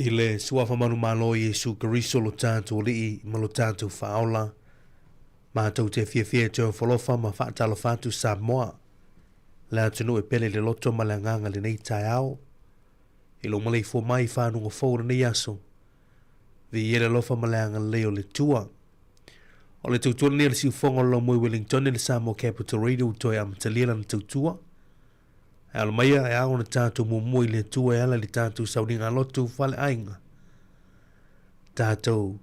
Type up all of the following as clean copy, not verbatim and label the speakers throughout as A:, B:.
A: I le Suafa manumalo o Iesu Keriso lo tatou Alii ma lo tatou Faaola, matou te fiafia e toe ofo alofa ma faatalofa atu Samoa, le atunuu e pele i le loto ma le agaga i lenei taeao. I lou maleifua mai i fanuga fou o lenei aso, viia le alofa ma le agalelei o le Atua. O le tautua lenei a le siufofoga o le Laumoi Wellington i le Samoa Capital Radio ua toe amatalia lana tautua. E alo maia e ao ona tatou muamua i le Atua e ala i le tatou sauniga lotu faleaiga. Tatou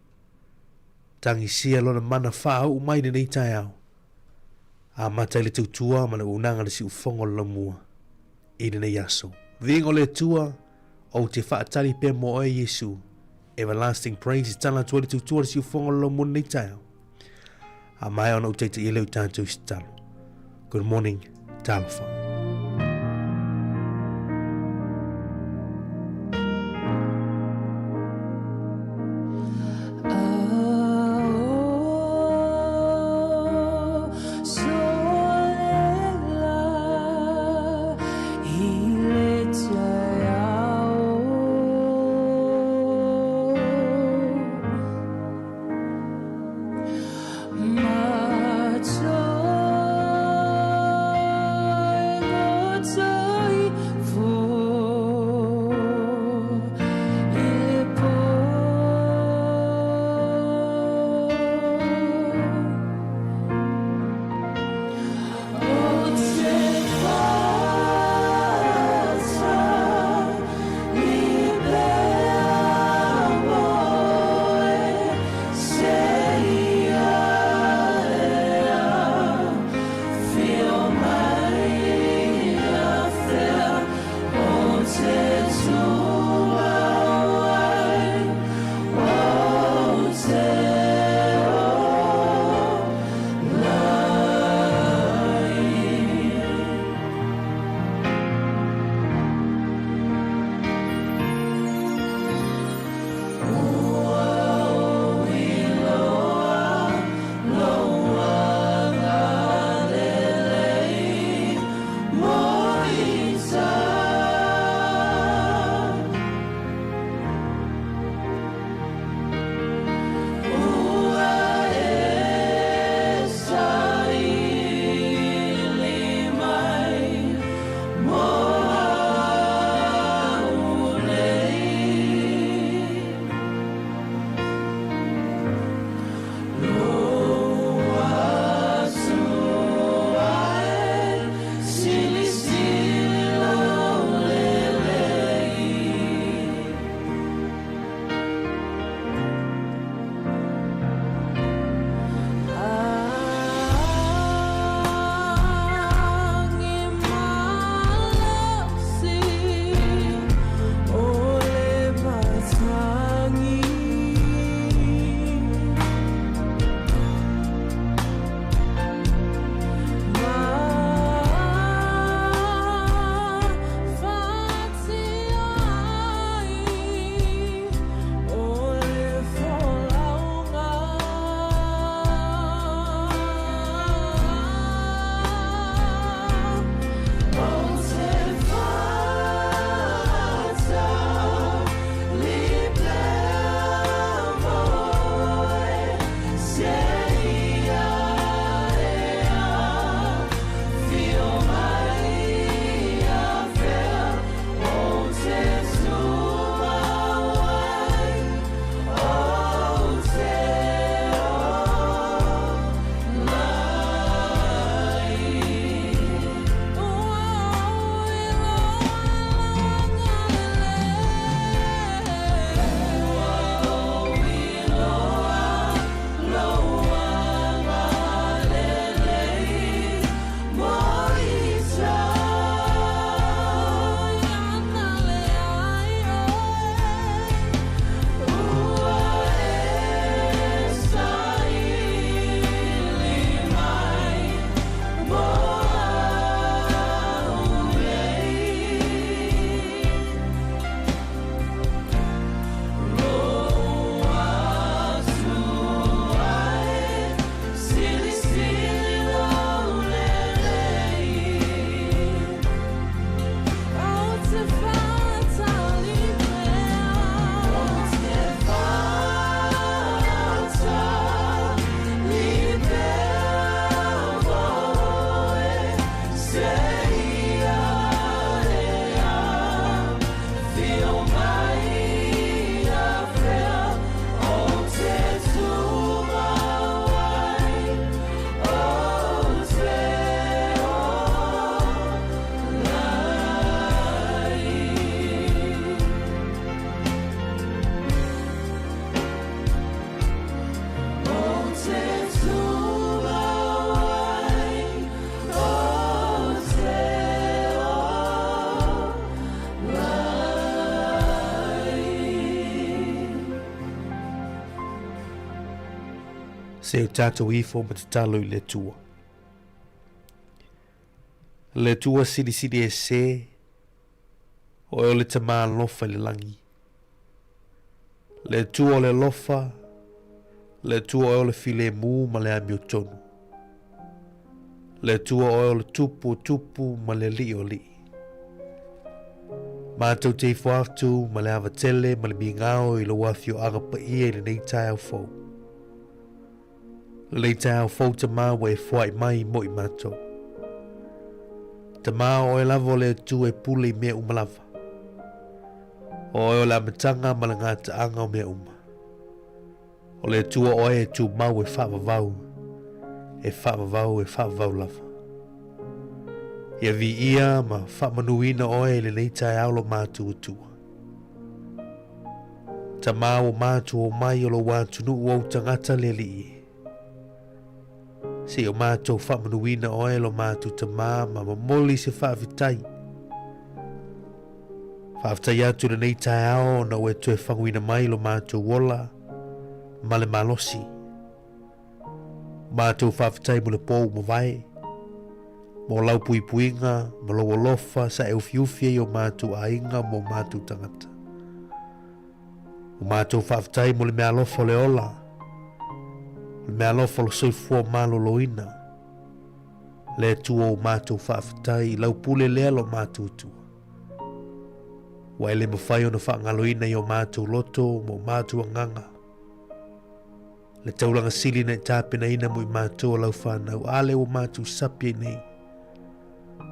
A: tagisia lona mana faauu mai lenei taeao. Amata i le tautua ma le auaunaga a le siufofoga o le laumua i lenei aso. Viiga o le Atua, ou te faatali pea mo oe Iesu. Everlasting praise e tala atu ai le tautua a le siufofoga o le laumua lenei taeao. A maea ona ou taitaia lea o tatou i se talo. Good morning, talofa. Se o tatou ifo ma tatalo i le Atua. Le Atua silisili ese, Oe o le Tama alofa i le lagi. Le Atua o le alofa, le Atua Oe o le filemu ma le amiotonu. Le Atua Oe o le Tupu o tupu ma le Alii o alii. Matou te ifo atu ma le ava tele ma le migao i lou afioaga paia i lenei taeao fou. Lenei taeao fou Tamā ua e foai mai mo i matou. Tamā o oe lava o le Atua e pule i mea uma lava. O oe o le amataga ma le gataaga o mea uma. O le Atua oe e tumau e faavavau, e faavavau, e faavavau lava. Ia viia ma faamanuina oe i lenei taeao lo matou Atua. Tamā ua matou omai o lou atunuu ou tagata le Alii e. Se i o matou faamanuina oe lo matou Tamā ma momoli se faafetai. Faafetai atu i lenei taeao ona ua e toe faguina mai lo matou ola ma le malosi. Matou faafetai mo le pō ua mavae, mo lau puipuiga ma lou alofa sa e ufiufi ai o matou aiga ma o matou tagata. O matou faafetai mo le meaalofa o le ola, o le meaalofa o le soifua maloloina. Le Atua o matou faafetai i lau pule lea lo matou Atua. Ua e le mafai ona faagaloina i o matou loto ma o matou agaga le taulaga sili na e tapenaina mo i matou o lau fanau, a lea ua matou sapi ai nei,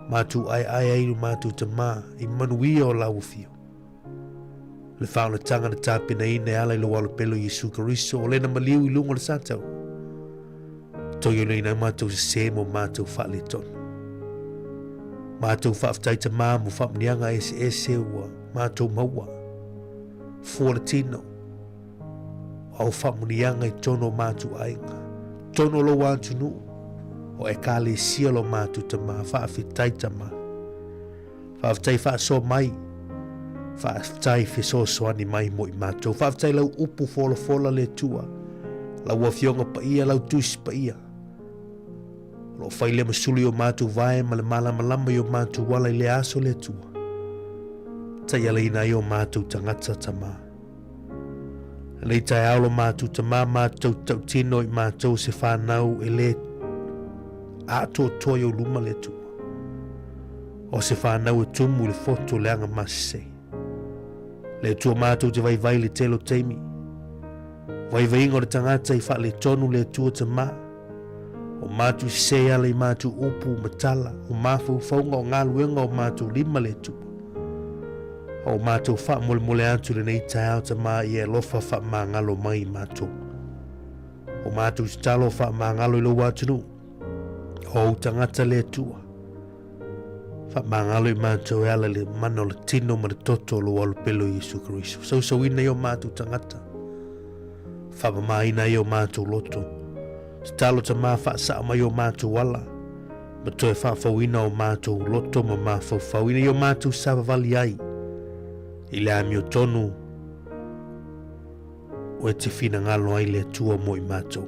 A: matou aeae ai lo matou Tamā i manuia o lau afio. Le faaolataga na tapenaina e ala i lou Alopele o Iesu Keriso, o lena maliu i luga o le satau, toioleina ai matou sesē ma o matou faaletonu. Matou faafetai Tamā mo faamuniaga eseese ua matou maua, fua le tino, o au faamuniaga i totonu o matou aiga, totonu o lou atunuu, o Ekalesia lo matou Tamā. Faafetai Tamā. Faafetai faasoa mai, faafetai fesoasoani mai mo i matou. Faafetai lau upu folafola le Atua, lau Afioga paia, lau Tusi Paia. O lo o fai lea ma sulu i o matou vae ma le malamalama i o matou ala i lea aso le Atua. Taialaina ai o matou tagata Tamā. Lenei taeao lo matou Tamā, matou tautino i matou se whanau e le atoatoa i ou luma le Atua. O se whanau e tumu i le foto le aga masese. Le Atua matou te vaivai le tele o taimi. Vaivaiga o le tagata i faaletonu le Atua Tamā. O matou sese e ala i matou upu ma tala, o mafaufauga o galuega o matou lima le Atua. O matou faamolemole atu lenei taeao Tamā ia e alofa faamagalo mai i matou. O matou tatalo faamagalo i lou atunuu, o ou tagata le Atua. Faamagalo i matou e ala i le mana o le tino ma le toto o lou Alopele o Iesu Keriso. Sausauina ai o matou tagata, faamamaina ai o matou loto. Tatalo Tamā faasaa mai o matou ala, ma toe faafouina o matou loto ma mafaufau ina ia o matou savavali ai i le amiotonu o e te finagalo ai le Atua mo i matou.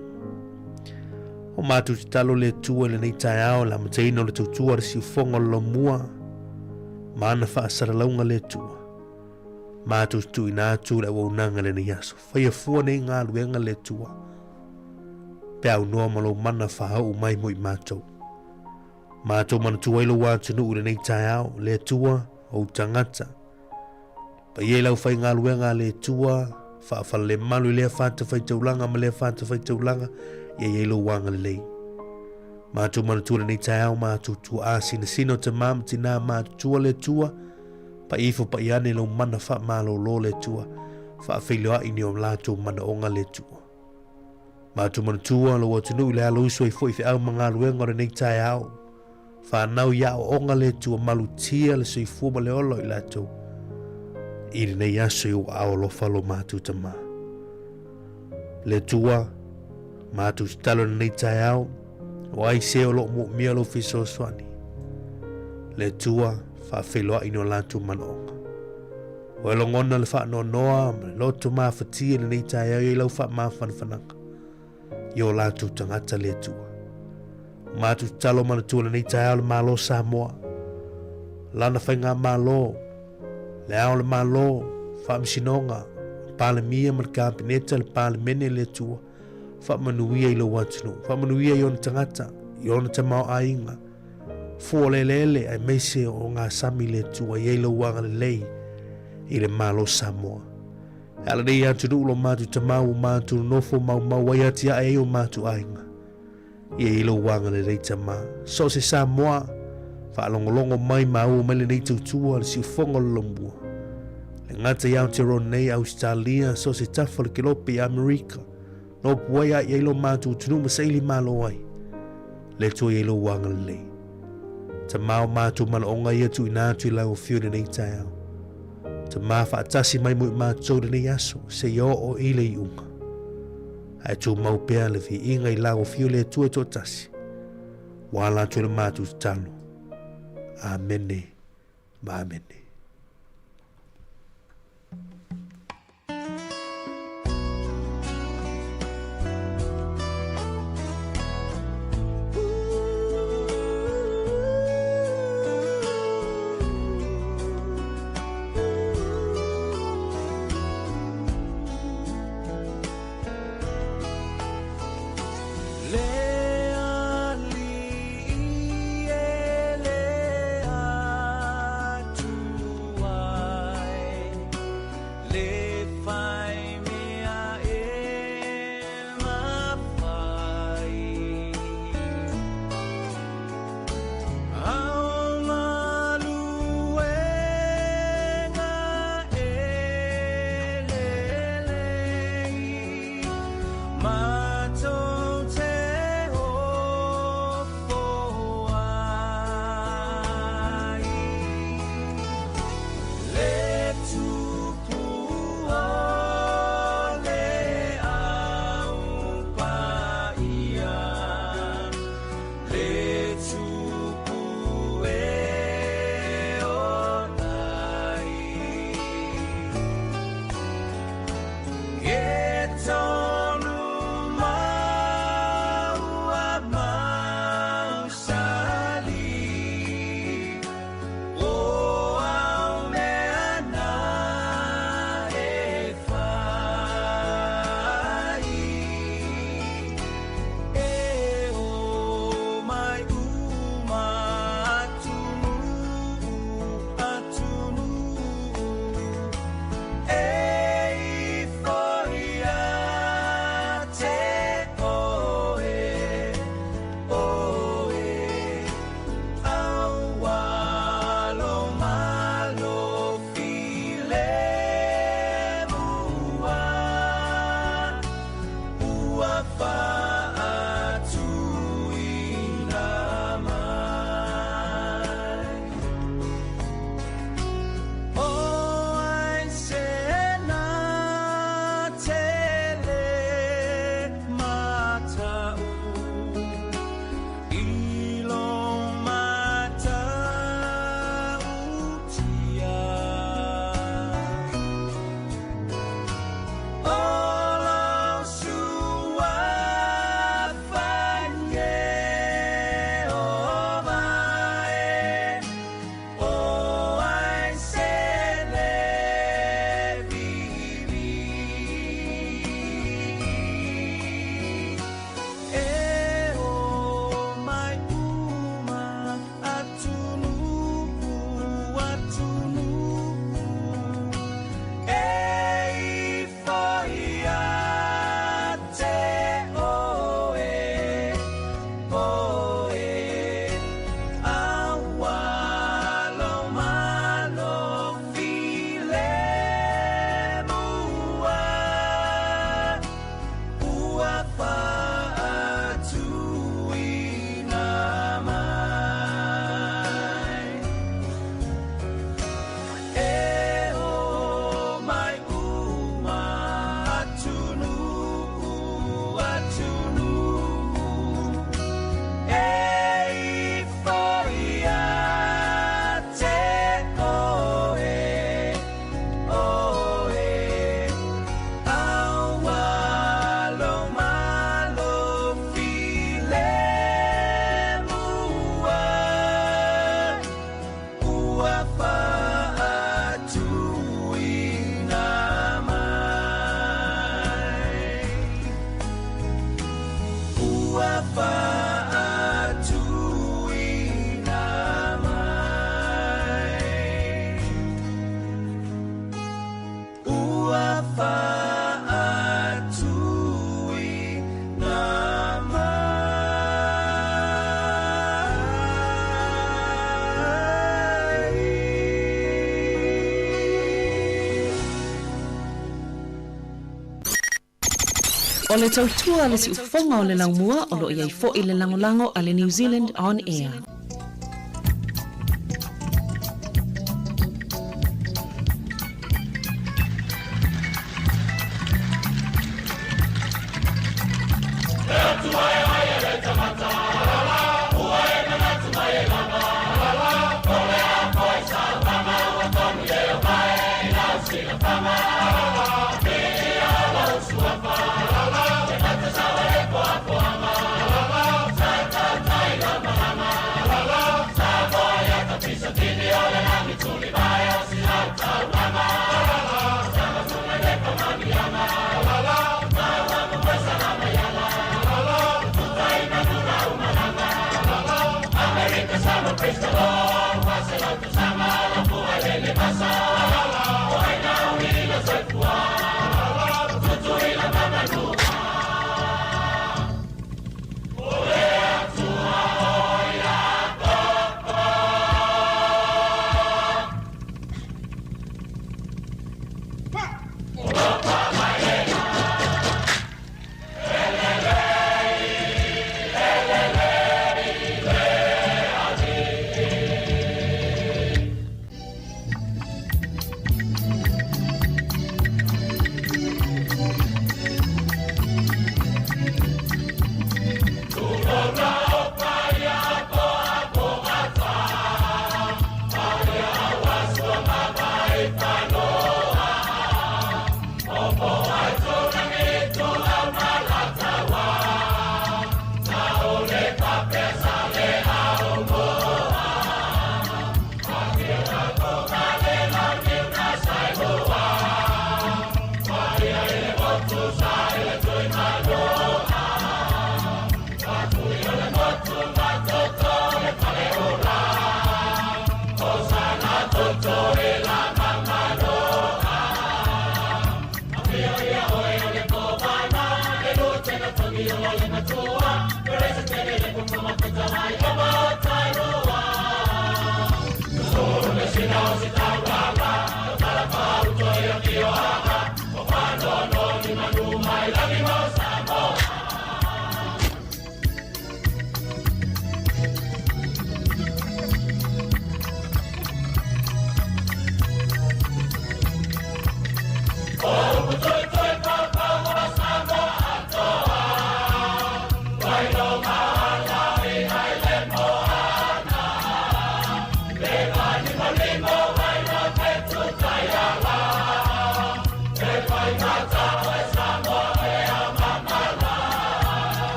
A: O matou tatalo le Atua i lenei taeao le amataina o le tautua a le siufoga o le laumua ma ana faasalalauga le Atua. Matou tuuina atu le auaunaga i lenei aso. Faia fua nei galuega le Atua. Pe aunoa ma lou mana faaoo mai mo i matou. Matou manatua ai lou atunuu i lenei taeao, le Atua, ou tagata. Paia i lau faigaluega a le Atua, faafalelemalu i lea fatafaitaulaga ma lea fatafaitaulaga, ia i ai lou agalelei. Matou manatua i lenei taeao, matou tuaa sinasina o tamā ma tinā matutua le Atua, pai ifo pai ane lou mana faamalōlō le Atua, faafeiloai ni o latou manaoga le Atua. Matou manatua lou atunuu i le alausu ai foi feau ma galuega o lenei taeao. Whanau i aoaoga le Atua malutia le soifua ma le ola o i latou. I lenei aso i ou aao alofa lo matou Tamā. Le Atua, matou tatalo i lenei taeao, o ai se o lo o moomia lou fesoasoani. Le Atua, faafeiloai ni o latou manaoga. O e logona le faanoanoa ma le loto mafatia i lenei taeao i ai lau faamafanafanaga. i o latou tagata le Atua. Ua matou tatalo manatua lenei taeao le Malo Samoa, lana faigamalo, le Ao o le Malo, Faamasinoga, Palemia ma le Kapeneta, le Palemene le Atua, faamanuia i lou atunuu, faamanuia i ona tagata, i ona tamaoaiga, fua o le eleele aemaise o ngā sami le Atua, i ai lou agalelei i le Malo Samoa. E ala nei atunuu lo mātou tamau o mātou nonofo maumau ai atiae ai o mātou aiga. Ia i lou agalelei Tama. So o se Samoa, faalogologo mai maua mai lenei tautua le siufoga o le laumua. Le gata i Aotearoa nei, Ausetalia, so o se tafa o le Kelope i Amerika, nopu ai a i ai lo mātou atunuu ma saili malo ai. Le Atua ia i lou agalelei. Tama o mātou manaoga ia tuuina atu i lau afio i lenei taeao. Tama faatasi mai mo i mātou lenei aso, seia oo i le iuga. Ae tumau pea le viiga i lau afio le Atua e toatasi. Ua ala atu e le mātou tatalo. Amene ma amene.
B: Le Alii e le Atua. O le tautua a le siufofoga o le laumua o lo o i ai foi le lagolago a le New Zealand On Air.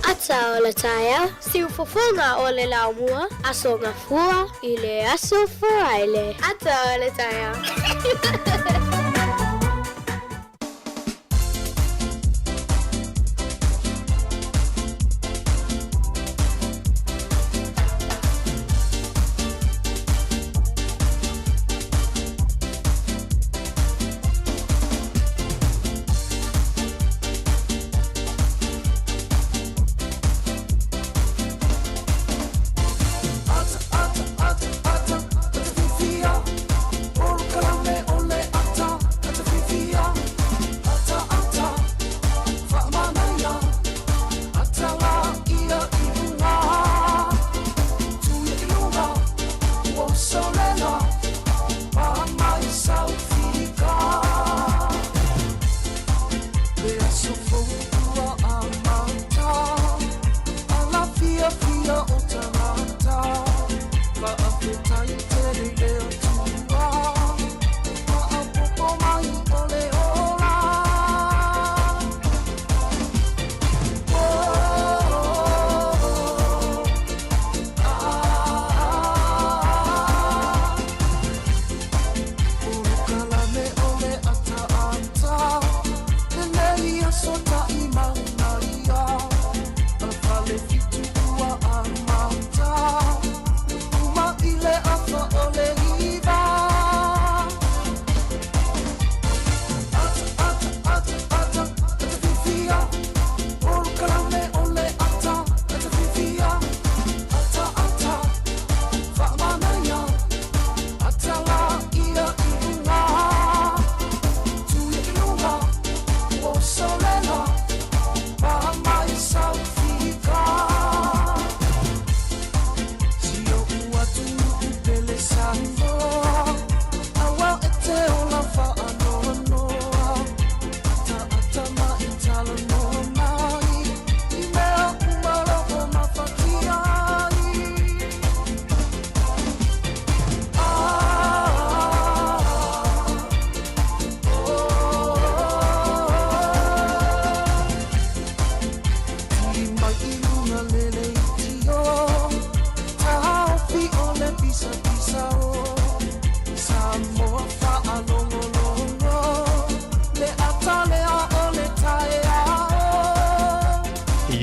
C: Ata o le taeao, siufofoga o le laumua, Aso Gafua i le Aso Faraile. Ata o le taeao.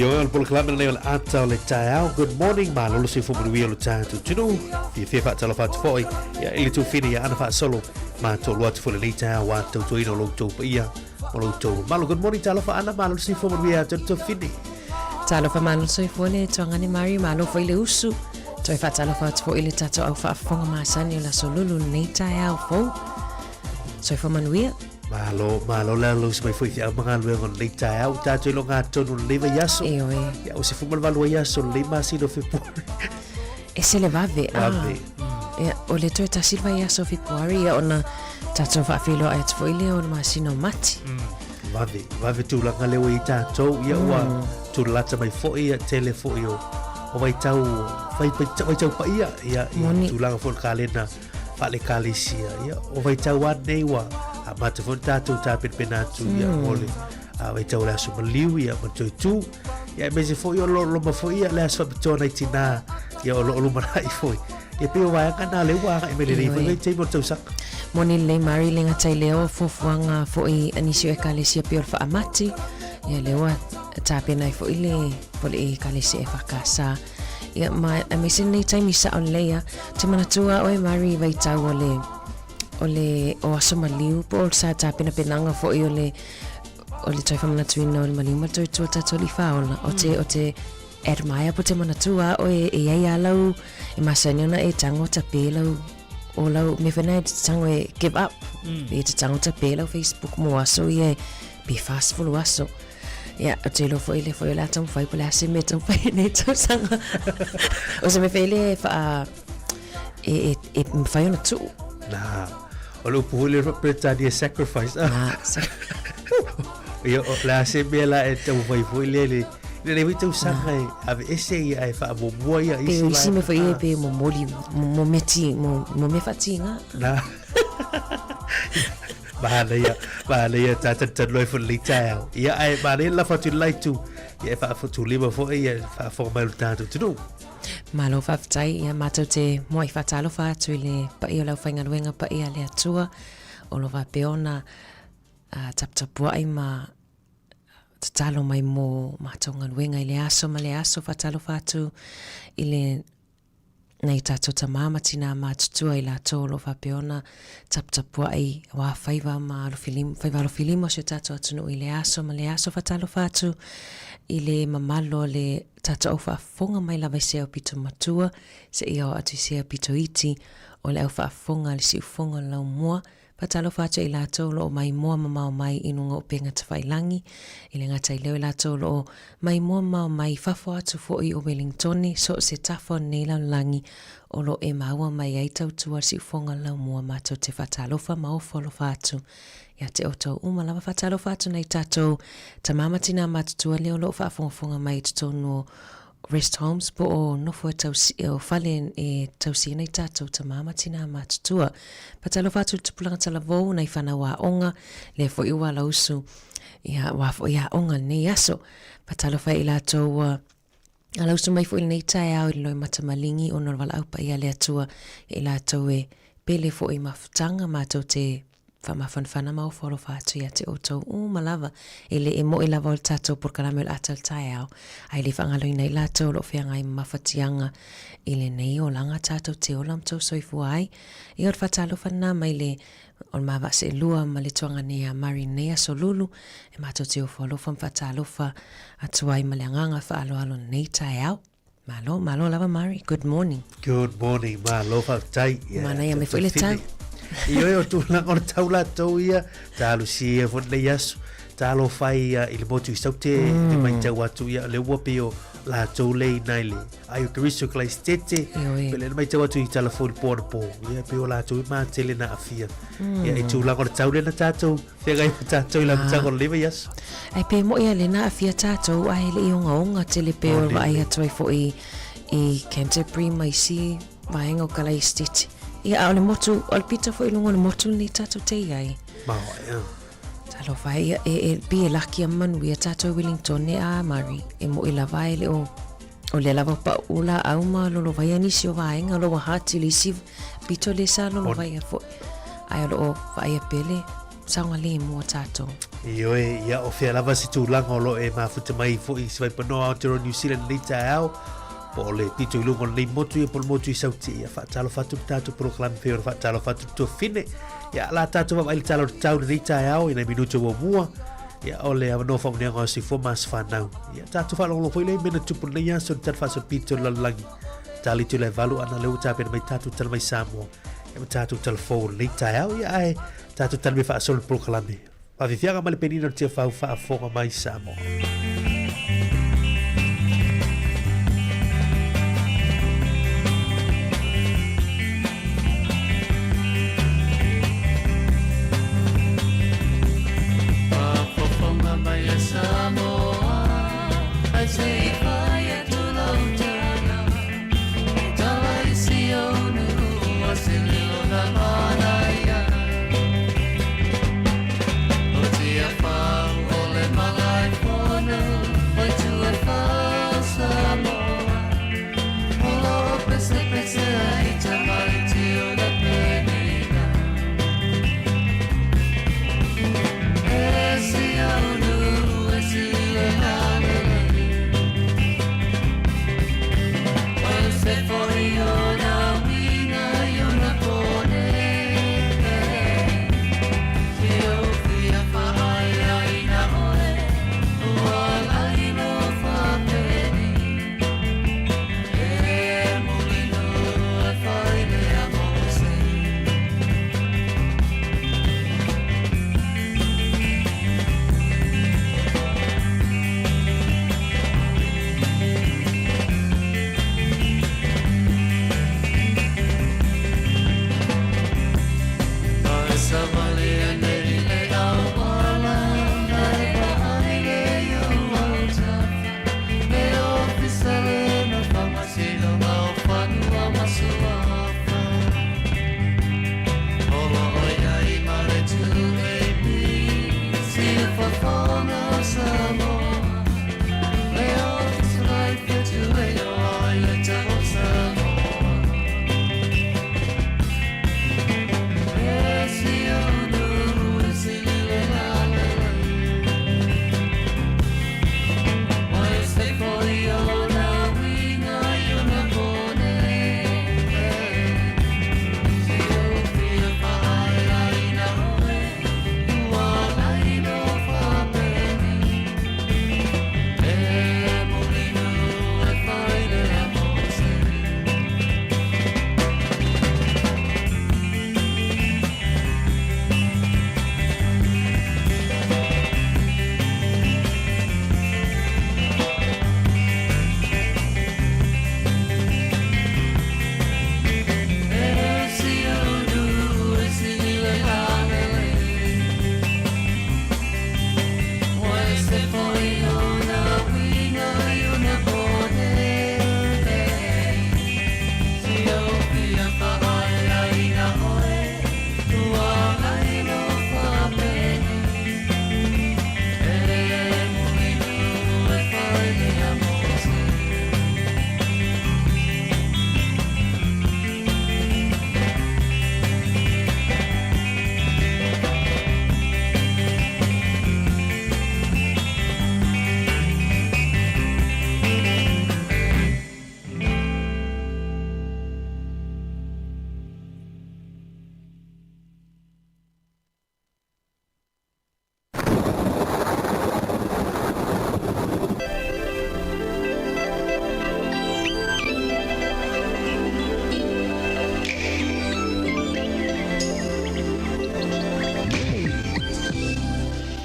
A: Ioe o le polokalame lenei o le ata o le taeao. Good morning, malo le soifua manuia o le tatou atunuu. Fiafia faatalofa atu foi ia i le tuafine ia Ana Faasolo. Matou aloa atu foi lenei taeao aua le tautuaina o lo outou paia ma lo outou mamalu. Good morning, talofa Ana, malo le soifua manuia ia te le tuafine.
B: Talofa malo le soifua le Tuagane Mari, malo foi le usu. Toe faatalofa atu foi i le tatou au faafofoga masani o le aso lulu lenei taeao fou. Soifua manuia.
A: Malo, malo le alosi mai foi i au magaluega o lenei taeao. Ua tatou iloga atonu o lenei vaiaso.
B: Ioe.
A: Ia, ua 18 ai aso o lenei masina o Fepuari.
B: E se le vave.
A: Ah. Vave.
B: Ia, o le toe tasi le vaiaso o Fepuari, ia ona tatou faafeiloai atu foi lea o le masina o Mati.
A: Vave, vave tulaga lea ua i ai tatou. Ia, ua tulalata mai foi, ia, tele foi o, o vaitau, vai, vai, vaitau paia, ia, ia,
B: Moni.
A: tulaga foi o le kalena faale-ekalesia. Ia, o vaitau lava lenei ua amata foi ona tatou tapenapena atu ia mo le vaitau o le aso maliu ia ma le toe tu. Ia, aemaise foi o lo o loma foi ia le aso faapitoa nai tinā ia o lo o lumanai foi. Ia pei o vaega na lea ua agai mai lenei foi vaitaimi o le tausaga.
B: Moni lelei Mari le gata i lea o fuafuaga foi a nisi o ekalesia pei o le faamati, ia lea ua tapena ai foi le po le ekalesia EFKS. Ia, ma aemaise lenei taimi sao lelei a. Ou te manatua oe Mari i vaitau o le o le o aso maliu po o sa tapenapenaga foi o le o le toe faamanatuina o le maliu ma le toe tua tatou alii faaola. O te o te admire po te manatua oe e i ai a lau e masani ona e tago tape lau. o lau mea foi na e te tago e give up. E te tago tape lau Facebook mo aso ia e pe 40 aso. Ia, ou te iloa foi lea foi o le a taumafai po o le a se mea e taumafai ai nei tausaga. O se mea foi lea e faa e, e, e mafai ona tuu.
A: Na, o le upu foi lea faa-Peretania sacrifice.
B: Na,
A: Ia, o le a se mea la e taumafai foi lea le le foi tausaga e aveese ia ae faamuamua ia
B: isi. Pe o isi mea foi ia pe momoli, mo mea ti, mo, mo mea faatiga.
A: Na. Manaia, manaia tā tantanu ai foi lenei taeao. Ia, ae manaia le lafo atu i le la itu, ia e faafotulima foi ia faafofoga mai o le tatou atunuu.
B: Malo faafetai, ia matou te muai faatalofa atu i le paia o le aufaigaluega paia a le Atua o lo o faapea ona taputapuai ma tatalo mai mo matou galuega i le aso ma le aso. Faatalofa atu i le nai o tātou tamā ma tinā matutua i latou o lo o faapea ona taputapuai aua faiva ma alofilima, faiva alofilima o si o tātou atunuu i le aso ma le aso. Faatalofa atu i le mamalu o le tātou au faafofoga mai lava i se aupito matua seia oo atu i se aupito iti o le au faafofoga a le siufofoga o le laumua. Faatalofa atu i latou o lo o maimoa mamao mai i luga o upega tafailangi, e le gata i lea o i latou o lo o maimoa mamao mai i fafo atu foi o Welingtone, so o se tafa o lenei lalolagi o lo o e maua mai ai tautua le siufofoga o le laumua matou te faatalofa ma ofo alofa atu ia te outou uma lava. Faatalofa atu nai tatou tama ma tina matutua lea o lo o faafogafoga mai i totonu o Rest homes po o nofo e tausi, o fale e tausi ai nai tātou tamā ma tinā matutua. Faatalofa atu i le tupulaga talavou, nai whanau aoga, lea foi ua alausu, ia, wā foi aoga lenei aso. Faatalofa i latou ua alausu mai foi lenei taeao i le loimata maligi ona o le valaau paia a le Atua ia i latou e pele foi i mafutaga matou te faamafanafana ma ofo alofa atu ia te outou uma lava. E le e moe lava o le tatou polokalame o le ata o le taeao, ae le faagaloina ai latou o lo o feagai ma mafatiaga i lenei olaga tatou te ola ma tou soifua ai. Ia o le faatalofa lena mai le o le ma vaa seelua ma le tuaga nei a Mari i lenei aso lulu, e matou te ofo alofa ma faatalofa atu ai ma le agaga faaaloalo i lenei taeao. Malo, malo lava Mari. Good morning.
A: Good morning, malo faafetai.
B: Yeah, Manaia mai foi le tau.
A: Ioe o tulaga o le tau latou ia, talosia foi lenei aso. Talofa ai ia i le motu i Saute, te matau atu ia, le ua pei o latou le ina i le ai o Keriso Kalaisitete,
B: Ioe.
A: pe le matau atu i tala foi i le po anapo, ia pei o latou i matele na aafia. Ia i tulaga o le tau lea na tatou Feagai ma tātou i la mataga o le vaiaso.
B: Ai pe moʻi a lena aafia tātou ae le i ogaoga tele pe o vaai atu ai foi i Canterbury ma isi vaega o Kalaistiti. Ia, a o le motu, o le pito foi i luga o le motu lenei tātou te i ai.
A: Maoa, ia.
B: Talofa e, ia, e, e, pi e laki a manuia tātou i Wellington e a Mari, e moʻi lava e le o O lea lava paʻu laau ma lolovaia nisi o vaega o lo o ua hatili isi pito le sa lolovaia foi. Ae o lo o vaaia pea le saogalemu o tatou.
A: Ioe, ia, o fea lava se tulaga o lo o e mafuta mai foi i se vaipanoa Aotearoa New Zealand i lenei taeao, po o le pito i luga o lenei motu ia po o le motu i Sauti, ia faatalofa atu le tatou polokalame pei ona faatalofa atu le tuafine. Ia, la tatou vaavaai i le tala o le tau i lenei taeao i nai minute muamua. Ia, o le avanoa faamanuiaga o Soifua ma Aso Fanau. Ia, tatou faalogologo foi lea i mea na tupu i lenei aso i le tala faasolopito o le lalolagi. Tali atu i le valu ana lea ua tapena mai tatou tala mai Samoa. Ia ma tatou tala fou o lenei taeao. Ia, ae tatou tala mai faasolo le polokalame. Faafiafiaga ma le penina o le Tiafau faafofoga mai Samoa.
D: Faafofoga mai e Samoa, Ai se i fai atu lau tala, E tala i si ou nuu o se leo na manaia. O Tiafau o le Malaefono.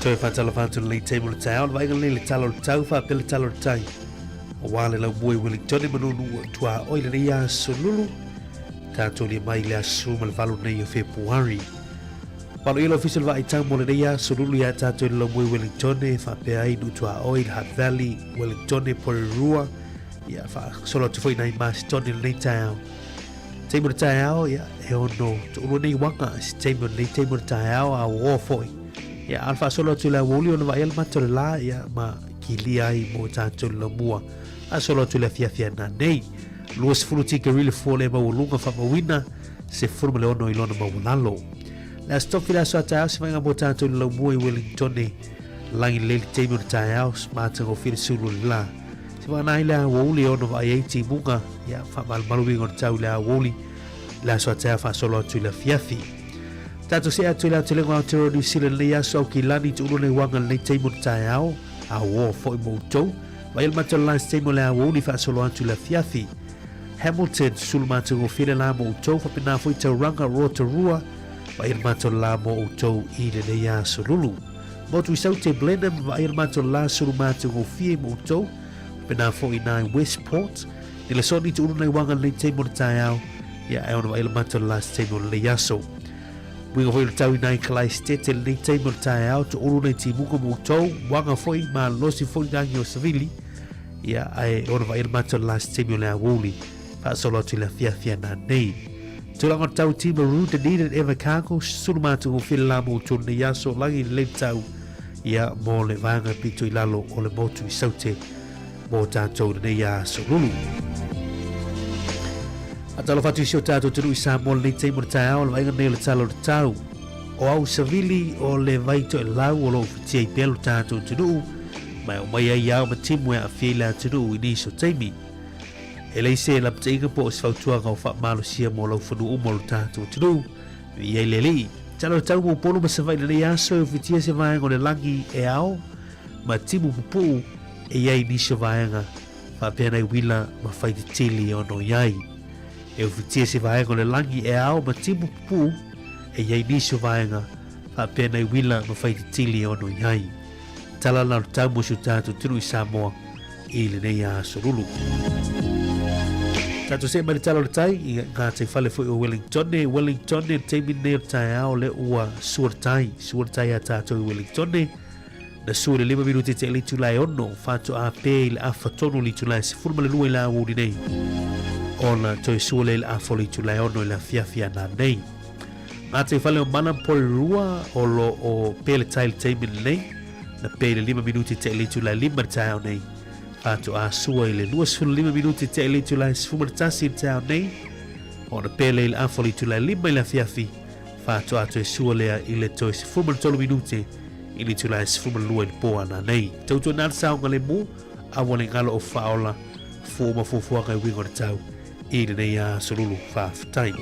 A: Toe whātala whātala nei table o tae, o le vaaiga lenei le tala o le tau, whāpea le tala o le tai. O wā le lau mue Wellington e manunu o tua oi le nei aso lulu. Tātou lia mai le aso ma le valo nei o February. Malo ia le Ofisa o le Vaai Tau mo lenei aso lulu iā tātou i le Laumui Wellingtone, faapea ai Nuutuaoi, le Hutt Valley, Wellingtone, Porirua, ia faasolo atu foi nai Marston i lenei taeao. Taimi o le taeao, ia, e ono toʻulua nei uaga, se taimi o lenei taimi o le taeao, a ua oa foi. Ia, a o le faasolo atu i le aoauli ona vaai ai le mata o le lā, ia, ma kilia ai mo tātou i le laumua. Faasolo atu i le afiafi ana nei. 20 tikeri le fua le maualuga faamauina, 16 i lona maualalo. Le Aso Tofi le aso a taeao se vaaiga mo tātou i le laumua i Wellingtone. Lagi lelei le taimi o le taeao, matagofie le sulu o le la. Se vaega ai le aoauli e ono vaai ai timuga, ia faamalumalu uiga o le tau i le aoauli, le aso a taeao faasolo atu i le afiafi. Tātou see atu i le aotelega o Aotearoa New Zealand lenei aso au ki lani tuulu nei uaga lenei taimi o le taeao, a uo foi mo outou. Vaai le matou le la se taimi o le aoauli faasolo atu i le afiafi. Hamilton, sulu matagofie le la mo outou, faapena foi Tauranga, Rotorua, vaai le matou la mo outou i lenei aso lulu. Motu i Saute, Blenheim, vaai le matou la sulu matagofie mo outou, faapena foi nai Westport, Nelesoni tuulu nai uaga lenei taimi o le taeao, ia e ono vaai le matou la se taimi o lenei aso. Uiga foi o le tau i nai Kalaistete lenei taimi o le taeao, tuulu nai timuga mo outou, uaga foi, malosi foi rangi o savili, Ia, ae ona vaai le matou le last taimi o le aoauli, faasolo atu i le afiafi ana nei. Tulaga o le tau Timaru, Dunedin, Invercargill, sulu matagofie le la mo outou lenei aso, lagi lelei le tau, ia, mo le vaega pito i lalo o le motu i Saute mo tatou lenei aso lulu. Faatalofa atu i si o tatou atunuu i Samoa lenei taimi o le taeao, le vaaiga nei o le tala o le tau. O au savili o le vai toelau o lo o ufitia i pea lo tatou atunuu, ma e aumai ai ao ma timu e aafia i le atunuu i nisi o taimi. E leai se lapataiga po o se fautuaga o faamalosia mo laufanua uma o lo tatou atunuu, viia ai le Alii. Tala o le tau mo Upolu ma Savaii lenei aso e ufitia se vaega o le lagi e ao ma timu pupuu e i ai nisi o vaega faapea nai uila ma faitetili e ono i ai. E ufitia se vaega o le lagi e ao ma timu pupuu e i ai nisi o vaega faapea nai uila ma faitetili e ono i ai. Tala la o le tau mo si o tatou atunuu i Samoa i lenei aso lulu. Tatou see mai le tala o le tai i ngā tai whale foi o Wellington. Wellington, le taimi nei o le taeao le ua sua le tai, sua le tai a tātou i Wellington. Na sua i le 5 minuti te le itula e 6, whātua a pē i le awha tonu le itula e 12 i la awouri nei. Ona toe sua le i le awha o le itula e 6 i le afiafi ana nei. Ngā te whale o Mana Porirua o lo o pē le tai le taimi nei, na pē i le 5 minuti te le itula e 5 le taeao nei. Whātua a sua i le 25 minuti te le itula e 11 i le taeao nei. Ona pē le i le awha o le itula e 5 i le afiafi. Whātua toe sua lea i le toe 13 minute i le itula e 12 i le pō ana nei. Tautua nā le saonga le mō, aua le ngalo o whaola, fua ma fuafuaga i uiga o le tau i lenei aso lulu. Faafetai.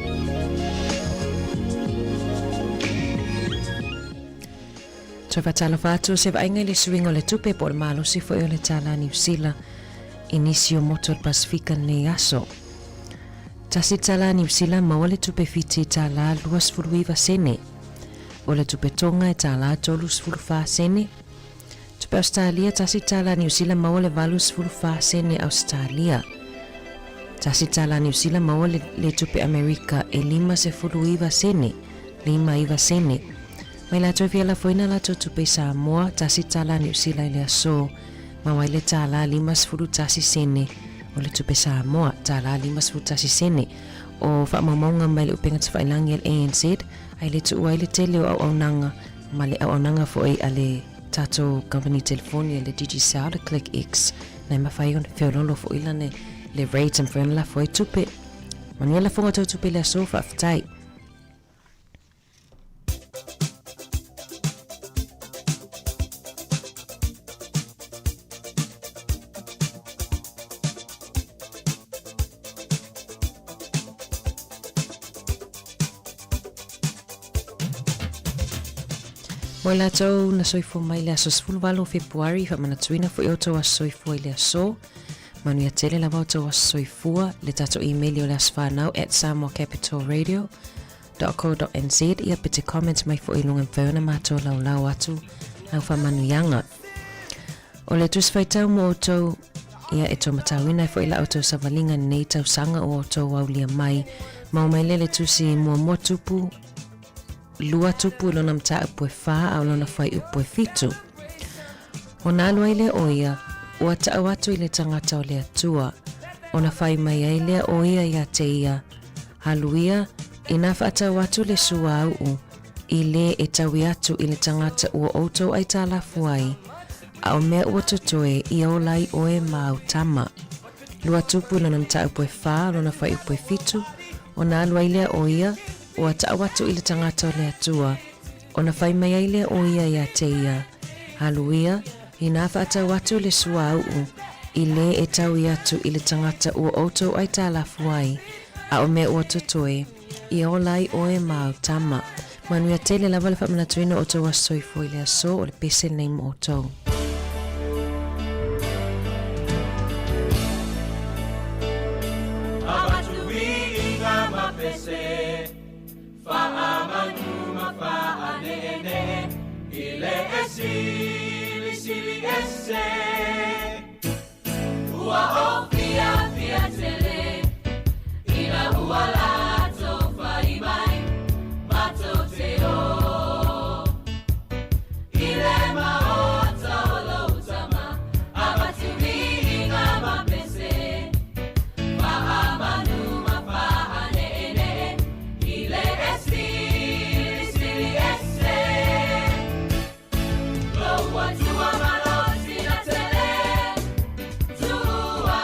B: Toe faatalofa atu o se vaaiga i le suiga o le tupe po o le malosi foi o le tālā Niu Sila i nisi o motu o le Pasifika lenei aso. Tasi tālā Niu Sila maua le tupe Fiti tālā 29 sene. O le tupe Tonga e tālā 34 sene. Tupe Ausetalia, tasi tālā Niu Sila maua le 84 sene Ausetalia. Tasi tālā Niu Sila maua le, le tupe Amerika e 59 sene. 59 sene. Mai latou e fia lafoina latou tupe i Samoa, tasi tala Niu Sila i le aso, maua ai le tala 51 sene o le tupe Samoa, tala 51 sene o faamaumauga mai le upega tafailagi a le ANZ, ae le tuua ai le tele o auaunaga ma le auaunaga foi a le tatou kamupani telefoni a le Digicel, le ClickX, na e mafai ona feoloolo foi lana le rate e mafai ona lafo ai tupe. Manuia lafoga tau tupe i le aso, faafetai. Mo i latou na soifua mai le aso 18 o Fepuari, faamanatuina foi outou aso soifua i le aso. Manuia tele lava outou aso soifua. Le tatou email o le asofanau at samoacapitalradio .co.nz ia pe te comment mai foi i luga e mafai ona matou laulau atu lau faamanuiaga. O le Tusi Faitau mo outou, ia e taumatauina ai foi la outou savaliga lenei tausaga ua outou aulia mai. Maua mai lea le tusi muamua tupu, lua tupu i lona mataupu e whā a o lona fuaiupu e fitu. Ona alu ai lea o ia, ua taʻu atu i le tagata o le Atua, ona fai mai ai lea o ia iā te ia, Haluia, inā faatau atu le suauu, i lē e taui atu i le tagata ua outou aitalafu ai, a o mea ua totoe, ia ola ai oe ma au tama. Lua tupu i lona mataupu e whā, lona fuaiupu e fitu, ona alu ai lea o ia, ua taʻu atu i le tagata o le Atua, Ona fai mai ai lea o ia iā te ia, Haluia, inā faatau atu le suauu, i lē e taui atu i le tagata ua outou aitalafu ai, a o mea ua totoe, ia ola ai oe ma au tama. Manuia tele lava le faamanatuina o outou aso soifua i le aso o le pese lenei mo outou.
D: Avatu viiga ma pese. Faamanu ma faaneenee i le e silisili ese. Ua ou fiafia tele ina ua latou fai mai, matou te o i le maota o lou tama, avatu viiga ma pese. Faamanu ma faaneenee i le e silisili ese. Lou Atua ma lou tina tele, tuua.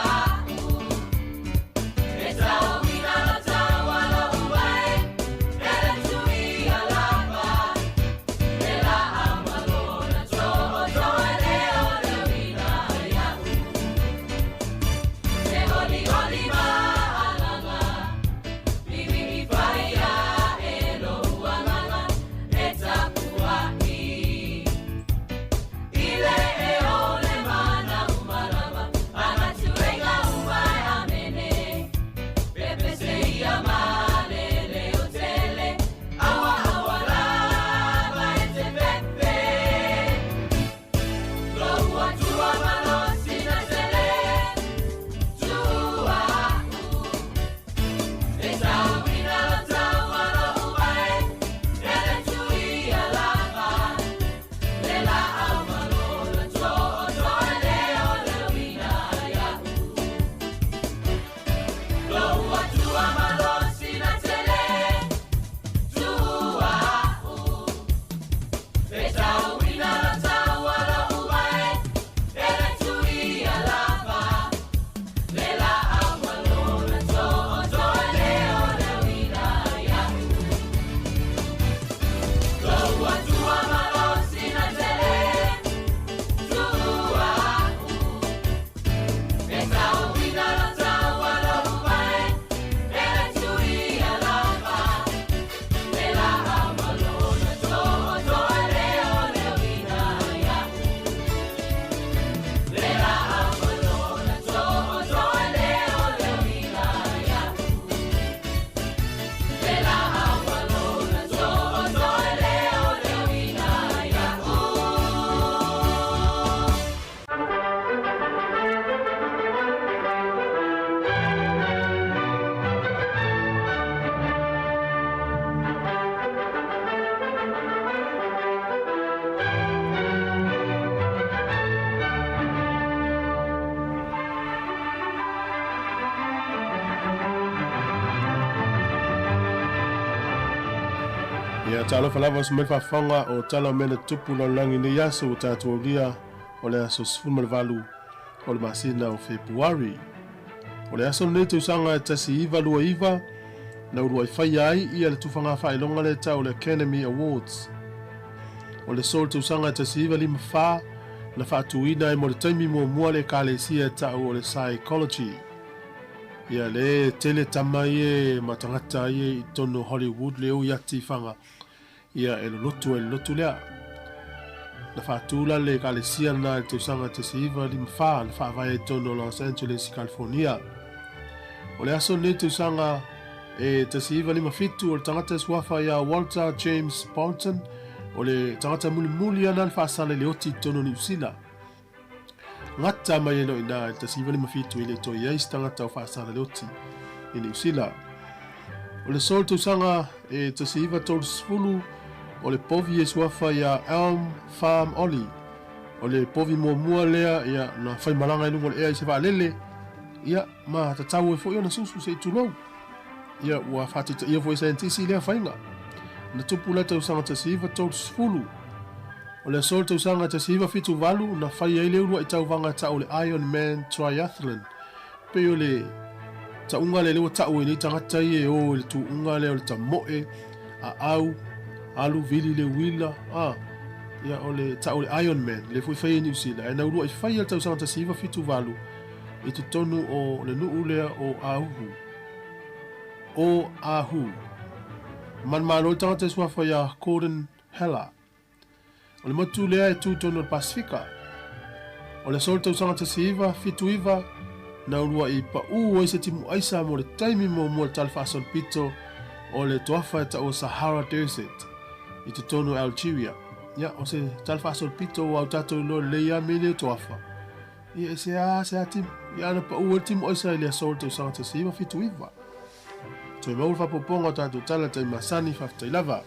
E: Ia, talofa lava se mai faafofoga o tala o mea na tutupu lalolagi i nei aso ua tatou aulia o le aso 18 o le masina o Fepuari. O le aso lenei tausaga e 1929 na uluai faia ai ia le tufaga faailoga lea tau o le Academy Awards. O le aso o le tausaga e 1954 na faatuina ai mo le taimi muamua le ekalesia e tau o le Psychology. Ia le tele tama ia ma tagata ia i totonu o Hollywood le o i ati i Whanga. Ia e lolotu ai le lotu lea. Na faatu la le ekalesia lena i le tausaga 1954 na faavae ai i totonu o Los Angeles i California. O le aso lenei tausaga e 1957 o le tagata e suafa ia Walter James Boulton o le tagata mulimuli ana le faasala i le oti i totonu o Niu Sila. Gata mai ai loa i ina i le 1957 e le i toe i ai se tagata o faasala le oti i Niu Sila. O le aso o le tausaga e 1930 o le povi e suafa ia Elm Farm Ollie. O le povi muamua lea ia na faimalaga i luga o le ea i se vaalele ia ma tatau ai foi ona susu se i tulou. Ia ua faataitaia foi e saienitisi lea faiga. Na tupu lea tausaga 1930. O le aso o le tausaga 1978 na fai ai le uluai tauvaga tau o le Iron Man Triathlon. Pei o le tauga lea lea ua tau ai nei tagata ia e o i le tuuga lea o le tamoe, aau, alu vili le uila, a, ia o le tau o le Iron Man, lea foi fai e Niu Sila. Ae na uluai fai le tausaga 1978 i totonu o le nuu lea o Ahuhu. O Ahu. Manumalo le tagata e suafa iā Gordon Heller. O le motu lea e tū tonu o le Pasifika. O le aso o le tausaga 1979, na uluai paʻū ai se timu aisa mo le taimi muamua i le tala faasolopito o le toafa e tau o Sahara Desert i totonu o Algeria. Ia, o se tala faasolopito ua au tatou iloa lelei lava mea nei o toafa. Ia, e se a, se a timu. Ia, ana paʻū ai le timu aisa i le aso o le tausaga 1979. Toe maua le faaopoopoga o tatou tala tai masani, faafetai lava.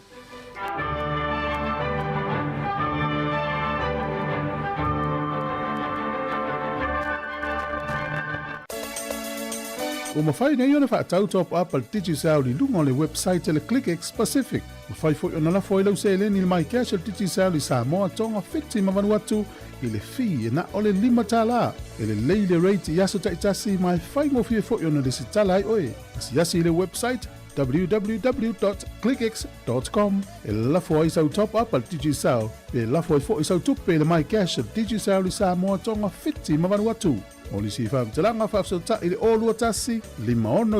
E: Ua mafai nei ona faatau top up a le Digicel i luga o le website a le ClickX Pacific. Mafai foi ona lafo ai lau seleni i le MyCash a le Digicel i Samoa, Tonga, Fiti ma Vanuatu i le fee e na o le $5. E lelei le rate i aso taitasi ma e faigofie foi ona lesitala ai oe. Asiasi i le website www.clickx.com e lafo ai sau top up a le Digicel pe lafo ai foi sau tupe i le MyCash a le Digicel i Samoa, Tonga, Fiti ma Vanuatu. Mo nisi faamatalaga faafesootai i le 021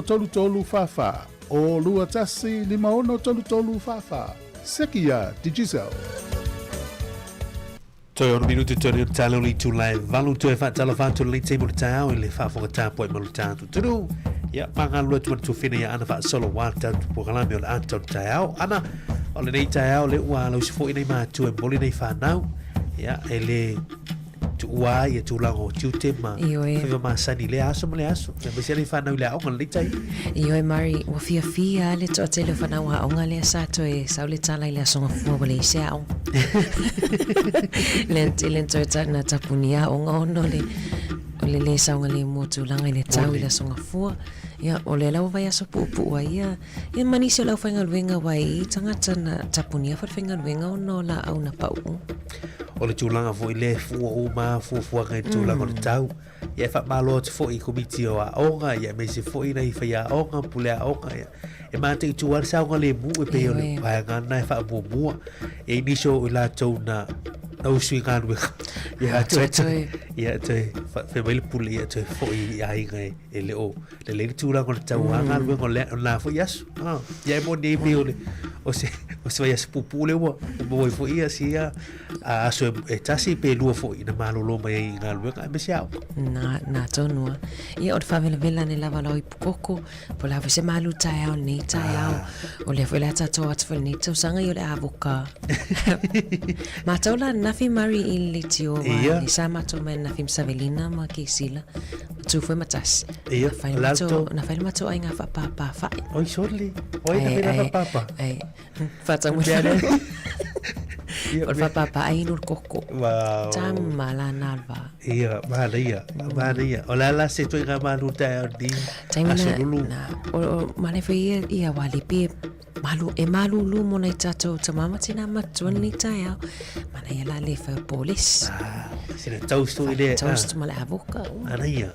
E: 5633 44. 021 5633 44. Seki iā Digicel.
A: Toe ono minuti toe reo talo le itula e valu toe faatalofa atu lenei taimi o le taeao i le faafofoga tapuai ma lo tatou atunuu. Ia, magalulue atu ma le tuafina ia Ana faasolo ua tatou polokalame o le ata o le taeao. Ana, o lenei taeao le ua lausi foi nei matua e momoli nei whanau. Ia, e le tuua ai ia tulaga o tiute ma
B: Ioe.
A: faiva masani i lea aso ma lea aso. Aemaise ai whanau i le aoga lenei taimi.
B: Ioe Mari, ua fiafia lava le toatele o fanau aoga lea sa toe sau le tala i le aso gafua ua leai se aoga. Le le toe ta na tapuni aoga ona o le o le lē saogalemu o tulaga i le tau i le aso gafua. Ia, o lea la ua vaiaso puupuu ai ia ia ma nisi o le aufaigaluega aua e i ai tagata na tapunia falefaigaluega ona o laau na pauu.
A: O le tulaga foi lea e fua uma fuafuaga i le tulaga o le tau. Ia e faamalo atu foi i Komiti o Aoga, ia aemaise foi nai faiaoga, pule aoga, ia e mataitu lava le saogalemu e pei o le vaega lena e faamuamua. E i ai nisi o i latou na na usu i galuega, ia toe toe ia toe fai mai le pule ia toe foi i aiga e, e le o lelei le tulaga o le tau a galuega o le o lena foi aso. Ah, ia e moni ai pei o le o se o se vaiaso puupuu lea ua ua maua ai foi ia sia a aso e, e tasi pe lua foi na malolo mai ai i galuega aemaise aoga.
B: Na, na tonu a. Ia o le faavelavela ane lava lau ipu koko, po o le a foi se malu taeao lenei taeao. O lea foi o le a tatou atu foi lenei tausaga ia o le avoka. Matou la ananafi Mari i le leitio wa
A: Ia.
B: le sa matou mai ananafi ma Savelina ma Keisila. Ma tu foi ma tasi.
A: Ia,
B: Na fai le
A: o le a
B: matou,
A: tou-
B: na fai le matou aiga faapapa fai.
A: Oi sole, oi na
B: Ai,
A: fai
B: ai,
A: faapapa.
B: ai. Faatau
A: Mea lea. Ia,
B: O le faapapa ai inu le koko.
A: Wow.
B: Tama la na le va.
A: Ia, manaia, manaia. O le a la se ituaiga malu taeao ni
B: Taimi
A: aso
B: na,
A: lulu.
B: na, o, o, manaia foi ia, ia wā lipi e Malu, e malūlū mo nai tātou tama ma tina matua nei taeao. Mana ia la le whai polis.
A: Ah, sina toast o ile.
B: Toast ma le avoka.
A: Ana ia.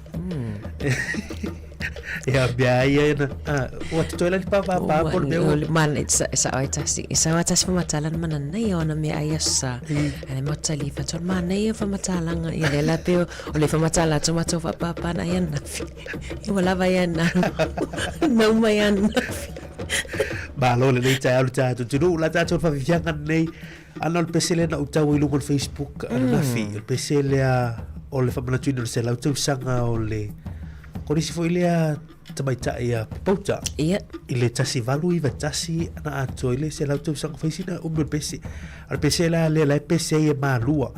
A: Ia bia ia na. Ah, ua te la pa pa pa por meu.
B: Man sa ai tasi. Sa ai tasi famatala mana nei ona me ai sa. Ane mo tali fa ton ma nei fa matala ia le la pe o le fa matala to mato fa pa pa na ia na. Ia ua lava ia na. Na uma ia na.
A: Malo lenei taeao le tatou atunuu la tatou faafiafiaga lenei ana o le pese lea na ou tau ai luga o le Facebook ananafi o le pese lea o le faamanatuina o le 100 tausaga o le kolisi foi lea tamaitai a Popouta
B: Ia.
A: i le 1891 na atoa i le 100 tausaga fai sina umi o le pese a o le pese la lea la e pese ai e Malua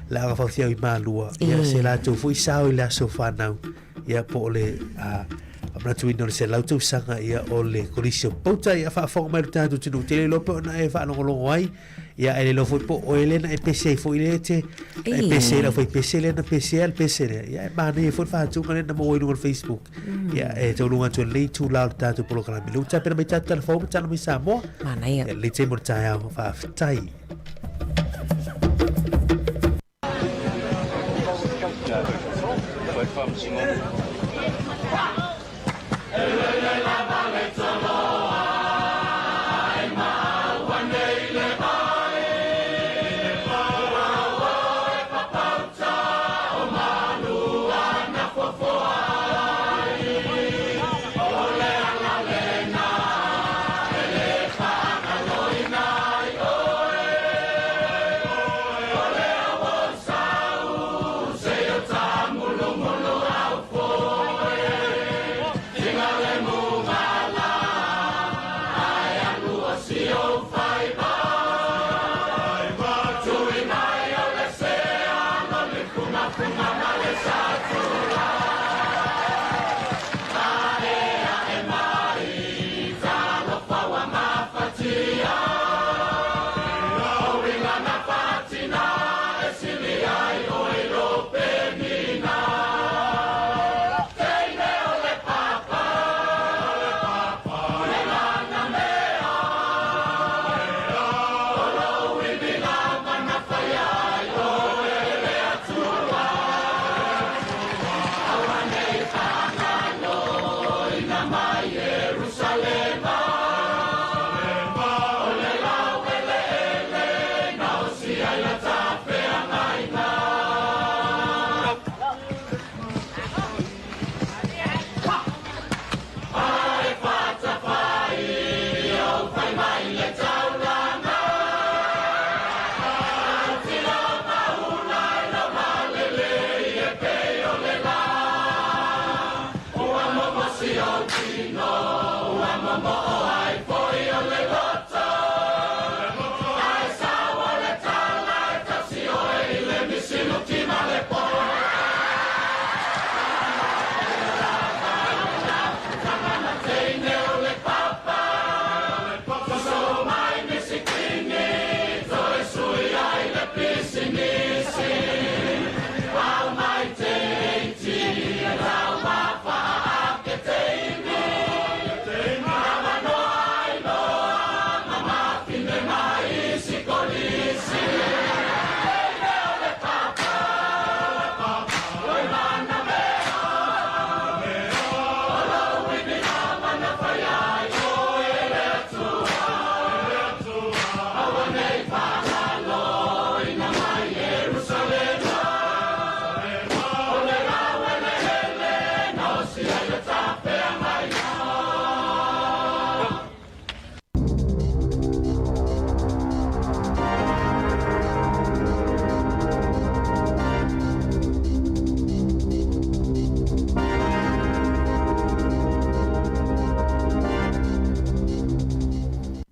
A: le aga faofiao i Malua ia se latou foi sao i le aso fanau ia po o le faamanatuina o le 100 tausaga ia o le Kolisi o Popouta ia faafofoga mai lo tatou atunuu tele iloa pe ona e faalogologo ai ia e le iloa foi po o oe lea na e pese ai foi lea e te na e pese ai le aufaipese lea na pesea le pese lea ia e manaia foi le faatuga lea na maua i luga o le Facebook ia e taunuuga atu ai lenei itula o le tatou polokalame lea ua tapena mai tatou talafou ma tala mai Samoa
B: Manaia.
A: Ia lenei taimi o le taeao faafetai.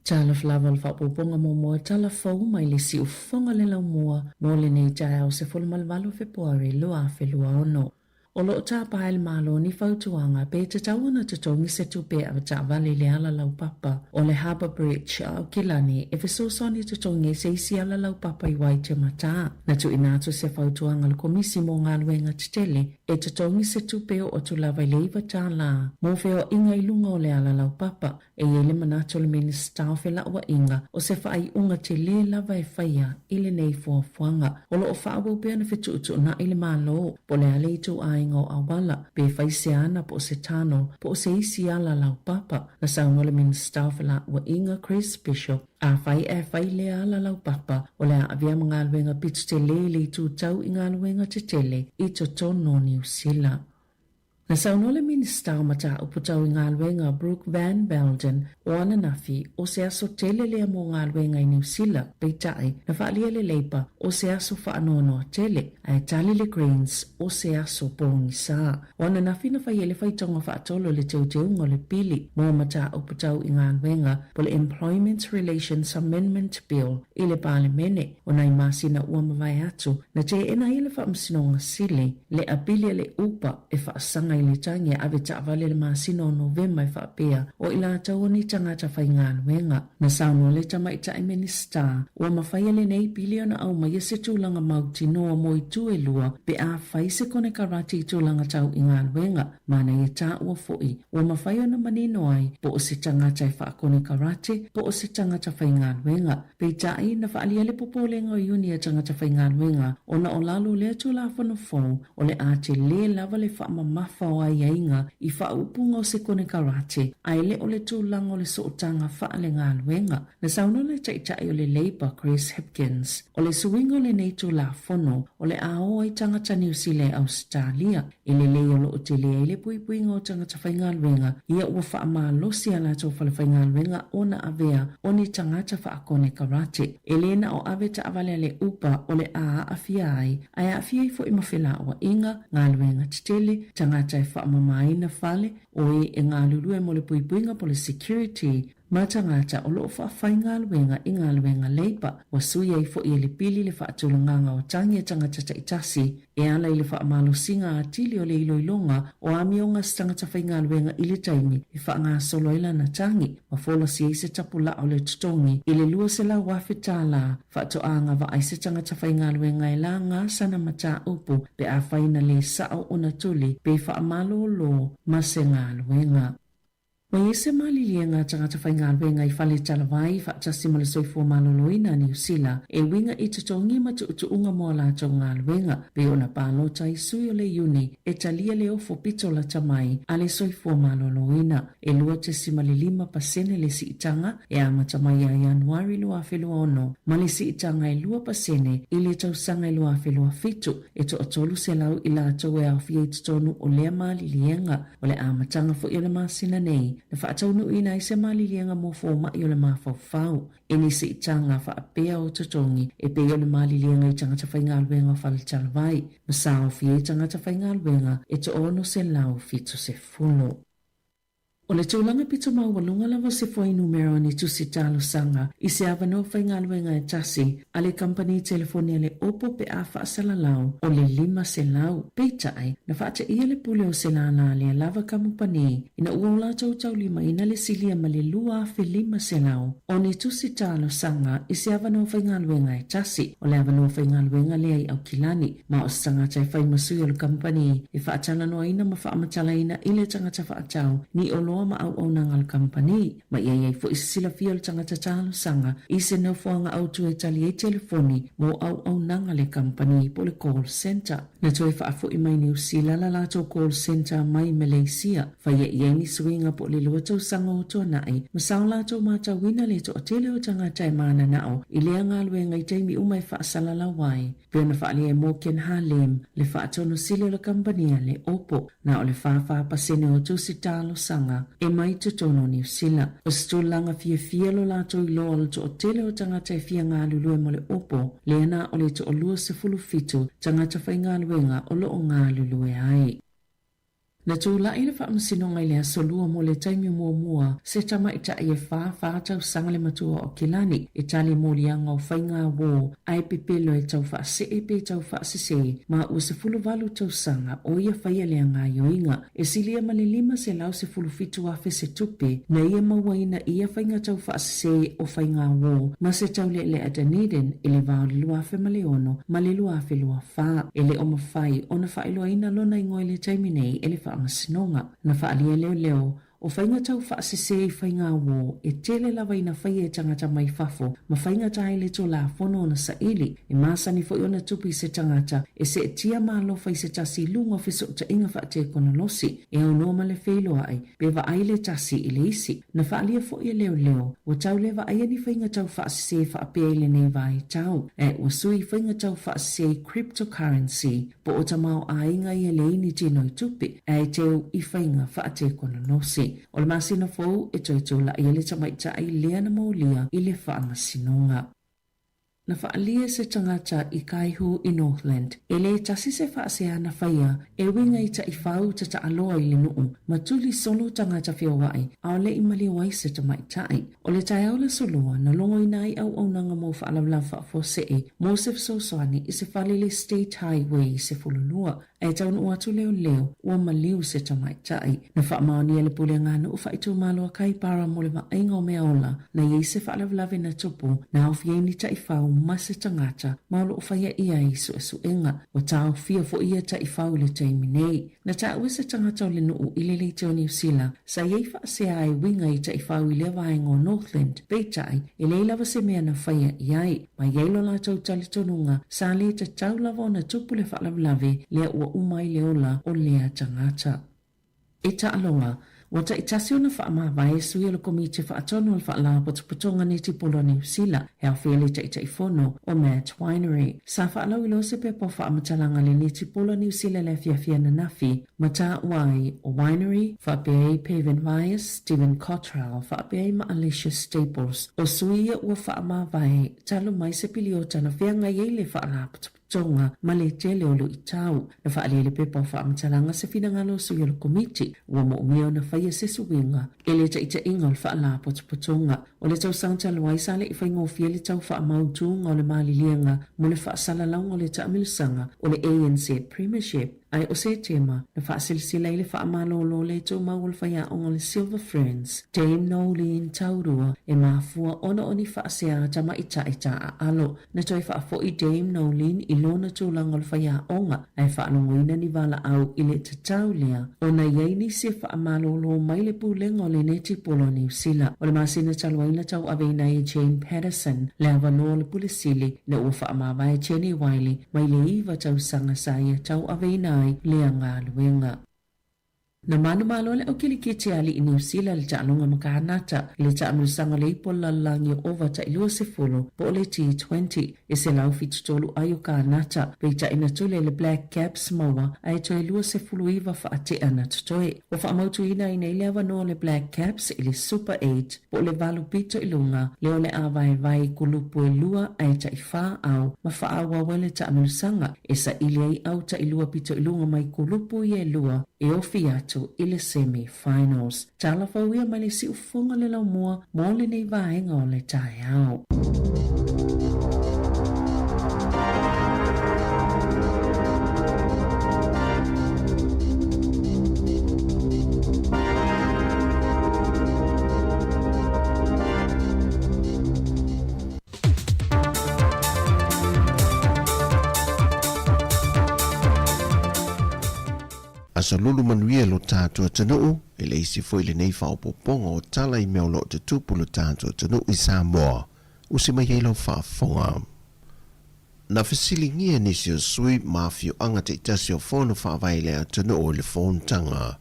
F: Talofa lava le faaopoopoga muamua tala fou mai le siufofoga le laumua mo lenei taeao 18 Fepuari 2026. O lo o tapa ai le Malo ni fautuaga pe tatau ona totogi se tupe e avetaavale i le ala laupapa o le Harbour Bridge a Aukilani e fesoasoani totogi ai se isi ala laupapa i Waitematā. Na tuuina atu se fautuaga a le Komisi mo Galuega Tetele e totogi se tupe oo atu lava i le $9 mo feoaiga i luga o le ala laupapa. E i ai le manatu o le Minisita o Felauaiga o se faaiuga tele lava e faia i lenei fuafuaga. O lo o faaauau pea ona fetuutuunai le Malo po o le a le ituaiga o auala, pe fai se ana po o se tunnel po o se isi ala laupapa. Na saunoa le Minisita o Felauaiga Chris Bishop, Afai ae fai lea ala laupapa, o le a avea ma galuega pito tele i le itu tau i galuega tetele i totonu o Niu Sila. Na saunoa le Minisita o Mataupu Tau i Galuega Brooke Van Velden o ananafi o se aso tele lea mo galuega i Niu Sila, peitai, na faaalia le Labour o se aso faanoanoa tele, ae tali le Greens o se aso pogisa. O ananafi na fai ai le faitauga faatolu o le teuteuga o le pili mo mataupu tau i galuega po le Employment Relations Amendment Bill i le Palemene o nai masina ua mavae atu, na teena ai le Faamasinoga Sili le apili a le Upa e faasaga i le tagi e ave taavale i le masina o Novema e faapea o i latou o ni tagata faigaluega. Na saunoa le Tamaitai Minisita, ua mafaia lenei pili ona aumaia se tulaga mautinoa mo itu e lua pe a fai se konekarate i tulaga tau i galuega. Manaia taua foi, ua mafai ona manino ai po o se tagata e faakonekarate po o se tagata faigaluega. Peitai, na faaalia le popolega o iuni a tagata faigaluega ona o lalo o lea Tulafono fou o le a tele lava le faamamafa o aiaiga i faaupuga o se konekarate ae le o le tulaga o le sootaga faalegaluega. Na saunoa le Taitai o le Labour Chris Hipkins, o le suiga o lenei Tulafono o le a o ai tagata Niu Sila i Ausetalia I lelei o lo o tele ai le puipuiga o tagata faigaluega, ia ua faamalosi a latou falefaigaluega ona avea o ni tagata faakonekarate. E le na o ave taavale a le Uber o le a aafia ai, ae aafia ai foi ma felauaiga, galuega tetele, tagata e faamamaina fale, o e e galulue mo le puipuiga po le security, ma tagata o lo o faafaigaluega i galuega leipa. Ua sui ai foi e le pili le faatulagaga o tagi a tagata taitasi e ala i le faamalosiga atili o le iloiloga o amioga a se tagata faigaluega i le taimi e faagasolo ai lana tagi ma folasi ai se tapulaa o le totogi i le $200,000 faatoaga vaai se tagata faigaluega e laga sana mataupu pe afai na lē sao ona tuli pe faamalōlō ma se galuega. Ua i ai se maliliega a tagata faigaluega i fale talavai faatasi ma le soifua maloloina a Niu Sila e uiga i totogi ma tuutuuga mo a latou galuega, pei ona palota ai sui o le Iuni e talia le ofo pito lata mai a le soifua maloloina. E 2.5 pasene le siitaga e amata mai ia Ianuari 2026 ma le siitaga e 2% i le tausaga e 2027, e toatolu selau i latou e aofia i totonu o lea maliliega. O le amataga foi o le masina nei, na faataunuuina ai se maliliega mo fomai o le mafaufau i ni siitaga faapea o totogi e pei o le maliliega i tagata faigaluega o faletalavai, ma saofia ai tagata faigaluega e 670. O le tulaga pito maualuga lava o se fuainumera o ni tusi talosaga i se avanoa faigaluega e tasi a le kamupani telefoni a le Oppo pe a faasalalau o le 500. Peitai, na faateia le pule o se lālā lea lava kamupani ina ua o latou taulimaina le silia ma le 2,500 o ni tusi talosaga i se avanoa faigaluega e tasi. O le avanoa faigaluega lea i Aukilani, ma o se tagata e fai ma sui o le kamupani e faatalanoaina ma faamatalaina i le tagata faatau ni oloa ma auaunaga a le kamupani. Ma ia i ai foi se silafia o le tagata talosaga i se nofoaga autu e tali ai telefoni mo auaunaga a le kamupani po o le call centre. Na toe faafoi mai Niu Sila la latou call centre mai Malaysia. Faia i ai ni suiga po o le lua tausaga o tuanai ma sao latou matauina le toatele o tagata e mananao i lea galuega i taimi uma e faasalalau ai. Pei ona faaalia e Morgan Halim, le faatonu sili o le kamupani a le Oppo, na o le 44% o tusi talosaga e mai totonu o Niu Sila. O se tulaga fiafia lo latou iloa o le toatele o tagata e fia galulue mo le Oppo, lea na o le toalua 17 tagata faigaluega o lo o galulue ai. Na tulai le Faamasinoga i le Aso Lua mo le taimi muamua se tamaitai e 44 tausaga le matua o Aukilani e tali moliaga o faiga uō ae pepelo e tau faasee pe tau faasese ma ua 18 tausaga o ia faia lea gaoioiga. E silia ma le 517,000 se tupe na ia mauaina i ia faiga tau faasese o faiga uō ma se taulealea Dunedin i le va o le 2006 ma le 2024. E le o mafai ona faailoaina lona igoa i le taimi nei e le Faamasinoga. Na faaalia leoleo, o faiga tau faasese i faiga uō e tele lava ina faia e tagata mai fafo ma faigata ai le Tulafono ona saili. E masani foi ona tupu i se tagata e seetia ma alofa i se tasi i luga o fesootaiga faatekonolosi e aunoa ma le feiloai pe vaai le tasi i le isi. Na faaalia foi e leoleo, ua tau le vaaia ni faiga tau faasese faapea i lenei vaitau, ae ua sui i faiga tau faasese i cryptocurrency po o tamaoaiga ia leai ni tino i tupe, ae teu i faiga faatekonolosi. O le masina fou e toe tulai ai le tamaitai lea na molia i le Faamasinoga. Na faaalia se tagata i Kaihu i Northland, e le tasi se faasea na faia e uiga i taifau tataaloa i le nuu ma tuli solo tagata feoai aole i maliu ai se tamaitai. O le taeao le Aso Lua, na logoina ai auaunaga mo faalavelave faafuasei mo se fesoasoani i se fale i le State Highway 12. Ae taunuu atu leoleo, ua maliu se tamaitai. Na faamaonia le Pulega Nuu Faaitumalo a Kaipara mo le vaaiga o mea ola, na i ai se faalavelave na tupu, na aofia ai ni taifau ma se tagata, ma o lo o faia i ai suesuega. Ua taofia foi ia taifau i le taimi nei. Na taua se tagata o le nuu i le leitio Niu Sila, sa i ai faasea e uiga i taifau i lea vaega o Northland, peitai, e leai lava se mea na faia i ai. Ma i ai lo latou talitonuga, sa le tatau lava ona tupu le faalavelave lea ua uma ai le ola o lea tagata. E taaloga, ua taitasi ona faamavae sui o le Komiti Faatonu o le Faalapotopotoga Netipolo a Niu Sila, e aofia le Taitaifono o Matt Winery. Sa faalauiloa se pepa o faamatalaga a le Netipolo a Niu Sila i le afiafi ananafi, ma taua ai o Winery, faapea ai Pavan Vyas, Stephen Cottrell, faapea ai ma Alicia Staples, o sui ia ua faamavae talu mai se piliota na feagai ai le Faalapotopotoga ma le tele o luitau. Na faaalia i le pepa o faamatalaga se finagalo o sui o le Komiti ua moomia ona faia se suiga i le taitaiga o le Faalapotopotoga. O le tausaga talu ai sa le i faigofie le tau faamautuga o le maliliega mo le faasalalauga o le taamilosaga o le ANZ Premiership, Ae o se tema na faasilasila ai le faamalolo le tumau o le faiaoga o le Silver Ferns, Dame Noeline Taurua, e mafua ona o ni faasea tamaitai taaalo. Na toe faafoi Dame Noeline i lona tulaga o le faiaoga ae faalogoina ni valaau i le tatau lea ona i ai nisi e faamalolo mai le pulega o le netipolo a Niu Sila. O le masina talu ai na tauaveina ai e Jane Patterson le avanoa o le Pule Sili ina ua faamavae Jenny Wylie mai le iva tausaga sa ia tauaveina ai lea galuega. Na manumalo le aukilikiti a alii Niu Sila i le taaloga ma Kanata i le taamilosaga o le ipu o le lalolagi o ova tai 20 po o le T20 e 173 ai o Kanata, peitai na tule le Black Caps maua ae toe 29 faatea na totoe. Ua faamautuina ai nei le avanoa o le Black Caps i le Super Eight po o le valu pito i luga lea o le a vaevae i kulupu e lua ae tai-fa ao ma faaauau ai le taamilosaga e saili ai au tai-lua pito i luga mai kulupu ia e lua e ofi atu i le semi finals. Tala fou ia mai le siufofoga le laumua mo lenei vaega o le taeao.
G: Aso lulu manuia lo tatou atunuu, e le isi foi lenei faaopoopoga o tala i mea o lo o tutupu lo tatou atunuu i Samoa. Usi mai ai lau faafofoga. Na fesiligia nisi o sui ma afioaga taitasi o Fono Faavae i le atunuu i le fonotaga.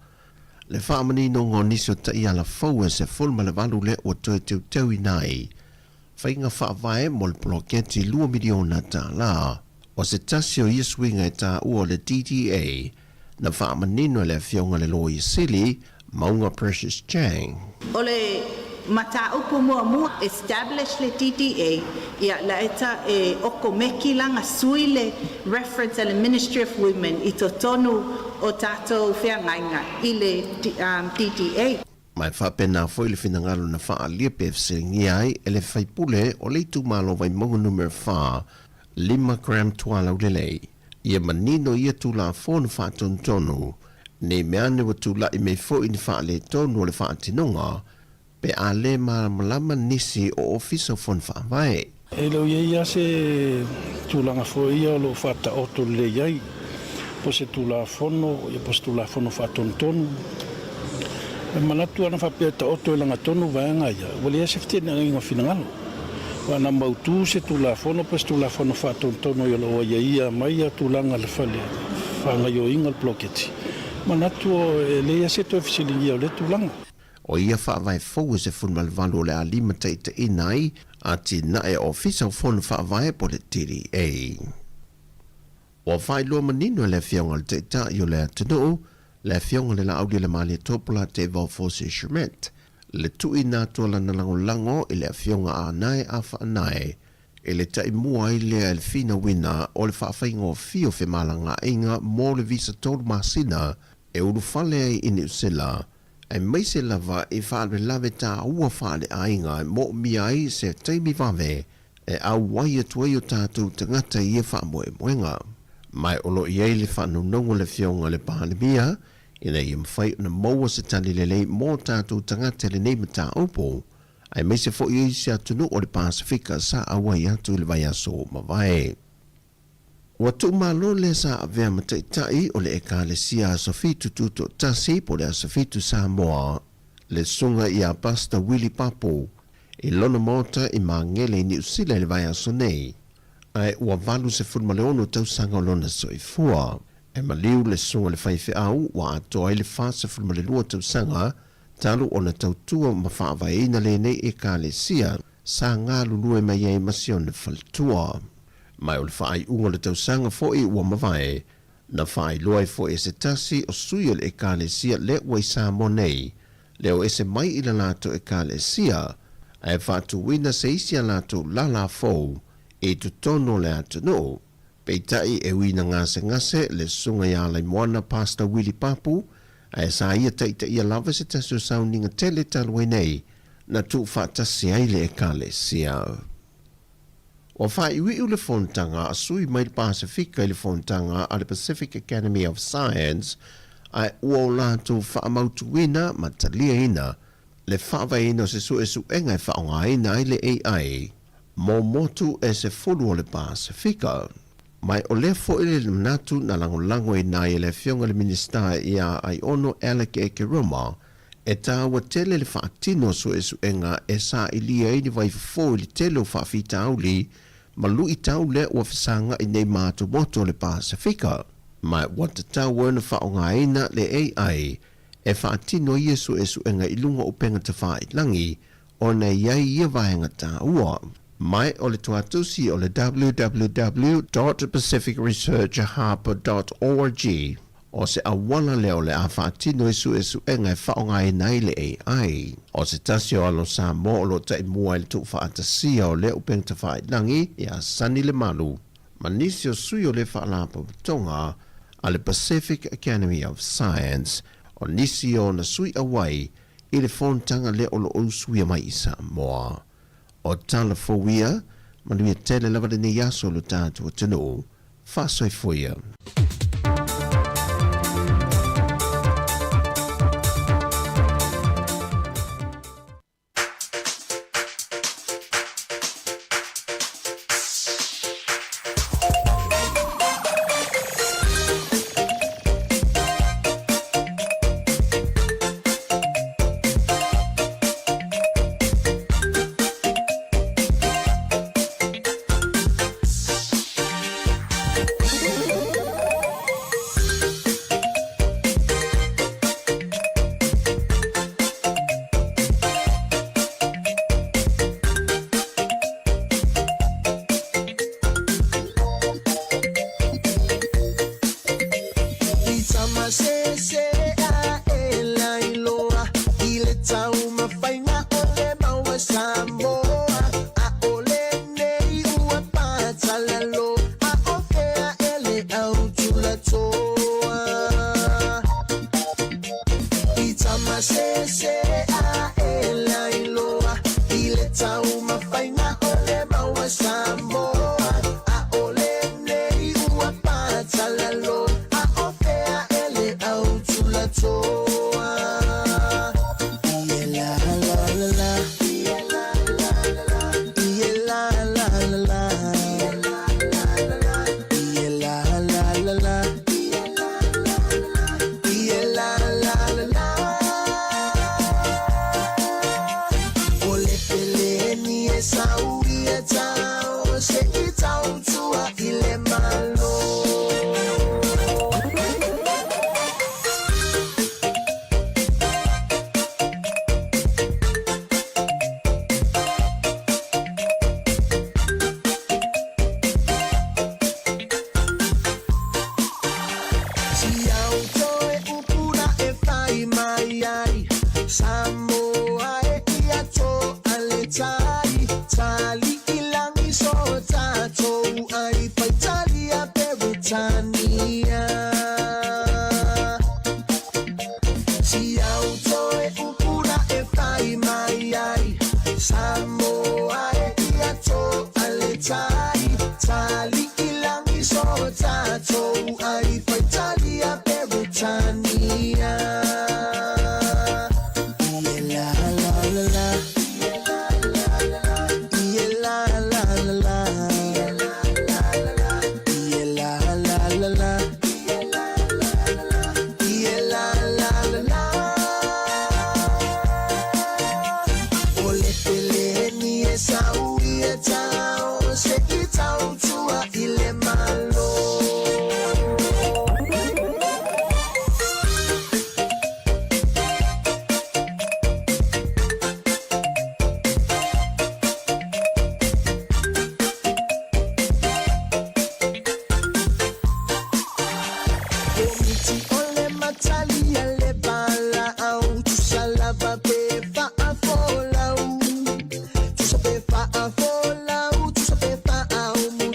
G: Le faamaninoga o nisi o taiala fou e 18 lea ua toe teuteuina ai faiga faavae mo le poloketi $2 miliona. O se tasi o ia suiga e taua o le DDA, na faamanino e le Afioga i le Loia Sili, Mauga Precious Chang.
H: O le Mataupu muamua, establish le DDA, ia laeta e okomeki la gasui le reference a le Ministry of Women i totonu o tatou feagaiga i le DDA.
G: Ma e faapena foi le finagalo na faaalia pe fesiligia ai e le faipule o le itumalo Vaimauga Numera 4, 5 gram tualaulelei. Ia manino ia Tulafono Faatonutonu, ne i mea ane ua tulai mai foi ni faaletonu o le faatinoga, pe a le malamalama nisi o Ofisa o Fono Faavae.
I: E le o i ai lava se tulaga foi ia o lo o faataoto lelei ai, po o se Tulafono, po o se Tulafono Faatonutonu. E manatu ana faapea e taoto e lagatonu vaega ia, ua leai se feteenaiga o finagalo. Aua ana mautu se Tulafono po o se Tulafono Faatonutonu o lo o aiaia mai ia tulaga o le fale faagaoioiga o le poloketi, manatu e leai lava se toe fesiligia o lea tulaga.
G: O ia faavae fou e 18 o le a limataitaiina ai atinae Ofisa o Fono Faavae po o le TDA. Ua faailoa manino e le Afioga i le Taitai o le atunuu, le Afioga i le Laaulialemalietoa Topolate Fosi Schmidt, le tuuina atu o lana lagolago i le Afioga a Anae Afaanae e le taimua ai lea i le finauina o le faafaigofie o femalagaaiga mo le visa tolu masina e ulufale ai i Niu Sila, aemaise lava i faalavelave taua faaleaiga e moomia ai se taimi vave e auai atu ai o tatou tagata i ia faamoemoega. Ma o lo o i ai le faanonogo a le Afioga i le Palemia ina ia mafai ona maua se tali lelei mo tatou tagata i lenei mataupu, aemaise foi o isi atunuu o le Pasefika sa auai atu i le vaiaso ua mavae. Ua tuumalo le sa avea ma taitai o le Ekalesia Aso Fitu Tutoatasi po o le Aso Fitu Samoa, le Susuga ia Pastor Willie Papu, i lona maota i Magele i Niu Sila i le vaiaso nei, ae ua 86 tausaga o lona soifua. E maliu le susuga i le faifeau ua atoa ai le 42 tausaga talu ona tautua ma faavaeina lenei Ekalesia sa galulue mai ai ma si ona faletua. Ma o le faaiuga o le tausaga foi ua mavae, na faailoa ai foi e se tasi o sui o le Ekalesia lea ua i Samoa nei, le o ese mai i le latou Ekalesia, ae faatuina se isi a latou lala fou i totonu o le atunuu. Peitai e ui na gasegase le susuga ia Alaimoana Pastor Willie Papu, ae sa ia taitaia lava se tasi o sauniga tele talu ai nei na tuufaatasi ai le Ekalesia. Ua faaiuiu le fonotaga a sui mai le Pasefika i le fonotaga a le Pacific Academy of Science ae ua o latou faamautuina ma taliaina le faavaeina o se suesuega e faaaogaina ai le AI mo motu e 10 o le Pasefika. Ma o lea foi le manatu na lagolagoina ai e le Afioga i le Minisita ia Aiono Alec Ekeroma e tāua tele le faatino o suesuega e sailia ai ni vaifofo i le tele o faafitauli ma luitau lea ua fesagai nei ma atumotu o le Pasefika. Ma ua tatau ona faaaogaina le AI e faatino ai ia suesuega i luga o upega tafailagi ona e i ai ia vaega taua. Ma o le tuatusi o le www dot pacific research hub dot org o se auala lea o le a faatino ai suesuega e faaaogaina ai le AI. O se tasi o alo Samoa o lo o taimua i le tuufaatasia o lea upega tafailagi ia Sonny Lemalu ma nisi o sui o le Faalapotopotoga a le Pacific Academy of Science, o nisi o ona sui auai i le fonotaga lea o lo o usuia mai i Samoa. O tala fou ia, manuia tele lava lenei aso lo tatou atunuu. Faasoifua ia.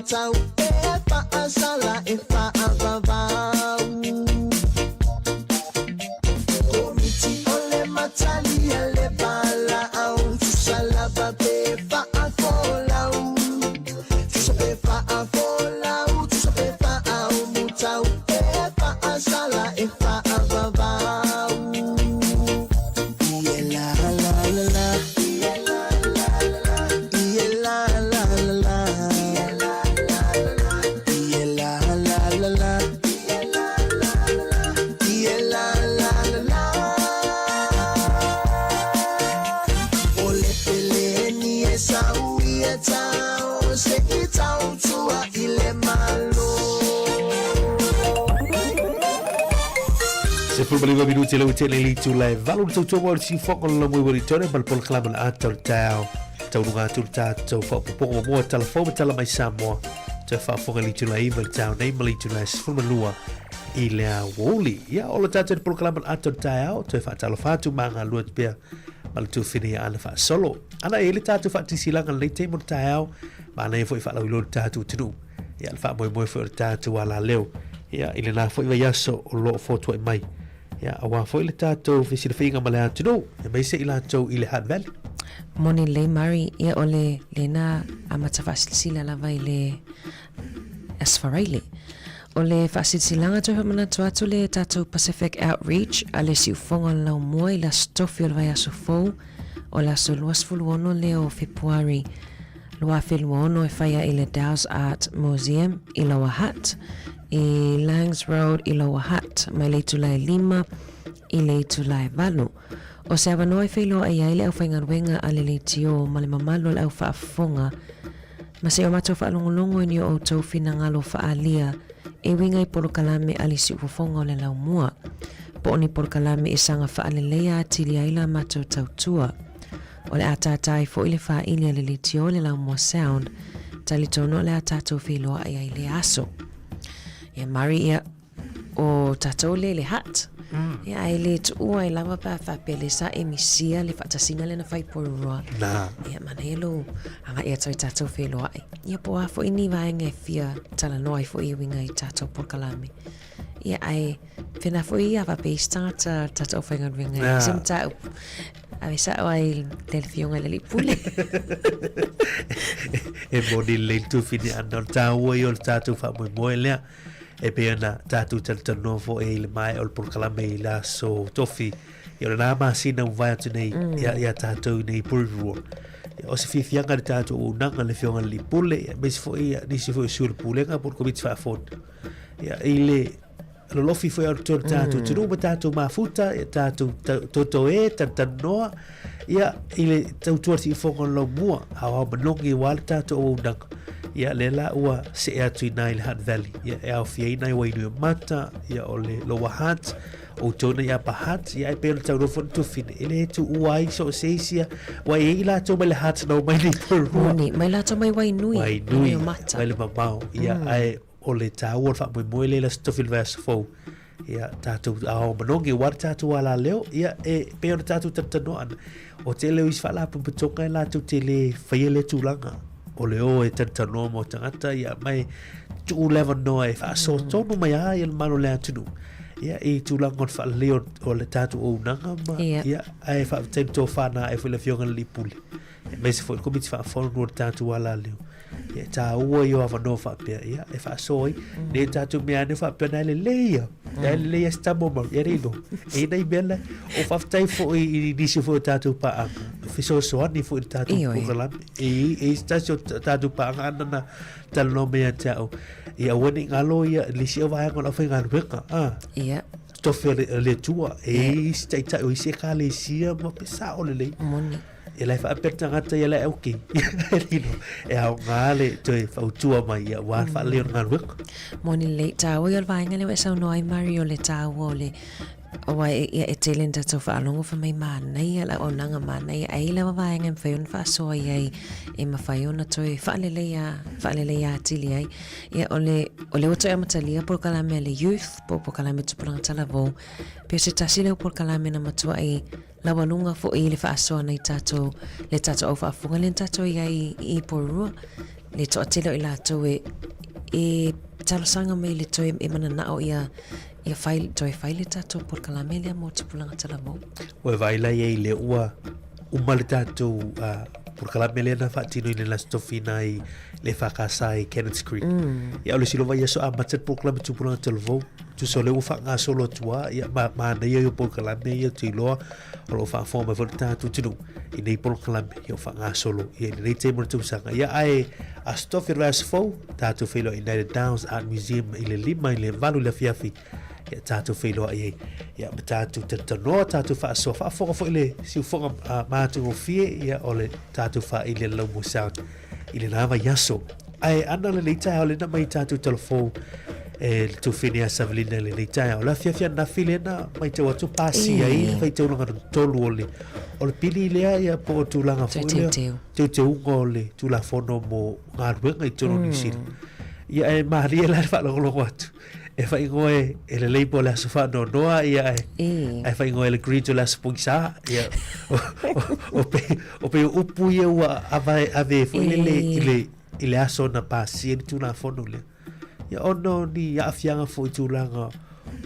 D: faaumutau e faasala e faavavau. Komiti o le matali a le valaau, tusa lava pe faafolau. Tusa pe faafolau, tusa pe faaumutau e faasala e faavavau. Ie la la la la. Ie la la la la. Ie la la la la. Ie la la la la. Ie la la la la. O le peleni e sau ia tau se i tautua i le Malo.
A: 19 minute le utele le itula e valu le tautua mo le siufoga o le laumui Ueritone ma le polokalame o le ata o le taeao. Taunuga atu le tatou faaopoopoga muamua tala fou ma tala mai Samoa. Toe faafofoga i le itula e 9 i le taeao nei ma le itula e 12 i le aoauli. Ia, o le tatou polokalame o le ata o le taeao, toe faatalofa atu ma galulue atu pea ma le tuafine ia Ana faasolo. Ana, e i ai le tatou faatisilaga i lenei taimi o le taeao, manaia foi faalauiloa le tatou atunuu. Ia, le faamoemoe foi o le tatou alaleo. Ia, i lena foi vaiaso o lo o fotuai mai. Ia, aua foi le tatou fesilafaiga ma le atunuu, aemaise i latou i le Hutt Valley.
B: Moni lelei Murray, ia o le lena amata faasilasila lava i le Aso Faraile. O le faasilasilaga toe faamanatu atu le tatou Pacific Outreach a le Siufoga o le Laumua i le Aso Tofi o le vaiaso fou o le aso 26 lea o Fepuari 2026 e fai ai i le Dowse Art Museum i Lower Hutt i Langs Road i Lower Hutt mai le itula e 5 i le itula e 8. O se avanoa e feiloai ai le aufaigaluega a le leitio ma le mamalu o le au faafofoga ma se o matou faalogologo i ni o outou finagalo faaalia e uiga i polokalame a le siufofoga o le laumua, po o ni polokalame e saga faaleleia atili ai la matou tautua. O le a tātā ai foi le fāili a le leitio i le laumua sound, talitonu o le a tatou feiloai ai i lea aso. Ia Murray, ia, o tatou le le Hutt. Ia, ae le tuua ai lava pe a faapea le sa e misia le faatasiga lea na fai i Porirua.
A: Na.
B: Ia, manaia lou agai atu ai tatou feiloai. Ia, po o a foi ni vaega e fia talanoa ai foi e uiga i tatou polokalame. Ia, ae pēnā foi a faapea isi tagata tatou aufaigaluega i se mataupu. Ave sao ai i le Afioga i le Alii Pule.
A: E moni lelei le tuafine ana, o le taua ia o le tatou faamoemoe lea. E pei ona tatou talatalanoa foi i le maea o le polokalame i le aso Tofi, ia o lena masina ua mavae atu nei ia, ia tatou i nei Porirua. Ia, o se fiafiaga i le tatou auaunaga i le Afioga i le Alii Pule, ia, aemaise foi ia, nisi foi o sui o le Pulega po o le Komiti Faafono. Ia, i le lolofi foi o le tatou atunuu ma tatou mafuta, ia tatou totoe, talatalanoa, ia, i le tautua le siufofoga o le laumua, aoao manogi aua le tatou auaunaga. Ia, lea la ua see atu i ina i le Hutt Valley, ia, e aofia ai nai Wainuiomata, ia, o le Lower Hutt, o outou nei Upper Hutt, ia, e pei ona taunuu foi le tuafine, e le tuua ai so o se isi ia, ua i ai latou mai le Hutt na omai nei Porirua.
B: Moni, mai latou mai Wainui,
A: Wainui,
B: Wainuiomata.
A: mai le mamao, ia, ae o le taua o le faamoemoe lea i le Aso Tofi o le vaiaso fou, ia, tatou aoao manogi aua le tatou alaleo, ia, e pei ona tatou talatalanoa ana, o tele o isi faalapotopotoga e latou te le faia lea tulaga, o le o e talatalanoa mo tagata, ia, ma e tuu le avanoa e faasoa tonu mai lava le mamalu o le atunuu, ia, i tulaga o le faaleleia o le tatou auaunaga ma, ia, ae faafetai i le tofa na ae foi i le Afioga i le Alii Pule, aemaise foi le Komiti Faafono o le tatou alaleo. Ia, e tāua ia o avanoa faapea, ia, e faasoa ai. Nei tātou mea ane faapea, na e lelei ia. Na e lelei ia se tama mau, ia nei no. E ina i mea la, o faafetai foi i nisi foi o tātou pāanga, fesoasoani foi i le tātou
B: Ioe.
A: polokalame. E i, e i se tasi o tātou pāanga ana na talanoa mai ia te au, ia aua ne i ngalo ia nisi o vaega o le aufaigaluega, a.
B: Ia.
A: Tofi o le, o le Atua, e i isi taitai o isi ekalesia ma pe sao lelei.
B: Moni.
A: Ia la e faapea le tagata ia la e okay. Lilo, e aoga le toe fautua mai ia aua le faaleleia o le galuega.
B: Moni lelei, taua ia o le vaega lea ua e saunoa ai Mary o le taua o le aua e, ia e tele ni tatou faalogo fai mai manaia le auaunaga manaia ae i ai lava vaega e mafai ona faasoa i ai e mafai ona toe faaleleia, faaleleia atili ai. Ia o le, o lea ua toe amatalia polokalame a le youth po o polokalame tupulaga talavou, pe o se tasi lea o polokalame na matuai Laualuga foi i le faasoa nai tatou, le tatou au faafofoga lea na tatou i ai i Porirua. le toatele o i latou e e talosaga mai i le toe e mananao ia ia fai, toe fai le tatou polokalame lea mo tupulaga talavou.
A: Ua e vaai la i ai lea ua uma le tatou uh, polokalame lea na faatinoina i le Aso Tofiina i le EFKS i Cannons Creek. Mm. Ia o le silova i aso amata le polokalame tupulaga talavou. Tusa o lea ua faagasolo atu lava, ia ma, manaia ia o polokalame ia ou te iloa o lo o faafofoga mai foi le tatou atunuu i nei polokalame ia o faagasolo ia i lenei taimi o le tausaga. Ia ae Aso Tofi o le vaiaso fou, tatou feiloai i United Downs Art Museum i le 5 i le 8 i le afiafi. Ia tatou feiloai ai. Ia ma tatou talatalanoa, tatou faasoa, faafofoga foi le siufofoga uh, matagofie ia o le tatou faaili a le Laumua Sound i lena vaiaso. Ae ana lenei taeao lena mai tatou talafou e le tufine a Savelina i lenei taeao. O le afiafi ananafi lena matau atu pasia ai le faitauga lona tolu o le o le pili lea ia po o tulaga foi lea teuteuga o le Tulafono mo galuega i totonu o Niu Sila. Ia e malie la le faalogologo atu e faaigoa e, e le Labour o le aso faanoanoa ia ae, ae faaigoa e le Greens o le aso pogisa ia o, o, o, pe, o pe upu ia ua ave, ave foi lele i le, i le aso na pasia le Tulafono lea. Ia ona o ni aafiaga foi i tulaga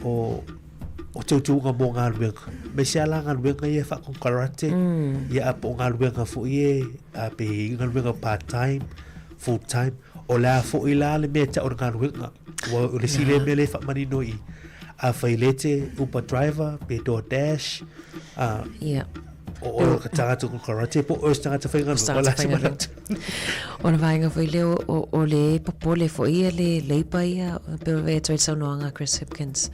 A: o o teuteuga mo galuega. Aemaise lava la galuega ia e faakonekarate, mm. ia a po o galuega foi e a pe i galuega part time, full time. O le a foi la le mea e tau o le galuega. Ua o le isi lea mea lea e faamanino i afai le te Uber driver pe DoorDash, a
B: yeah.
A: O oe o ka tagata konekarate po o oe o se tagata faigaluega. O le a se manatu?
B: O le vaega foi lea o, o le popole foi ia le Labour ia, pe o le atu ai le saunoaga a Chris Hipkins.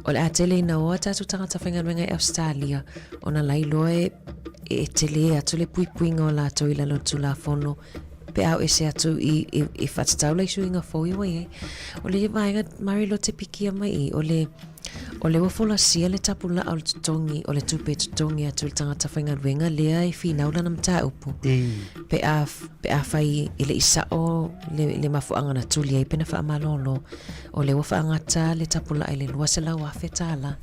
B: O le a tele ina o a tatou tagata faigaluega i Australia, ona la iloa e, e tele atu le puipuiga o latou i lalo o le Tulafono pe a o ese atu i, i, i whatatau lai suiga fou ia ua i ai. O le vaega Mary Lote pikia mai i, o le, o le ua folasia le tapulaa o le totogi, o le tupe e totogi atu i le tagata faigaluega lea e finau lana mataupu. Pe a, pe afai e le i sao le, le mafuaaga na tuli ai pe na faamalolo, o lea ua faagata le tapulaa i le $200,000 tālā.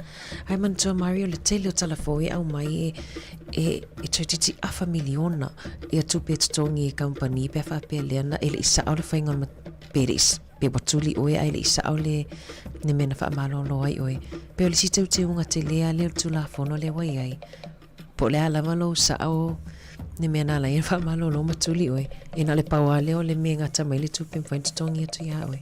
B: Ae manatua Mario le tele o tala fou e aumai e, e, e toeitiiti afa miliona ia tupe e totogi e kamupani pe a faapea lea na e le i sao le faiga o le pe le i pe ua tuli oe ae le i sao le, le mea na faamalolo ai oe. Pe o le isi teuteuga tele lava lea o le Tulafono lea ua i ai. Po o le a lava lou sao le mea na ala ai ona faamalolo ma tuli oe, e na o le pau lava lea o le mea e gata mai le tupe e mafai ona totogi atu ia oe.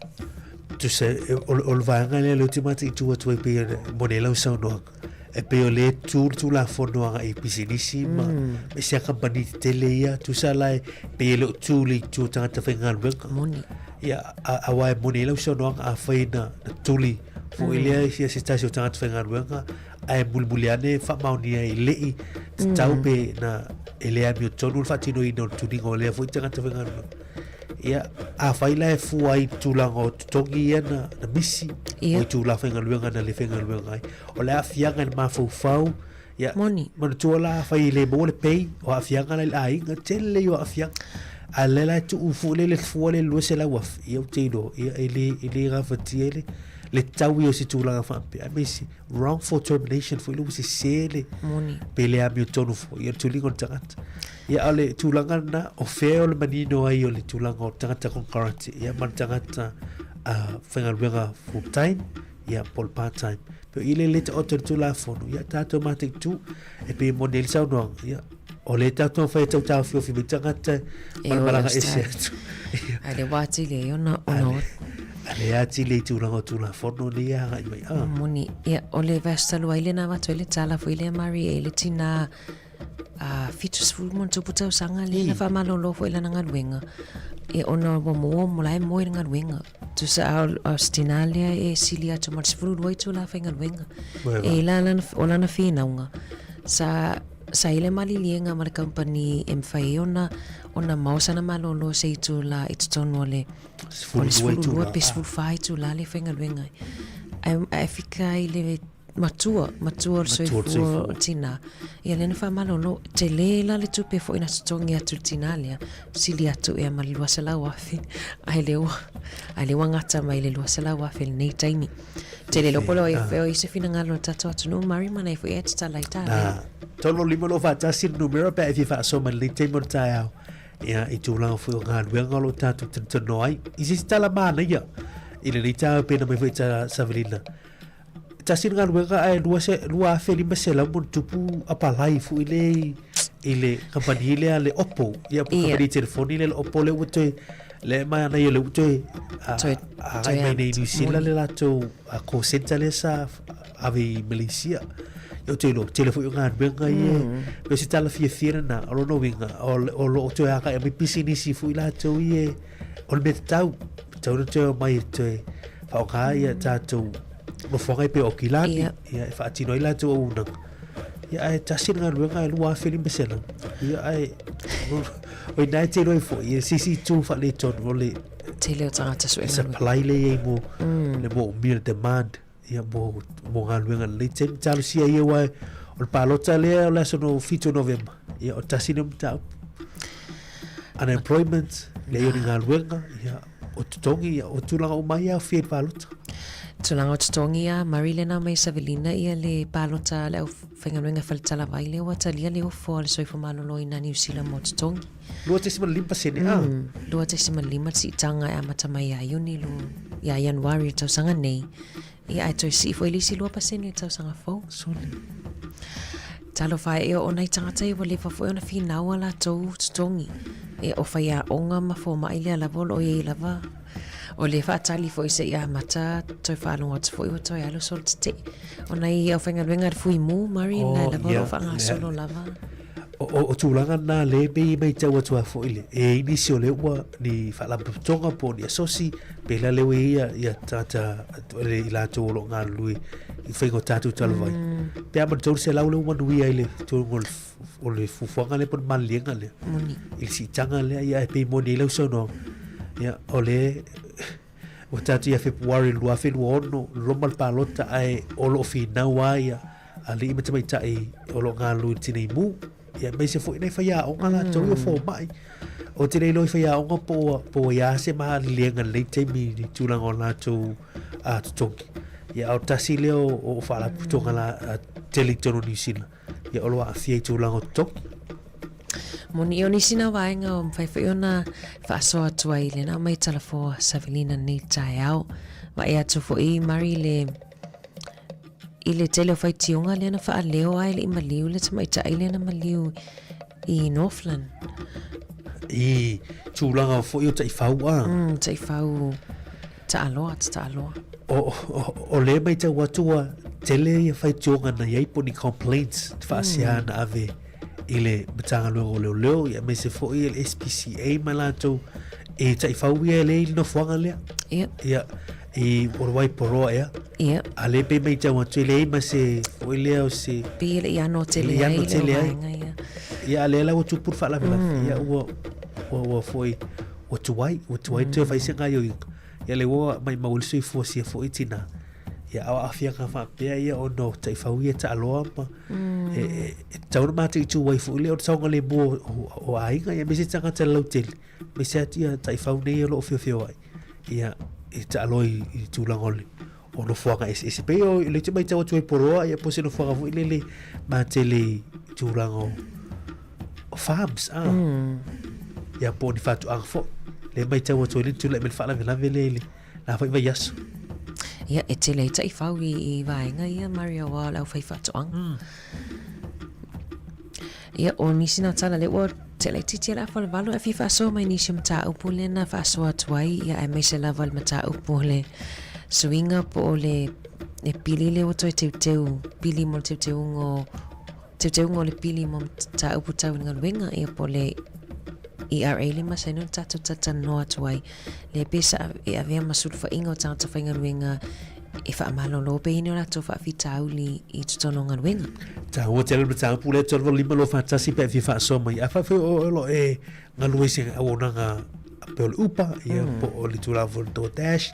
A: Tusa, o, o le vaega lea lea ou te mataitu atu ai pei ona moni ai lau saunoaga, e pei o lea e tu le Tulafono agai i pisinisi ma mm. ma isi a kamupani tetele ia, tusa la e pei e le o tu le itu o tagata faigaluega.
B: Moni.
A: Ia, aua e moni ai lau saunoaga afai na, na tuli foi mm. lea ia se tasi o tagata faigaluega, ae mulimuli ane faamaonia e le i tatau mm. pe na e le amiotonu le faatinoina o le tuliga o lea foi tagata faigaluega. Ia, afai la e fua i tulaga o totogi ia na, na misi, ia. o itulā faigaluega na le faigaluega ai. O le aafiaga i le mafaufau, ia,
B: Moni.
A: manatua la afai e le maua le pay, o aafiaga la i le aiga, tele ia o aafiaga. A lea la e tuu foi le le fua le 200,000, ia ou te iloa, ia e le, e le gafatia le, le taui o se tulaga faapea. Aemaise, wrongful termination foi le ua sese le
B: Moni.
A: pe le amiotonu foi ia le tuliga o le tagata. Ia o le tulaga lena, o fea o le manino ai o le tulaga o le tagata konekarate, ia ma le tagata uh, faigaluega full time, ia po o le part time. Pe o i le le taoto i le Tulafono, ia tatou mataitu, e pei e moni ai le saunoaga, ia o lea tatou taumafai e tau taofiofi mai tagata
B: E
A: ma le
B: o
A: malaga ese
B: Australia.
A: atu.
B: Ai le wā tili ai ona, ona o.
A: A le atili i tulaga o Tulafono nei e agai mai. Ah.
B: Moni. Ia, o le vaiaso talu ai lea na avatu ai le tala foi lea Mari e le tinā a 70 ma ona tupu tausaga lea na faamalolo foi i lana galuega. Ia, ona ua moa mo la e moe i le galuega. Tusa a o se tinā lea e sili atu ma le 12 itulā faigaluega. E la lana, o lana finauga, sa Sa i le maliliega ma le kamupani e mafai ai ona ona maua sana malolo se itulā i totonu o le o le 12 pe 14 itulā le faigaluega ai. Ae, ae fika ai le matua, matua o le soifua o le tinā. Ia lea na faamalolo, tele la le tupe foi na totogi atu i le tinā lea, sili atu ea ma le 200,000, ae lea ua, ae lea ua gata mai le 200,000 i lenei taimi. Tele loa polo e o i se finagalo o le tatou atunuu Mari mana e foi e tatala i tā.
A: Nā, tolo lima lo whaatasi le numera pe a e fia whaasoa mai lenei taimi o le taeao. Ia, i tulaga foi o galuega o lo o tatou talanoa ai. I se isi tala manaia i lenei taeao pei ona aumai foi e Savelina, tasi le galuega ae 2500 ma ona tupu apalai foi le i le kamupani lea le Oppo, ia po o kamupani telefoni lea le Oppo lea ua toe lea e manaia lea ua toe agai mai nei i Niu Sila le latou call centre lea sa ave i Malaysia. Ia ou te iloa, tele foi o galuega ia, mm. o se tala fiafia lena, o lona uiga, o lo o toe agai mai pisinisi foi latou ia, o le mea tatau, tatau ona toe omai e toe faaaoga ia tatou nofoaga e pei o Aukilani, yeah. ia, e faatino ai latou auaunaga. Ia, ae tasi le galuega e 2500. Ia, ae, o ina e te iloa ai foi, ia, se isi itu faaletonu o le
B: Tele o tagata suegaluega.
A: Supply lea i ai mo, le moomia, le demand. Ia, mo, mo galuega lelei taimi. Talosia ia aua o le palota lea o le aso no 7 o Novema. Ia, o tasi lea o mataupu. Unemployment, leai o ni galuega, ia, o totogi, ia, o tulaga uma ia e aofia i le palota.
B: Tulaga o totogi ia, Murray lena mai Savelina ia le palota a le aufaigaluega faletalavai lea ua talia le ofo a le Soifua Maloloina Niu Sila mo totogi.
A: 2.5%, a?
B: 2.5 le siitaga e amata mai ia Iuni, ia Ianuari le tausaga nei. Ia, ae toe sii foi le isi 2% i le tausaga fou.
A: Sole.
B: Talofa e, o nai tagata ia ua leva foi ona finau a latou totogi. Ia, o faiaoga ma fomai lea lava o lo o i ai lava. O le faatali foi se i amata toe faalogo atu foi ua toe alu solo tetee. O nai aufaigaluega a le Fuimu, Murray, oh, lena lava o lo o faagasolo lava.
A: O tulaga na lea e pei e matau atu ai foi le, e i ai nisi o lea ua ni faalapotopotoga po o ni asosi, pēlā lea ua i ai ia tagata i latou o lo o galulue i faiga o tatou talavai. Pe a ma le 300 lea ua manuia ai le tulaga o le fuafuaga lea po o le maliliega lea.
B: Moni.
A: I le siitaga lea, ia ae pei moni ai lau saunoaga. Ia, o lea ua tatou ia Fepuari 2026, loma le palota ae o lo o finau lava ia alii ma tamaitai o lo o galulue i le tinei mu, ia aemaise foi nai faiaoga latou ia o fomai. Ou te le iloa i faiaoga po ua, po ua i a se maliliega i lenei taimi i le tulaga o latou totogi. Ia a o tasi lea o, o faalapotopotoga la, tele i totonu o Niu Sila, ia o lo o aafia i tulaga o totogi.
B: Moni, o nisi na vaega o mafai foi ona faasoa atu ai lena mai talafoa Savelina nei taeao. Vaai atu foi Mari le I le tele o faitioga lea na faaleo a e le i maliu le tamaitai lea na maliu i Northland.
A: I tulaga foi o taifau a.
B: Taifau taaloa, taaloa.
A: O, o, o lea matau atu ua tele ia faitioga na i ai po o ni complaints faasea na ave i le Matagaluega o Leoleo ia aemaise foi le SPCA ma latou e taifau ia e le i le nofoaga lea.
B: Ia.
A: Ia, i o le Waiporoa ea.
B: Ia.
A: A lea pei matau atu e leai ma se foi lea o se...
B: Pei e le i ano tele ai le
A: tele ai. Ia. Ia, a lea la ua tupu le faalavelave. Ia, ua, ua, ua foi, ua tuai, ua tuai toe fai se gaoioiga. Ia, lea ua maumau ai le soifua o sia foi tina. Ia, a o aafiaga faapea ia ona o taifau ia taaloa ma e, e, e tatau ona mataitu ai foi lea o le saogalemu o, o, o aiga, ia aemaise tagata lautele. Aemaise atu ia taifau nei o lo o feofeoai, ia, e taaloa i, i tulaga o le o nofoaga eseese. Pei o le te matau atu ai Poroa, ia po o se nofoaga foi lele matele i tulaga o, o farms, ah. Ia po o ni faatoaga foi. Le matau atu ai le tulai mai le faalavelave lea i le la foi vaiaso.
B: Ia, e tele ai taifau i, i vaega ia, Maria, aua o le aufaifaatoaga. Ia, o nisi na tala lea ua tea laitiiti le afa o le 8 ae fia faasoa mai nisi o mataupu lea na faasoa atu ai, ia aemaise lava le mataupu o le suiga po o le le pili lea ua toe teuteu, pili mo le teuteuga o teuteuga o le pili mo mataupu tau i le galuega, ia po o le ERA lea masani ona tatou talatalanoa atu ai, lea pe sa e avea ma sulufaiga o tagata faigaluega e faamalolo pea i ni o latou faafitauli i totonu o galuega.
A: Taua tele le mataupu lea 385 241 pe a fia faasoa mai. Afai foi o oe o lo o e galue i se auaunaga pei o le Uber, ia po o le tulaga foi o le DoorDash,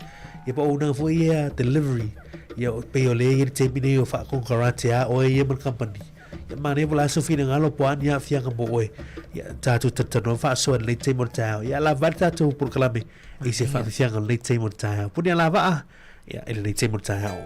A: ia po o auaunaga foi ia delivery, ia pei o lea e i ai le taimi nei o faakonekarate lava oe ia ma le kamupani. Ia manaia po o le a sou finagalo po o a ni aafiaga mo oe. Ia tatou talatalanoa ma faasoa i lenei taimi o le taeao. Ia lava ai le tatou polokalame i se faafiafiaga o lenei taimi o le taeao. Puni a lavaa, ia i lenei taimi o le taeao.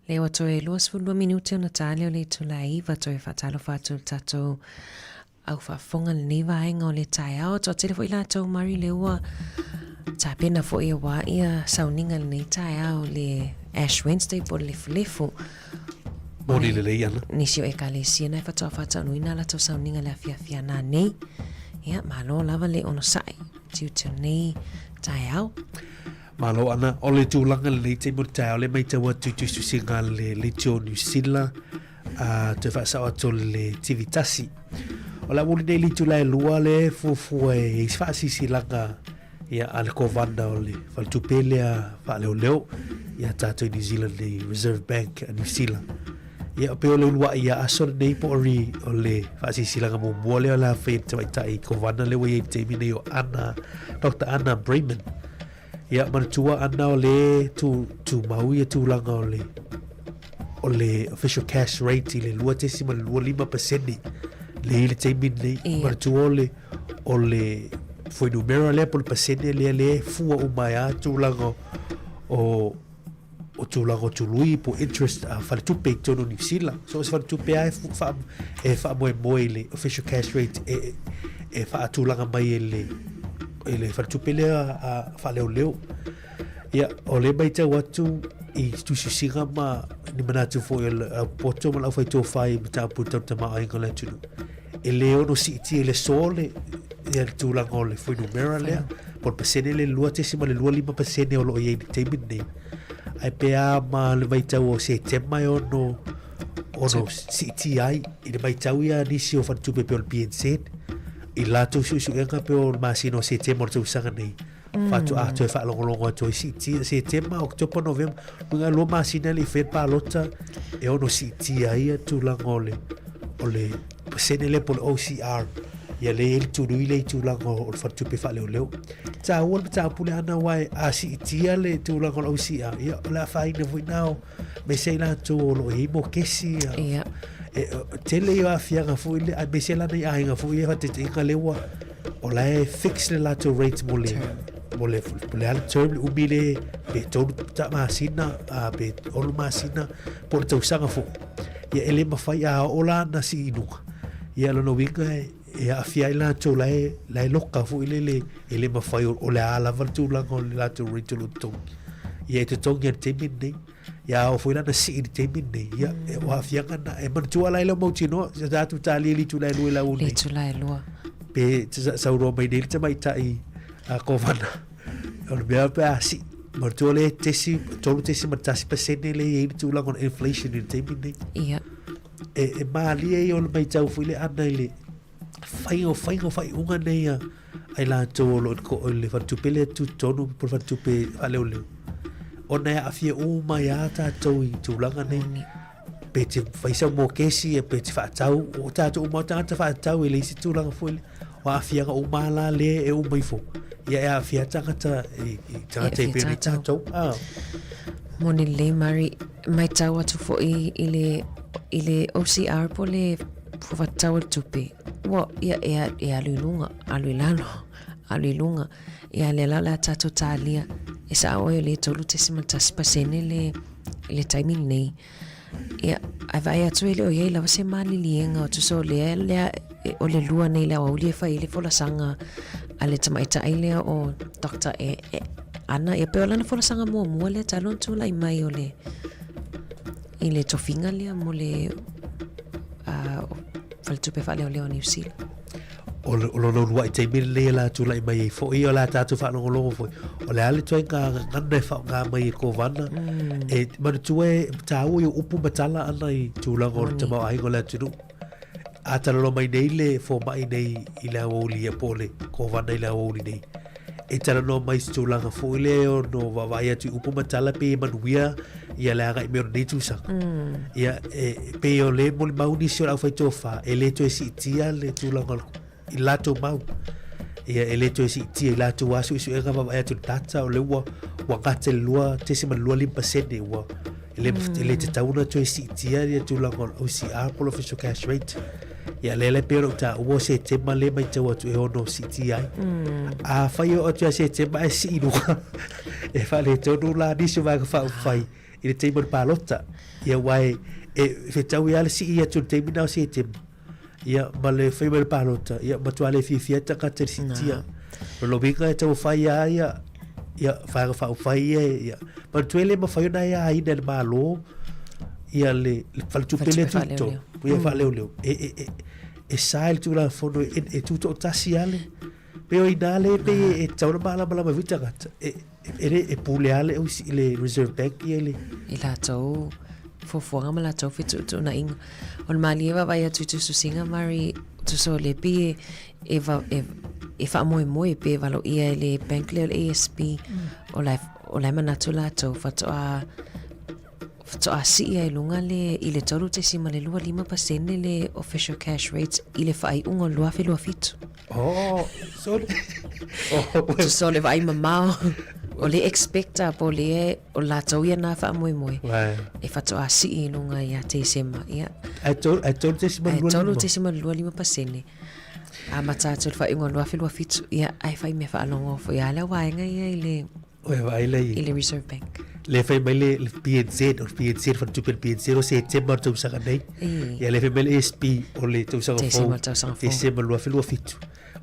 B: Lea ua toe 22 minute ona ta lea o le itula e 9 toe faatalofa atu i le tatou au faafofoga lenei vaega o le taeao. Toatele foi latou mari lea ua tapena foi aua ia sauniga lenei taeao le Ash Wednesday po o le lefulefu.
A: Moni lelei ana.
B: Nisi o ekalesia na e faatoa faataunuina a latou sauniga le afiafi ana nei. Ia, malo lava le onosai tiute o nei taeao.
A: Malo ana, o le tulaga lenei taimi o le taeao le matau atu i tusitusiga a le Leitio o Niu Sila, a toe faasao atu o le TV tasi. O le aoauli nei i le itula e lua le fuafua e i ai se faasilasilaga ia a le Kovana o le Faletupe lea Faaleoleo ia tatou i New Zealand le Reserve Bank a New Zealand. Ia pei o le uluai ia aso lenei po o le o le faasilasilaga muamua lea o le a fai e le tamaitai Kovana lea ua i ai i le taimi nei o Anna, Doctor Anna Breman. Ia manatua ana o le tu, tumau ia tulaga o le o le official cash rate i le 2.25% le i le taimi lenei.
B: Ia.
A: Manatua o le o le fuainumera lea po o le pasene lea lea e fua uma ai lava tulaga o o tulaga o tului po o interest a faletupe i totonu o Niu Sila. So o se faletupe lava e fu- faa, e faamoemoe i le official cash rate e, e faatulaga mai e le, e le faletupe lea a faaleoleo. Ia, o lea matau atu i tusitusiga ma ni manatu foi o le au poto ma le aufaitofa i mataupu tau tamaoaiga o le atunuu. E le ono siitia i le aso le, ia le tulaga o le fuainumera lea, po o le pasene lea 2.25% o lo o i ai i le taimi lenei. Ae pe a ma le vaitau o Setema e ono ono siitia ai i le vaitau ia nisi o faletupe pei o le BNZ i latou suesuega pei o le masina o Setema o le tausaga nei. Faatoa toe faalogologo atu ai siitia Setema, Oketopa, Novema, luga lua masina le i faia le palota e ono siitia ai ia tulaga o le o le pasene lea po o le OCR. Ia lea e i ai le tului lea i tulaga o le faletupe faaleoleo. Taua le mataupu lea Ana aua a siitia le tulaga o le OCR, ia o le afaina foi lena o aemaise ai latou o lo o i ai mokesi.
B: Ia.
A: E, tele ia o aafiaga foi lea, aemaise la nai aiga foi ia faataitaiga lea ua o la e fix le latou rate mo le mo le mo le a le term le umi le pe tolu ta masina a pe olu masina po o le tausaga foi. Ia e le mafai a oo la na sii i luga. Ia lona uiga e e aafia ai latou la e la e loka foi lele e le mafai o le a lava le tulaga o le latou rate o lo o totogi. Ia e totogi lava i le taimi lenei. Ia a oo foi la na sii i le taimi lenei, ia e o aafiaga na. E manatua la e le o mautinoa, sa tatou talia i le itula e lua i le aoauli
B: Le
A: nei.
B: itula e lua.
A: Pe saunoa mai nei le tamaitai a Kovana, o le mea pe a sii, manatua le tesi, 3.1% lea e i ai le tulaga o le inflation i le taimi lenei.
B: Ia.
A: E, e malie ia o le matau foi le ana i le faiga o faiga o faaiuga nei a ai latou o lo o i le faletupe lea tutotonu po o le faletupe faaleoleo. Ona e aafia uma ai lava tatou i tulaga nei. Pe te fai sau mokesi, pe te faatau, o tatou uma o tagata faatau e leai se tulaga foi lea. O aafiaga uma la lea e uma ifo. Ia e aafia tagata i, i tagata e pei ona i tatou. Ah.
B: Moni lelei Mari, matau atu foi i le, i le OCR po le faatatau o le tupe, ua, ia, e, e alu i luga, alu i lalo, alu i luga. Ia lea la o le a tatou talia, e sao oe o lea e 3.1% le, le taimi lenei. Ia, ae vaai atu e le o i ai lava se maliliega o tusa o lea, lea o le lua nei le aoauli e fai ai le folasaga a le tamaitai lea o Doctor e, e, Ana. Ia pei o lana folasaga muamua lea talu ona tulai mai o le i le tofiga lea mo le uh, Faletupe Faaleoleo o Niu Sila.
A: O, o lona uluai taimi lenei e la tulai mai ai foi, o la tatou faalogologo foi, o le a le ituaiga gagana e faaaoga mai e Kovana. E manatua e taua i o upu ma tala ana i tulaga o le tamaoaiga o le atunuu. A talanoa mai nei le fomai nei i le aoauli ia po o le Kovana i le aoauli nei, e talanoa mai i se tulaga foi lea e ono vaavaai atu i upu ma tala pei e manuia ia le agai mai o lenei tausaga. Ia, e pei o le molimau nisi o le aufaitofa, e le toe siitia le tulaga o le, i latou mau. Ia, e le toe siitia i latou lava suesuega vaavaai atu i le data, o lea ua, ua gata i le 2.25%, ua, e le, e le tatau ona toe siitia ia tulaga o le OCR po o le Official Cash Rate. Ia lea la e pei ona ou taua o Setema lea e matau atu e ono siitia ai. Afai e oo atu ia Setema ae sii i luga, e faaletonu la nisi o vaega faaupufai. i le taimi o le palota. Ia aua e, e fetaui lava le sii atu i le taimi lena o Setema, ia ma le fai mai o le palota, ia matua le fiafia ai tagata i le siitia. O lona uiga e taumafai lava ia, ia vaega faaupufai ia, ia manatua e le mafai ona e aina e le Malo ia le, le faletupe lea tutotonu, ia faaleoleo. E, e, e, e sa i le Tulafono e, e tutoatasi lava le, pei o i ina lea pei e tatau ona malamalama ai foi tagata. E, e, le, e pule lava le, le Reserve Bank ia i le...
B: I latou fuafuaga ma latou fetuutuunaiga. O le malie vaavaai atu i tusitusiga Mari, tusa o le pei e, e, e, e faamoemoe pe valoia e le bank lea o le ASB, o la, o la e manatu latou faatoa faatoa sii ai luga le i le 3.25% le official cash rates i le faaiuga o le 2027.
A: Oh, sorry.
B: Oh, Tusa o le vaai mamao o le expecta po o le o latou ia nā faamoemoe e faatoa sii i luga ia Tesema. Ia.
A: Ae 3.25.
B: Ae 3.25%. Amata atu i le faaiuga o le 2027, ia ae fai mea faalogo foi lava le vaega ia i le
A: Oi, vaai le
B: i le Reserve Bank.
A: Le fai mai le, le PNZ, o le PNZ, faletupe le PNZ, o Setema o le tausaga nei. Ia le fai mai le ASB o le tausaga fou.
B: Tesema o le tausaga fou.
A: Tesema 2027.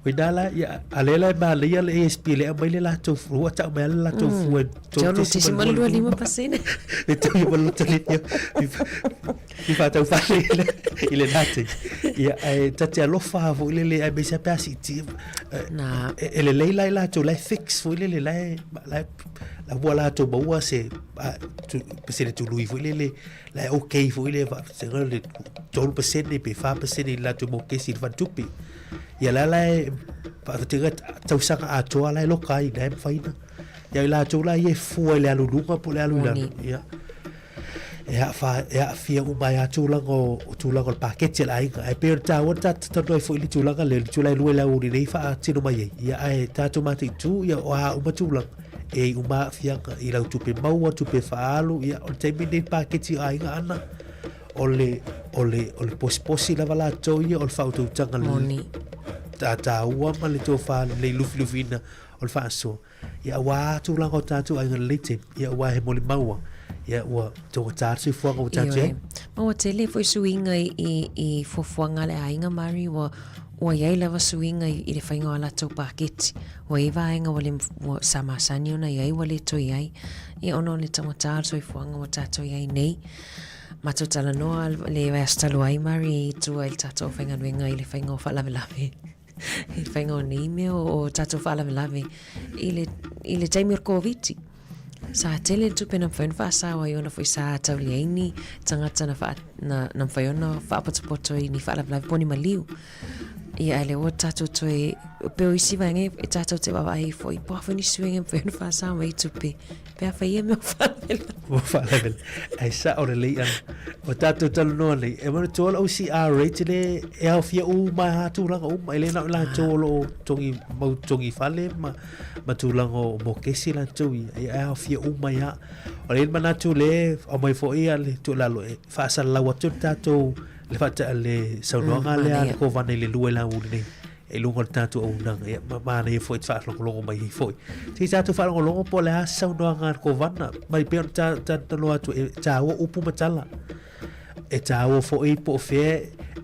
A: O ina la, ia, a lea la e manaia le ASB le aumai le latou fua, tau mai le latou fua.
B: 3.25%.
A: Le tau ia malo tali ia. I whātau whale i le nā te. Ia, e ta te alofa foi lele, aemaise pe a siiti.
B: Nā.
A: E lelei la i latou, la e fix foi lele, la e, la e, la ua latou maua se, pasene tului foi lele, la e okay foi lele, se le 3% pe 4% i latou mokesi i le faletupe. Ia la la e, whaatega tausaga atoa la e loka ai, la e mawhai na. Ia i latou la ia e fua i le alu lunga po le alu i lalo. Ia. E aafa, e aafia uma ai lava tulaga o, o tulaga o le paketi a le aiga. Ae pei o le taua na tatou talanoa ai foi i le tulaga lea, le tulaga e lua i le aoauli nei faatino mai ai. Ia ae tatou mataitu, ia o a uma tulaga, e i uma aafiaga i lau tupe maua, tupe faaalu, ia o le taimi lenei le paketi o aiga ana, o le, o le, o le posiposi lava latou ia, o le faautautaga
B: Moni.
A: taua ma le tofa lelei lufilufiina o le faasoa. Ia aua tulaga o tatou aiga lelei taimi, ia aua he molimau ia ua taugata le soifuaga ua tatou i ai.
B: Ma ua tele foi suiga i, i, i fuafuaga a le aiga Mari, ua, ua i ai lava suiga i, i le faiga o a latou paketi. Ua i ai vaega ua le, ua, sa masani ona i ai ua le toe i ai, ia ona o le taugata o le soifuaga ua tatou i ai nei. Matou talanoa le vaiaso talu ai Mari i tua i le tatou aufaigaluega i le faiga o faalavelave. I le faiga o nei mea o tatou faalavelave i le, i le taimi o le Koviti. Sa tele le tupe na mafai ona faasao ai ona foi sa tauli ai ni tagata na, wha, na, na mafai ona faapotopoto i ni faalavelave po o ni maliu. Ia, ae lea ua tatou toe, pe o isi vaega e tatou te vaavaai ai foi, po o a foi ni suiga e mafai ona faasao mai tupe Pe a fai ia mea o faalavelave.
A: Ua faalavelave. Ae sao lelei ana. O tatou talanoa nei, e manatua le OCR rate le e aofia uma ai lava tulaga uma, e le na o i latou o lo o togi, mau togi fale ma, ma tulaga o mokesi latou ia, e aofia uma ai lava. O le manatu le aumai foi ia le tuualalo e faasalalau atu le tatou le faata le saunoaga lea a le Kovana i le 2 i le aoauli nei. I luga o le tatou auaunaga, ia, ma manaia foi te faalogologo mai ai foi. Se i tatou faalogologo po o le a se saunoaga a le Kovana, mai pei ona ta, ta talanoa atu, e taua upu ma tala. E taua foi po o fea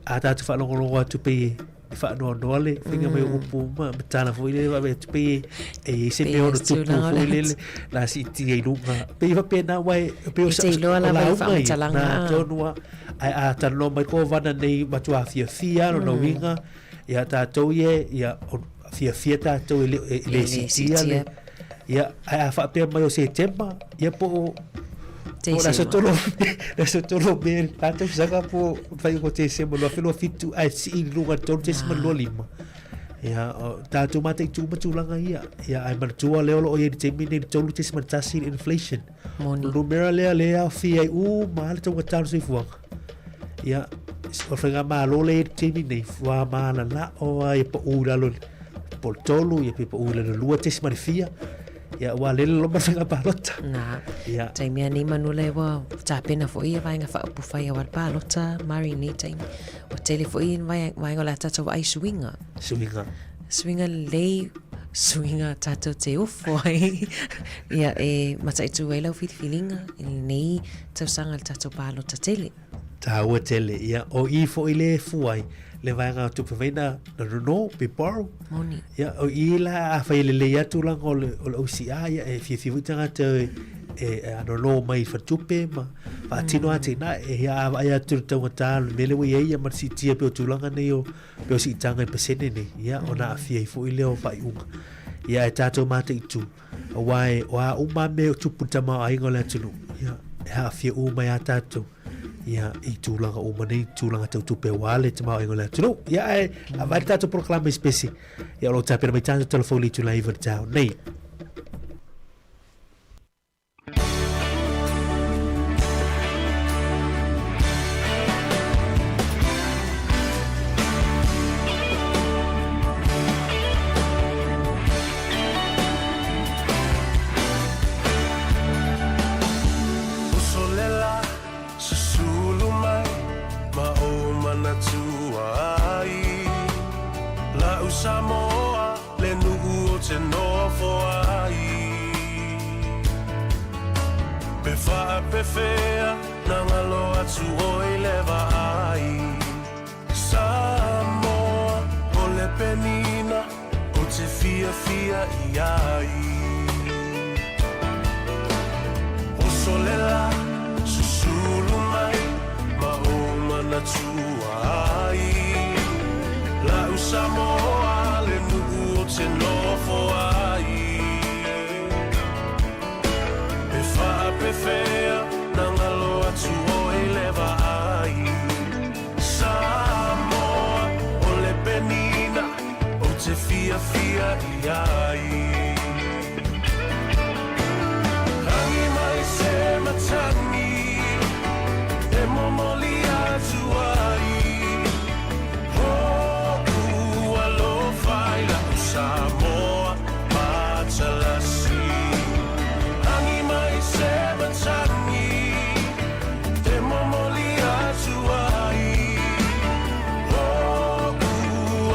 A: a tatou faalogologo atu pei e faanoanoa le faiga mai o upu ma, ma tala foi lele vaavaai atu pei e i ai se mea ono tupu foi lele la siitia i luga. Pei e faapena aua e pei o
B: E te iloa lava i
A: lauga ia,
B: faamatalaga.
A: nā tonu lava. Ae a talanoa mai le Kovana nei matua fiafia lona uiga, Ia tatou ia, ia fiafia tatou e le, e le siitia le, ia, ae a faapea mai o Setema, ia po o, po o le aso tolu, le aso tolu o Me, la tausaga po o fai o Tesema 2027, ae sii i luga i le 3.25. Ia, o tatou mataitu uma tulaga ia. Ia, ae manatua lea o lo o i ai i le taimi lenei le 3.1 le inflation.
B: Moni.
A: O le numera lea lea e aofia ai uma lava le taugata o le soifuaga. Ia, o le faigamalo lea i le taimi nei, ua malalao lava ia pau i lalo po o le tolu, ia pe pau i lalo lua tesi ma le fia. Ia, ua lele loma le faiga palota.
B: Na,
A: Ia.
B: taimi a nei manu lea ua tapena foi ia vaega faaupufai aua le palota, Mari nei taimi. Ua tele foi ia vaega o le a tatou vaai suiga.
A: Suiga.
B: Suiga lelei. suiga tatou te ofo ai, ia, e mataitu ai lau filifiliga i lenei tausaga i le tatou palota tele.
A: Tāua tele, ia, o i foi le fua ai le vaega o tupe fai na, na nono, pe borrow.
B: Moni.
A: Ia, o i la a fai e lelei atu tulaga o le, o le OCR, ia, e fiafia foi tagata e, e, e a nono mai i faletupe ma faatino mm. atinae. E ia a vaai atu le taugata o le mea lea ua i ai ia ma le siitia pei o tulaga nei o, pei o siitaga i pasene nei, ia, ona aafia ai foi lea o faaiuga. Ia, e tātou mataitu, Aua e, o a uma mea o tupu i le tamaoaiga o le atunuu, ia, e aafia uma iā tatou, ia, i tulaga uma nei, tulaga tau tupe aua le tamaoaiga o le atunuu. Ia, ae, lava ai le tatou polokalame i se pese, ia, o lo o tapena mai tatou tala fou i le itula e 9 i le taeao nei.
J: Uso le la, susulu mai ma ou manatua ai. La'u Samoa, le nuu ou te nofo ai. Pe faapefea na galo atu oi le vaai. Samoa, o le penina ou te fiafia i ai. Oso le la, susulu mai ma ou manatua ai. La'u Samoa, le nuu ou te nofo ai. Pe faapefea na galo atu oi le vaai. Samoa, o le penina ou te fiafia i ai. Rangi mai se matagi e momoli atu ai. Hoʻu alofa i la'u Samoa matalasi. Agi mai se matagi e momoli atu ai. Hoʻu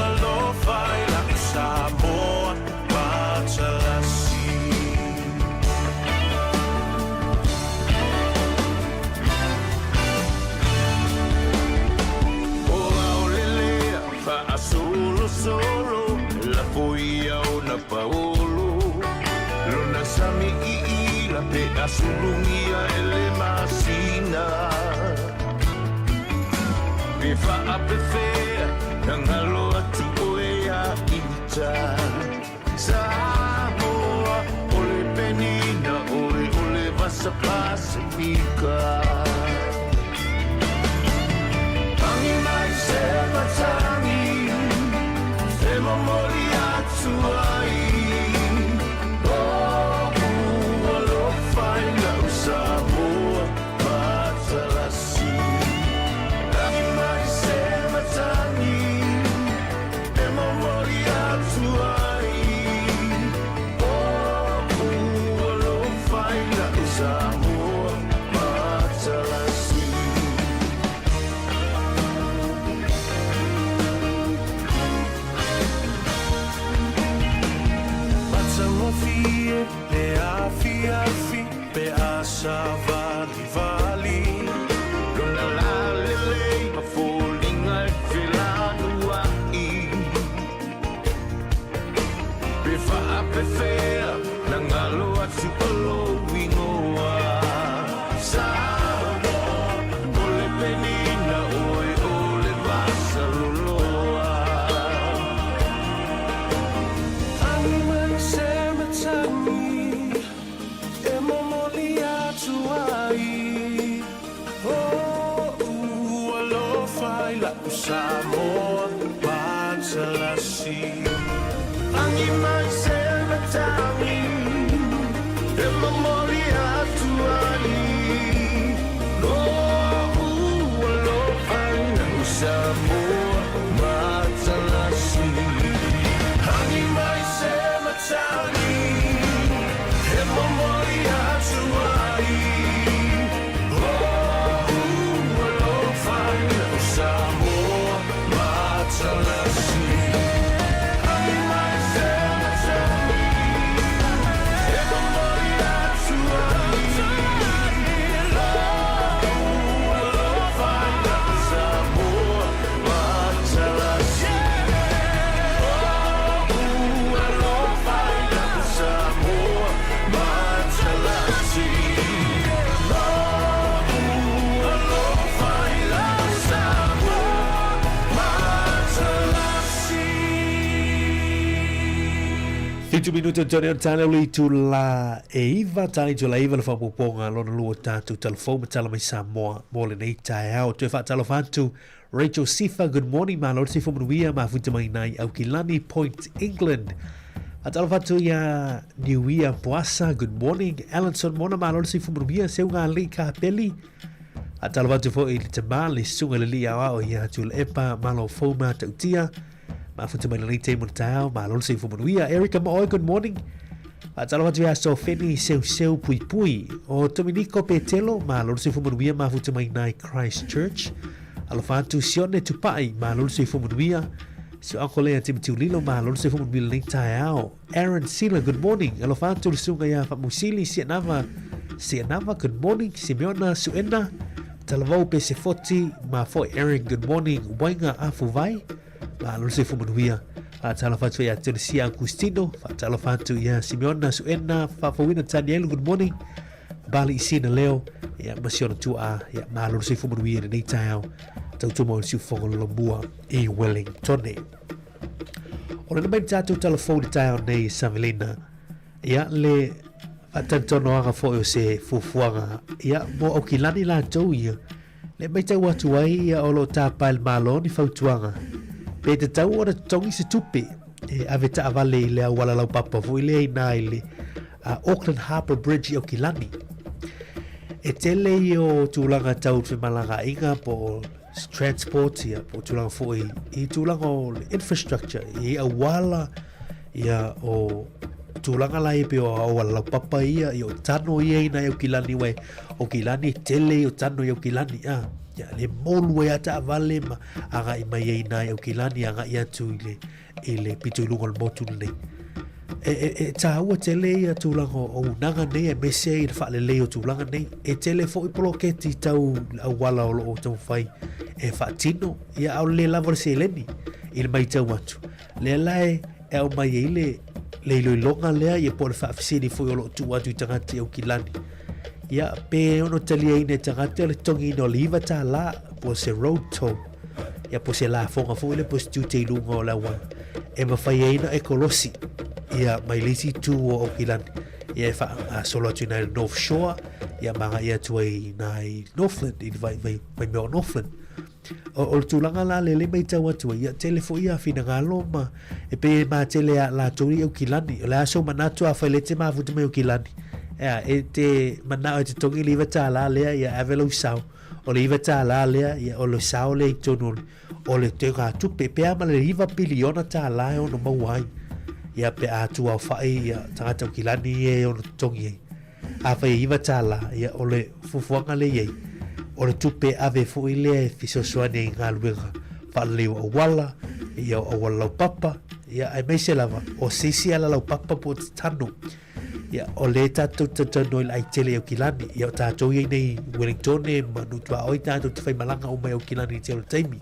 J: alofa i la'u Samoa matalasi.
K: O aolelea faasolosolo lafo ia ona paolo lona sami iila pe asulugia e le masina pe faapefea na galo atu oe ia ita Samoa o le penina oe o le vasa Pasifika. Tangi mai se matagi e momoli atu ai. O'u alofa i la'u Samoa matalasi. Tangi mai se matagi e momoli atu ai. O'u alofa i la'u Samoa matalasi.
J: Matagofie le afiafi pe a savalivali.
K: Lona lalelei ma foliga e felanua'i. Pe faapefea na galo atu o lou igoa. Samoa, o le penina oe o le vasa loloa.
J: Agi mai se matagi e momoli atu ai. O'u alofa i la'u Samoa matalasi.
K: Agi mai se matagi e momoli atu ai. O'u alofa i la'u Samoa matalasi.
J: Agi mai se matagi e momoli atu ai. O'u alofa i la'u Samoa matalasi. Agi mai se matagi.
A: 7 minute o tone o tane o le itula e iva, tane itula iva le whapoponga lona lua tātou talafou ma tala mai Samoa mō lenei taeao. Toe whaatalofa atu Rachel Sifa, good morning, malo te whamanuia, mafuta mai nai Aukilani Point, England. Whaatalofa atu ia Niuia Poasa, good morning. Alanson Mona, malo te whamanuia, seu ngā li ka peli. Whaatalofa atu fo i le tama, le sunga le li au ao ia Tuilaepa, malo fou mātautia. Mafuta mai lenei taimi o le taeao, malo le soifua manuia. Erica Maoi, good morning. Faatalofa atu ia Sofeni Seuseu Puipui. O Dominiko Petelo, malo le soifua manuia, mafuta mai nai Christchurch. Alofa atu Sione Tupai, malo le soifua manuia. Si o uncle lea Timothy Ulilo, malo le soifua manuia lenei taeao. Aaron Sila, good morning. Alofa atu le susuga ia Faamusili Sianava, Sianava, good morning. Simeona Suena, Talavou Pesefoti, ma foi Aaron, good morning. Wainga Afuvai, malo le soifua manuia. Faatalofa atu ia Teresia Agustino, faatalofa atu ia Simeona Suena, Faafouina Tanielu, good morning. Bali Isina Leo, ia ma si ona tuaa, ia malo le soifua manuia i lenei taeao. Tautuma o le siufogo lolomua i Wellingtone. O lena mai le tatou talafou i le taeao nei Savelina, ia le faatalitonoaga foi o se fuafuaga ia mo Aukilani latou ia, le matau atu ai ia o lo o tapa e le Malo ni fautuaga pe tatau ona totogi se tupe e ave taavale i le auala laupapa foi lea inā i le Auckland Harbour Bridge i Aukilani. E tele ia o tulaga tau femalagaaiga po o transport ia po o tulaga foi i tulaga o le infrastructure i auala ia o tulaga la ia pei o auala laupapa ia ia o tano ia ina i Aukilani wai Aukilani tele ia o tano i Aukilani a ia le molu ai a taavale ma agai mai ai ina i Aukilani agai atu i le i le pito i luga o le motu lenei. E, e, e tāua tele ia tulaga o unaga nei aemaise i le faalelei o tulaga nei. E tele foi poloketi tau le auala o loo taumafai e faatino, ia a o le lava o le seleni i le matau atu. Lea la e, e aumai ai le, le iloiloga lea ia po o le faafesili foi o loo tuu atu i tagata i Aukilani. Ia, pe ono taliaina e tagata le totogiina o le $9 po o se road toll ia po o se lafoga foi lea po o se tiute i luga o le auala e mafai ai ona e kolosi ia mai le isi itu o Aukilani ia e faagasolo atu i nai North Shore ia ma agai atu ai i nai Northland i le vai, vai, vai mea o Northland. O, o le tulaga la lea le matau atu ai, ia tele foi ia finagalo ma e pei e matele a latou i Aukilani. O le a sou manatu afai lea e te mafuta mai Aukilani, ea, e te manao e totogi le $9 lea, ia ave lou sao. O le $9 lea, ia, o le sao lea i totonu o le, o le teugatupe, pe a ma le $9 piliona e ono maua ai. Ia, pe a tuaofai ia tagata Aukilani ia e ono totogi ai. Afai e $9, ia, o le fuafuaga lea i ai, o le tupe ave foi lea e fesoasoani ai i galuega faalelei o auala, ia, o auala laupapa, ia, aemaise lava, o se isi ala laupapa po o te tano. Ia, o lea tatou te talanoa i le ai tele i Aukilani. Ia, o tatou ia i nei Wellingtone ma Nutuaoi tatou te faimalaga uma i Aukilani i le tele o taimi.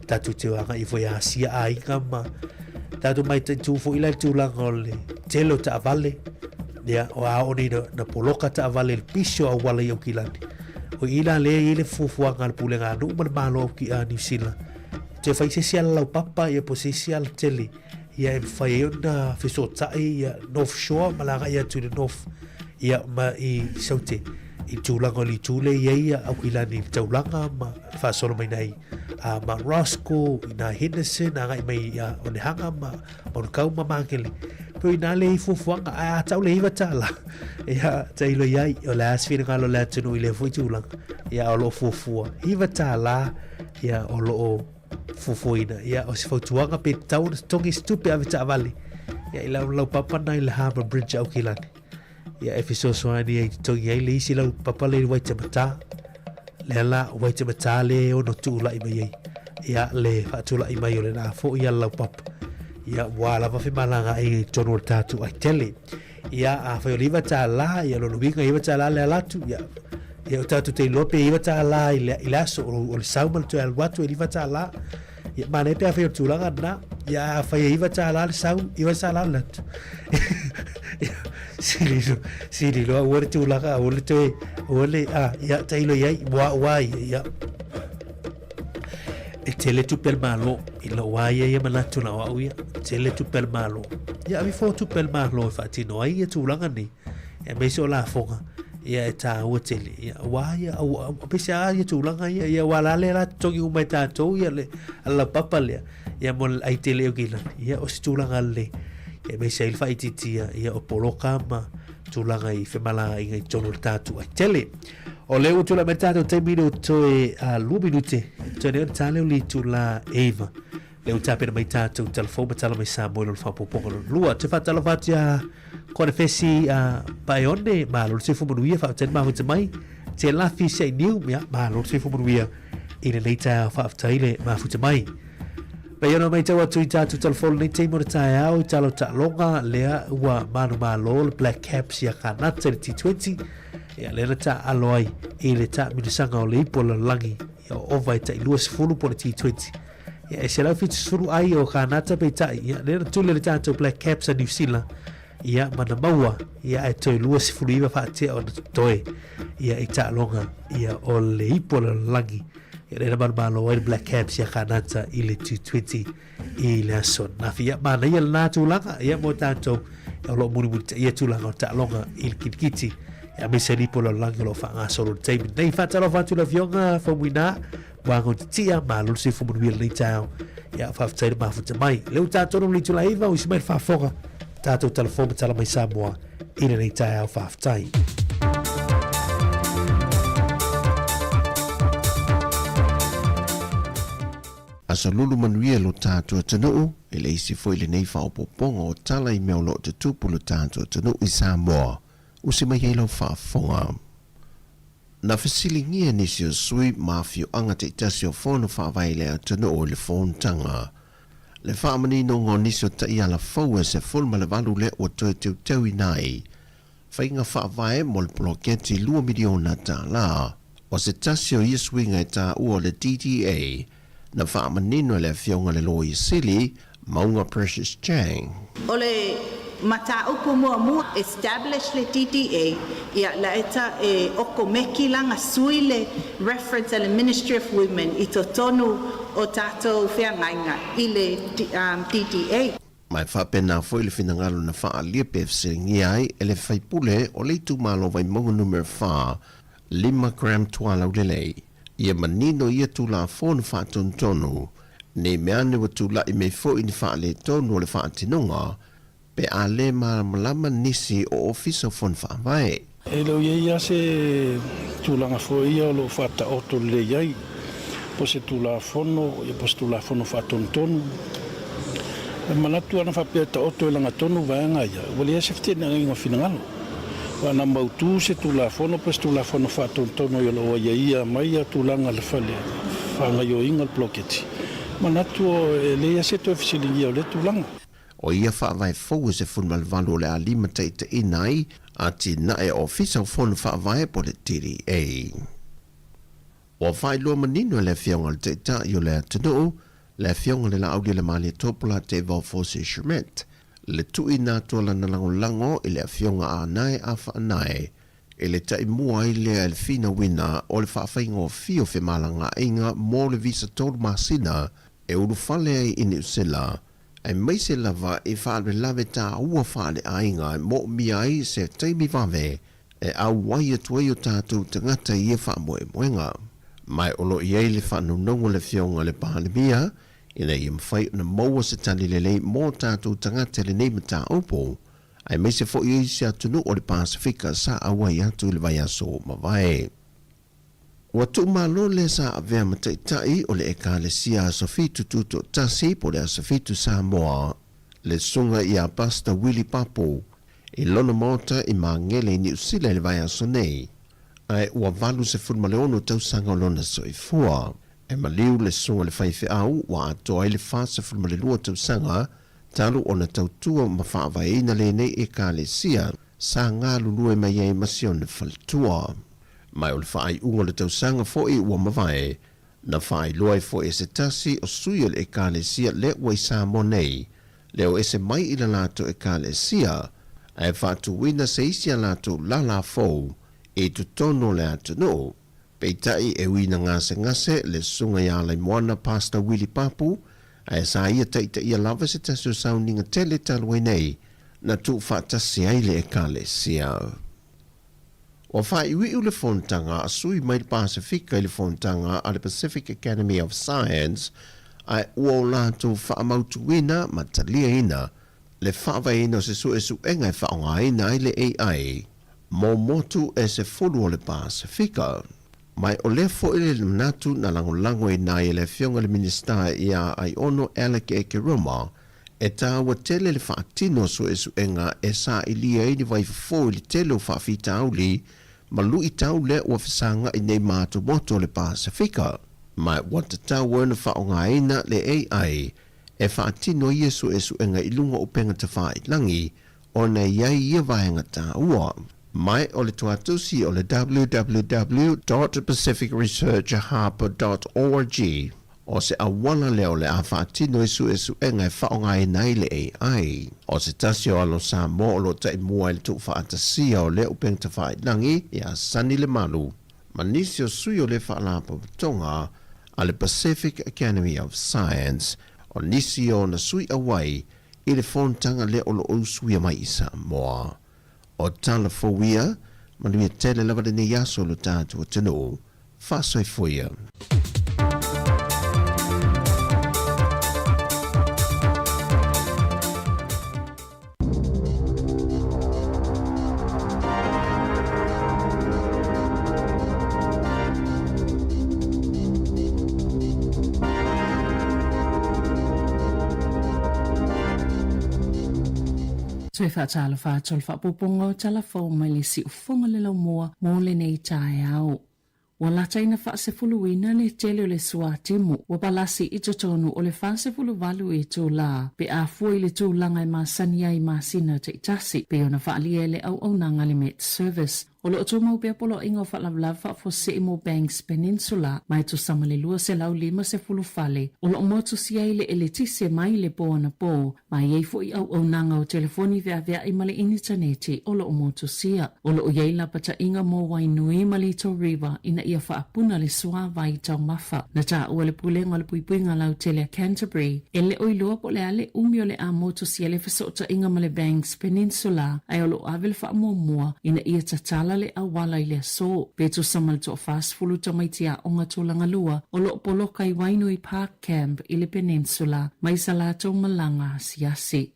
A: Tatou te agai foi i Asia aiga ma tatou mataitu foi la i le tulaga o le tele o taavale. Ia, o a oo nei na, na poloka taavale i le pisi o auala i Aukilani. O i la lea e i ai le fuafuaga a le Pulega a Nuu ma le Malo o Niu Sila, toe fai se isi ala laupapa ia po o se isi ala tele ia e mafai ai ona fesootai ia North Shore ma le agai atu i le North ia ma i Saute i tulaga o le itu lea i ai ia Aukilani i le taulaga ma le faasolo mai nai a Mount Roskill, i nā Henderson, agai mai i Onehunga ma Manukau ma Māngere. Pei o inā lea i fuafuaga, ae a tau le $9, ia, tailo i ai, o le a se finagalo o le atunuu i lea foi tulaga, ia, o lo o fuafua, $9, ia, o lo o fuafuaina. Ia, o se fautuaga pe tatau ona totogi se tupe ave taavale, ia, i lau laupapa na i le Harbour Bridge Aukilani. Ia, e fesoasoani ai totogi ai le isi laupapa lea i le Waitematā. Lea la, Waitematā lea e ono tuulai mai ai. Ia, le faatulai mai o lena foi ala laupapa. Ia, ua lava femalagaaiga i totonu o le tatou aitele. Ia, afai o le $9, ia, lona uiga e $9 le ala atu, ia, ia o tatou te iloa pe $9 i le, i le aso, o le sau ma le toe alu atu e $9. Ia, manaia pe afai o le tulaga lena. Ia, afai e $9 le sau, $9 le atu. Ia, sili loa, sili loa, aua le tulaga, aua le toe, aua le, a, ia, tailo i ai, ua, ua ia, ia. E tele tupe a le Malo, i lou lava ia ia manatu na o au ia, tele tupe a le Malo. Ia ave ifo tupe a le Malo e faatino ai ia tulaga nei, aemaise o lafoga, ia e taua tele. Ia aua ia, peiseai ia tulaga ia, ia aua la lea la totogi uma e tatou ia le laupapa lea, ia mo le aitele o Kilani, ia o se tulaga lelei, aemaise ai le faaitiitia ia o poloka ma tulaga i femalagaaiga i totonu o le tatou aitele. O lea ua tulai mai le tatou taimi le toe 2 minute, toe nei ona ta lea o le itula e 9. Lea ua tapena mai tatou talafou ma tala mai Samoa i lona faaopoopoga lona lua. Toe faatalofa atu ia Konefesi Paeone, malo le soifua manuia, faafetai le mafuta mai. Te Lafi Seiniu, ia, malo le soifua manuia i lenei taeao, faafetai le mafuta mai. Pei ona matau atu i tatou talafou lenei taimi o le taeao i tala o taaloga, lea ua manumalo le Black Caps ia Kanata i le T20, ia lea na taaalo ai i le taamilosaga o le ipu o le lalolagi ia o ova e tai 20 po o le T20. Ia e 170 ai o Kanata peitai, ia lea na tuli le tatou Black Caps a New Zealand, ia ma na maua, ia ae toe 29 faatea ona totoe, ia i taaloga ia o le ipu o le lalolagi. Ia lea na manumalo ai le Black Caps ia Kanata i le T20 i le aso ananafi. Ia manaia lena tulaga, ia mo tatou o lo o mulimulitaia tulaga o taaloga i le kirikiti. Ia aemaise ai le ipu o le lalolagi o lo o faagasolo i le taimi lenei. Faatalofa atu i le Afioga Faumuina, Moaga o Titia, malo le soifua manuia i lenei taeao. Ia faafetai le mafuta mai. Lea ua tatou i le itula e 9, usi mai le faafofoga, tatou talafou ma tala mai Samoa i lenei taeao. Faafetai.
G: Aso lulu manuia lo tatou atunuu, e le isi foi lenei faaopoopoga o tala i mea o lo o tutupu lo tatou atunuu i Samoa. Usi mai ai lau faafofoga. Na fesiligia nisi o sui ma afioaga taitasi o Fono Faavae i le atunuu i le fonotaga. Le faamaninoga o nisi o taiala fou e 18 lea ua toe teuteuina ai faiga faavae mo le poloketi $2 miliona. O se tasi o ia suiga e taua o le DDA na faamanino e le Afioga i le Loia Sili, Mauga Precious Chang.
H: O le mataupu muamua, establish le DDA, ia laeta e okomeki la sui le reference a le Ministry of Women i totonu o tatou feagaiga i le DDA.
G: Ma e faapena foi le finagalo na faaalia pe fesiligia ai e le faipule o le itumalo Vaimauga Numera 4, 5 Graham Tualaulelei, ia manino ia Tulafono Faatonutonu, ne i mea ane ua tula'i mai foi ni faaletonu o le faatinoga pe a lē malamalama nisi o Ofisa o Fono Faavae.
I: E le o i ai lava se tulaga foi ia o lo o faataoto lelei ai, po o se Tulafono, ia po o se Tulafono Faatonutonu. E manatu ana faapea e taoto e lagatonu vaega ia, ua leai se feteenaiga o finagalo. Aua ana mautu se Tulafono po o se Tulafono Faatonutonu o lo o aiaia mai ia tulaga o le fale faagaoioiga o le poloketi, manatu e leai lava se toe fesiligia o lea tulaga.
G: O ia faavae fou e 18 o le a limataitaiina ai atinae Ofisa o Fono Faavae po o le DDA. Ua faailoa manino e le Afioga i le Taitai o le atunuu, le Afioga i le Laaulialemalietoa Tevao Fose Schmidt, le tuuina atu o lana lagolago i le Afioga Anae Afaanae e le taimua ai lea i le finauina o le faafaigofie o femalagaaiga mo le visa 3 masina e ulufale ai i Niu Sila, aemaise lava i faalavelave taua faaleaiga e moomia ai se taimi vave e auai atu ai o tatou tagata i ia faamoemoega. Ma o lo o i ai le faanonoga o le Afioga i le Palemia ina ia mafai ona maua se tali lelei mo tatou tagata i lenei mataupu, aemaise foi o isi atunuu o le Pasefika sa auai atu i le vaiaso ua mavae. Ua tuumalo le sa avea ma taitai o le Ekalesia Aso Fitu Tutoatasi po o le Aso Fitu Samoa, le susuga ia Pastor Willie Papu i lona maota i Magele i Niu Sila i le vaiaso nei, ae ua 86 tausaga o lona soifua. E maliu le susuga i le faifeau ua atoa ai le 42 tausaga talu ona tautua ma faavaeina lenei Ekalesia sa galulue mai ai ma si ona faletua. Ma o le faaiuga o le tausaga foi ua mavae, na faailoa ai foi e se tasi o sui o le Ekalesia lea ua i Samoa nei, le o ese mai i le latou Ekalesia, ae faatuina se isi a latou lala fou i totonu o le atunuu. Peitai, e ui ina gasegase le Susuga ia Alaimoana Pastor Willie Papu, ae sa ia taitaia lava se tasi o sauniga tele talu ai nei na tuufaatasi ai le Ekalesia. Ua faaiuiu le fonotaga a sui mai le Pasefika i le fonotaga a le Pacific Academy of Science ae ua o latou faamautuina ma taliaina le faavaeina o se suesuega e faaaogaina ai le AI mo motu e 10 o le Pasefika. Ma o lea foi le manatu na lagolagoina ai e le Afioga i le Minisita ia Aiono Alec Ekeroma e tāua tele le faatino o suesuega e sailia ai ni vaifofo i le tele o faafitauli ma luitau lea ua fesagai nei ma atumotu o le Pasefika. Ma ua tatau ona faaaogaina le AI e faatino ai ia suesuega i luga o upega tafailagi ona e i ai ia vaega tāua. Ma o le tuatusi o le www dot pacificresearchhub dot org o se auala lea o le a faatino ai suesuega e faaaogaina ai le AI. O se tasi o alo Samoa o lo o taimua i le tuufaatasia o lea upega tafailagi ia Sonny Lemalu ma nisi o sui o le Faalapotopotoga a le Pacific Academy of Science, o nisi o ona sui auai i le fonotaga lea o lo o usuia mai i Samoa. O tala fou ia, manuia tele lava lenei aso lo tatou atunuu. Faasoifua ia.
F: Toe faatalofa atu o le faaopoopoga o tala fou mai le siufofoga le laumua mo lenei taeao. Ua lata ina faasefuluina le tele o le suatimu ua palasi i totonu o le 48 itulā pe a fua i le tulaga e masani ai i masina taitasi, pei ona faaalia e le auaunaga a le Met Service. O lo o tumau pea poloaiga o faalavelave faafuasei mo Banks Peninsula ma e tusa ma le 250 fale o lo o motusia ai le eletise mai le po anapō ma e i ai foi auaunaga o telefoni veavea'i ma le initaneti o lo o motusia. O lo o i ai lapataiga mo Wainui ma Little River ina ia faapuna le suāwai taumafa. Na taua le Pulega o le Puipuiga Lautele a Canterbury e le o iloa po o le a le umi o le a motusia le fesootaiga ma le Banks Peninsula ae o lo o ave le faamuamua ina ia tatala le auala i le aso. Pe tusa ma le toa-40 tamaiti aoga tulaga lua o lo o poloka i Wainui Park Camp i le Peninsula mai sa latou malaga asiasi.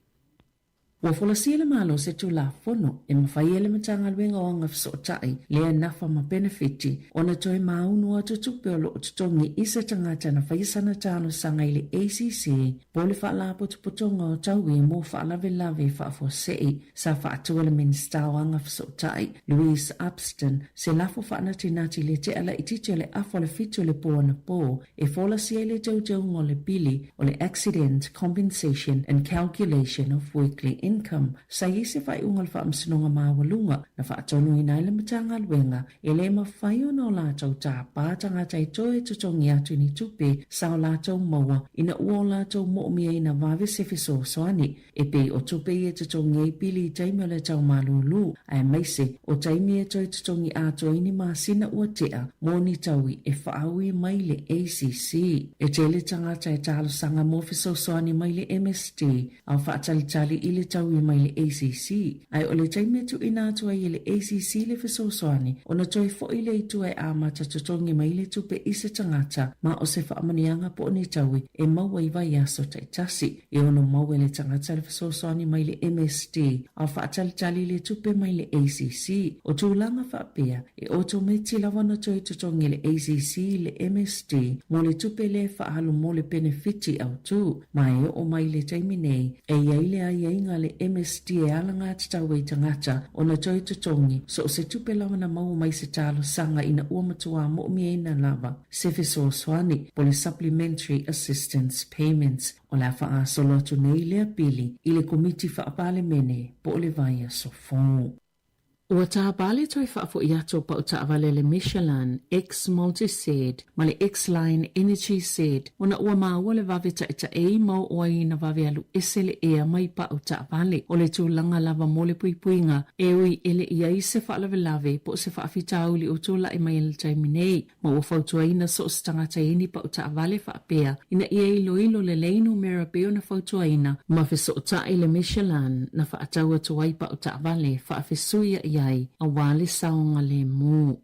F: Ua folasia le Malo se Tulafono e mafai ai le Matagaluega o Agafesootai lea e nafa ma penefiti ona toe māunu atu tupe o lo o totogi i se tagata na faia sana talosaga i le ACC po o le Faalapotopotoga o Taui mo Faalavelave Faafuasei. Sa faatua le Minisita o Agafesootai, Louise Upston, se lafo faanatinati i le tea laitiiti o le afa o le fitu o le po anapō e folasia ai le teuteuga o le pili o le Accident Compensation and Calculation of Weekly Income. Sa i ai se faaiuga a le Faamasinoga Maualuga na faatonuina ai le Matagaluega e le mafai ona o latou tāpā tagata e toe totogi atu ni tupe sa o latou maua ina ua o latou moomiaina vave se fesoasoani E pei o tupe ia e totogi ai pili i taimi o le tau malūlū, aemaise o taimi e toe totogi atoa ai ni masina ua tea mo ni taui e faaui mai le ACC. E tele tagata e talosaga mo fesoasoani mai le MSD a o faatalitali i le taui mai le ACC, ae o le taimi e tuuina atu ai e le ACC le fesoasoani ona toe fo'i lea i tua e amata totogi mai le tupe i se tagata ma o se faamanuiaga po o ni taui e maua i vaiaso taitasi. E ono maua e le tagata le fesoasoani mai le MSD a o faatalitali le tupe mai le ACC. O tulaga faapea, e otometi lava ona toe totogi e le ACC i le MSD mo le tupe lea e faaalu mo le penefiti autu. Ma e oo mai i le taimi nei, e i ai le aiaiga a le MSD e alagatatau ai tagata ona toe totogi so o se tupe lava na maua mai se talosaga ina ua matuā moomiaina lava se fesoasoani po le Supplementary Assistance Payments. O le a faagasolo atu nei lea pili i le Komiti Faa-Palemene po o le vaiaso fou. Ua tapa le toe faafo'i atu o pau taavale a le Michelin X-Multi-Z ma le X-Line Energy Z ona ua maua le vave taetaei ma oo ai ina vave alu ese le ea mai pau taavale. O le tulaga lava mo le puipuiga e ui e le i ai se faalavelave po o se faafitauli o tulai mai i le taimi nei. Ma ua fautuaina so o se tagata i ni pau taavale faapea ina ia iloilo lelei numera pei ona fautuaina ma fesootai le Michelin na faatau atu ai pau taavale faafesuia'i ai aua le saogalemu.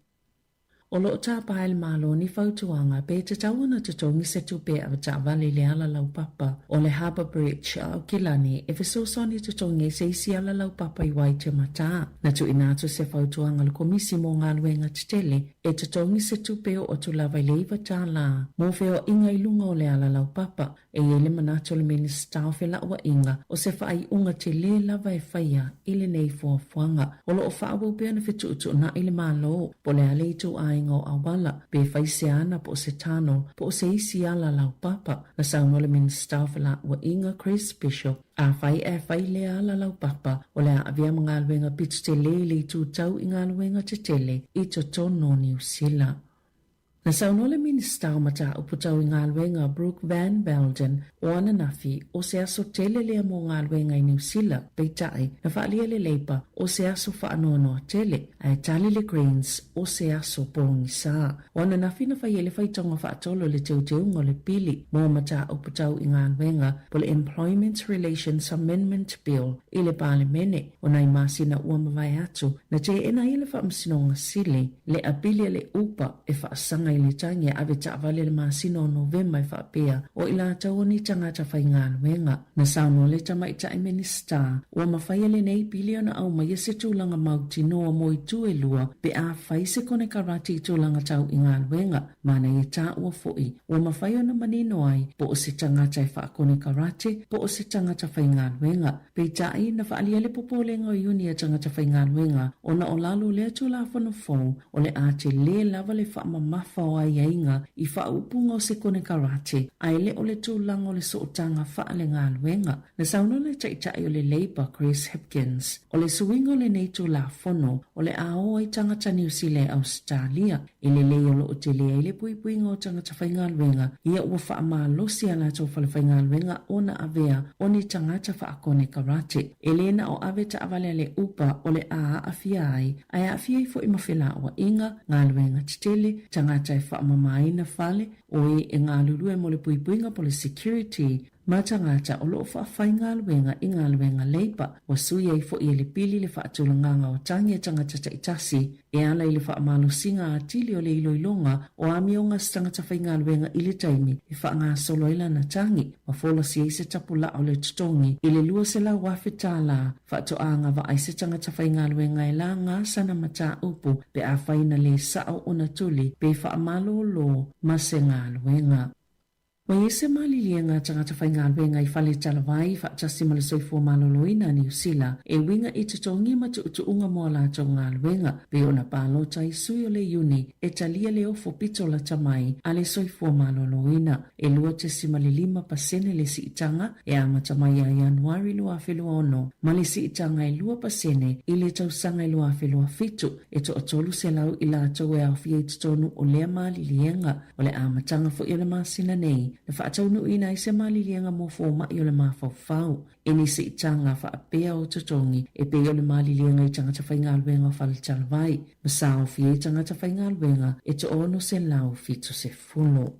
F: O lo o tapa e le Malo ni fautuaga pe tatau ona totogi se tupe e avetaavale i le ala laupapa o le Harbour Bridge a Aukilani e fesoasoani totogi ai se isi ala laupapa i Waitematā. Na tuuina atu se fautuaga a le Komisi mo Galuega Tetele E totogi se tupe oo atu lava i le $9 mo feoaiga i luga o le ala laupapa. E i ai le manatu o le Minisita o Felauaiga o se faaiuga tele lava e faia i lenei fuafuaga. O lo o faaauau pea ona fetuutuunai le Malo po o le a le ituaiga o auala, pe fai se ana po o se tunnel po o se isi ala laupapa. Na saunoa le Minisita o Felauaiga Chris Bishop, Afai e fai lea ala laupapa, o le a avea ma galuega pito tele i le itu tau i galuega tetele i totonu o Niu Sila. Na saunoa le Minisita o Mataupu Tau i Galuega Brooke Van Velden o ananafi o se aso tele lea mo galuega i Niu Sila, peitai, na faaalia le Labour o se aso faanoanoa tele, ae tali le Greens o se aso pogisa. O ananafi na fai ai le faitauga faatolu o le teuteuga o le pili mo mataupu tau i galuega po o le Employment Relations Amendment Bill i le Palemene o nai masina ua mavae atu na teena ai e le Faamasinoga Sili le apili a le Upa e faasaga i le tagi e ave taavale i le masina o Novema e faapea o i latou o ni tagata faigaluega. Na saunoa le Tamaitai Minisita, ua mafai e lenei pili ona aumaia se tulaga mautinoa mo itu e lua pe a fai se konekarate i tulaga tau i galuega, manaia taua foi, ua mafai ona manino ai po o se tagata e faakonekarate po o se tagata faigaluega. Peitai, na faaalia le popolega o iuni a tagata faigaluega ona o lalo o lea Tulafono fou o le a tele lava le faamamafa o aiaiga i faaupuga o se konekarate ae le o le tulaga o le sootaga faalegaluega. Na saunoa le Taitai o le Labour Chris Hipkins, o le suiga o lenei Tulafono o le a o ai tagata Niu Sila e Ausetalia e lelei o lo o tele ai le puipuiga o tagata faigaluega ia ua faamalosi a latou falefaigaluega ona avea o ni tagata faakonekarate. E le na o ave taavale a le Uber o le a aafia ai, ae aafia ai foi ma felauaiga, galuega tetele, tagata e faamamaina fale, o e e galulue mo le puipuiga po le security, ma tagata o lo o faafaigaluega i galuega leipa. Ua sui ai foi e le pili le faatulagaga o tagi a tagata taitasi e ala i le faamalosiga atili o le iloiloga o amioga a se tagata faigaluega i le taimi e faagasolo ai lana tagi ma folasi ai se tapulaa o le totogi i le $200,000 faatoaga vaai se tagata faigaluega e laga sana mataupu pe afai na lē sao ona tuli pe faamalōlō ma se galuega. Ua i ai se maliliega a tagata faigaluega i fale talavai faatasi ma le soifua maloloina a Niu Sila e uiga i totogi ma tuutuuga mo a latou galuega, pei ona palota ai sui o le iuni e talia le ofo pito lata mai a le soifua maloloina. E 2.5 pasene le siitaga e amata mai ia Ianuari 2026 ma le siitaga e 2 pasene i le tausaga e 2027, e toa-300 i latou e aofia i totonu o lea maliliega. O le amataga foi o le masina nei, na faataunuuina ai se maliliega mo fomai o le mafaufau i ni siitaga faapea o totogi e pei o le maliliega i tagata faigaluega o faletalavai, ma saofia ai tagata faigaluega e toa-670.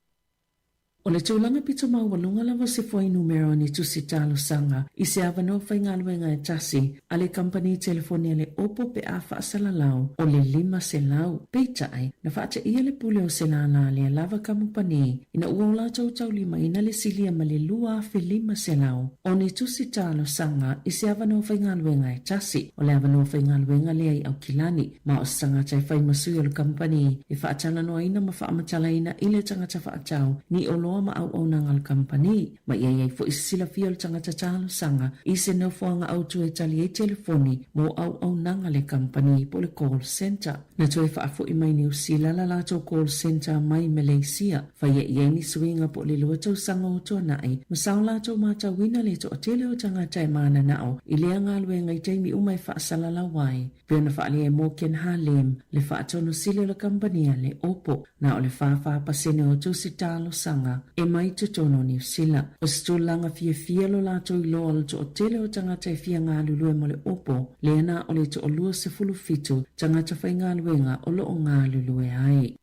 F: O le tulaga pito maualuga lava o se fuainumera o ni tusi talosaga i se avanoa faigaluega e tasi a le kamupani telefoni a le Oppo pe a faasalalau o le 500. Peitai, na faateia le pule o se lālā lea lava kamupani ina ua o latou taulimaina le silia ma le 2,500 o ni tusi talosaga i se avanoa faigaluega e tasi. O le avanoa faigaluega lea i Aukilani, ma o se tagata e fai ma sui o le kamupani e faatalanoaina ma faamatalaina i le tagata faatau ni oloa. avanoa ma auaunaga a le kamupani, ma ia i ai foi se silafia o le tagata talosaga i se nofoaga autu e tali ai telefoni mo auaunaga a le kamupani po o le call centre. Na toe faafoi mai Niu Sila la latou call centre mai Malaysia, faia i ai ni suiga po o le lua tausaga o tuanai, ma sa o latou matauina le toatele o tagata e mananao i lea galuega i taimi uma e faasalalau ai. Pei ona faaalia e Morgan Harlem, le faatonu sili o le kamupani a le Oppo, na o le 44% o tusi talosaga e mai totonu o Niu Sila. O se tulaga fiafia lo latou iloa o le toatele o tagata e fia galulue mo le Oppo, lea na o le toalua 17 tagata faigaluega o lo o galulue ai.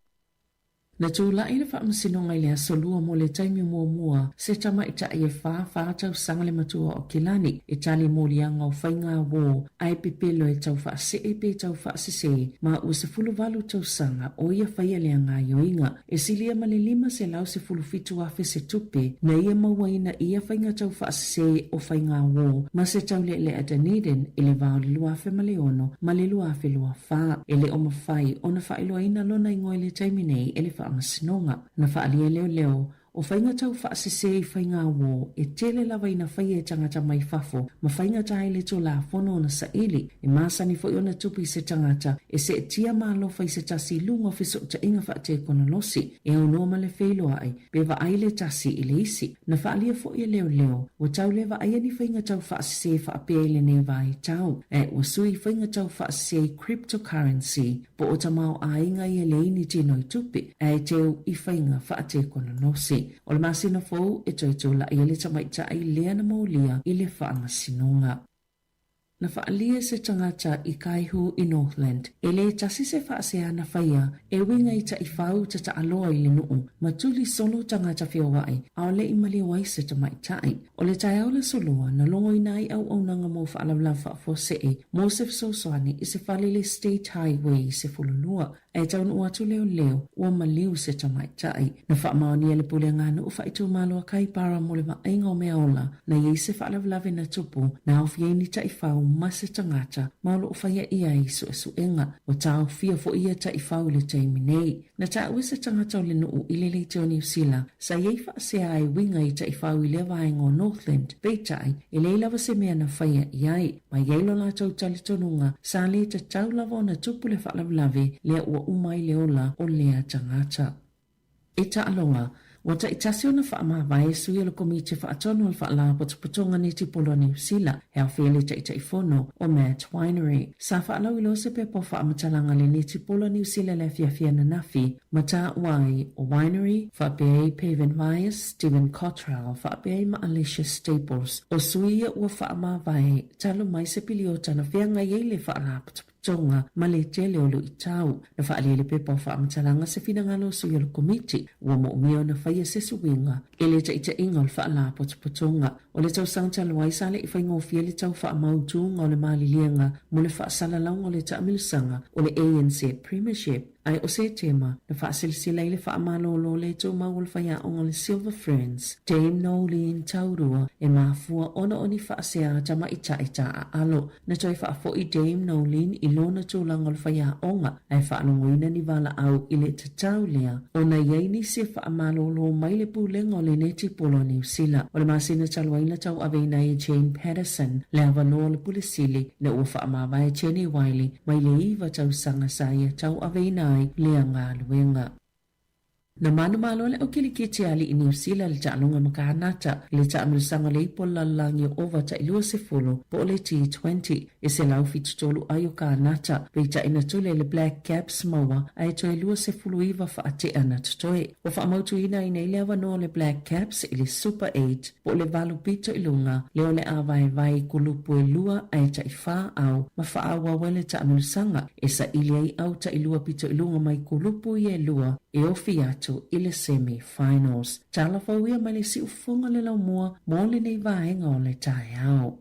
F: Na tulai le Faamasinoga i le Aso Lua mo le taimi muamua se tamaitai e 44 tausaga le matua o Aukilani e tali moliaga o faiga uō ae pepelo e tau faasee pe tau faasese ma ua 18 tausaga o ia faia lea gaioiga. E silia ma le 517 afe se tupe na ia mauaina i ia faiga tau faasese o faiga uō ma se taulealea Dunedin i le va o le 2006 ma le 2024. 4. E le o mafai ona faailoaina lona igoa i le taimi nei e le Faamasinoga. Na faaalia e leoleo, o faiga tau faasese i faiga uō e tele lava ina faia e tagata mai fafo ma faigata ai le Tulafono ona saili. E masani foi ona tupu i se tagata e seetia ma alofa i se tasi i luga o fesootaiga faatekonolosi e aunoa ma le feiloai pe vaai le tasi i le isi. Na faaalia foi e leoleo, ua tau le vaaia ni faiga tau faasese faapea i lenei vaitau, ae ua sui i faiga tau faasese i cryptocurrency, po o tamaoaiga ia leai ni tino i tupe, ae teu i faiga faatekonolosi. O le masina fou e toe tulai ai le tamaitai lea na molia i le faamasinoga. Na faaalia se tagata i Kaihu i Northland, e le tasi se faasea na faia e uiga i taifau tataaloa i le nuu ma tuli solo tagata feoai a o le i maliu ai se tamaitai. O le taeao le Aso Lua na logoina ai auaunaga mo faalavelave faafuasei mo se fesoasoani i se fale i le State Highway 12 Ae taunuu atu leoleo, ua maliu se tamaitai. Na faamaonia le Pulega Nuu Faaitumalo a Kaipara mo le vaaiga o meaola, na i ai se faalavelave na tupu, na aofia ai ni taifau ma se tagata, ma o lo o faia i ai suesuega. Ua taofia foi ia taifau i le taimi nei. Na taua se tagata o le nuu i le Leitio Niu Sila, sa i ai faasea e uiga i taifau i lea vaega o Northland, peitai, e leai lava se mea na faia i ai. Ma i ai lo latou talitonuga, sa le tatau lava ona tupu le faalavelave lea ua uma ai le ola o lea tagata. E taaloga, ua taitasi ona faamavae sui o le Komiti Faatonu o le Faalapotopotoga Netipolo a Niu Sila, e aofia le Taitaifono o Matt Winery. Sa faalauiloa se pepa o faamatalaga a le Netipolo a Niu Sila i le afiafi ananafi, ma taua ai o Winery, faapea ai Pavan Vyas, Stephen Cottrell, faapea ai ma Alicia Staples, o sui ia ua faamavae talu mai se piliota na feagai ai le Faalapotopotoga ma le tele o luitau. Na faaalia i le pepa o faamatalaga se finagalo o sui o le Komiti ua moomia ona faia se suiga i le taitaiga o le Faalapotopotoga. O le tausaga talu ai sa le i faigofie le tau faamautuga o le maliliega mo le faasalalauga o le taamilosaga o le ANZ Premiership. Ae o se tema na faaselasela ai le faamalolo le tumau o le faiaoga o le Silver Ferns, Dame Noeline Taurua, e mafua ona o ni faasea tamaitai taaalo. Na toe faafoi Dame Noeline i lona tulaga o le faiaoga ae faalogoina ni valaau i le tatau lea ona i ai nisi e faamalolo mai le pulega o le netipolo a Niu Sila. O le masina talu ai na tauaveina ai e Jane Patterson le avanoa o le Pule Sili ina ua faamavae Jenny Wylie mai le iva tausaga sa ia tauaveina ai lea galuega. Na manumalo le aukilikiti a alii Niu Sila i le taaloga ma Kanata i le taamilosaga o le ipu o le lalolagi o ova tai 20 po o le T20 e 173 ai o Kanata, peitai na tule le Black Caps maua ae toe 29 faatea na totoe. Ua faamautuina ai nei le avanoa o le Black Caps i le Super Eight po o le valu pito i luga, lea o le a vaevae i kulupu e lua ae tai fa au ma faaauau ai le taamilosaga e saili ai au tailua pito i luga mai kulupu ia e lua e ofi atu i le semi finals. Tala fou ia mai le siufofoga o le laumua mo lenei vaega o le taeao.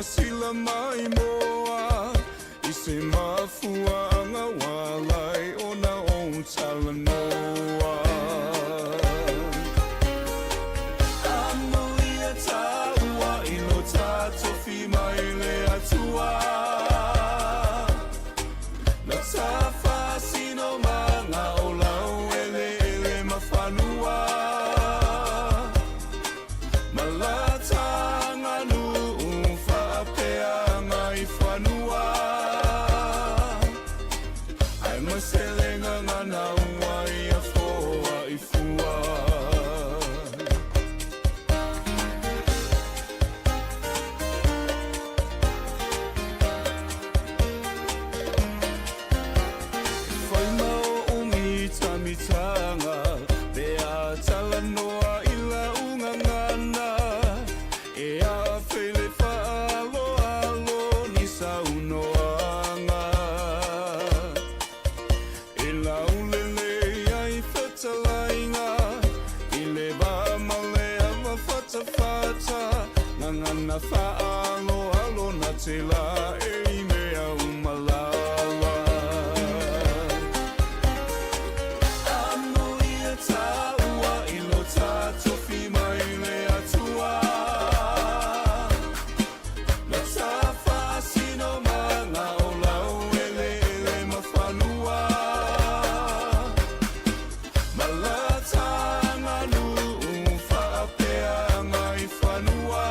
K: silasila maimoa i se mafuaaga ua ala ai ona ou talanoa. Amuia tāua i lo tātofi mai le Atua. Na ta faasinomaga o laueleele ma fanua. Ma la ta aganuu faapeaga i fanua. Ae ma se le gagana ua ia foa i fua. E fai ma oʻu mitamitaga pe a talanoa i lau gagana, e afe i le faaaloalo ni saunoaga. E laulelei ai fetalaiga i le va ma le ava fatafata, gagana faaaloalo na te laei mea uma lava. Amuia tāua i lo tātofi mai le Atua. Na ta faasinomaga o laueleele ma fanua. Ma la ta aganuu faapeaga i fanua.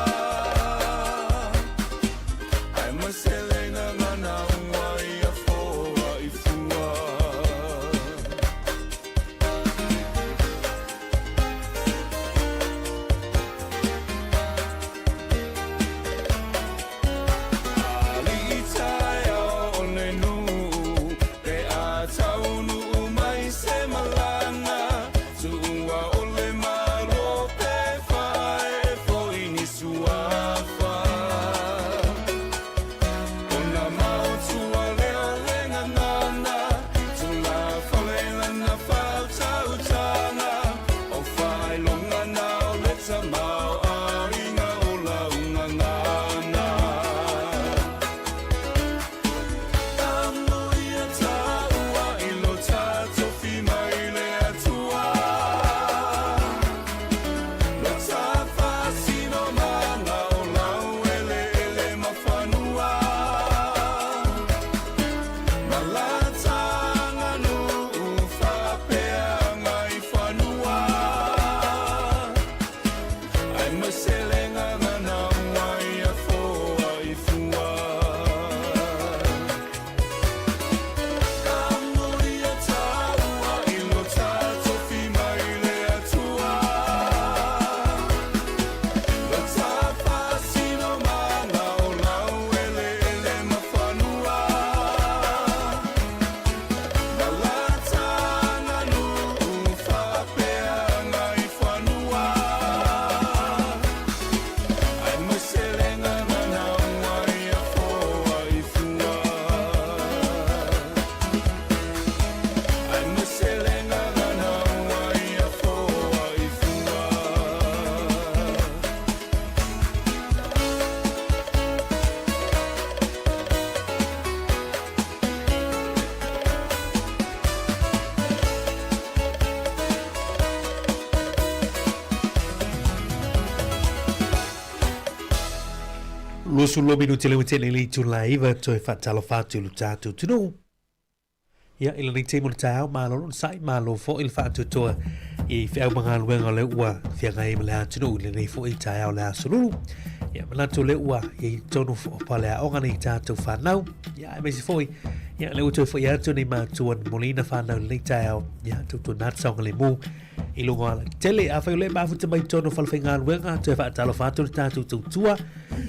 K: Ae ma se le gagana ua ia foa i fua. Alii taeao o le nuu, pe a taunuu mai se malaga, tuua ole Malo pe faaee foi ni suafa. Ona maotua lea o le gagana, tulafale lana faautautaga, o faailoga na o le tamaoaiga o lau gagana. Amuia tāua i lo tātofi mai le Atua. Lo ta faasinomaga o laueleele ma fanua. Ma la ta aganuu faapeaga i fanua. Ae ma se le gagana ua ia foa i fua. Amuia tāua i lo tātofi mai le Atua. Lo ta faasinomaga o laueleele ma fanua. Ma la ta aganuu faapeaga i fanua. Ae ma se le gagana ua ia foa i fua. Ae ma se le gagana ua ia foa i fua.
A: 22 minute le tele le itula 9 toe faatalofa atu i lo tatou atunuu. Ia, i lenei taimi o le taeao, malo onosai, malo foi le faatuatua i feau ma galuega o lea ua feagai ai ma le atunuu i lenei foi taeao o le aso lulu. Ia, manatu o lea ua i ai tonu faleaoga nei tatou fanau. Ia, aemaise foi, ia, lea ua toe foi atu nei matua moliina fanau i lenei taeao. Ia, tautuana atu saogalemu i luga o alatetele. Afai o lea e mafuta mai totonu o falefaigaluega, toe faatalofa atu le tatou tautua.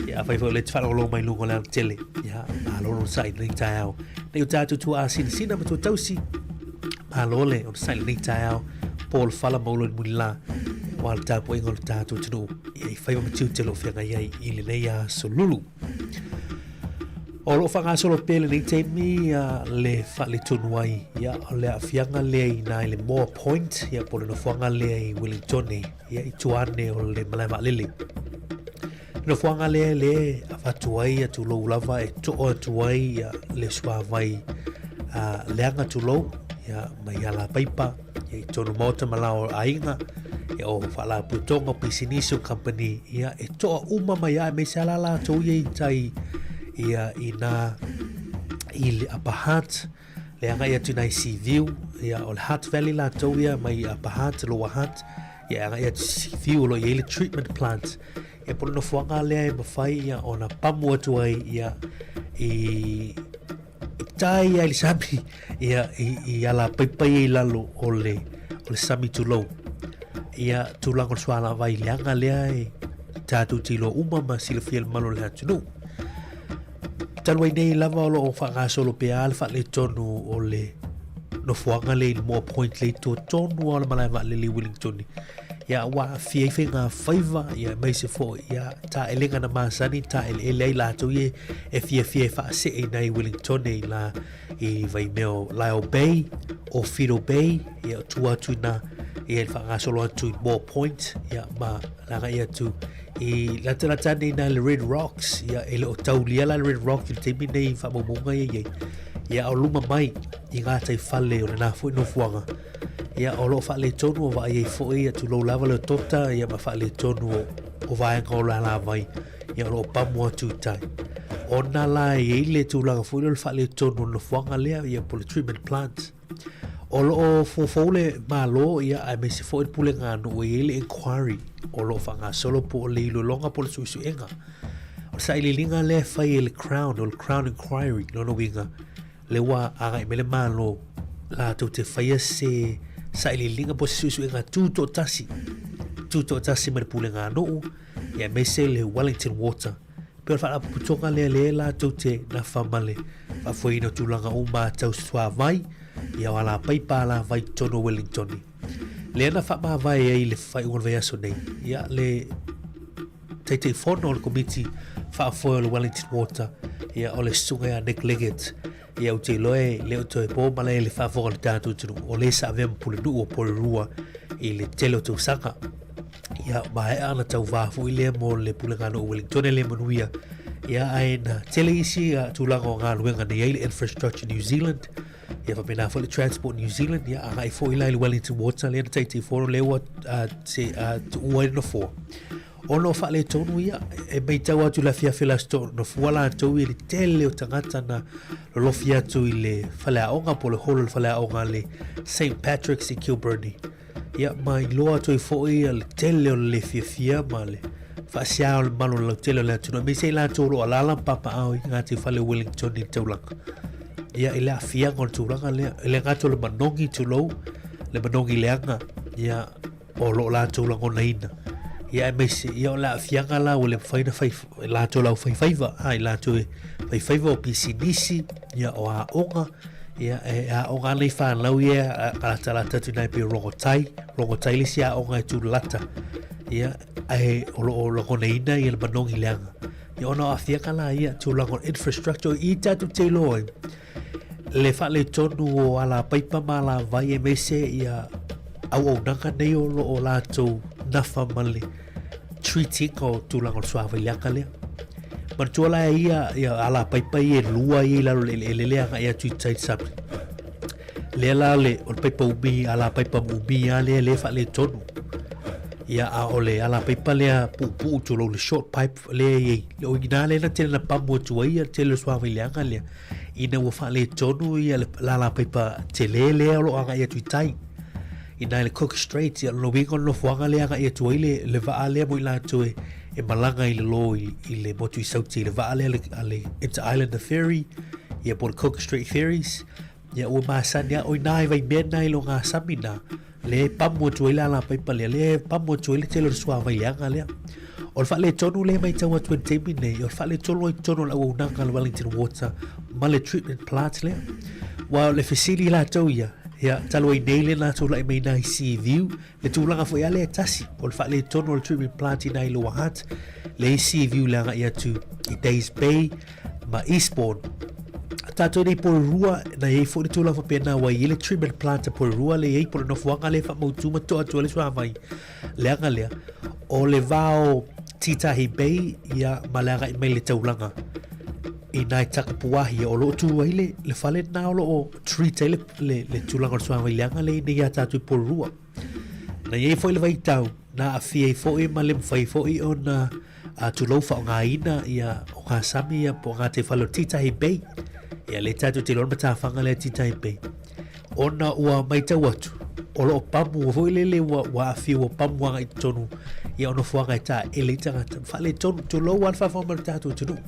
A: Ia, afai foi o lea e te faalogologo mai i luga o le alatele, ia, malo le onosai i lenei taeao. Nei o tatou tuaasinasina ma tuatausi, malo le onosai i lenei taeao, po le fala ma ulo i le mulila, aua le tapuaiga o le tatou atunuu, ia i faiva ma tiute o lo o feagai ai i lenei aso lulu. O lo o faagasolo pea i lenei taimi le faaletonu ai ia, o le aafiaga lea i ina i le Moa Point ia, po o le nofoaga lea i Wellingtone ia, i tua ane o le malae vaalele. Nofoaga lea le avatu ai ia tulou lava e toa atu ai ia le suavai leaga tulou ia mai alapaipa ia i tonu maota ma lao aiga ia o faalapotopotoga o pisinisi o kamupani ia e toa uma mai lava aemaise lava la latou ia i tai ia i nā i le Upper Hutt le agai atu i nai Seaview ia o le Hutt Valley latou ia mai Upper Hutt Lower Hutt ia e agai atu i Seaview o lo o i ai le treatment plant ia po o le nofoaga lea e mafai ia ona pamu atu ai ia i i tai ai le sami ia i, i ala paipai ai lalo o le o le sami tulou ia tulaga o le sualavai leaga lea e tatou te iloa uma ma silafia le malo o le atunuu. Talu ai nei lava o lo o faagasolo pea le faaletonu o le nofoaga lea i le Moa Point le tua tonu o le malae vaalele i Wellington. Ia ua aafia ai faiga faiva ia aemaise foi ia taelega na masani taeleele ai latou ia e fiafia e faasee i nai Wellington i la i Vaimea o Lyall Bay o Fiddle Bay ia tua atu i na ia le faagasolo atu i Moa Point ia ma le agai atu i latalata ane i na le Red Rocks ia e le o taulia la le Red Rock i le taimi nei faamaumauga ia i ai ia o luma mai i ngā tai fale o lenā foi nofoaga ia o lo o faaletonu o vaai ai foi ia tulou lava le tota ia ma faaletonu o, o vaega o le alavai ia o lo o pamu atu i tai. Ona la e i ai le tulaga foi lea o le faaletonu o le nofoaga lea ia po o le treatment plant. O lo o foufou le Malo ia aemaise foi le pulega a nuu e i ai le inquiry o lo o faagasolo po o le iloiloga po o le suesuega. O le sailiiliga lea e fai e le Crown, o le Crown Inquiry, lona uiga lea ua agai mai le Malo latou te faia se sailiiliga po o se suesuega tutoatasi, tutoatasi ma le pulega a nuu ia aemaise le Wellington Water. Pei o le faalapotopotoga lea lea latou te nafa ma le faafoeina o tulaga uma tau suavai, ia o alapaipa alavai i totonu o Wellington. Lea na faamavae ai i le faaiuga o le vaiaso nei, ia le Taitaifono o le Komiti Faafoe o le Wellington Water, ia o le susuga ia Nick Leggett. Ia ou te iloa e le o toe po malae le faafofoga a le tatou atunuu, o le sa avea ma pulenuu o Porirua i le tele o tausaga. Ia maea ana tauvā foi lea mo le pulega o Wellington e le manuia. Ia ae na tele isi tulaga o galuega na i ai le Infrastructure New Zealand, ia faapena foi le Transport New Zealand, ia agai foi la i le Wellington Water lea na taitaifono lea ua tuua ai le nofoa. Ona o faaletonu ia, e matau atu i le afiafi o le Aso Toonai, na fua latou i le tele o tagata na lolofi atu i le faleaoga po o le holo o le faleaoga a le St Patrick's i Kilbirnie. Ia, ma iloa atu ai foi le tele o le le fiafia ma le faasiā o le malu o le lautele o le atunuu, aemaise i latou o lo o alaala ma papaao i ngā fale o Wellington i le taulaga. Ia, i le aafiaga o le tulaga lea, e le gata o le manogi tulou, le manogi leaga, ia, o lo o latou lagonaina. Ia aemaise, ia o le aafiaga la ua le mafai ona fai e latou le aufaifaiva, a i latou e faifaiva o pisinisi, ia o aoga, ia e aoga ana i fanau ia a latalata atu i nai pei o Rongotai, Rongotai le isi aoga e tūlalata, ia ae o lo o lagonaina ia le manogi leaga. Ia ona o aafiaga la ia tulaga o infrastructure i tatou te iloa ai, le faaletonu o alapaipa ma alavai aemaise ia auaunaga nei o lo o latou nafa ma le treating o tulaga o le suavai leaga lea. Manatua la e ia ia alapaipa ia e lua ia i lalo o le eleele lea agai atu i tai sami. Lea la le o le paipa umi alapaipa umi lava lea lea e faaletonu. Ia a o le alapaipa lea puupuu tulou le short pipe lea e i ai. O i ina lea na tele na pamu atu ai ia le tele o le suavai leaga lea. Ina ua faaletonu ia le lalapaipa tele lea o lo o agai atu i tai i nai le Cook Strait, ia lona uiga o le nofoaga lea e agai atu ai le, le vaa lea mo i latou e, e malaga i le lō i, i le motu i Sauti, le vaa lea a le Inter-Islander Ferry, ia po o le Cook Strait Ferries, ia ua masani lava, o i nā i Waimea nā i lo ngā sami nā, lea e pamu atu ai le alapaipa lea, lea e pamu atu ai le tele o le suavai leaga lea. O le faaletonu lea e matau atu i le taimi nei, o le faaletonu ai totonu o le auaunaga a le Wellington Water ma le treatment plant lea. Ua o le fesili latou ia, ia, talu ai nei le na tulai mai nai sea view, le tulaga foi a lea e tasi, o le faaletonu o le treatment plant i nai Lower Hutt, le sea view le agai atu i Days Bay, ma Eastbourne. Tātou nei Porirua, na i ai foi le tulaga faapena ua i ai le treatment plant a Porirua le i ai po le nofoaga lea e faamautu ma toa atu ai le suavai leaga lea. O le va o Tītahi Bay, ia, ma le agai mai le taulaga i nai Takapuahi, o lo o tu ai le, le fale na o lo o treat ai le, le, le tulaga o le suavai leaga le nei ia tātou i Porirua. Na i ai foi le vaitau, na aafia ai foi ma le mafai foi ona a tulou faaaogaina ia o ngā sami ia po o ngā te fale o Tītahi Bay. Ia le tātou te loa matafaga lea Tītahi Bay. Ona ua maitau atu, o loo pamu foi lele ua, ua aafia ua pamu agai i totonu ia o nofoaga e taele ai tagata. Faaletonu, tulou lava le faafofoga mai o le tatou atunuu.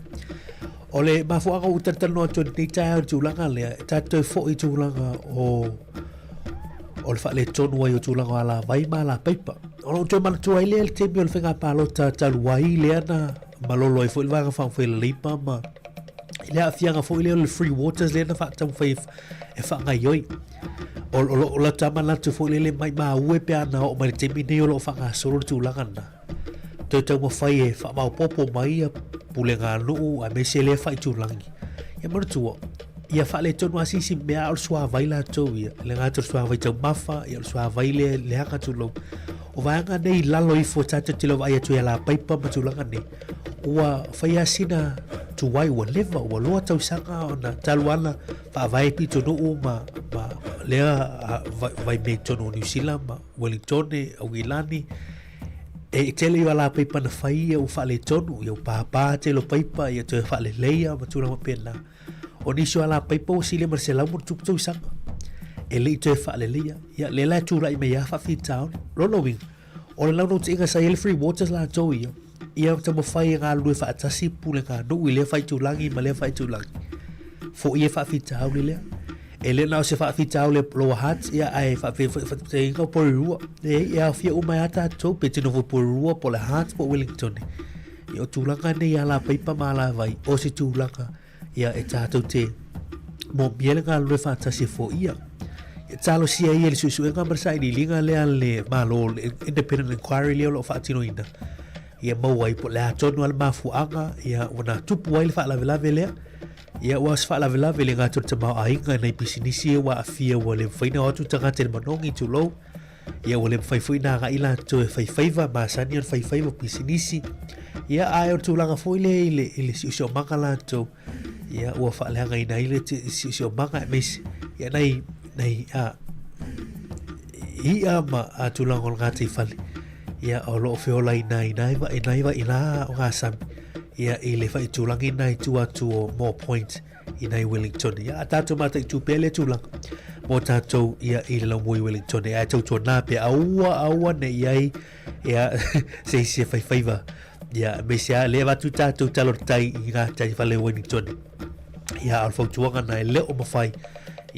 A: O le mafuaaga ua talatalanoa atu ai i lenei taeao i le tulaga lea, e tatou toe foi i tulaga o o le faaletonu ai o tulaga o alavai ma alapaipa. Ona ou toe manatua ai lea le taimi o le faiga palota talu ai lea na malolo ai foi le Vaega Faaupufai a le Leipa ma i le aafiaga foi lea o le Free Waters lea na faataumafai e faagaioi. O, o, o la ta manatu foi lele mai maue pe ana oo mai le taimi nei o lo o faagasolo le tulaga lena. Toe taumafai e faamaopoopo mai ia pulega a nuu aemaise lea faaitulagi. Ia manatua, ia faaletonu lava se isi mea a o le suavai latou ia. E le gata o le suavai taumafa, ia o le suavai lea leaga tulou. O vaega nei i lalo ifo tatou te le o vaai atu i alapaipa ma tulaga nei, ua fai lava sina tuai, ua leva, ua loa tausaga ona talu lava ona faavae pitonuu ma, ma lea vaimea i totonu o Niu Sila ma Uelintone, Aukilani, e tele i o alapaipa na fai ia ua faaletonu, ia ua pāpā tele o paipa, ia toe faaleleia ma tulaga faapena. O nisi o alapaipa ua silia ma le 100+ tausaga e le i toe faaleleia. Ia, lea la e tulai mai lava faafitauli. Lona uiga, o le naunautaiga sa i ai le Free Waters latou ia, ia taumafai e galulue faatasi pulega nuu i lea faaitulagi ma lea faaitulagi. Foia faafitauli lea. E le na o se faafitauli o Lower Hutt, ia ae faapea foi faataitaiga o Porirua. E, e aofia uma ai lava tatou, pe te nofo i Porirua, po o le Hutt, po o Wellington. Ia o tulaga nei alapaipa ma alavai, o se tulaga ia e tatou te moomia le galulue faatasi e foia. Ia talosia ia le suesuega ma le sailiiliga lea a le Malo, le Independent Inquiry lea o lo o faatinoina, ia maua ai po o le a tonu lava le mafuaaga ia ua na tupu ai le faalavelave lea. Ia ua se faalavelave le gata o le tamaoaiga i nai pisinisi ia ua aafia ua le mafai ona o atu tagata i le manogi tulou. Ia ua le mafai foi ona agai latou e fai faiva, masani ona fai faiva pisinisi. Ia ae o le tulaga foi lea i le, i le siosiomaga latou, ia ua faaleagaina ai le siosiomaga aemaise ia nai, nai a, i'a ma a tulaga o le gataifale ia o lo o feolaina ai nai va, nai va, ina o ngā sami ia i le whaitūrangi nai tua atu o Moore Point i nai Wellington. Ia, a tātou mataitu pea le tulaga mō tātou ia i le laumua i Wellington. Ae tautuanā pea, aua, aua ne i ai, ia, se isi e whaiwhaiva. Ia, me se a, le avatu tātou talo tai i ngā tai whale Wellington. Ia, o le fautuaga na e leo mawhai,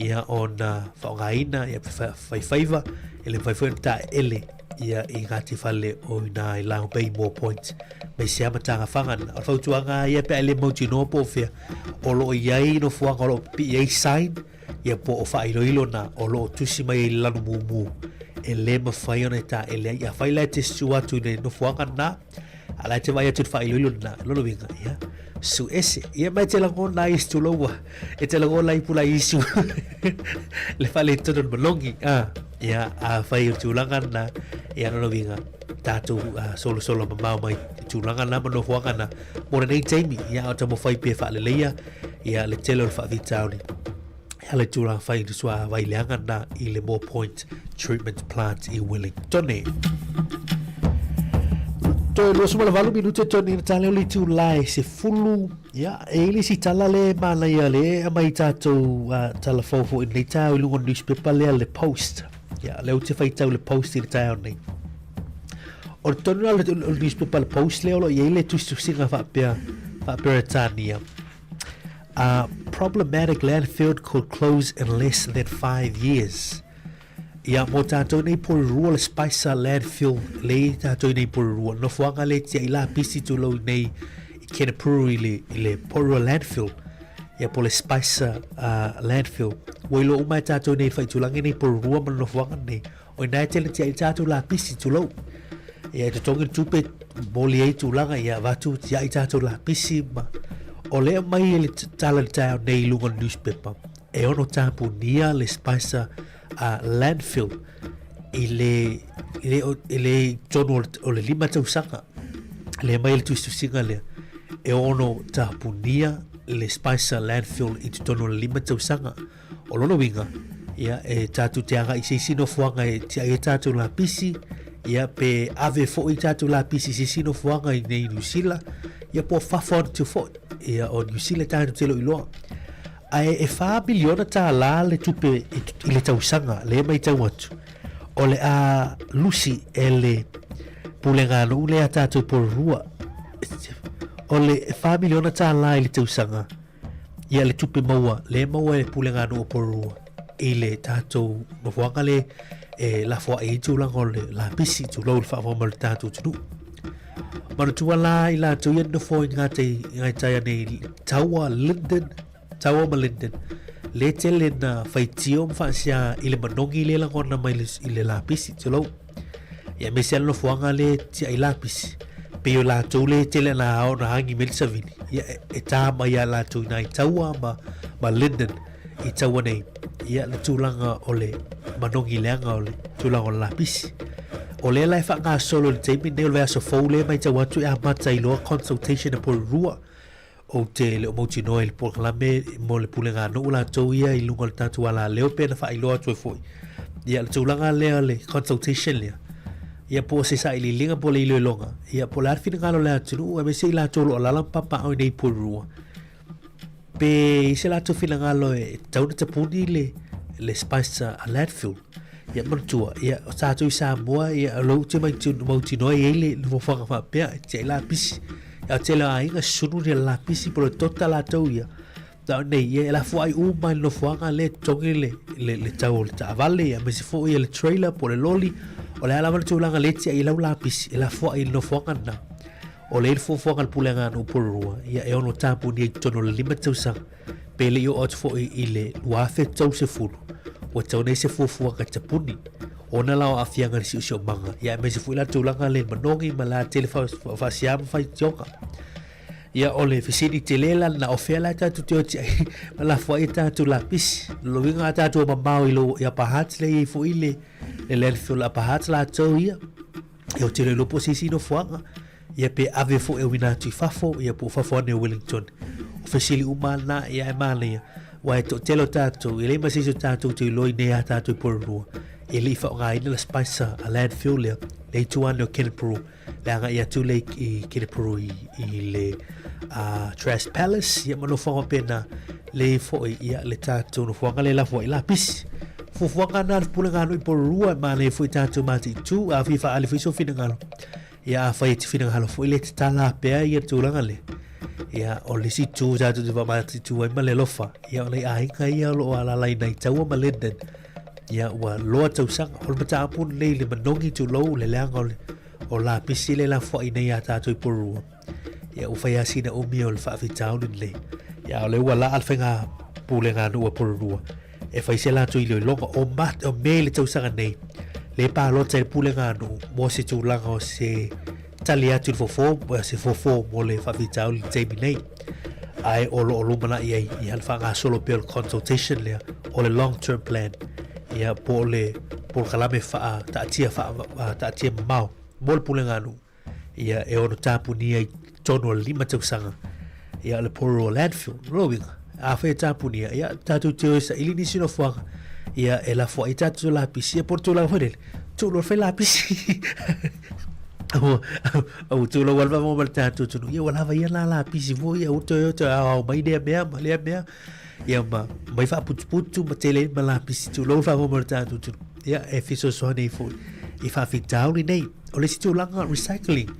A: ia, ona whaongaina, ia, whaiwhaiva, e le mawhai foi ona taeele ia i Ngāti Whale o inā i Long Bay Moore Point me se amataga whangana. O le fautuaga ia pe a le mautinoa po o fea o lo o i ai nofoaga o lo o pipii ai sign ia po o faailoilo na o lo o tusi mai ai le lanu mumu e le mawhai ona e taele ai. Afai la e te susu atu i le nofoaga na, a la e te vaai atu i le faailoilo na, lona uiga, ia, su ese. Ia mai te lagona ai se tuloua, e te lagona ai pula isu le faaletonu o le malogi. Ah, ia, afai o le tulaga na, ia lona uiga, tatou uh, solosolo mamao mai tulaga na ma nofoaga na mo lenei taimi, ia, o taumafai pea faaleleia, ia, le tele o le faafitauli. Ia le tulaga fai i le suavai leaga na i le Moore Point Treatment Plant i Wellington. Toe 28 minute toni na tale o le itulā e 10. Ia, e i le isi tala le manaia le aumai tatou uh, tala fou foi nei taeao i luga o newspaper lea le Post. Ia, lea ou te faitau le Post i le taeao nei. O le tonu la o le newspaper le Post lea o lo o i ai le tusitusiga faapea faa-Peretania. A problematic landfill could close in less than 5 years. Ia, mō tātou nei Porirua, le Spicer landfill, le i tātou nei Porirua, nofoanga le tia i la pisi tūlou nei i Kenepuru i le, i le Porirua landfill, ia po le Spicer uh, landfill. Ua iloa uma e tātou nei whaitulangi nei Porirua ma le nofoanga nei, O ina e tele tia i tātou lapisi tulou. Ia e totogi le tupe moli ai tulaga ia avatu tia i tātou lapisi ma o lea mai e le tala le taeao nei i luga o le newspaper e ono tapunia le Spicer uh, landfill i le, i le, i le tonu o le, o le 5 tausaga. Le mai le tusitusiga lea e ono tapunia le Spicer Landfill i totonu o le 5 tausaga. O lona uiga, ia, e tatou te agai i se isi nofoaga e tiai ai tatou lapisi, ia, pe ave foi tatou lapisi i se isi nofoaga i nei Niu Sila, ia, po o fafo atu foi, ia, o Niu Sila tatou te le o iloa. Ae e $4 miliona le tupe i le tausaga, lea e matau atu, o le a lusi e le pulega nuu lea a tatou Porirua. O le $4 miliona i le tausaga, ia le tupe maua, lea e maua e le pulega nuu o Porirua i le tatou nofoaga le e lafoai ai tulaga o le lapisi, tulou le faafofoga mai o le tatou atunuu. Manatua la i latou ia nofo i ngā tai ane i Taua, Linden, Taua ma Linden, le tele na faitio ma faasia i le manogi le lagona mai i le lapisi, tulou. Ia aemaise lava le nofoaga le tiai lapisi, pei o latou le tele na ao na agi mai le savini, ia e tā mai ia latou i nai Taua ma, ma Linden i Taua nei, ia le tulaga o le manogi leaga o le tulaga o le lapisi. O lea la e faagasolo i le taimi lenei o le vaiaso fou lea e matau atu e amata ai loa consultation a Porirua, Ou te le o mautinoa i le polokalame mo le pulega nuu latou ia i luga o le tatou alaleo pe na faailoa atu ai foi. Ia, le tulaga lea o le consultation lea, ia po o se sailiiliga po o le iloiloga, ia po o le a le finagalo o le atunuu aemaise i latou o lo o alaala ma papaaao i nei i Porirua, pe i ai se latou finagalo e tatau ona tapuni le, le Spicer landfill. Ia manatua, ia, o tatou i Samoa, ia, o lou te mautinoa e i ai le nofoaga faapea, e tiai lapisi. Ia, o tele o aiga sunu ni lapisi po o le tota latou ia. Na o nei, ia, e lafoai uma i le nofoaga lea e totogi le, le, le tau o le taavale, ia, aemaise foi ia le trailer po o le loli. O le a lava le tulaga lea e tiai ai lau lapisi, e lafoai i le nofoaga lena. O lea e i le fuafuaga a le Pulega a Nuu Porirua, ia, e ono tapunia i totonu o le 5 tausaga. Pe le i oo atu foi i le 2030, ua tatau nei se fuafuaga tapuni ona la o aafiaga i le siosiomaga, ia aemaise foi la tulaga le manogi ma la tele faasia ma faitioga. Ia o le fesili tele la na o fea la tatou te oti ai ma lafo ai tatou lapisi. O lona uiga a tatou mamao i lo i Upper Hutt lea e i ai foi le landfill Upper Hutt latou ia. Ia ou te le iloa po o se isi nofoaga. Ia pe ave foi e auina atu i fafo, ia po o fafo ane o Wellington. O fesili uma na, ia e manaia. Aua e toatele o tatou, e leai ma se isi o tatou te iloa i nei a tatou i Porirua. E le i faaaogaina le Spicer a landfill lea, le itu ane o Kenepuru, le agai atu lea i Kenepuru i, i le Trash Palace, ia ma nofoaga faapena, le foi ia le tatou nofoaga lea lafo ai lapisi. Fuafuaga na a le Pulega Nui Porirua, e manaia foi tatou mataitu, a fia faaali foi sou finagalo. Ia afai e te finagalo foi lea tatala pea ia tulaga lea. Ia o le isi itu tatou te faamatitu ai ma le alofa. Ia o nai aiga ia o lo o alaalaina i Taua ma Linden. Ia ua loa tausaga. O le mataupu lenei i le manogi tulou le leaga o le o lapisi lea e lafoai nei ia tatou i Porirua. Ia ua fai lava sina umi o le faafitauli lenei. Ia o lea ua laa le faiga pulega nuu a Porirua e fai se latou iloiloga o, ma, o Me le tausaga nei le palota i le pulega nuu mo se tulaga o se tali atu i le fofo, se fofo mo le faafitauli i le taimi nei. Ae o lo o lumanai ai ia le faagasolo pea o le consultation lea o le long term plan ia po o le polokalame faa taatia faa taatia mamao mo le pulega nuu ia e ono tapunia i totonu o le 5 tausaga ia o le Porirua Landfill. Lona uiga, afai e tapunia, ia tatou te o e saili nisi nofoaga ia e lafo ai tatou lapisi, ia po o le tulaga foi lele, tuu loa fai lapisi. Au tu loa alfa mo ma le tatou atunuu, ia ua lava ia la lapisi foi, ia ua toe o toe aoao mai lea mea ma lea mea, ia ma mai faaputuputu ma tele ai ma lapisi, tulou le faafofoga mai o le tatou atunuu. Ia e fesoasoani ai foi i faafitauli nei. O le isi tulaga, recycling.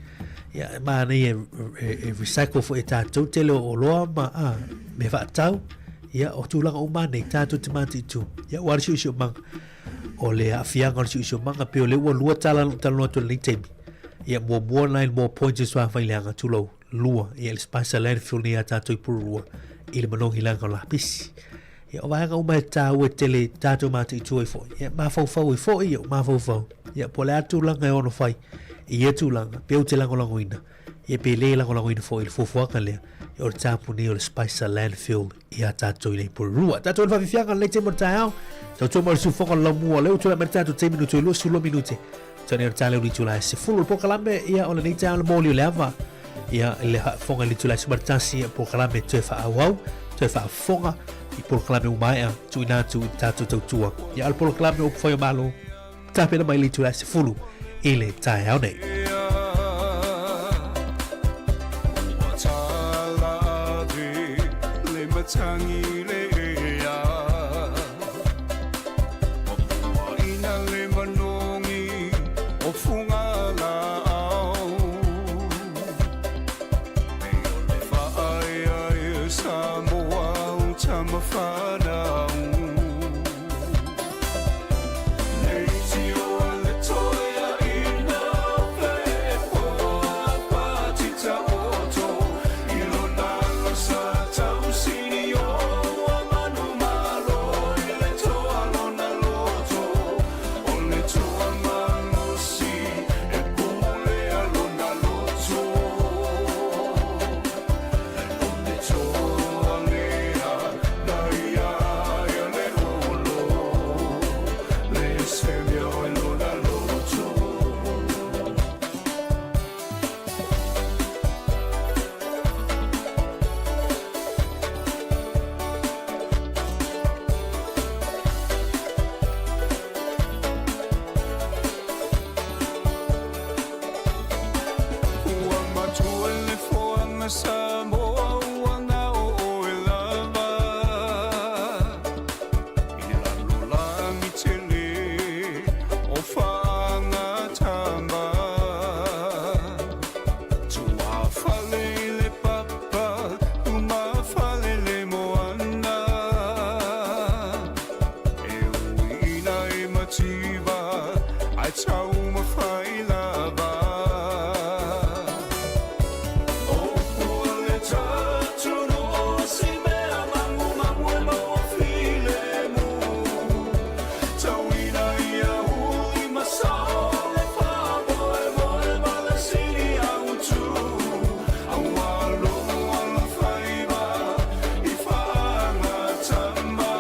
A: Ia, e manaia e, e, e recycle foi e tatou tele o oloa ma a, mea faatau. Ia, o tulaga uma nei, tatou te mataitu. Ia, ua le siosiomaga. O le aafiaga o le siosiomaga, pei o lea ua lua tala na ou talanoa atu i lenei taimi. Ia, muamua na i le more points e suafa i le aga, tulou, lua. Ia, le Spicer Landfill nei a tatou i Porirua, i le manogi leaga o lapisi. Ia, o vaega uma e taua tele tatou mataitu ai foi. Ia, mafaufau ai foi, ia, mafaufau. Ia, po o le a tulaga e ono fai i ia tulaga, pe ou te lagolagoina, ia pe le lagolagoina foi i le fuafuaga lea, ia o le tapuni o le Spicer Landfill ia tatou i nei Porirua. Tatou i le faafiafiaga lenei taimi o le taeao, tautua mai le siufofoga o le laumua, o lea ua tulai mai le tatou taimi minute 22 minute. Tony o tale o le itula e 10 le polokalame ia o lenei taeao le moli o le ava ia le faafofoga i le itula e 11 polokalame toe faaauau toe faafofoga i polokalame ua maea tuuina atu i tatou tautua ia o le polokalame o Upufai o Malo tapena mai le itula e 10 i le taeao nei.
K: Matagi le ea Ina le manogi o fugalaau E o le faaeaea Samoa o tamafanau Ua matua le foaga Samoa ua gao oe lava I le lalolagi tele o faagatama Tuafale i le papa umafale le moana E uiina e mativa ae taumafai lava O pua le tatunu o si mea magumagu e maua filemu Tauina ia uli ma sao le faamoemoe ma le sili autu Aua logo alofaiva i faagatama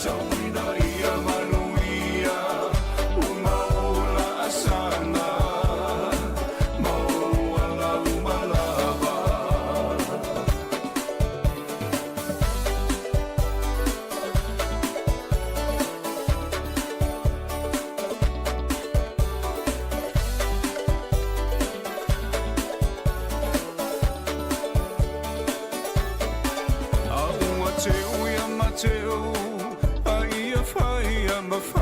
K: Tauina ia manuia ua maua laasaga Maua lau malava. A ua teu ia Mateo, a ia fai ia mafai.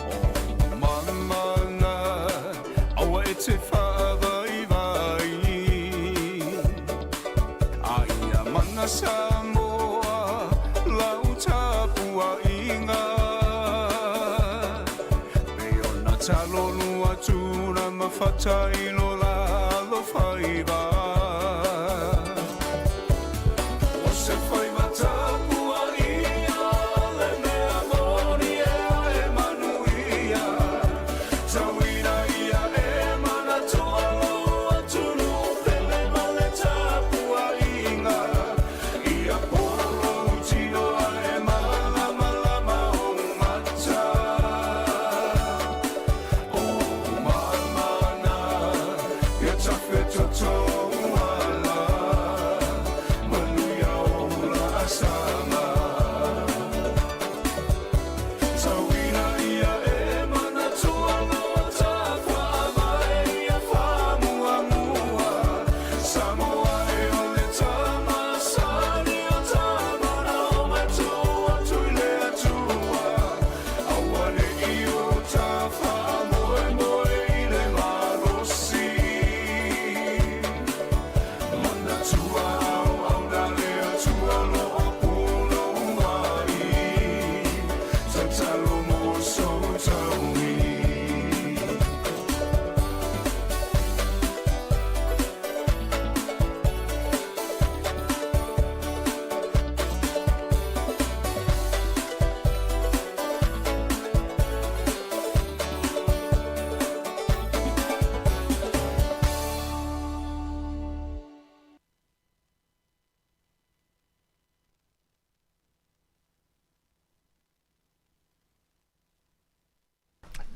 K: O mamana, aua e te faavaivai. A ia mana Samoa, lau tapuaiga. Pei ona talolu atu na mafata i lo la alofaiva. O se faiva tapuaia le mea moni ea e manuia. Tauina ia e manatua lou atunuu pele ma le tapuaiga. Ia polo lou tino ae malamalama ou mata. O mamana ia tafetoto.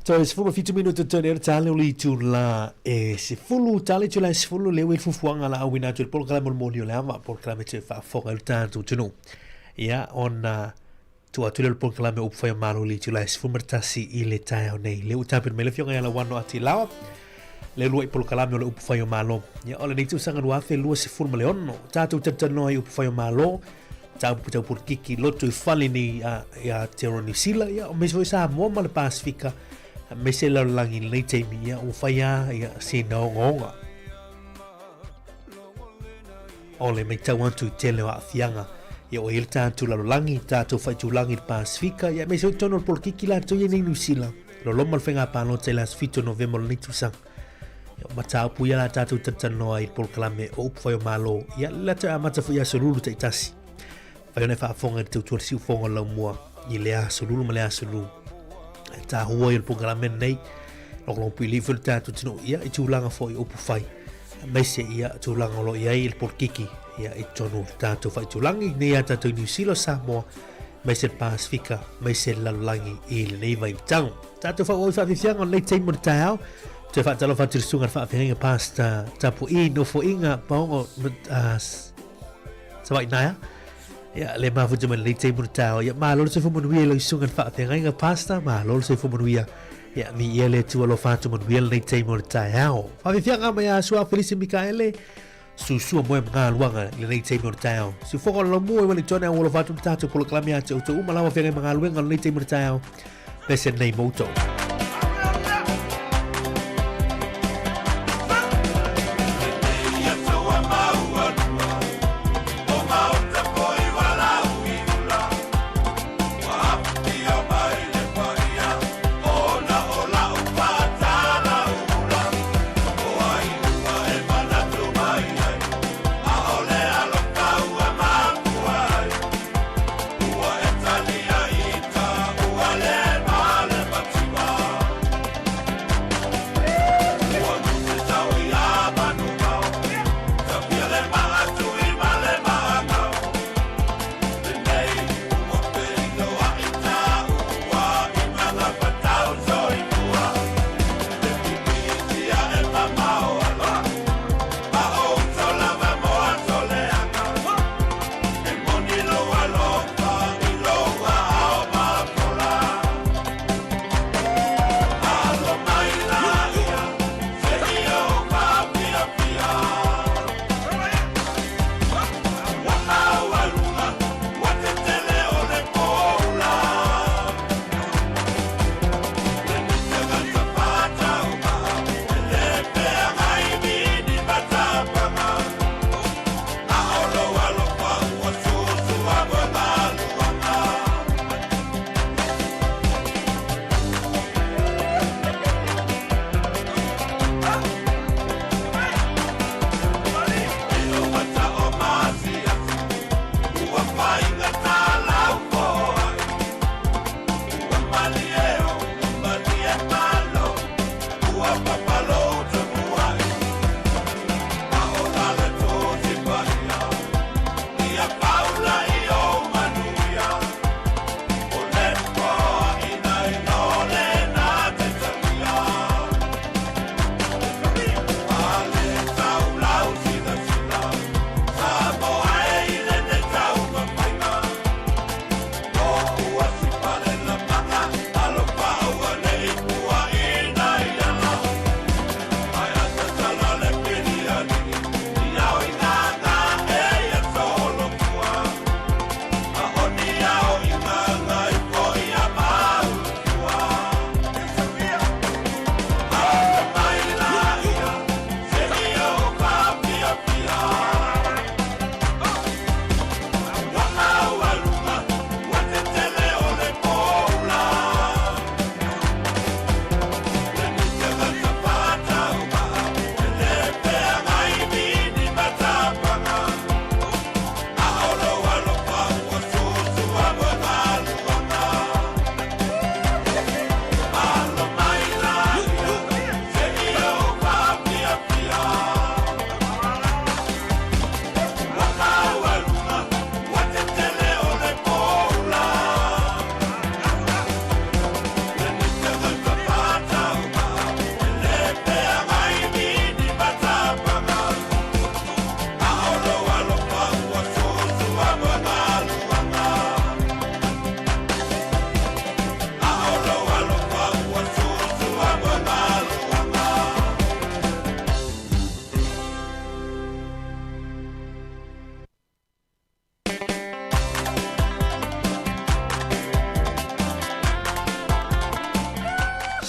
A: Toe 17 minute tone le tale o le itu la e 10 tale tu la 10 le ue fufuanga la auina atu le polokalame o le moni o le ava polokalame te faafofoga i le tatou atunuu. Ia ona tuu atu lea o le polokalame o Upufai o Malo i le itula e 11 i le taeao nei. Lea ua tapena mai le afioga ia Lauano Atilawa le uluai polokalame o le Upufai o Malo. Ia o lenei tausaga 2026 tatou talatalanoa i Upufai o Malo mataupu tau polokiki loto i fale nei a, ia Aotearoa Niu Sila, ia o aemaise foi Samoa ma le Pasifika, aemaise le lalolagi i lenei taimi, ia ua fai lava ia sina ogaoga. O le matau atu i tele o aafiaga, ia o i ai le tatou lalolagi, tatou faitulagi i le Pasifika, ia aemaise foi totonu o le polokiki latou ia nei Niu Sila, loloma le faiga palota i le aso 7 o Novema o lenei tausaga. Ia, o mataupu ia la tatou talatalanoa ai i le polokalame o Upufai o Malo. Ia, le latou amata foi i aso lulu taitasi. Fai ona e faafofoga i le tautua le siufofoga o le laumua i le aso lulu ma le aso lu. E tahua i le polokalame lenei, logologopuilii foi le tatou atunuu, ia, i tulaga foi o upufai, aemaise ia tulaga o lo o i ai le polokiki ia, i totonu o le tatou faaitulagi, nei ia tatou i Niu Sila, Samoa, aemaise le Pasifika, aemaise le lalolagi i lenei vaitau. Tatou faaauau i faafiafiaga o lenei taimi o le taeao. Toe faatalofa atu i le susuga i le faafeagaiga Pastor Tapu'i Nofoaiga Paogo Savaii Naea. Ia, le mafuta mai lenei taimi o le taeao. Ia, malo le soifua manuia i lau susuga i le faafeagaiga Pastor, malo le soifua manuia. Ia, viia le Atua alofa atu manuia lenei taimi o le taeao. Faafiafiaga mai a Sua Felisi Mikaele. Susua moe ma galuaga i lenei taimi o le taeao. Siufoga o le laumua i Wellington e alofa atu le tatou polokalame ia te outou uma lava feagai ma galuega o lenei taimi o le taeao. Pese nei mo outou.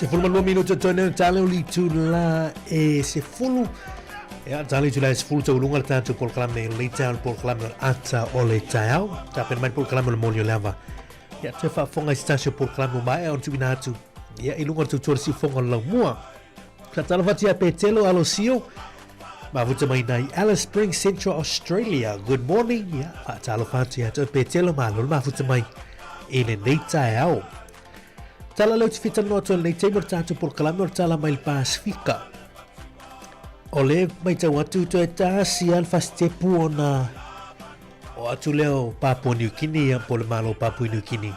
A: 12 minuta toe nei tale o litu la e 10. Ia, tale litu la e 10 tauluga le tatou polokalame i lenei taeao, le polokalame o le ata o le taeao. Tapena mai le polokalame o le moli o le ava. Ia, toe faafofoga i se tasi o polokalame ua maea ona tuuina atu. Ia, i luga o le tautua le siufofoga o le laumua. Sa talofa atu ia Petelo Alosio, mafuta mai nai Alice Springs, Central Australia. Good morning. Ia, faatalofa atu ia te oe Petelo, malo le mafuta mai i lenei taeao. Tala leo te whitanoa atu lenei taimi o le tātou polokalame o le tala mai le Pasifika. O le maitau atu toe tasi a le fasitepu ona o atu lea o Papua New Guinea ia po le Malo Papua New Guinea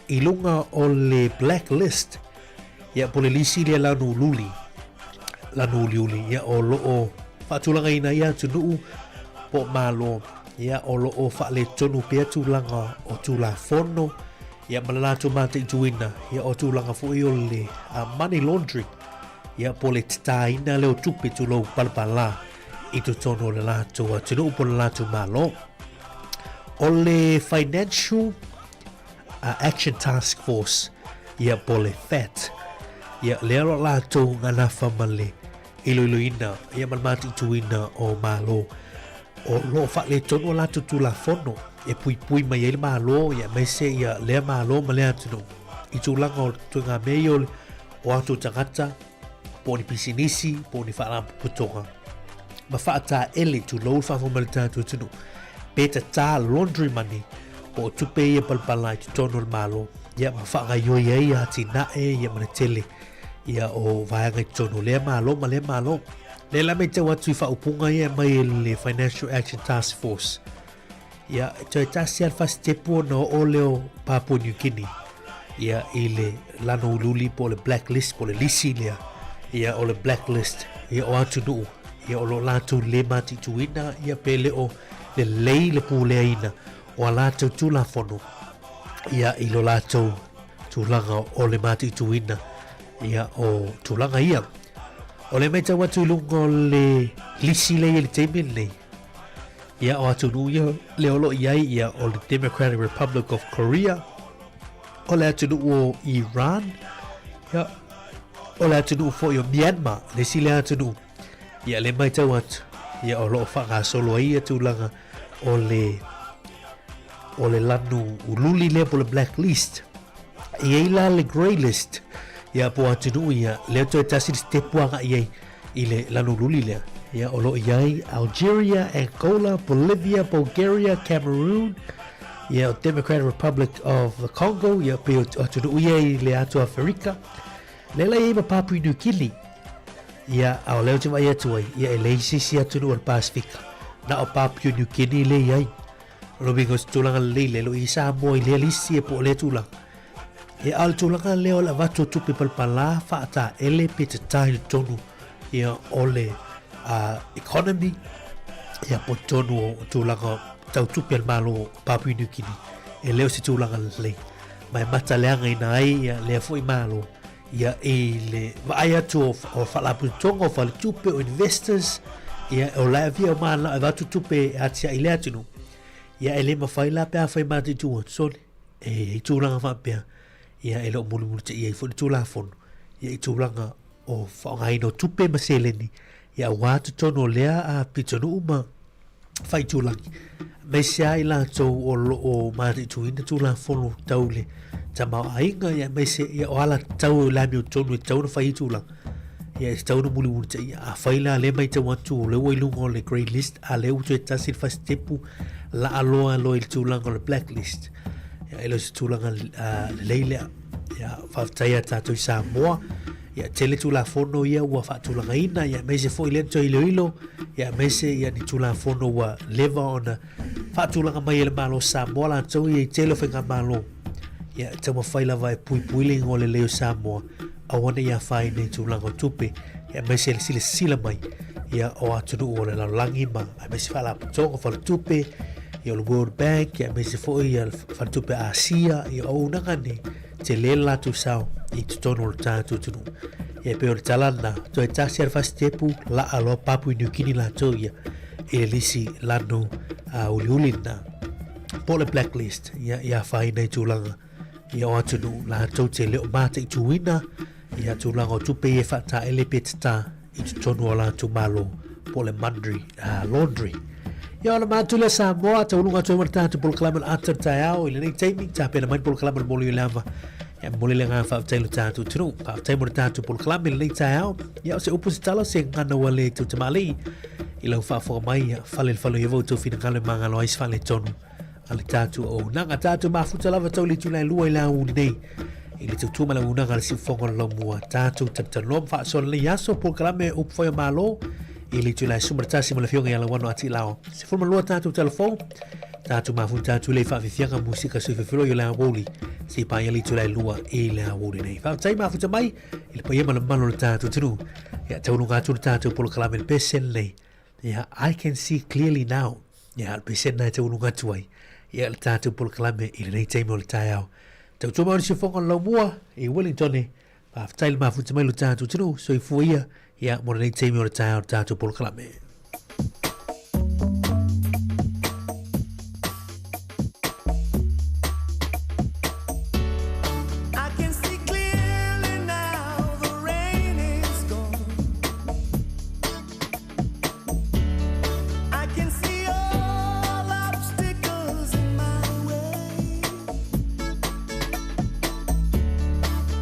A: i luga o le blacklist ia po le lisi lea lanu luli lanu uliuli ia o loo faatulagaina ia atunuu po Malo ia o loo faaletonu pea tulaga o Tulafono ia ma le latou mataituina ia o tulaga foi o le money laundering ia po le tatāina lea o tupe tulou palapala i totonu o le latou atunuu po le latou Malo. O le Financial Action Task Force ia po le FAT ia lea lo latou ganafa ma le iloiloina ia ma le mataituina o Malo o lo o faaletonu a latou Tulafono e puipui mai ai le Malo ia aemaise ia lea Malo ma lea atunuu i tulaga o ituaiga mea ia o le o atu tagata po o ni pisinisi po o ni faalapotopotoga ma faataele tulou le faafofoga mai le tatou atunuu pe tatā laundry money po o tupe ia palapala i totonu o le Malo ia ma faagaioi ai atinae ia ma le tele ia o vaega i totonu o lea Malo ma lea Malo. Lea la matau atu i faaupuga ia e mai e le Financial Action Task Force. Ia, toe tasi lava le fasitepu ona oo lea o Papua New Guinea ia i le lano uliuli po o le blacklist po o le lisi lea ia o le blacklist ia o atunuu ia o lo o latou le mataituina ia pe le o lelei le puleaina o a latou Tulafono ia i lo latou tulaga o le mataituina ia o tulaga ia. O le matau atu i luga o le lisi lea i le taimi lenei, ia o atunuu ia lea o lo o i ai ia o le Democratic Republic of Korea, o le atunuu o Iran, ia o le atunuu foi o Myanmar, le isi lea atunuu. Ia le matau atu, ia o lo o faagasolo ai ia tulaga o le o le lanu ululi lea po le blacklist. E i ai la le grey list, ia po o atunuu ia, lea toe tasi le sitepu agai ai i le lanu ululi lea. Ia o lo o i ai Algeria, Angola, Bolivia, Bulgaria, Cameroon, ia o Democratic Republic of the Congo, ia pei o atunuu ia i le atu Aferika. Lea la i ai ma Papua New Guinea. Ia, a o lea ou te vaai atu ai, ia e leai se isi atunuu o le Pasifika, na o Papua New Guinea lea i ai. O lona uiga o se tulaga lelei lea, e le o i ai Samoa i lea lisi po o lea tulaga. Ia, a o le tulaga lea o le avatu o tupe palapala, faataele pe tatā i totonu ia, o le economy, ia, po o totonu o tulaga tau tupe a le Malo o Papua New Guinea, e le o se tulaga lelei. Ma e mataleagaina ai ia lea foi Malo ia i le vaai atu o, o faalapotopotoga, o faletupe, o investors, ia o la e avia o manao e avatu tupe e atiae i le atunuu. Ia e le mafai la pe afai matou i tua atu, sole, e i ai tulaga faapea, ia e le o mulimulitaia ai foi le Tulafono, ia i tulaga o faaaogaina o tupe ma seleni, ia aua totonu o lea a pitonuu ma faitulagi, aemaise lava i latou o lo o mataituina Tulafono tau le tamaoaiga, ia aemaise ia o alatatau o le amiotonu e tatau ona fai ai tulaga, ia e tatau ona mulimulitaia. Afai la lea e matau atu o lea ua i luga o le grey list, a lea ua toe tasi le fasitepu laaloa loa i le tulaga o le black list, ia e le o se tulaga lelei lea. Ia, faafetai ia tatou i Samoa, ia tele Tulafono ia ua faatulagaina, ia aemaise foi lea na toe iloilo, ia aemaise ia ni Tulafono ua leva ona faatulaga mai e le Malo o Samoa latou ia i tele o faigamalo. Ia e taumafai lava e puipui le igoa lelei o Samoa, aua ne i afaina i tulaga o tupe, ia aemaise le silasila mai ia o atunuu o le lalolagi ma aemaise faalapotopotoga, faletupe, ia o le World Bank, ia aemaise foi ia le Faletupe Asia, ia o auaunaga nei, tele le latou sao i totonu o le tatou atunuu. Ia e pei o le tala lena, toe tasi lava le fasitepu, laa loa Papua New Guinea latou ia i le lisi lanu uliuli lena. Po o le blacklist, ia, ia afaina i tulaga ia o atunuu latou te le o mataituina. Ia tulaga o tupe ia e faataele pe tatā i totonu o latou malo po o le Monday Laundry. Ia ona matou lea Samoa, tauluga atu ai ma le tatou polokalame o le ata o le taeao i lenei taimi, tapena mai le polokalame o le moli o le ava. Ia momoli le agaga faafetai i lo tatou atunuu. Faafetai mo le tatou polokalame i lenei taeao. Ia o se upu se tala se gagana ua le tautamalii i lau faafofoga mai, ia fale le fale o Ieova outou finagalo e magalo ai se faaletonu a le tatou auaunaga. Tatou mafuta lava tau le itula e lua i le aoauli nei i le tautua ma le auaunaga a le siufofoga o le laumua. Tatou talatalanoa ma faasoa lenei aso polokalame upu fai o Malo i le itula e 11 ma le afioga ia Lauano Atilao. 12 tatou talafou, tatou mafuta atu i le faafiafiaga musika soifefelo i le aoauli se i paia le itula e 2 i le aoauli nei. Faafetai mafuta mai i le paia ma le mamalu o le tatou atunuu. Ia tauluga atu le tatou polokalame le pese lenei. Ia, I can see clearly now. Ia, le pese lena e tauluga atu ai. Ia, le tatou polokalame i lenei taimi o le taeao. Tautua mai o le siufofoga o le laumua i Wellington. Faafetai le mafuta mai lo tatou atunuu. Soifua ia, ia, mo lenei taimi o le taeao o le tatou polokalame.
K: I can see clearly now the rain is gone. I can see all obstacles in my way.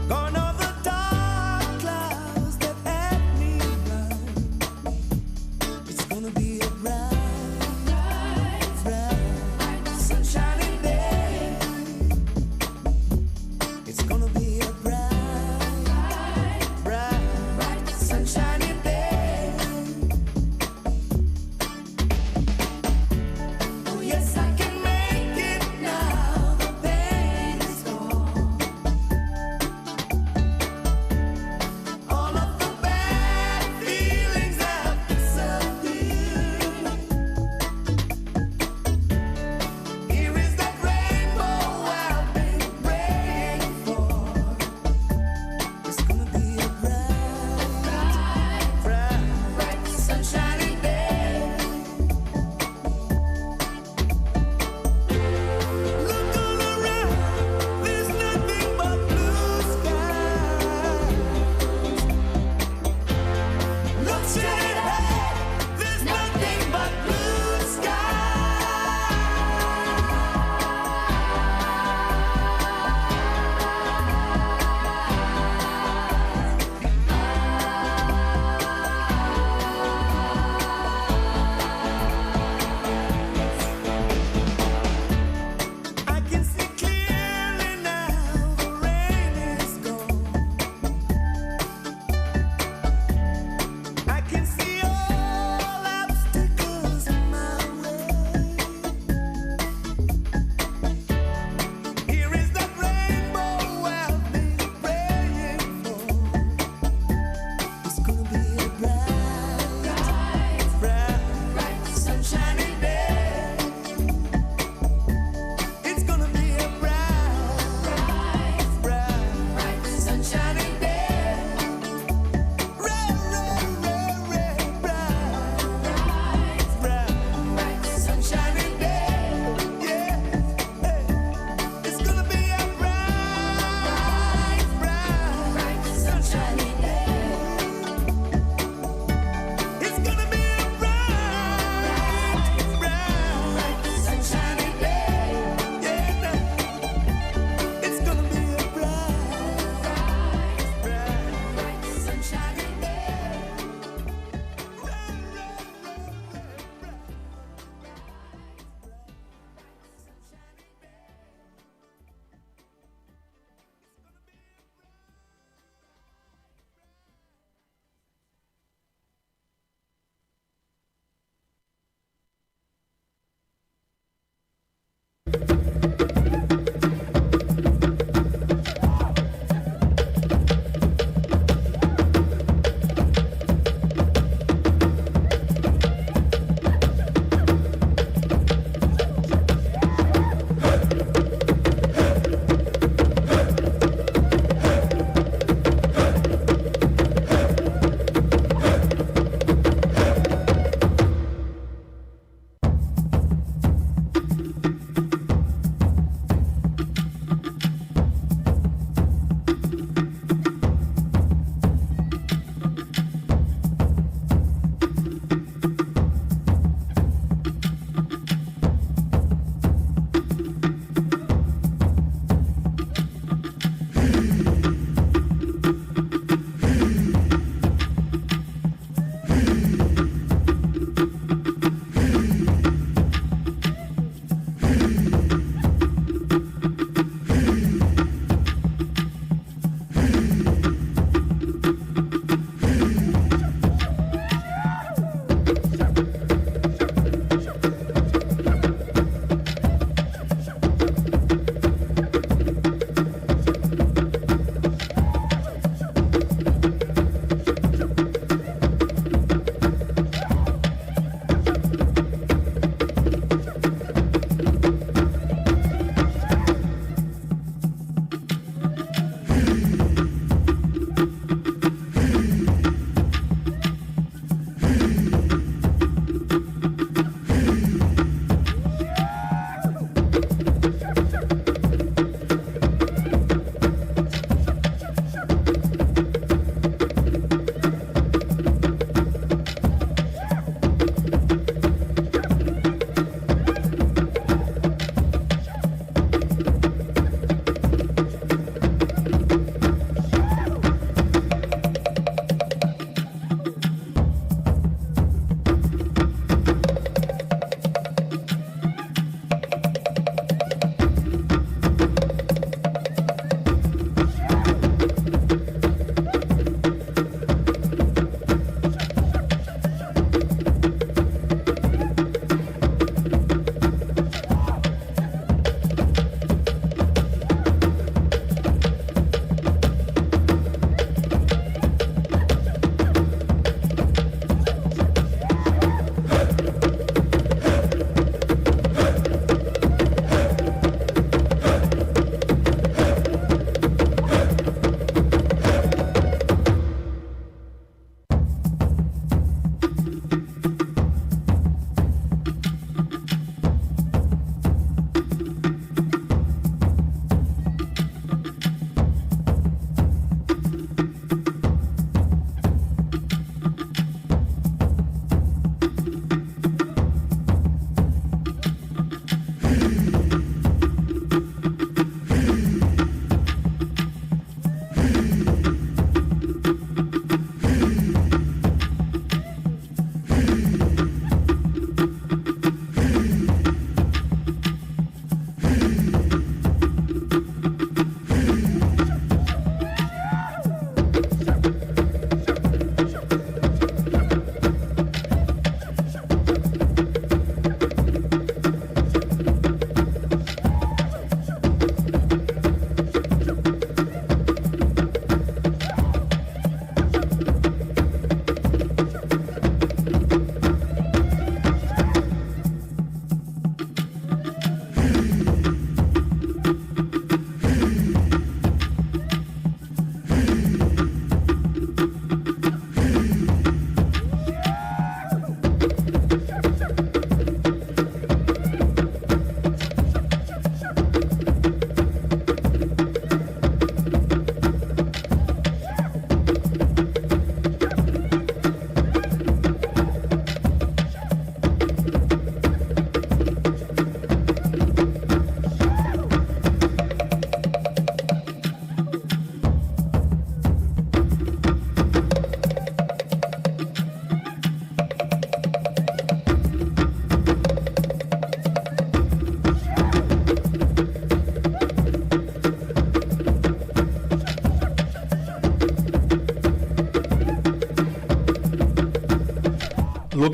K: Gone are the dark clouds that had me blind.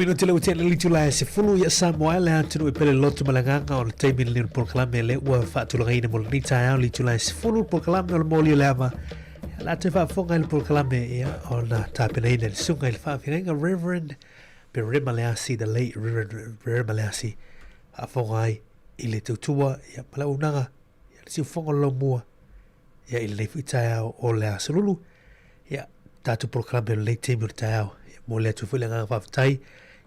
A: minute le ua le itula e 10 ia Samoa e le atunuu e pele loto ma le agaga o le taimi lenei o le polokalame lea ua faatulagaina mo lenei taeao le itula e 10 le polokalame o le moli o le ava. Ia la te faafofoga i le polokalame ia ona tapenaina e le susuga i le faafeagaiga Reverend Perema Leasi, the late Reverend Perema Leasi, faafofoga ai i le tautua ia ma le auaunaga ia le siufofoga o le laumua ia i lenei foi taeao o le Aso Lulu. Ia, tatou polokalame o lenei taimi o le taeao. Ia, momoli atu foi le agaga faafetai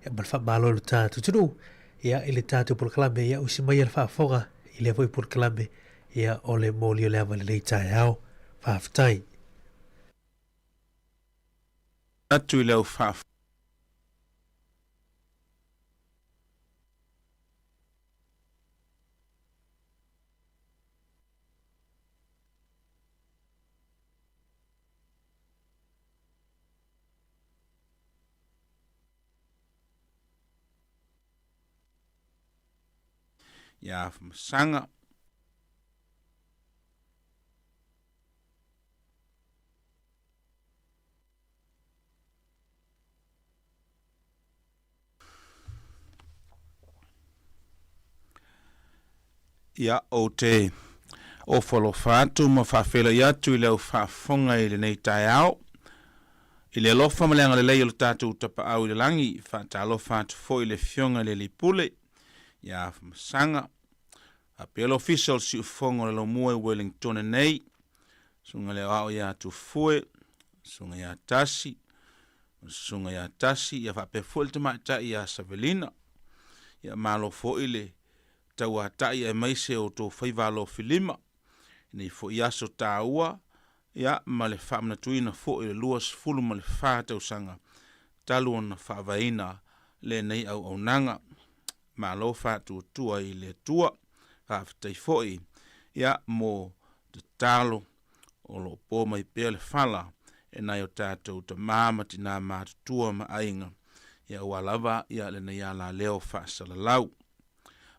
A: ia, ma le faamalo i lo tatou atunuu ia, i le tatou polokalame. Ia, usi mai le faafofoga i lea foi polokalame ia, o le moli o le ava i lenei taeao. Faafetai.
L: Atu i le au Ia Afamasaga. Ia, ou te ofo alofa atu ma faafeiloai atu i le au faafofoga i lenei taeao. I le alofa ma le agalelei o le tatou Tapaau i le Lagi, faatalofa atu foi i le Afioga i le Alii Pule, ia Afamasaga, faapea le Ofisa o le Siufofoga o le Laumua i Wellingtone nei, Susuga i le Aoao ia Tufue, Susuga ia Tasi, o le Susuga ia Tasi, ia faapea foi le tamaitai ia Savelina. Ia malo foi le tauatai aemaise o outou faiva alofilima i nei foi aso taua, ia ma le faamanatuina foi o le 24 tausaga talu ona faavaeina lenei auaunaga. Malo faatuatua i le Atua. Faafetai foi ia mo tatalo o lo o po mai pea le fala e nai o tatou tama ma tina matutua ma aiga ia aua lava ia lenei alaleo faasalalau.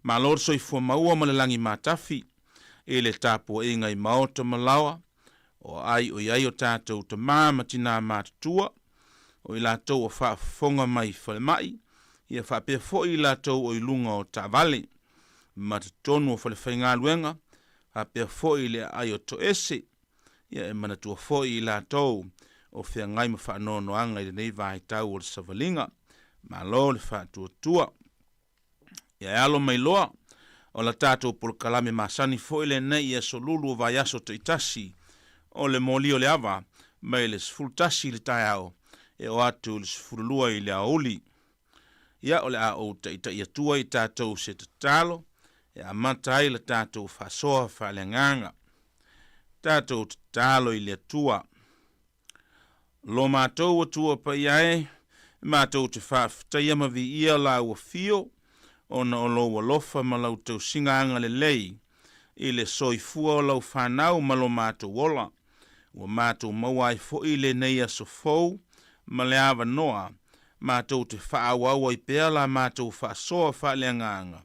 L: Malo le soifua maua ma le lagi matafi i le tapuaiga i maota ma laoa o aai o i ai o tatou tama ma tina matutua, o i latou o faafofoga mai i falemai, ia faapea foi i latou o i luga o taavale ma totonu o falefaigaluega, faapea foi le aai o toese, ia e manatua foi i latou o feagai ma faanoanoaga i lenei vaitau o le savaliga. Malo le faatuatua. Ia e alo mai loa o la tatou polokalame masani foi lenei i aso lulu o vaiaso taitasi o le moli o le ava mai le 11 i le taeao e oo atu i le 12 i le aoauli. Ia, o le a ou taitai atua i tatou se tatalo e amata ai la tatou faasoa faaleagaga. Tatou tatalo i le Atua. Lo matou Atua paia e, matou te faafetaia ma viia lau afio ona o lou alofa ma lau tausiga agalelei i le soifua o lau fanau ma lo matou ola. Ua matou maua ai foi lenei aso fou ma le avanoa matou te faaauau ai pea la matou faasoa faaleagaga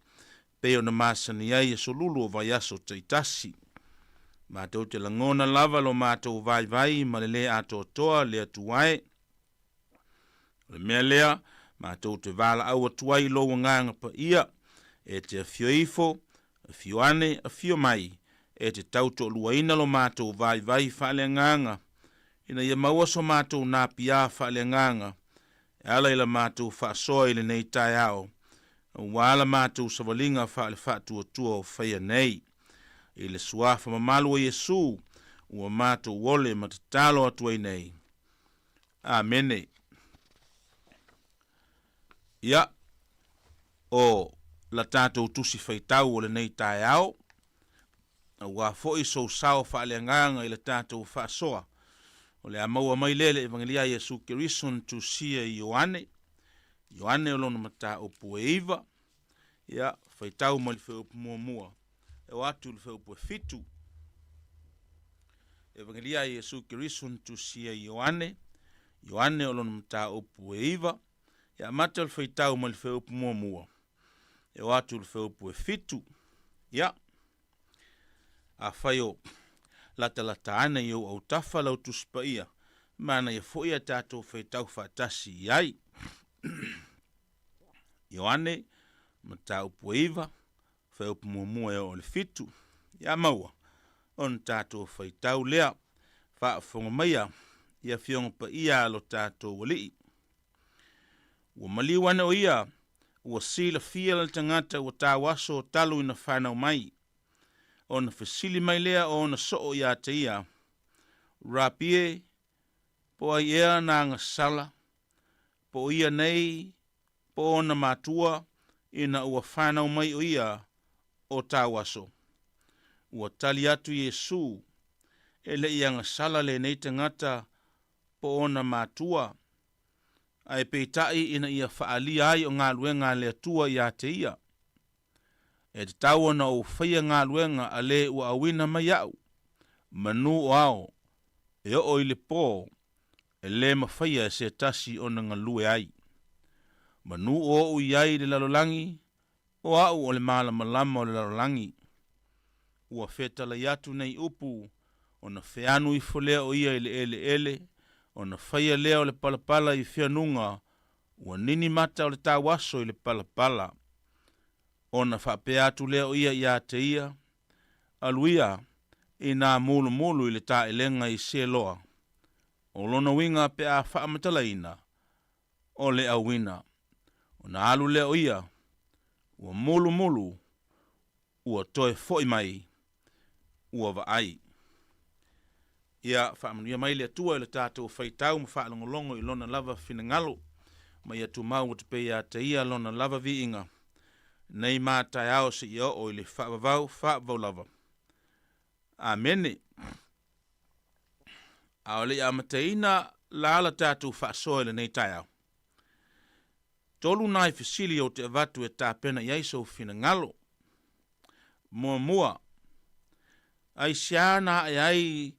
L: pei ona masani ai aso lulu o vaiaso taitasi. Matou te lagona lava lo matou vaivai ma le lē atoatoa le Atua e. O le mea lea, matou te valaau atu ai i lou Agaga Paia, e te afio ifo, afio ane, afio mai, e te tautoaluaina lo matou vaivai faaleagaga, ina ia maua so matou napiā faaleagaga, e ala i la matou faasoa i lenei taeao, aua la matou savaliga faale-faatuatua o faia nei. I le Suafa mamalu o Iesu, ua matou ole ma tatalo atu ai nei. Amene. Ia, o la tatou Tusi Faitau o lenei taeao, aua foi sou sao faaleagaga i la tatou faasoa, o le a maua mai lea i le Evagelia a Iesu Keriso na tusia i Ioane, Ioane o lona mataupu e 9, ia, faitau mai le fuaiupu muamua e oo atu i le fuaiupu e 7. Evagelia a Iesu Keriso na tusia i Ioane, Ioane o lona mataupu e 9, ia amata le faitau mai le fuaiupu muamua e oo atu i le fuaiupu e 7. Ia, afai o latalata ane i ou autafa lau Tusi Paia, manaia foi a tatou faitau faatasi i ai. Ioane, mataupu e 9, fuaiupu muamua e oo i le 7. Ia maua ona tatou faitau lea. Faafofoga maia i Afioga Paia a lo tatou Alii. Ua maliu ane o ia, ua silafia le tagata ua tauaso talu ina fanau mai. Ona fesili mai lea o ona soo ia te ia, Rapi e, po o ai ea na agasala, po o ia nei, po o ona matua, ina ua fanau mai o ia o tauaso? Ua tali atu Iesu, E le i agasala lenei tagata po o ona matua, ae peitai ina ia faaalia ai o galuega a le Atua ia te ia. E tatau ona ou faia galuega a le ua auina mai au, manu o ao, e oo i le po, e le mafaia e se tasi ona galue ai. Manu o ou i ai i le lalolagi, o au o le malamalama o le lalolagi. Ua fetalai atu nei upu, ona feanu ifo lea o ia i le eleele, ona faia lea o le palapala i feanuga, ua nini mata o le tauaso i le palapala. Ona faapea atu lea o ia ia te ia, Alu ia, inā mulumulu i le taelega i Seloa. O lona uiga pe a faamatalaina, o le auina. Ona alu lea o ia, ua mulumulu, ua toe foi mai, ua vaai. Ia faamanuia mai le Atua i le tatou faitau ma faalogologo i Lona lava finagalo, ma ia tumau atu pea ia te Ia Lona lava viiga, nei ma taeao seia oo i le faavavau faavavau lava. Amene. A o le i amataina la la tatou faasoa i lenei taeao, Tolu nai fesili ou te avatu e tapena i ai sou finagalo. Muamua, aisea na ae ai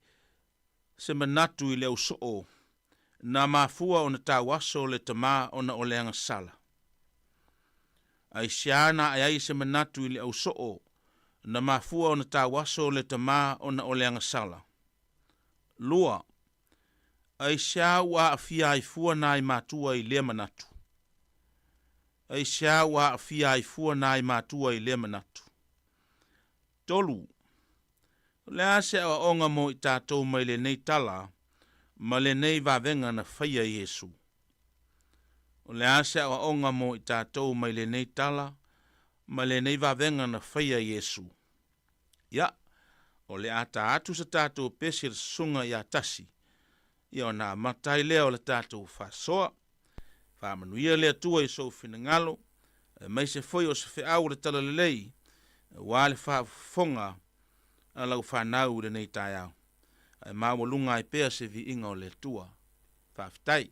L: se manatu i le ausoo na mafua ona tauaso le tama ona o le agasala? Aisea na ae ai se manatu i le ausoo na mafua ona tauaso le tama ona o le agasala? Lua, Aisea ua aafia ai fua nai matua i lea manatu? Aisea ua aafia ai fua nai matua i lea manatu? 3. O le a se aoaoga mo i tatou mai lenei tala ma lenei vavega na faia e Iesu? O le a se aoaoga mo i tatou mai lenei tala ma lenei vavega na faia e Iesu? Ia, o le a ta atu se tatou pesi a le susuga ia Tasi, ia ona amata ai lea o le tatou faasoa. Faamanuia le Atua i sou finagalo, aemaise foi o se feau o le Talalelei, aua le faafofoga a lau fanau i lenei taeao. Ae maualuga ai pea se viiga o le Atua. Faafetai.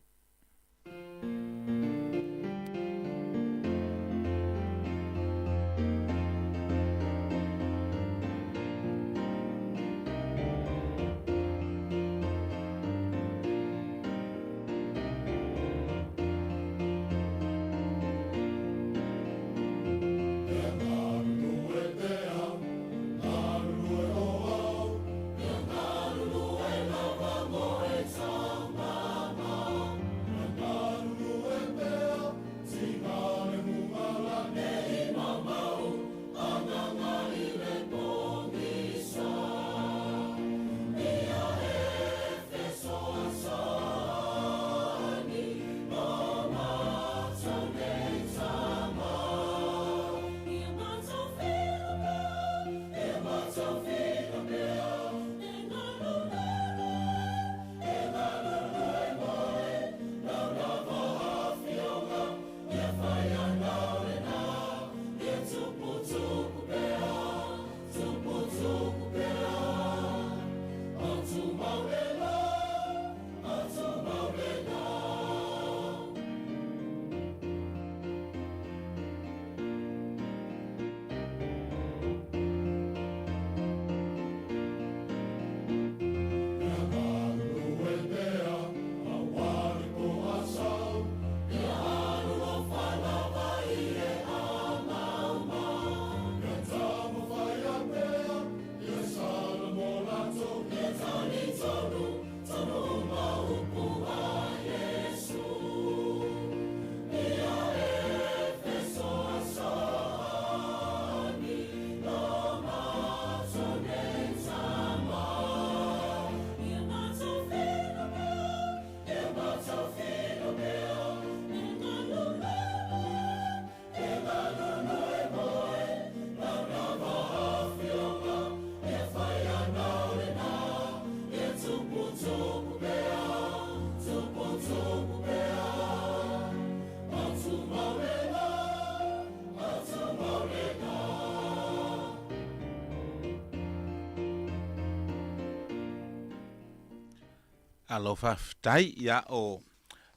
L: Alo faafetai, ia o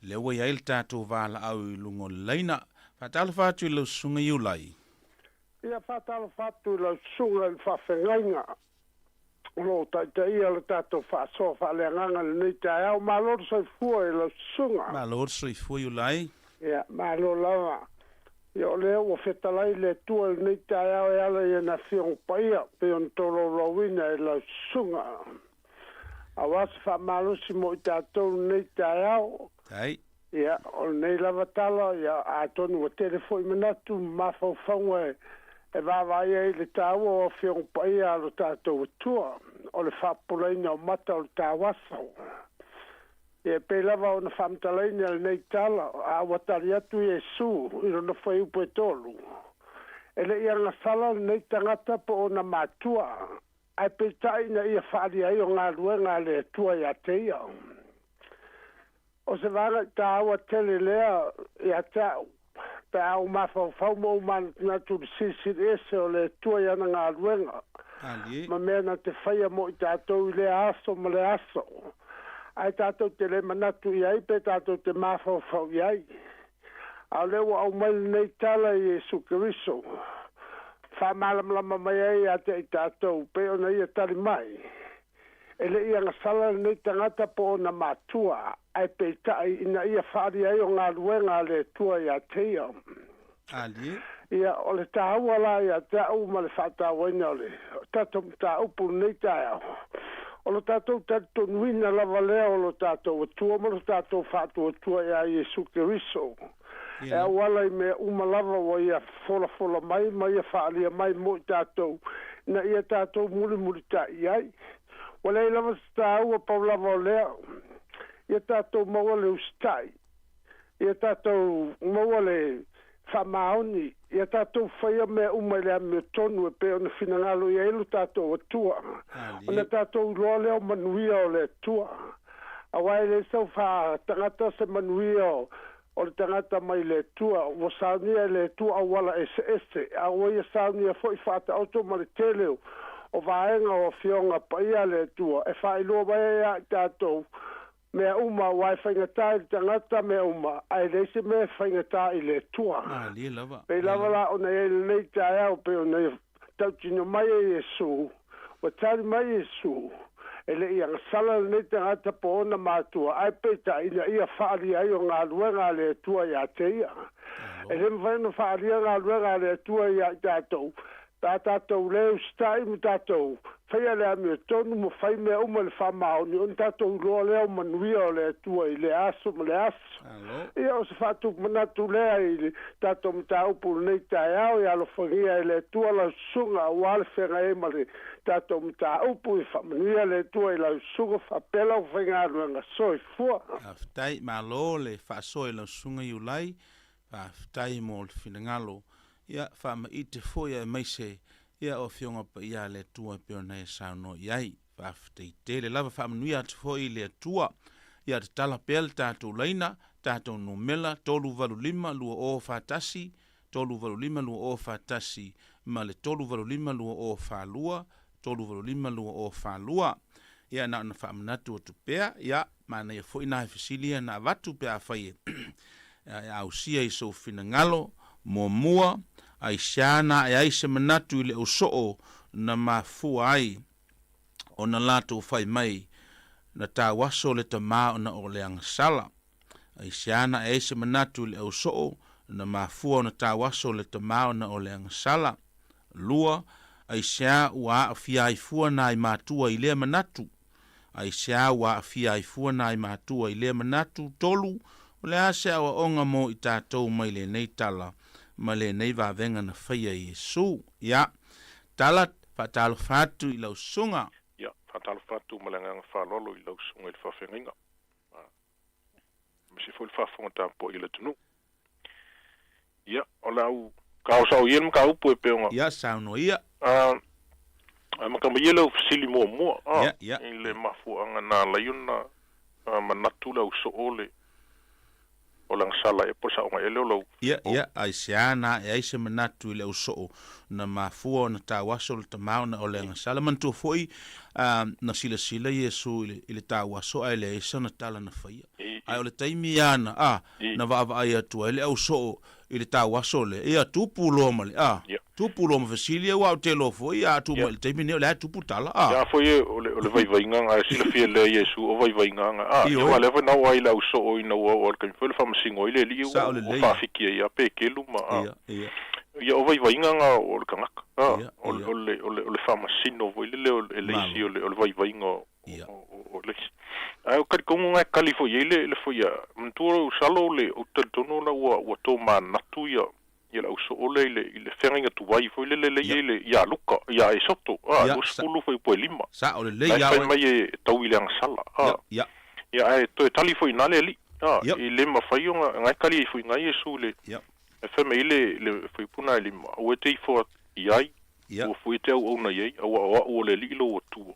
L: lea ua i ai le tatou valaau i luga o le laina. Faatalofa atu i lau Susuga Iulai.
M: Ia faatalofa atu i lau Susuga i le Faafeagaiga o lo o taitaia le tatou faasoa faaleagaga i lenei taeao. Malo le soifua i lau Susuga.
L: Malo le soifua Iulai.
M: Ia, malo lava. Ia o lea ua fetalai le Atua i lenei taeao e ala i ana Afioga Paia pei ona tolaulauina e lau Susuga. Aua se faamalosi mo i tatou i lenei taeao.
L: Tai.
M: Ia, o lenei lava tala, ia, atonu ua tele foi manatu ma mafaufauga e, e vaavaai ai i le taua o Afioga Paia a lo tatou Atua, o le faapupulaina o mata o le tauaso. Ia, e pei lava ona faamatalaina lenei tala, a ua tali atu Iesu i lona fuaiupu e tolu, E le i agasala lenei tagata po o ona matua, Ae peitai ina ia faaalia ai o galuega a le Atua ia te ia. O se vaega taua tele lea ia te au, pe a ou mafaufau ma ou manatunatu i le silisili ese o le Atua i ana galuega, ma mea na te faia mo i tatou i lea aso ma lea aso, ae tatou te le manatu i ai pe tatou te mafaufau i ai. A o lea ua aumai lenei tala i Iesu Keriso, faamalamalama mai ai ia te i tatou, pei ona ia tali mai, E le i agasala lenei tagata po o ona matua, ae peitai ina ia faaalia ai o galuega a le Atua ia te ia. Ia, o le taua la ia te au ma le faatauaina o le tatou mataupu i lenei taeao, o lo tatou talitonuina lava lea o lo tatou Atua ma lo tatou faatuatua ia Iesu Keriso, e auala i mea uma lava ua Ia folafola mai ma Ia faaalia mai mo i tatou, ina ia tatou mulimulitai i ai. Ua leai lava se taua pau lava o lea, ia tatou maua le usitai, ia tatou maua le faamaoni, ia tatou faia mea uma i le amiotonu e pei ona finagalo i ai lo tatou Atua, ona tatou iloa lea o manuia o le Atua. Aua e le sau faatagata se manuia o le tagata mai le Atua, ua saunia e le Atua auala eseese, a ua ia saunia foi faataoto ma le tele o vaega o Afioga Paia a le Atua e faailoa mai ai ia i tatou Mea uma, aua e faigata i le tagata mea uma, ae leai se mea e faigata i le Atua.
L: Malie lava.
M: Pei lava la ona i ai lenei taeao pei ona ia tautino mai e Iesu, ua tali mai Iesu, e le i agasala lenei tagata po o ona matua, ae peitai ina ia faaalia ai o galuega a le Atua ia te ia. E le mafai ona faaalia galuega a le Atua ia i tatou, Pe a tatou le usitai ma tatou faia le amiotonu ma fai mea uma i le faamaoni, ona tatou iloa lea o manuia o le Atua i lea aso ma lea aso. Ia, o se faatupu manatu lea i le tatou mataupu i lenei taeao, ia alofagia e le Atua lau susuga aua le feagai ai ma le tatou mataupu, ia faamanuia le Atua i lau susuga faapea lau faigaluega. Soifua.
L: Faafetai, malo le faasoa i lau susuga Iulai, faafetai mo le finagalo Ia, faamaite foi aemaise, ia, o Afioga Paia a le Atua e pei ona e saunoa i ai. Faafetai tele lava, faamanuia atu foi i le Atua. Ia, tatala pea le tatou laina, tatou numela, 385 2041, 385 2041, ma le 385 2042, 385 2042. Ia, na ona faamanatu atu pea, ia, manaia foi nai fesili ia na avatu pe afai e e ausia i sou finagalo muamua, aisea na ae ai se manatu i le ausoo na mafua ai ona latou fai mai, Na tauaso le tama ona o le agasala. Aisea na ae ai se manatu i le ausoo na mafua ona tauaso le tama ona o le agasala. Lua, aisea ua aafia ai fua nai matua i lea manatu. Aisea ua aafia ai fua nai matua i lea manatu? Tolu, o le a se aoaoga mo i tatou mai lenei tala ma lenei vavega na faia e Iesu? Ia, tala, faatalofa atu i lau susuga.
N: Ia, faatalofa atu ma le agaga faaaloalo i lau susuga i le faafeagaiga, aemaise foi le faafofoga tapuai a le atunuu. Ia, o le a ou kaosao ia le mataupu e pei ona.
L: Ia, saunoa ia.
N: Amata mai ia lau fesili muamua,
L: Ia, ia.
N: i le mafuaaga na ala ai ona manatu le au soo o le. o le agasala ea po o le saoga ea lea o lau
L: Ia, ia, aisea na ae ai se manatu i le ausoo na mafua ona tauaso le tama ona o le agasala? Manatua foi, a, na silasila Iesu i le, i le tauaso ae leai sana tala na faia. Ae o le taimi ia na, a, na vaavaai atu ai le ausoo i le tauaso lea, ia, tupu loa ma le, a, tupu loa ma fesili, aua ou te iloa foi, a tuu mai i le taimi lenei o lea e tupu tala, a.
N: Ia, foi o le, o le vaivaiga na, e silafia lelei e Iesu o vaivaiga na, a, ia, aua o lea foi na oo ai le ausoo ina ua oo i le taimi foi o le faamasino ai le Alii ua, ua faafiki ai ia Peteru ma, a, ia, o vaivaiga na o le tagata, a, o le, o le, o le, o le faamasino foi lele o le isi o le, o le vaivaiga o, o le isi. Ae o talitonu na e tali foi i ai le, le foi a, manatua lou salo o le, ou te talitonu la ua, ua tomanatu ia, ia le ausoo lea i le, i le feagaiga tuai foi lele lea i ai le, ia Luka, ia Esoto, a, 20 fuaiupu e 5.
L: Sao lelei
N: La e fai mai e tau i le agasala, a. Ia, ae toe tali foi i ina le Alii, a, e le mafai ona, na e tali ai foi i ina Iesu i le, e fai mai ai le, le fuaiupu lena e 5, Aua e te ifo i ai, aua foi e te auauna i ai, aua o A'u o le Alii lou Atua,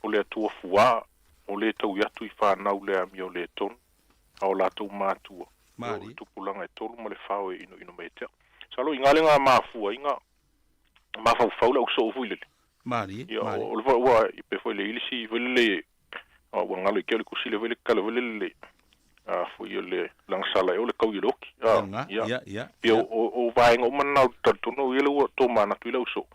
N: o le Atua fuā, o lē taui atu i fanau le amio lē tonu a o latou matua, e oo i tupulaga e tolu ma le fao e inoino mai ia te A'u. Masalo i ina le ga mafua ai ga mafaufau le ausoo foi lele. Ia, o le ua i pe foi le ilisi foi lele a ua galo i ke o le tusi le foi le kala foi lele le a foi o le lagasala ea o le tau i le oki. A, ia, ia, o vaega uma na o talitonu ia le ua tomanatu i le ausoo.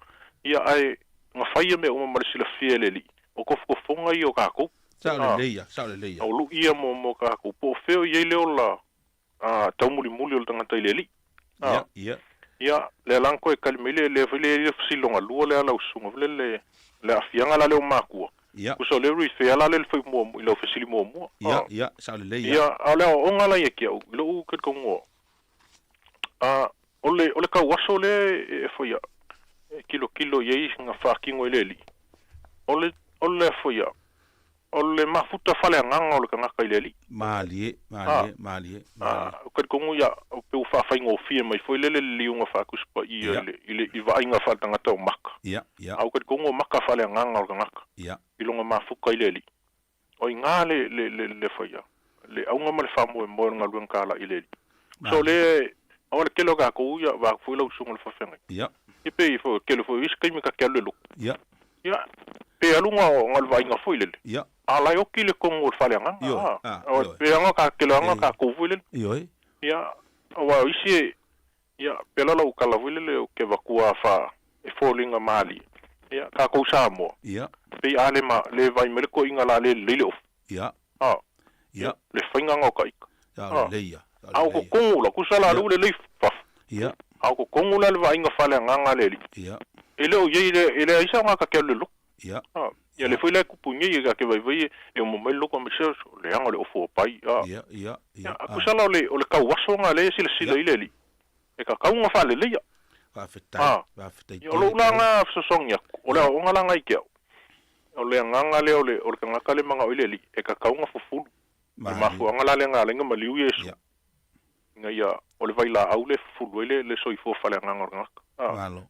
N: Ia, ae na fai ia mea uma ma le silafia e le Alii, o tofotofoga ia o tatou.
L: Sao lelei ia, sao lelei ia.
N: O luʻi ia mo tatou, po o fea o i ai le ola taumulimuli o le tagata i le Alii.
L: Ia, ia.
N: Ia, lea la na toe tali mai le, lea foi le le fesiloga lua lea lau susuga foi lele, le aafiaga la lea o matua.
L: Ia.
N: Tusa o lea refer la lea le fai muamua, i lau fesili muamua.
L: Ia, ia, sao lelei ia.
N: Ia, a o le aoaoga la ia te au, i lou talitonuga, o le, o le tauaso lea e faia, e tilotilo i ai na faatino e le Alii, o le, o le faia, O le mafuta faaleagaga o le tagata i le Alii.
L: Malie, malie, malie, malie.
N: Ou talitonu ia, pe ua faafaigofie mai foi lele le liuga faatusi paia i le, i le, i vaaiga faaletagata o maka.
L: Ia.
N: A ou talitonu o maka faaleagaga o le tagata. I lona mafuta i le Alii. O i ina le, le, le, le faia, le auga ma le faamoemoe o le galuega talai i le Alii. So le, aua le tele o tatou ia, vaeatu foi lau susuga i le faafeagai. Ia pei foi, tele foi o isi taimi ta te alu i le lotu. Ia, pe alu na o le vaaiga foi lele. A la e oti le tonu o le faaleagaga. A, pe aga ka tele aga tatou foi lele. Ia, aua o isi e, ia, pela lau tala foi lele ou te avatua fa, e foliga malie. Ia, tatou Samoa. Pei a le ma, le vaai mai le toeaina la le lelei le ofu. A, le faiga na o ta ita. A o totonu la, tusa la lea ua lelei fafo. A o totonu la le vaaiga faaleagaga a le Alii. E le o i ai, e leai se aoga ta te alu i le lotu. Ia lea foi la e tupu nei, ta te vaivai e uma mai le lotu aemaise o leaga o le ofu o pai. Ia, tusa la o le tauaso na lea e silasila i ai le Alii, e tatau ona faaleleia.
L: Faafetai,
N: Ia, o lou la na fesoasoani atu, o le aoaoga la na i te au, o le agaga lea o le, o le tagata lea e manao i le Alii, e tatau ona fufulu. O le mafuaaga la lea na ala ai ona maliu Iesu, ina ia, o le vailaau lea e fufulu ai le, le soifua faaleagaga o le tagata.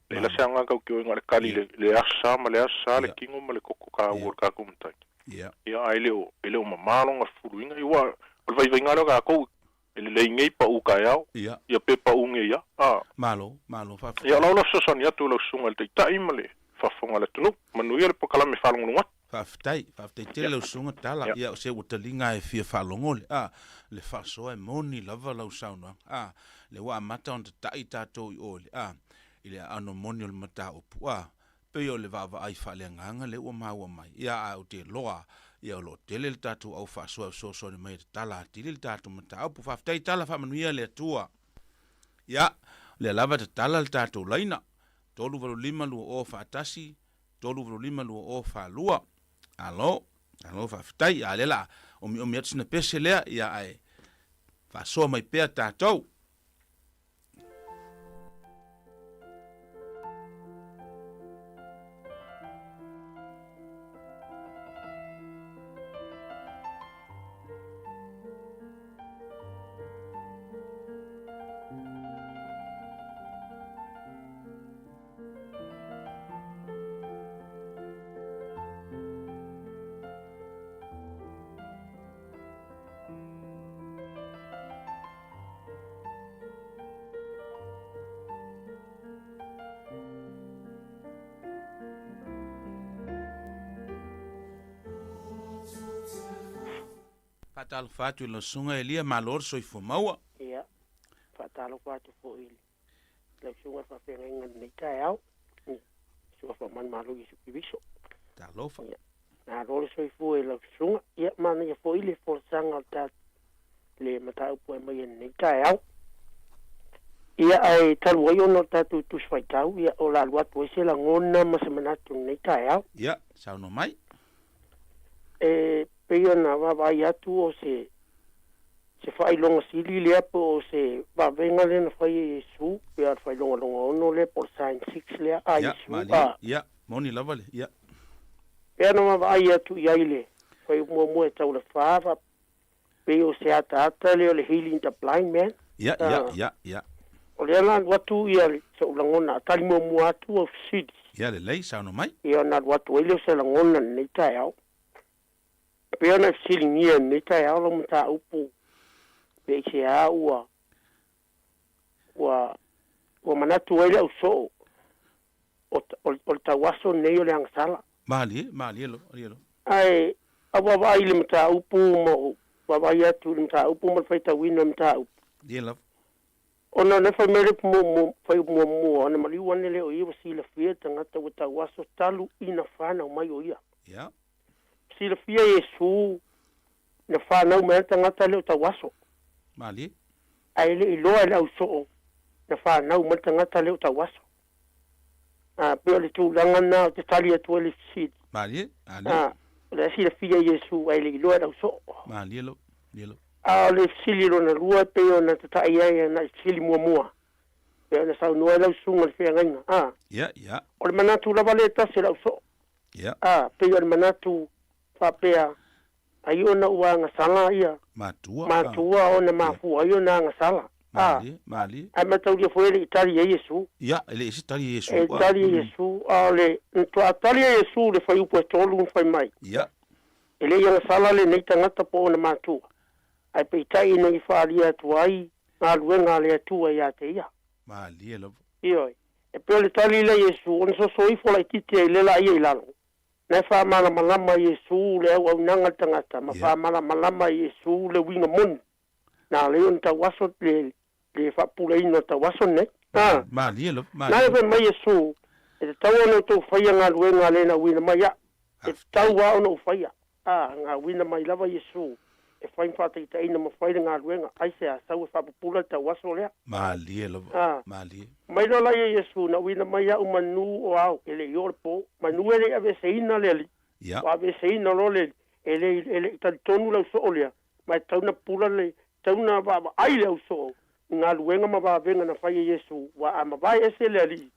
N: Leai la se agaga tau te o ai na o le kali i le, le aso sa ma le aso sa, le tino ma le toto taua o le tatou matai. Ia, ae le o, e le o mamā lona fufuluina. Ia, aua o le vaivaiga lea o tatou, E lelei nei pau taeao, ia pe pau nei a. A.
L: Malo, malo, faafetai.
N: Ia, o lau la fesoasoani atu i lau susuga i le Taitai ma le faafofoga a le atunuu. Manuia le polokalame faalogologo atu.
L: Faafetai, faafetai tele lau susuga Tala. Ia, o se ua taliga e fia faalogo le, a, le faasoa e moni lava lau saunoaga. A, lea ua amata ona tata'i tatou i o i le, a, i le aano moni o le mataupu. A, Pei o le vaavaai faaleagaga lea ua maua mai, ia ae ou te iloa, ia o lo o tele le tatou au faasoa e fesoasoani mai e tatala atili le tatou mataupu. Faafetai tala faamanuia le Atua. Ia, o lea lava e tatala le tatou laina, 385 2041, 385 2042. Malo, malo faafetai. A lea la omiomi atu sina pese lea, ia ae faasoa mai pea tatou. Faatalofa atu i lau Susuga Elia, malo le soifua maua.
O: Ia, faatalofa atu foi i lau Susuga i le faafeagaiga i lenei taeao. Ia, Susuga Faamanumalu Iesu Keriso.
L: Talofa.
O: Ia, malo le soifua i lau Susuga. Ia, manaia foi le folasaga o le ta le mataupu e aumai i lenei taeao. Ia, ae talu ai ona o le tatou Tusi Faitau, ia, o le a alu atu ai se lagona ma se manatu i lenei taeao.
L: Ia, saunoa mai.
O: E pei ona vaavaai atu o se se faailoga sili lea po o se vavega lea na fai e Iesu, pei o le faailoga lona ono lea po o le sign six lea a
L: Ia,
O: Iesu.
L: malie,
O: A.
L: ia, moni lava le, ia.
O: Pei ona vaavaai atu i ai le fuaiupu muamua e tau le fa, fa, pei o se ataata lea o le healing the blind man.
L: Ia, ia, ia, ia.
O: O lea la alu atu ia so'u lagona, a tali muamua atu au fesili.
L: Ia lelei, saunoa mai.
O: Ia ona alu atu ai lea o se lagona i lenei taeao. E pei ona e fesiligia i lenei taeao lau mataupu pe aisea ua, ua, ua manatu ai le au soo o, o, o le tauaso lenei o le agasala.
L: Malie, malie lava, malie lava.
O: Ae au vaavaai i le mataupu ma ou vaavaai atu i le mataupu ma le faitauina o le mataupu.
L: Malie lava.
O: Ona na fai mai le upu muamua, fuaiupu muamua, ona maliu ane lea o ia ua silafia e le tagata ua tauaso talu ina fanau mai o ia.
L: Ia.
O: Silafia Iesu na fanau mai ai le tagata lea o tauaso.
L: Malie.
O: Ae le i iloa e le ausoo na fanau mai le tagata lea o tauaso. A, pei o le tulaga lena ou te tali atu ai le fesili.
L: Malie, malie.
O: A, o lea silafia Iesu ae le i iloa e le ausoo.
L: Malie lava, malie lava.
O: A o le fesili lona lua e pei ona tata'i ai ana i fesili muamua, pei ona saunoa ai lau susuga i le feagaiga, a.
L: Ia, ia.
O: O le manatu lava lea e tasi o le ausoo.
L: Ia.
O: A, pei o le manatu faapea, ai ona ua agasala ia.
L: Matua.
O: Matua ona mafua ai ona agasala. A.
L: Malie, malie.
O: Ae mataulia foi e le i tali ai Iesu.
L: Ia, e le i se tali e Iesu.
O: E tali e Iesu, a o le, na toa tali e Iesu le fuaiupu e tolu na fai mai.
L: Ia.
O: E le i agasala lenei tagata po o ona matua, ae peitai ina ia faaalia atu ai galuega a le Atua ia te ia.
L: Malie lava.
O: Ioe. E pei o le tali lea Iesu, ona soso ifo laitiiti ai le la ia i lalo. Na e faamalamalama Iesu le auaunaga a le tagata, ma faamalamalama Iesu le uiga moni. Na ala ai ona tauaso le, le faapupulaina o le tauaso lenei. A.
L: Malie lava,
O: Na
L: malie.
O: e fai mai Iesu, E tatau ona outou faia galuega a le na uina mai aʻu. E tatau lava ona ou faia. A, na uina mai lava Iesu e fai ma faataitaiina ma fai le galuega, aisea, sau e faapupula le tauaso lea.
L: Malie lava,
O: A.
L: malie.
O: Mai loa la ia Iesu, na uina mai aʻu manu o ao, e le i oo le po. Manu e le i aveeseina le Alii.
L: Ia.
O: Ua aveeseina loa le Alii, e le, e le i talitonu le ausoo lea, ma e tatau na pupula le, tatau na vaavaai le ausoo i galuega ma vavega na fai e Iesu, ua a mavae ese le Alii,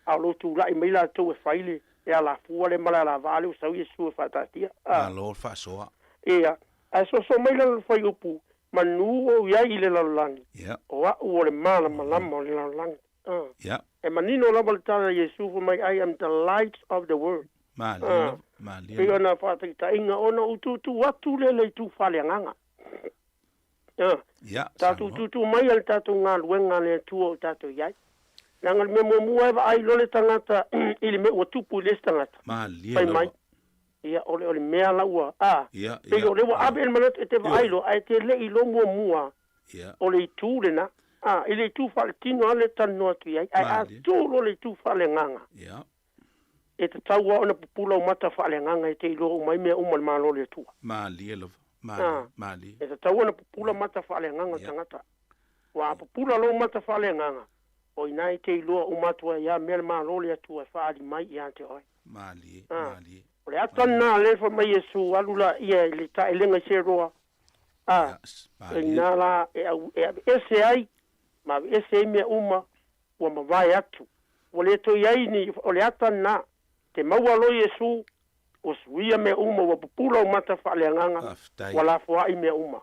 O: a o lo o tula'i mai latou e fai le, le alafua lea ma le alavaa lea ua sau Iesu e faataatia. A.
L: Malo le faasoa.
O: Ia, ae soso mai lalo le fuaiupu, Manu ou i ai i le lalolagi,
L: Ia.
O: o a'u o le malamalama o le lalolagi. A.
L: Ia.
O: E manino lava le tala a Iesu fai mai, I am the light of the world.
L: Malie
O: A.
L: lava, malie
O: Pei
L: lava.
O: ona faataitaiga ona ou tutu atu lea i le itu faaleagaga. A.
L: Ia,
O: Tatou
L: saunoa.
O: tutu mai a le tatou galuega a le Atua o tatou i ai. Leaga o le mea muamua e vaai loa le tagata i le mea ua tupu i le isi tagata.
L: Malie
O: Fai mai,
L: lava.
O: ia, o le, o le mea la ua, a,
L: Ia,
O: pei
L: ia,
O: o lea ua
L: ia.
O: ave le manatu e te vaai
L: Ioe.
O: loa, ae te le i iloa muamua
L: Ia.
O: o le itu lena. A, i le itu faaletino lava lea e talanoa atu i ai, ae a
L: Malie.
O: tu loa le itu faaleagaga,
L: Ia.
O: e tatau lava ona pupula ou mata faaleagaga e te iloa uma ai mea uma o le Malo o le Atua.
L: Malie lava. Malie,
O: A,
L: malie.
O: e tatau ona pupula mata faaleagaga o le
L: Ia.
O: tagata. Ua a pupula lou mata faaleagaga, o i ina e te iloa uma atu ai lava mea le Malo o le Atua e faaali mai ia te oe.
L: Malie,
O: A,
L: malie.
O: o le ata lena lea fai mai Iesu, alu laia i le taelega i Seroa, a,
L: Ia,
O: e
L: malie.
O: ina la e au, e aveese ai, ma aveese ai mea uma ua mavae atu. Ua le toe i ai ni, o le ata lena, te maua loa Iesu, ua suia mea uma, ua pupula ou mata faaleagaga,
L: Faafetai.
O: ua lafoai mea uma.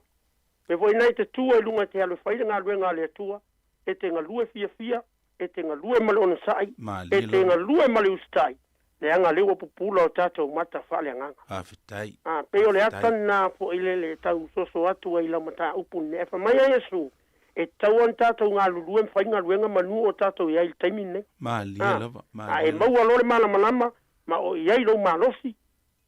O: Pe foi ina e te tu ai i luga e te alu e fai le galuega a le Atua, e te galue fiafia, e te galue ma le onosai,
L: Malie
O: e te
L: lava.
O: galue ma le usitai, leaga lea ua pupula o tatou mata faaleagaga.
L: Faafetai.
O: A, pei o le ata
L: Faafetai.
O: lena foi lele e tau soso atu ai i lau mataupu lenei. Ae fai mai a Iesu, e tatau ona tatou galulue ma fai galuega manu o tatou i ai i le taimi lenei.
L: Malie
O: A,
L: lava,
O: a
L: malie
O: e
L: lava.
O: maua loa le malamalama ma o i ai lou malosi,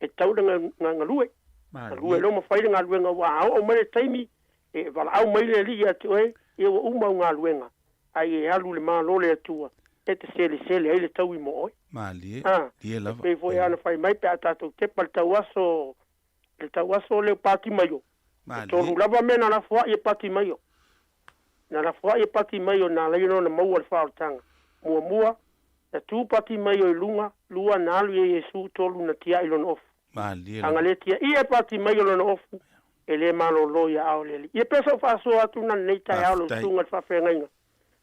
O: e tatau ona galue. Galue ai loa ma fai le galuega aua a oo mai le taimi e valaau mai le Alii ia te oe, ia ua uma au galuega, a ia e alu i le Malo o le Atua e te selesele ai le taui mo oe.
L: Malie,
O: A,
L: lie
O: e
L: lava.
O: pei foi lava ona fai mai pe a tatou tepa i le tauaso, le tauaso lea o Patimaio, e tolu
L: Malie.
O: lava mea na lafoai e Patimaio. Na lafoai e Patimaio na ala ai ona maua le faaolataga. Muamua, na tu Patimaio i luga, lua, na alu ia Iesu, tolu, na tiai lona ofu.
L: Malie
O: A
L: lava.
O: na le tiaia e Patimaio lona ofu, e le malolo i aao o le Alii. Ia pea sou faasoa atu na lenei taeao lau
L: Faafetai.
O: susuga i le faafeagaiga.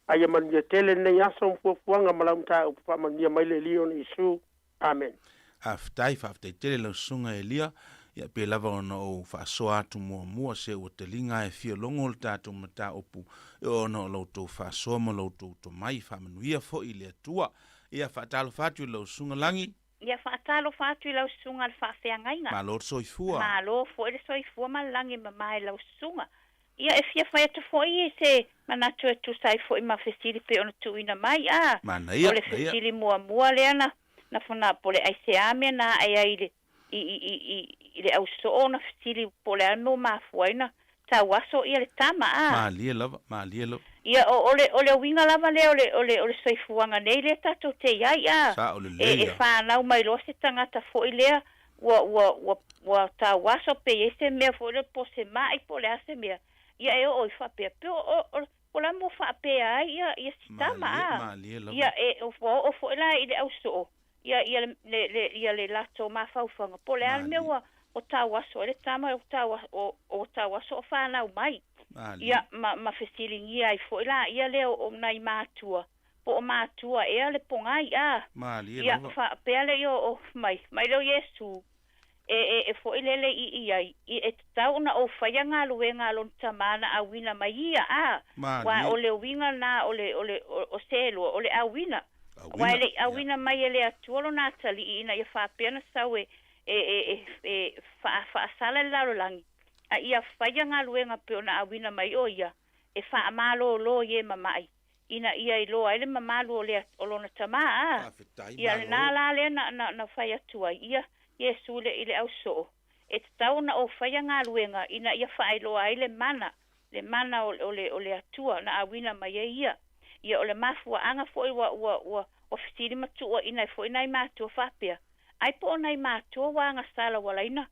O: A ia manuia tele lenei aso ma fuafuaga ma lau mataupu. Faamanuia mai le Alii ona Iesu. Amene.
L: Faafetai, faafetai tele lau susuga Elia, ia pei lava ona ou faasoa atu muamua se ua taliga e fia logo le tatou mataupu e ona o la outou faasoa ma lo outou tomai, faamanuia foi i le Atua. Ia faatalofa atu i lau susuga Lagi.
P: Ia faatalofa atu i lau susuga le faafeagaiga.
L: Malo le soifua.
P: Malo foi le soifua ma le lagi mama i lau susuga. Ia e fia fai atu foi i se manatu e tusa ai foi ma fesili pei ona tuuina mai. A
L: Manaia,
P: o le
L: manaia.
P: fesili muamua lea na na fana po o le aisea mea na ae ai i le i i i i i le ausoo ona fesili po o le a le mea ua mafua ai na tauaso ia le tama. A.
L: Malie lava, malie lava.
P: Ia, o, o le, o le uiga lava lea o le, o le, o le soifuaga nei lea tatou te i ai, a,
L: Sao
P: e,
L: lelei
P: e
L: a.
P: fanau mai loa se tagata foi lea ua, ua, ua, ua tauaso pe i ai se mea foi lea po o se ma'i po o le a se mea, ia e oo i faapea, pe o, o, o, po o le a mo faapea ai ia, ia si tama,
L: Malie,
P: a.
L: malie lava.
P: Ia, e, ua oo foi la i le ausoo, ia, ia le, le, le, ia le latou mafaufauga, po o le a le mea
L: Malie.
P: ua, ua tauaso ai le tama, ua tau, o, ua tauaso o fanau mai.
L: Malie.
P: Ia, ma, ma fesiligia ai foi laia lea o, o nai matua, po o matua ea le pogai, a.
L: Malie
P: Ia,
L: lava.
P: faapea lea o, o mai, mai lea o Iesu, e, e, e foi lele i i ai, i, e tatau ona ou faia galuega a lona Tamā na auina mai ia, a. Aua
L: Malie.
P: o le uiga lena o le, o le, o, o selua, o le auina. Aua e
L: Auina,
P: le i
L: ia.
P: auina mai e le Atua lona atalii ina ia faapea ona sau e, e, e, e, e faa, faasala i le lalolagi, a ia faia galuega pei ona auina mai o ia, e faamalōlō i e mama'i, ina ia iloa ai le mamalu o le, o lona Tamā, a.
L: Faafetai,
P: Ia lenā
L: malo.
P: la lea na, na, na fai atu ai ia Iesu i le, i le ausoo, e tatau ona ou faia galuega ina ia faailoa ai le mana, le mana o, o le, o le Atua na auina mai ai ia. Ia o le mafuaaga foi ua, ua, ua, ua fesili ma tuuaina ai foi nai matua faapea, ai po o nai matua ua agasala ua laina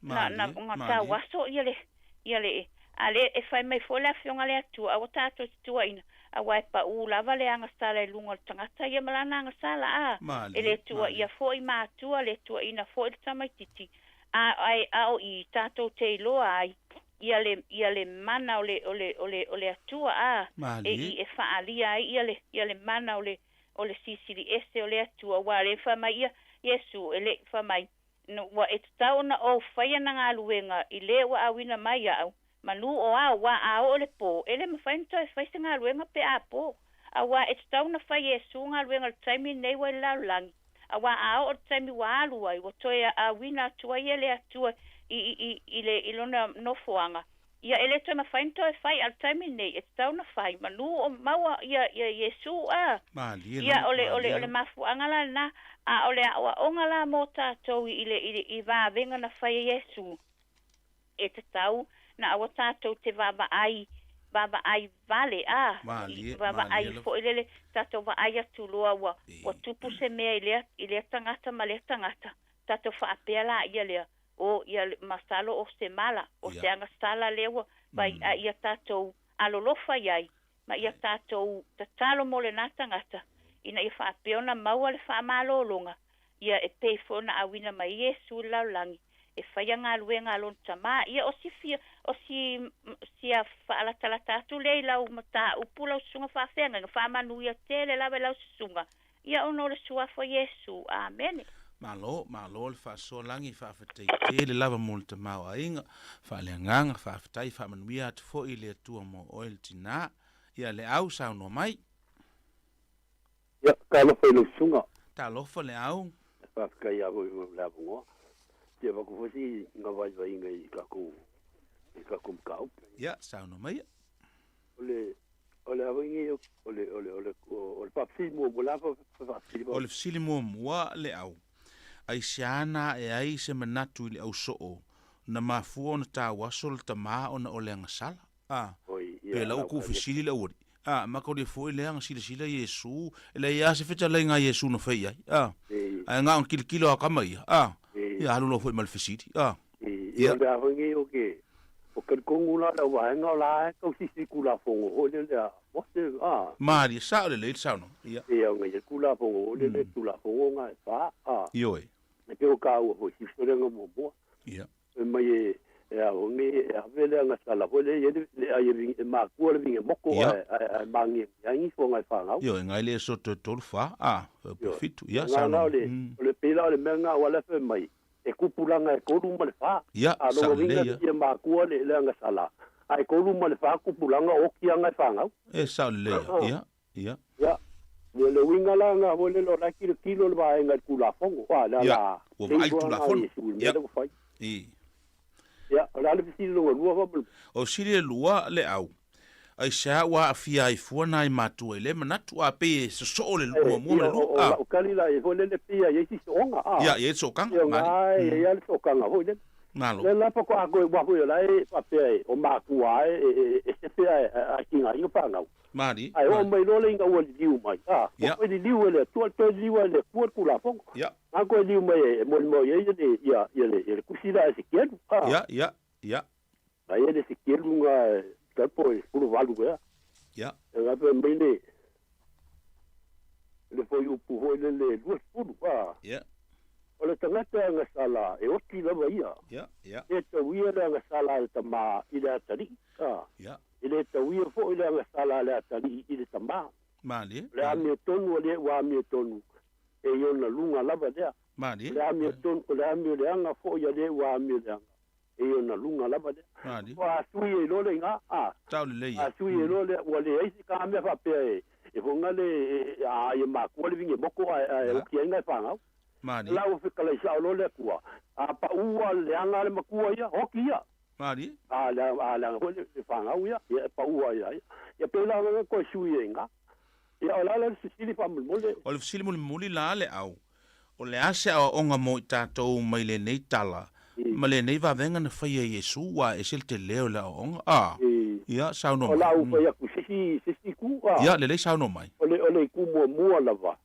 P: na, na,
L: Malie,
P: na
L: malie.
P: tauaso ia le, ia le, a le e fai mai foi le afioga a le Atua, aua tatou te tuuaina, aua e paū lava le agasala i luga o le tagata ia ma lana agasala, a. E le
L: Malie,
P: tuuaia
L: malie.
P: foi matua, le tuuaina foi le tamaitiiti, a, ai, a o i tatou te iloa ai ia le, ia le mana o le, o le, o le, o le Atua, a, e
L: Malie.
P: i e faaalia ai ia le, ia le mana o le, o le Silisili Ese o le Atua, aua le fai mai ia Iesu e le i fai mai, no, ua e tatau ona ou faia na galuega i le ua auina mai a'u, manu o ao, ua a oo le pō, e le mafai ona toe fai se galuega pe a pō, auā e tatau ona fai e Iesu galuega i le taimi lenei ua i le lalolagi, auā a oo le taimi ua alu ai, ua toe auina atu ai e le Atua i, i, i, i, le, i lona nofoaga, ia e le toe mafai ona toe fai, a o le taimi lenei e tatau ona fai, manu o maua ia, ia Iesu, a.
L: Malie
P: Ia
L: lava,
P: o le, o le,
L: malie
P: o le
L: lava.
P: mafuaaga la lenā, a o le aoaoga la mo tatou i le, i le, i vavega na fai e Iesu, e tatau na aua tatou te vaavaai, vaavaai vale, a, i,
L: Malie, malie
P: vaavaai
L: lava.
P: foi lele, tatou vaai atu loa ua, ua tupu se mea i lea, i lea tagata ma lea tagata, tatou faapea laia lea, o ia le- masalo o se mala, o se
L: Ia.
P: agasala lea ua fai, a ia tatou alolofa i ai, ma ia tatou tatalo mo lenā tagata, ina ia faapea ona maua le faamalōloga, ia e pei foi ona auina mai Iesu i le lalolagi, e faia galuega a lona Tamā. Ia o si fia, o si, sia faalatalata atu lea i lau mataupu lau susuga faafeagaiga, faamanuia tele lava i lau susuga, ia ona o le suafa o Iesu. Amene.
L: Malo, malo le faasoa lagi, faafetai tele lava mo le tamaoaiga, faaleagaga, faafetai, faamanuia atu foi i le Atua mo oe le tinā. Ia le au saunoa mai.
Q: Ia, talofa i lau susuga.
L: Talofa le au.
Q: Faafetai lava foi mo le avanoa. Fia avatu foi sina vaivaiga i tatou i tatou mataupu.
L: Ia, saunoa mai.
Q: O le o le a foi nei o le o le o le o le faafesili muamua lava faafesili
L: O le fesili muamua le au. Aisea na ae ai se manatu i le ausoo Na mafua ona tauaso le tamā ona o le agasala. A, pe la ua tuufesili le aualii. A, makauli foi lea na silasila Iesu, e leai lava se fetalaiga a Iesu na fai i ai. A, ae na ona tilotilo lava tama ia. A, ia alu loa foi ma le fesili. A,
Q: ia. O le a foi nei o ke, o talitonu la le auvaega o la e tausisi i Tulafono foi lele a Mose, a.
L: Malie, sao lelei le saunoaga. Ia.
Q: Ia, ona i ai Tulafono foi lele, Tulafono na e fa, a.
L: Ioe.
Q: E pei o taua foi i fesolega muamua.
L: Ia.
Q: Fai mai e, e a foi nei e ave le agasala foi lea i ai le, le ai e vinge, e makua le vinge moko ae, ae, ae magiagia ai nisi o agai fanau.
L: Ioe, ngai le aso toe tolu fa, a, pe
Q: Ioe.
L: fitu. Ia,
Q: O lena
L: saunoa
Q: la o
L: mai.
Q: le, o le pei la o le mea lena aua la e fai mai, e tupulaga e tolu ma le fa.
L: Ia,
Q: A lona
L: sao
Q: uiga
L: lelei ia.
Q: e makua le, le agasala, ae tolu ma le fa tupulaga o oti aga e fanau.
L: E sao lelei ia. Ia, ia.
Q: Ia, le, le uiga la lena foi lele o la e tilotilo le vaega i le Tulafono, a, le
L: Ia,
Q: ala
L: ua vaai le
Q: save lena a
L: Tulafono.
Q: Iesu i le mea
L: Ia,
Q: lea ua fai.
L: i.
Q: Ia, o le a le fesili lona lua faamolemole?
L: O fesili e lua le au, aisea ua aafia ai fua nai matua i le manatu, a pei e sosoo le
Q: E,
L: muamua ma
Q: ia,
L: le
Q: o,
L: lua,
Q: o
L: a.
Q: lau tali la i ai foi lele pei a i ai si sooga, a.
L: Ia, e i ai le sootaga,
Q: Ia,
L: mali.
Q: na e i ai lava le sootaga foi lele.
L: Malo.
Q: Lea la faatoa toe ua foi o la e faapea e o matua e, e, e sefe ae, ae tigaina fanau.
L: Mali,
Q: Ae oo
L: mali.
Q: mai loa le ina ua liliu mai, a, ua toe liliu e le Atua, toe liliu e le Atua le Tulafono. Na toe liliu mai e molimau i ai le, ia, ia le, ia le tusi la a Esekielu, a.
L: Ia, ia, ia.
Q: Na ia le Esekielu na e, masalo po o le 18 ea. E gape mai le, le fuaiupu foi lele 20, a. O le tagata e agasala, e oti lava ia. E tauia le agasala a le tamā i le atalii, a. E le tauia foi le agasala a le atalii i le tamā.
L: Malie.
Q: O le amiotonu a le ua amiotonu, e i ona luga lava lea.
L: Malie.
Q: O le amiotonu, o le amioleaga foi a le ua amioleaga, e i ona luga lava lea.
L: Malie.
Q: Ua sui ai loa le iga, a.
L: Tau lelei ia.
Q: A sui ai loa lea, ua leai se ka mea faapea e, e foga le, e, a ia makua le vinge moko ae, ae oti ai ngai fanau.
L: Malie.
Q: La ua fetalai sao loa le Atua, a pau a le leaga a le matua ia, oti ia.
L: Malie.
Q: A le, a leaga foi le, le fanau ia, ia e pau ai ia. Ia pei la nga toe sui ai iga. Ia o le a la le fesili faamolemole.
L: O le fesili mulimuli la le au, o le a se aoaoga mo i tatou mai lenei tala ma lenei vavega na faia e Iesu, ua ese le telē o le aoaoga? A, ia, saunoa
Q: O
L: mai.
Q: le a ou fai atu i se isi, se isi itu, a.
L: Ia, lelei saunoa mai.
Q: O le, o le itu muamua lava,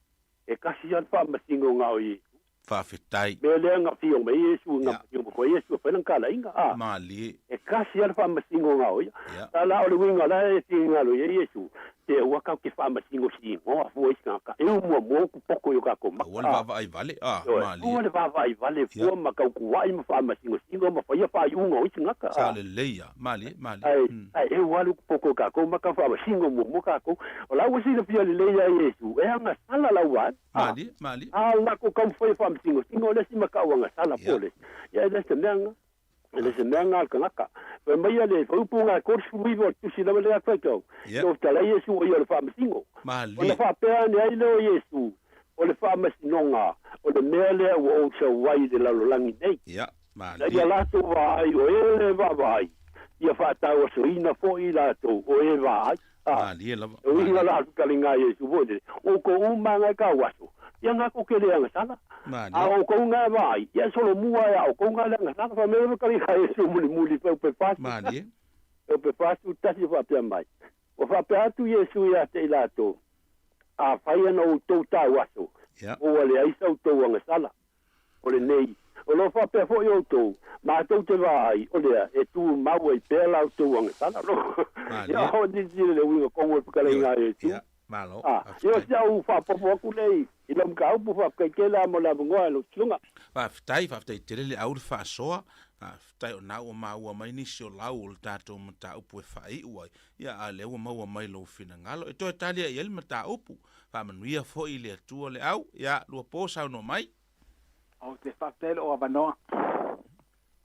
Q: e kasi lava le faamasinoga o Iesu.
L: Faafetai.
Q: Mea lea na afio mai ai Iesu, na afio mai foi Iesu e fai lana talaiga, a.
L: Malie.
Q: E kasi lava le faamasinoga o ia.
L: Ia.
Q: A la o le uiga la e finagalo i ai Iesu, te aua tatou te faamasino sinoa fua i se tagata, e u muamua upu poto i o tatou maka.
L: Aua le vaavaai vale, a,
Q: Ioe,
L: malie.
Q: aua le vaavaai vale fua ma tautuai ma faamasinosiga ma faia faaiuga o isi tagata, a.
L: Sa lelei ia, malie, malie.
Q: Ae, ae eu lava le upu poto i o tatou maka, faamasino muamua tatou. O la ua silafia lelei ia Iesu, e agasala lau vaega, a.
L: Malie, malie.
Q: A o latou taumafai e faamasinosiga, o le isi matau agasala po o le isi. Ia, e le o se mea lena. E le o se mea lena a le tagata. Fai mai ia le fuaiupu lena e 39 o le tusi lava lea a Faitau,
L: Ia.
Q: ua fetalai Iesu o ia o le faamasino.
L: Malie.
Q: Ona faapea ane ai lea o Iesu, o le faamasinoga, o le mea lea ua ou sau ai i le lalolagi nei.
L: Ia,
Q: Na
L: malie.
Q: ia latou vaai o e le vaavaai, ia faatauasoina foi i latou o e vaai. A,
L: Malie lava.
Q: e uiga la fetalinga a Iesu foi lele, o outou uma lava e tauaso, ia ga kou ke le agasala.
L: Malie.
Q: A o outou ga e vaai, ia e solomua ia outou ga le agasala. Fai mai le fetalinga a Iesu mulimuli fai upe fasu.
L: Malie.
Q: Upe fasu tasi faapea mai. Ua faapea atu Iesu ia te i latou, afai ana outou tauaso,
L: Ia.
Q: ua leai sa outou agasala. O lenei, o lo o faapea foi outou, matou te vaai, o lea, e tumau ai pea la outou agasala. Lo, ia o silasila le uiga tonu e fetalaiga a Iesu.
L: Ia, malo.
Q: Ah, ia o si au faapopo atu nei i lau mataupu faafetai tele lava mo le avanoa e lau susuga.
L: Faafetai, faafetai tele le au le faasoa. Faafetai o na ua maua mai nisi o lau o le tatou mataupu e faaiu ai. Ia, a o lea ua maua mai lou finagalo. E toe tali ai i ai le mataupu. Faamanuia foi i le Atua le au. Ia, lua po saunoa mai.
R: Ou te faafetai i lou avanoa.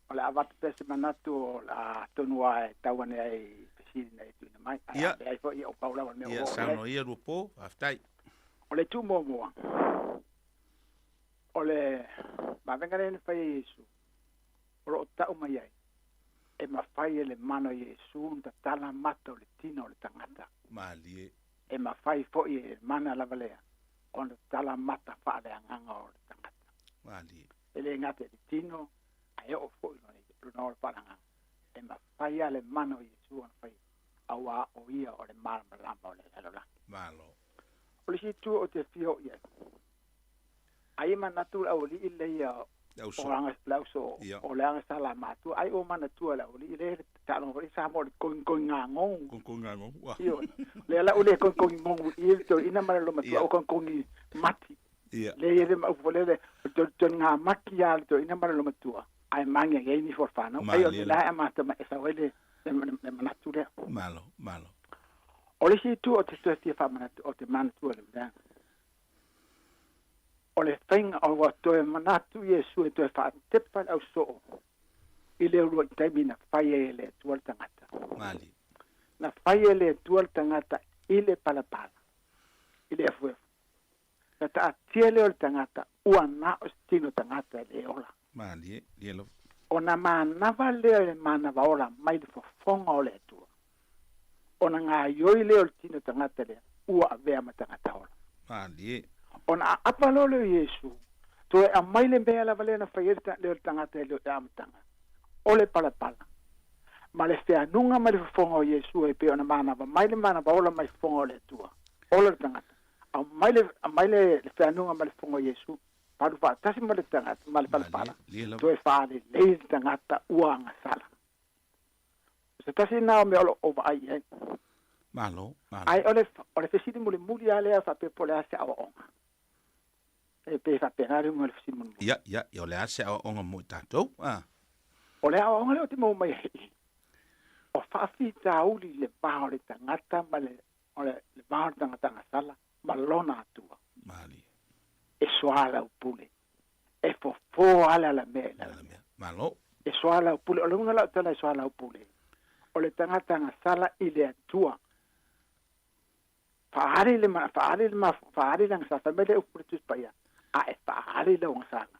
R: O le a avatu pea se manatu o le a tonu lava e tau ane ai i fesili na e tuuina mai. Ae a leai foi, ia ua pau lava le mea ua
L: Ia,
R: oo i ai.
L: saunoa ia lua po. Faafetai.
R: O le itu muamua, o le vavega lea na fai e Iesu, o lo o tau mai ai, e mafai e le mana o Iesu ona tatala mata o le tino o le tagata.
L: Malie.
R: E mafai foi e le mana lava lea ona tatala mata faaleagaga o le tagata.
L: Malie.
R: E le gata i le tino, ae oo foi i lona lona o le faalagaga e mafai a le mana o Iesu ona faia auā o ia o le malamalama o le lalolagi.
L: Malo.
R: O le isi itu ou te fia oo i ai, ai e manatu le aualii lea
L: Le
R: o aga le ausoo o le agasala matua, ai ua manatua e le aualii lea le taaloga foi Samoa o le kogikogigagogu.
L: Kogikogigagogu, ua.
R: Ioe. Lea la ua le kogikogigogu i i le toeaina ma le lomatua, ua kogikogi mati. Lea e i ai le upu foi lele, o le toliga mati lava a le toeaina ma le lomatua, ae magiagi ai nisi o le fanau. Ai o le mea la e amata mai e sau ai le le manatu lea.
L: Malo, malo.
R: O le isi itu ou te toe fia faamanatu, ou te manatua le mea, o le faiga o ua toe manatu Iesu e toe faatepa le ausoo i le uluai taimi na fai ai e le Atua le tagata.
L: Malie.
R: Na fai e le Atua le tagata i le palapala, i le efuefu. Na taatia lea o le tagata ua na o se tino tagata e le ola.
L: Malie, lie lava.
R: Ona manava lea i le manava ola mai le fofoga o le Atua. Ona gaioi lea o le tino tagata lea ua avea ma tagata ola.
L: Malie.
R: Ona aapa loa lea o Iesu, toe aumai le mea lava lea na fai ai le leo o le tagata i le amataga, o le palapala, ma le feanuga mai le fofoga o Iesu e pei ona manava mai le manava ola mai fofoga o le Atua. Ola le tagata. Aumai le, aumai le, le feanuga mai le fofoga o Iesu, palu faatasi ma le tagata, ma le palapala, toe faalelei le tagata ua agasala. O se tasi lena o mea o lo o vaai i ai.
L: Malo, malo.
R: Ae o le, o le fesili mulimuli lava lea faapea po o le a se aoaoga. E pei e faapena le uiga o le fesili mulimuli.
L: Ia, ia, ia o le a se aoaoga mo i tatou, a?
R: O le aoaoga lea ou te maua mai ai i i, o faafitauli i le va o le tagata ma le, o le, le va o le tagata agasala ma lona Atua.
L: Malie.
R: E soalaupule. E fofo lava le alamea i le alamea.
L: Malo.
R: E soalaupule. O le uiga la o tala e soalaupule, o le tagata agasala i le Atua. Faaali le ma, faaali le ma, faaali le agasala. Fai mai le upu le Tusi Paia, a e faaali lau agasala,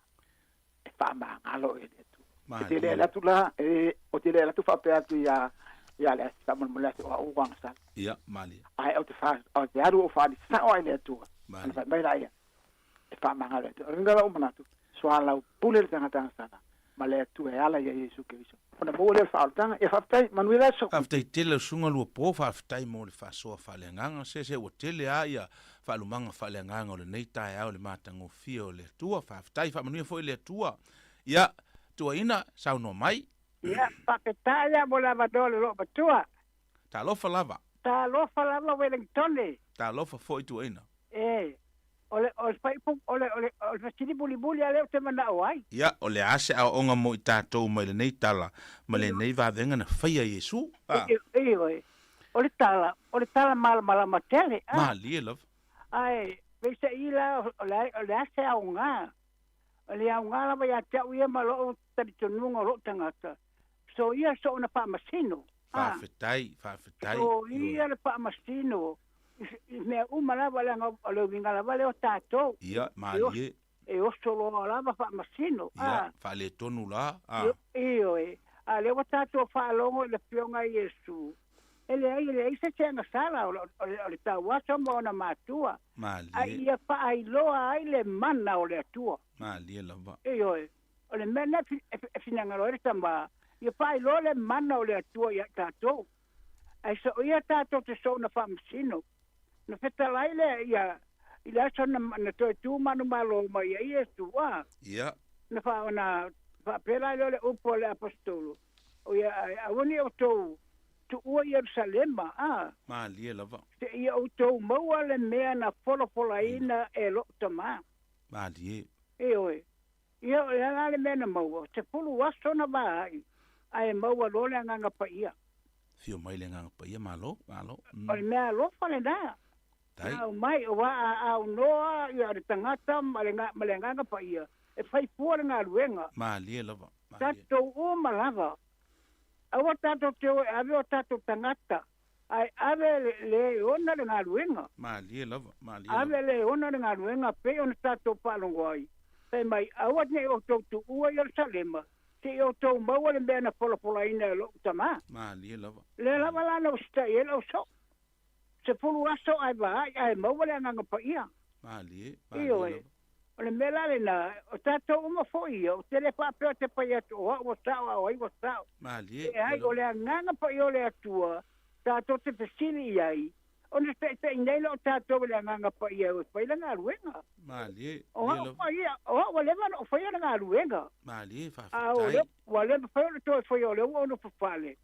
R: e faamagalo oe e le Atua. E te le alu atu la, e, ou te le alu atu faapea atu ia, ia le asi faamolemole atu o au ua agasala.
L: Ia, malie.
R: Ae ou te fa, ou te alu ou faaali sao ai i le Atua.
L: Malie.
R: Ona fai mai laia, e faamagalo e le Atua. O le uiga la o lou manatu, soalaupule le tagata agasala ma le Atua e ala ia Iesu Keriso. Ona maua lea o le faaolataga. Ia faafetai, manuia le aso.
L: Faafetai tele lau susuga Luapo, faafetai mo le faasoa faaleagaga. Se se ua tele a ia faalumaga faaleagaga o lenei taeao i le matagofie o le Atua. Faafetai, faamanuia foi le Atua. Ia, tuuaina, saunoa mai.
S: Ia, faafetai lava mo le avanoa o le loomatua.
L: Talofa lava.
S: Talofa lava Wellingtone.
L: Talofa foi tuuaina.
S: E, o le, o le faaiupu, o le, o le, o le fesili mulimuli lava lea ou te manao ai.
L: Ia, o le a se aoaoga mo i tatou mai lenei tala, ma lenei vavega na faia e Iesu? A.
S: Ioe, o le tala, o le tala malamalama tele, a.
L: Malie lava.
S: Ae, peiseai la, o le, o le a se aoga? O le aoga lava ia te au ia ma lou talitonuga o lou tagata, so ia soona faamasino.
L: Faafetai, faafetai.
S: So ia le faamasino i mea uma lava leaga o le uiga lava lea o tatou.
L: Ia, malie.
S: E oso loa lava faamasino.
L: Ia, faaletonu la.
S: Ioe, a o lea ua tatou faalogo i le Afioga a Iesu, e leai, e leai se isi agasala o le tauaso ma ona matua,
L: Malie.
S: a ia faailoa ai le mana o le Atua.
L: Malie lava.
S: Ioe, o le mea lena e finagalo ai le Tama, ia faailoa le mana o le Atua ia i tatou. Ae soo ia tatou te soona faamasino. Na fetalai lea ia i le aso na, na toe tu manumalo mai ai Iesu, a.
L: Ia.
S: Na faa, na faapela ai lea o le upu a le Aposetolo, o ia, aua ne i outou tuua Ierusalema, a.
L: Malie lava.
S: Seia outou maua le mea na folafolaina e lou Tama.
L: Malie.
S: Ioe. Ia, o le a la le mea na maua? 10 aso na vaai, ae maua loa le Agaga Paia.
L: Afio mai le Agaga Paia, malo, malo.
S: O le mea alofa lena.
L: Tai.
S: Na aumai, aua a aunoa ia le tagata ma le, ma le Agaga Paia, e fai fua le galuega.
L: Malie lava, malie.
S: Tatou uma lava. Aua tatou te o e ave o tatou tagata, ae ave le, le e ona le galuega.
L: Malie lava, malie lava.
S: Ave le e ona le galuega pei ona tatou faalogo ai, fai mai, Aua ne i outou tuua Ierusalema, seia outou maua le mea na folafolaina e lou Tama.
L: Malie lava.
S: Lea lava la na usitai ai lau soo. 10 aso ae vaai ae maua le Agaga Paia.
L: Malie, malie
S: Ioe.
L: lava.
S: O le mea la lena, o tatou uma foi ia, ou te le faapea ou te fai atu o au ua sao a o ai ua sao.
L: Malie,
S: Leai, o le Agaga Paia o le Atua tatou te fesili i ai, ona taitai nei lea o tatou e le Agaga Paia e o e fai le galuega.
L: Malie,
S: O au foi ia, o au ua leva ona ou faia le galuega.
L: Malie,
S: A o lea ua le mafai ona toe faia o lea ua ou nofo fale,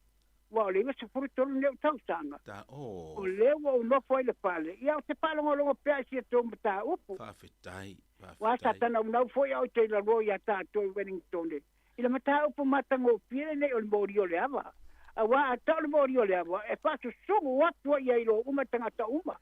S: Ua o le 93 nei ou tausaga.
L: Ta, oh.
S: O lea ua ou nofo ai i le fale, ia ou te faalogologo pea i si a tou mataupu.
L: Faafetai, faafetai.
S: Ua sa tanaunau foi au i te ilalua ia tatou i Wellingtone i le mataupu matagofie lenei o le moli o le ava. Auā a tau le moli o le ava, e faasusugu atu ai ia i lo uma tagata uma.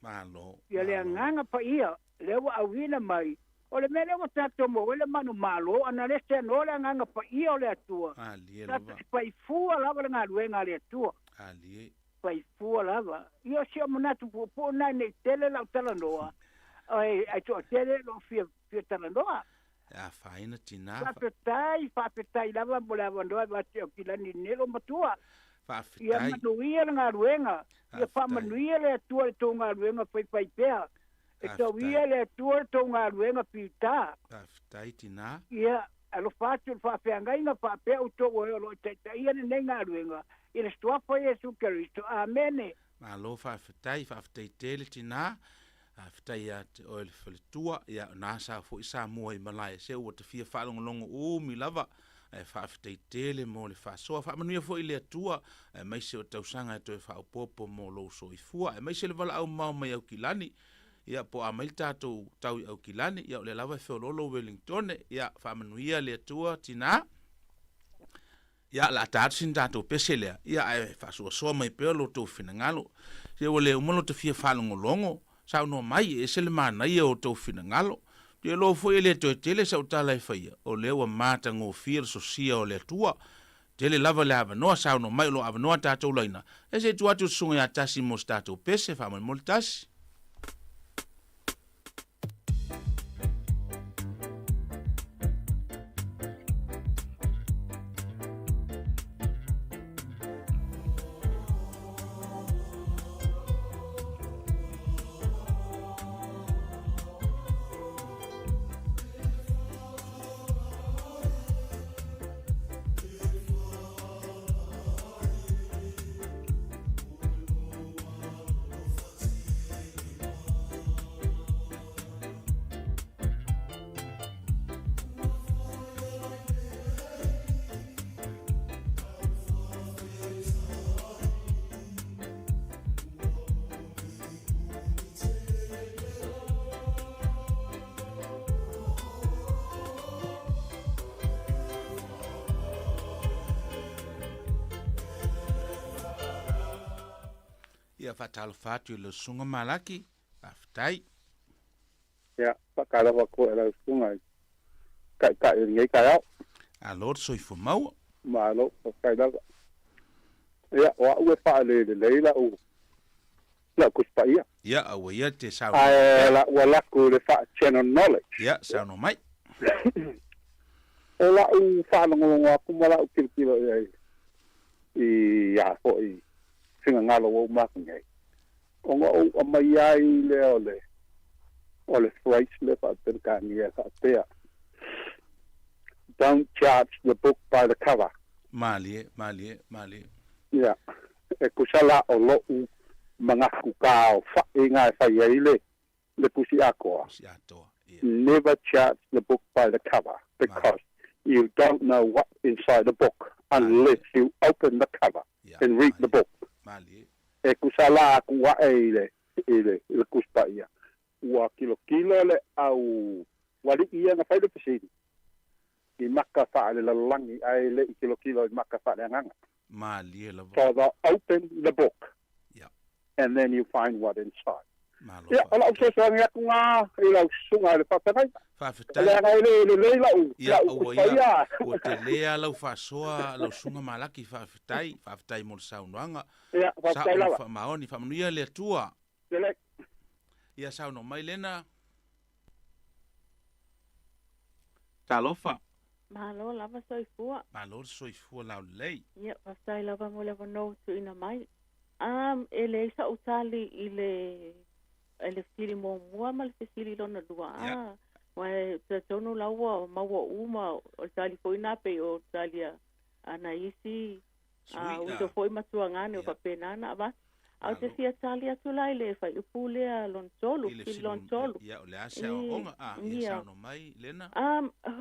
L: Malo,
S: Ia le
L: malo.
S: Agaga Paia lea ua auina mai, o le mea lea ua tatou maua ai le manumalo, ana le seanoa le Agaga Paia o le Atua,
L: Malie
S: tatou
L: lava.
S: te fai fua lava le galuega a le Atua.
L: Malie.
S: Fai fua lava. Ia o si ou manatu puupuu lena ne i tele lau talanoa, ai, ai toatele o lo o fia, fia talanoa.
L: E afaina tina.
S: Faafetai, faafetai lava mo le avanoa e avatu i Aukilani nei lou matua. Ia
L: Faafetai.
S: manuia le galuega. Ia
L: Faafetai.
S: faamanuia le Atua i le tou galuega faifaipea. E tauia
L: Faafetai.
S: e le Atua le tou galuega fita.
L: Faafetai tina.
S: Ia alofa atu i le faafeagaiga faapea outou o e o lo o taitaia lenei galuega i le Suafa o Iesu Keriso. Amene.
L: Malo faafetai, faafetai tele tina. Faafetai ia te oe le faletua. Ia, na sa foi Samoa i malae se ua te fia faalogologo umi lava. Ae faafetai tele mo le faasoa. Faamanuia foi le Atua, aemaise o tausaga e toe faaopoopo mo lou soifua, aemaise le valaau mamao mai Aukilani. Ia, po o a mai le tatou tau i Aukilani, ia o lea lava e feoloolo Welingtone. Ia, faamanuia le Atua, tina. Ia, o le a ta atu sina tatou pese lea, ia, ae faasoasoa mai pea lo outou finagalo. Se ua le uma lo ta fia faalogologo, saunoa mai, e ese le manaia o outou finagalo. Ou te iloa foi e le toe tele sau tala e faia, o lea ua matagofie le sosia o le Atua. Tele lava le avanoa, saunoa mai o lo o avanoa tatou laina. Ia se i tuu atu i le susuga ia Tasi mo se tatou pese, faamolemole Tasi. Ia faatalofa atu i lau susuga Malaki, faafetai.
T: Ia, faatalofa atu foi i lau susuga i Taitai o lenei taeao.
L: Alo le soifua maua.
T: Malo, faafetai lava. Ia, o au e faalelelei lau lau Tusi Paia.
L: Ia, aua ia te saunoa
T: Ae
L: pea.
T: la ua alu atu i le faa-general knowledge.
L: Ia, saunoa mai.
T: O lau faalogologo atu ma lau tilotilo i ai i a foi finagalo ua uma atu nei, ona ou aumaia ai lea o le o le phrase lea faa-Peretania e faapea, Don't judge the book by the cover.
L: Malie, malie, malie.
T: Ia, e tusa la o lou manatu taofa'i na e fai ai le le tusi atoa.
L: Tusi atoa, ia.
T: Never judge the book by the cover because you don't know what's inside the book unless you open the cover and read the book.
L: Malie.
T: E tusa la aku a'e i le i le i le Tusi Paia, ua tilotilo le au alii ia na fai le fesili i maka faalelalolagi ae le i tilotilo i maka faaleagaga.
L: Malie lava.
T: So they open the book
L: Ia.
T: and then you find what inside.
L: Malo
T: Ia, o lau
L: faafetai.
T: fesoasoani atu na i lau susuga i le faafeagaiga.
L: Faafetai.
T: Leaga e le lelei lau
L: Ia,
T: lau
L: aua
T: Tusi
L: ia,
T: Paia.
L: ua tele lava lau faasoa lau susuga Malaki, faafetai, faafetai mo le saunoaga.
T: Ia, faafetai
L: Sao ma
T: lava.
L: faamaoni, faamanuia le Atua.
T: Lelei.
L: Ia saunoa mai Lena. Talofa.
U: Malo lava soifua.
L: Malo le soifua laulelei.
U: Ia, faafetai lava mo le avanoa ua tuuina mai. Um, e leai sa'u tali i le i le fesili muamua ma le fesili lona lua.
L: Ia.
U: Ah, Aua e talitonu la ua maua uma, o le tali foi lena pei o le tali a nai isi uso foi ma tuagane o faapena ona avatu. Ae ou te fia tali atu la i le fuaiupu lea lona tolu, fesili lona tolu.
L: Ia, o le a se aoaoga? A, ia saunoa mai Lena.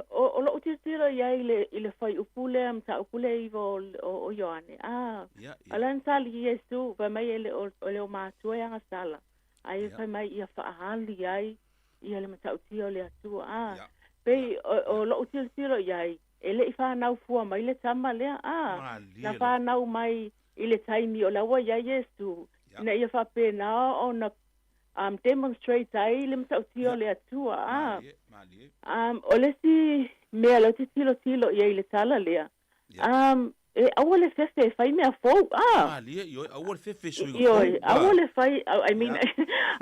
U: O lou tilotilo i ai i le fuaiupu lea, mataupu lea e 9 o Ioane, a, o lea na tali Iesu, fai mai e le o matua e agasala, ae fai mai ia faaali ai ia le matautia o le Atua. A, pei o lou tilotilo i ai, e le i fanau fua mai le tama lea, a, na fanau mai i le taimi o la ua i ai Iesu, ina ia faapena ona demonstrate ai le matautia o le Atua. A, o le isi mea lea ou te tilotilo i ai i le tala lea, e aua le fefe e fai mea fou, a.
L: Malie, ioe, aua le fefe i suiga fou. Ioe,
U: aua le fai, I mean,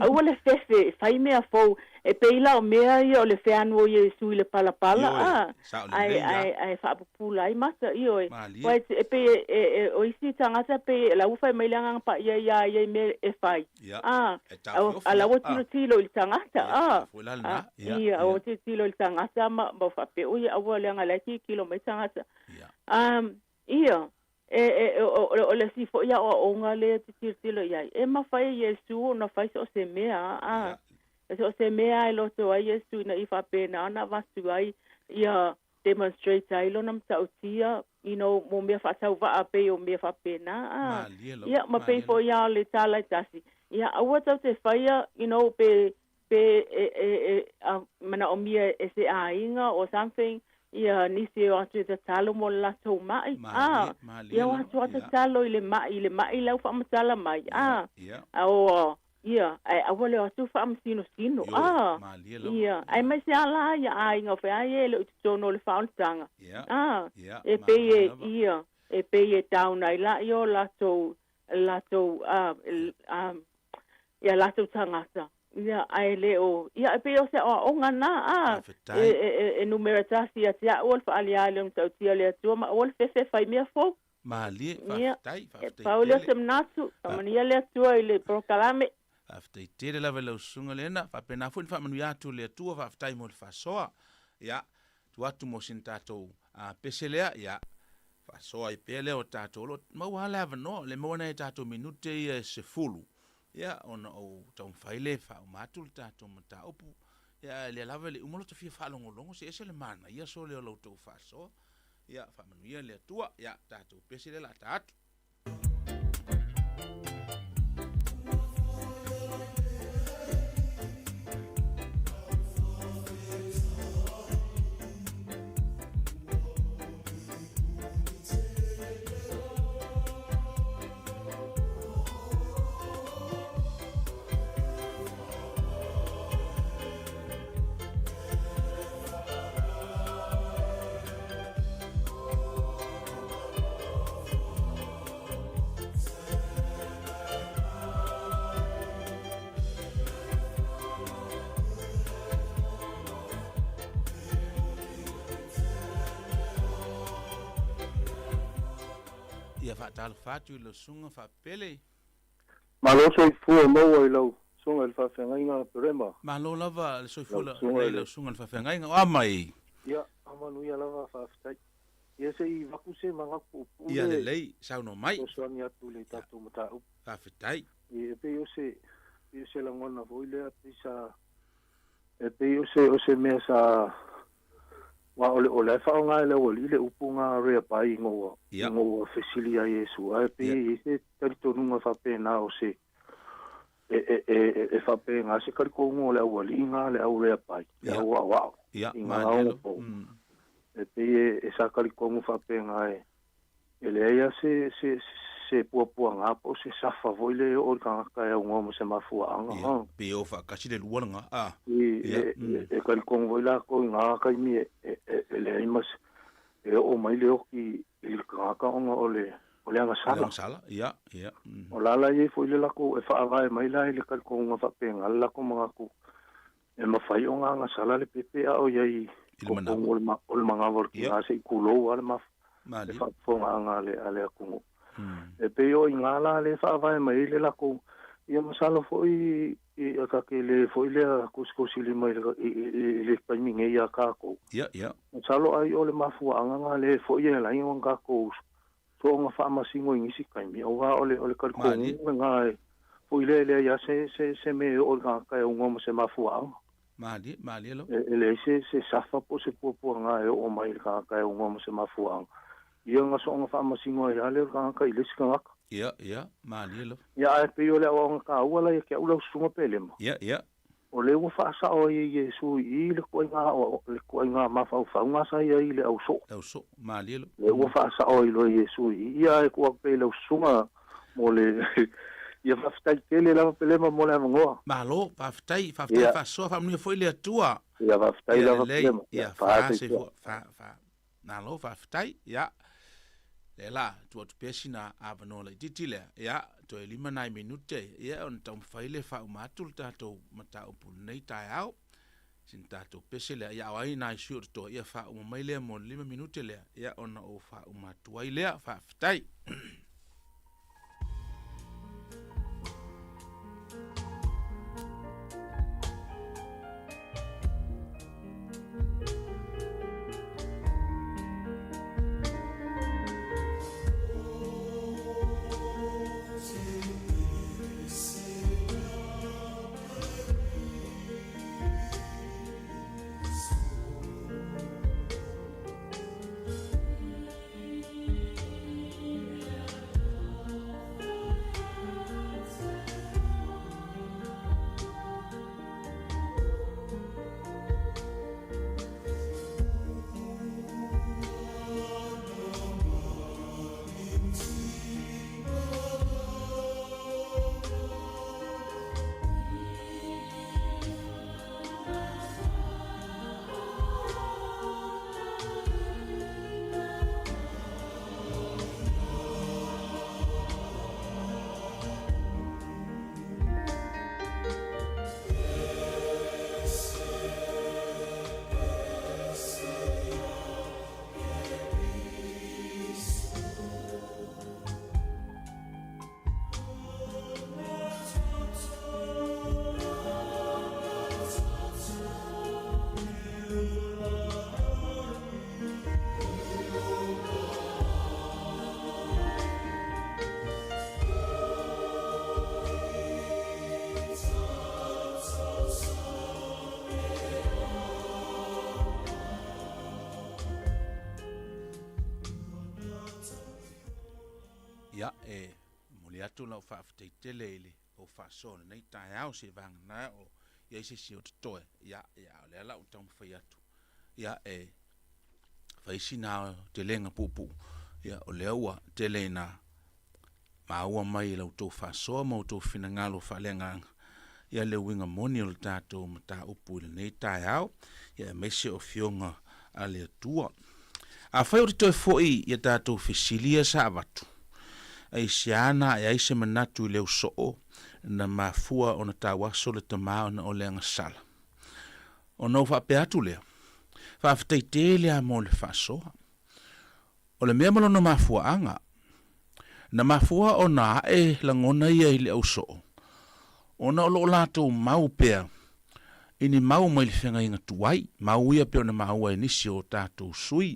U: aua le fefe e fai mea fou. E pei la o mea ia o le feanu o Iesu i le palapala, a, ae, ae, ae faapupula ai mata, ioe.
L: Malie.
U: Aua e pei e, e, e, o isi tagata e pei o la ua fai mai le Agaga Paia iā ia i mea e fai, a, a la ua tilotilo i le tagata, a, ia, a ua tilotilo i le tagata ma, ma faapea, oi, aua leaga la e tilotilo mai tagata. Ia, e, e, o, o le isi foi aoaoga lea e te tilotilo i ai, e mafai e Iesu ona fai so o se mea, a, so o se mea e loto ai Iesu ina ia faapena ona avatu ai ia demonstrate ai lona matautia, you know, mo mea faatauvaa pei o mea faapena, a. Ia, ma pei foi lava o le tala e tasi, ia aua tatou te faia, you know, pe, pe e, e, e a, manaomia e se aiga or something, ia nisi e o atu e tatalo mo le latou ma'i, a, ia o atu a tatalo i le ma'i, i le ma'i la ua faamatala mai, a, a o, Ia, ae aua le o atu faamasinosino.
L: Ioe,
U: Ah,
L: malie lava.
U: ia, aemaise lava la ia aiga o fea ai e le o i totonu o le faaolataga.
L: Ia,
U: Ah,
L: ia,
U: e pei
L: malie
U: e,
L: lava.
U: ia, e pei e down ai la ia o latou, latou, ah, ah, ia latou tagata. Ia, ae le o, ia, e pei o se aoaoga na, ah,
L: Faafetai.
U: e, e, e, e numera tasi ia te a'u o le faaaliali o le matautia o le Atua ma aua le fefe e fai mea fou.
L: Malie,
U: Ia,
L: faafetai,
U: e
L: faafetai
U: pau lea o
L: tele.
U: se manatu, faamanuia le Atua i le polokalame.
L: Faafetai tele lava i lau susuga Lena, faapena foi ona faamanuia atu le Atua, faafetai mo le faasoa. Ia, tuu atu mo sina tatou pese lea, ia, faasoa ai pea lea o tatou, o lo o maua lava le avanoa, le maua nai a tatou minute ia e 10, ia, ona ou taumafai lea e faauma atu le tatou mataupu, ia, ae lea lava e le i uma lo ta fia faalogologo, se ese le manaia sole o la outou faasoa. Ia, faamanuia le Atua. Ia, tatou pese lea la ta atu. Ia faatalofa atu i lau susuga faapele.
C: Malo soifua maua i lau susuga i le faafeagaiga Perema.
L: Malo lava le soifua lelei i lau susuga i le faafeagaiga. O a mai?
C: Ia, manuia lava faafetai. Ia se i vaku se manatu puupuu
L: Ia lelei, saunoa mai.
C: Fesoasoani atu i le tatou mataupu.
L: Faafetai.
C: Ia e pei o se, pei o se lagona foi lea pei sa, e pei o se, o se mea sa, aua o le, o la e faaaoga e le aualii le upu na reabai ina ua, ina ua fesili ia Iesu, ae pei e i ai se talitonuga faapena o se, e, e, e, e faapena se talitonuga o le aualii na, le au reabai, le au aoao, i ngā aoga E pei e, e sa talitonu faapena e, e leai lava se, se, se puapuaga po o se safa foi lea e oo i le tagata e aunoa ma se mafuaaga.
L: Ia, pei e oo faatasi le lua lena, a.
C: I, e, e, e talitonu foi latou i na taimi e, e, e, e leai ma se, e oo mai le oti i le tagata ona o le, o le agasala.
L: O le agasala, ia, ia.
C: O la la e i ai foi le latou, e faavae mai la i le talitonuga faapena le latou manatu E mafai ona agasala le pepe a o i ai i totonu o le manava o le tina se i tulou lava le maf le faafofogaaga a le atunuu. E pei o i ina la lea e faavae mai ai le latou. Ia masalo foi i a ka ke le foi lea kosikosilima i le i i le taimi nei iā kākou.
L: Ia, ia.
C: Masalo ai o le mafuaaga na le foi e alai ona kākou soonga faamasino i nisi taimi, auā o le o le talitonuga lena e foi lea e leai lava se se se mea e oo i le tagata e aunoa ma se mafuaaga.
L: Malie, malie lava.
C: E e leai se se safa po o se puapuaga e oo mai i le tagata e aunoa ma se mafuaaga. Ia na soonga faamasino ai lava lea o le tagata i le isi tagata.
L: Ia, ia, malie lava.
C: Ia, ae pei o le aoaoga taua la ia te au lau susuga Pelema.
L: Ia, ia.
C: O lea ua faasao ai e Iesu i i le ituaiga aoao, le ituaiga mafaufauga sa i ai i le au soo.
L: Le au soo, malie lava.
C: Lea ua faasao ai loa e Iesu i i, ia ae tuu atu pea i lau susuga mo le Ia faafetai tele lava Pelema mo le avanoa.
L: Malo, faafetai, faafetai
C: Ia.
L: faasoa, faamanuia foi le Atua.
C: Ia faafetai
L: Ia
C: lava
L: lelei,
C: Pelema.
L: ia
C: Ia
L: fa
C: fa
L: soifua,
C: soifua.
L: fa, fa. Malo faafetai, ia. Lea la, tuu atu pea sina avanoa laitiiti lea, ia, toe lima nai minute, ia, ona taumafai lea e faauma atu le tatou mataupu i lenei taeao, sina tatou pese lea, ia, a o ai nai sui o totoe, ia faauma mai lea mo le lima minute lea, ia, ona ou faauma atu ai lea. Faafetai. Ia, e momoli atu lau faafetai tele i le ou faasoa i lenei taeao seivagana o i ai se isi o totoe. Ia, ia, o lea la ua taumafai atu. Ia, e fai sina aotelega puupuu, ia, o lea ua tele ina maua mai i la outou faasoa ma outou finagalo faaleagaga, ia le uiga moni o le tatou mataupu i lenei taeao, ia aemaise o Afioga a le Atua. Afai ou te toe foi i a tatou fesili ia sa avatu, aisea na ae ai se manatu i le ausoo na mafua ona tauaso le tama ona o le agasala? Ona ou faapea atu lea, Faafetai tele lava mo le faasoa. O le mea ma lona mafuaaga, na mafua ona ae lagona ia i le ausoo, ona o lo o latou mau pea i ni mau mai le feagaiga tuai, mau ia pei ona maua e nisi o tatou sui.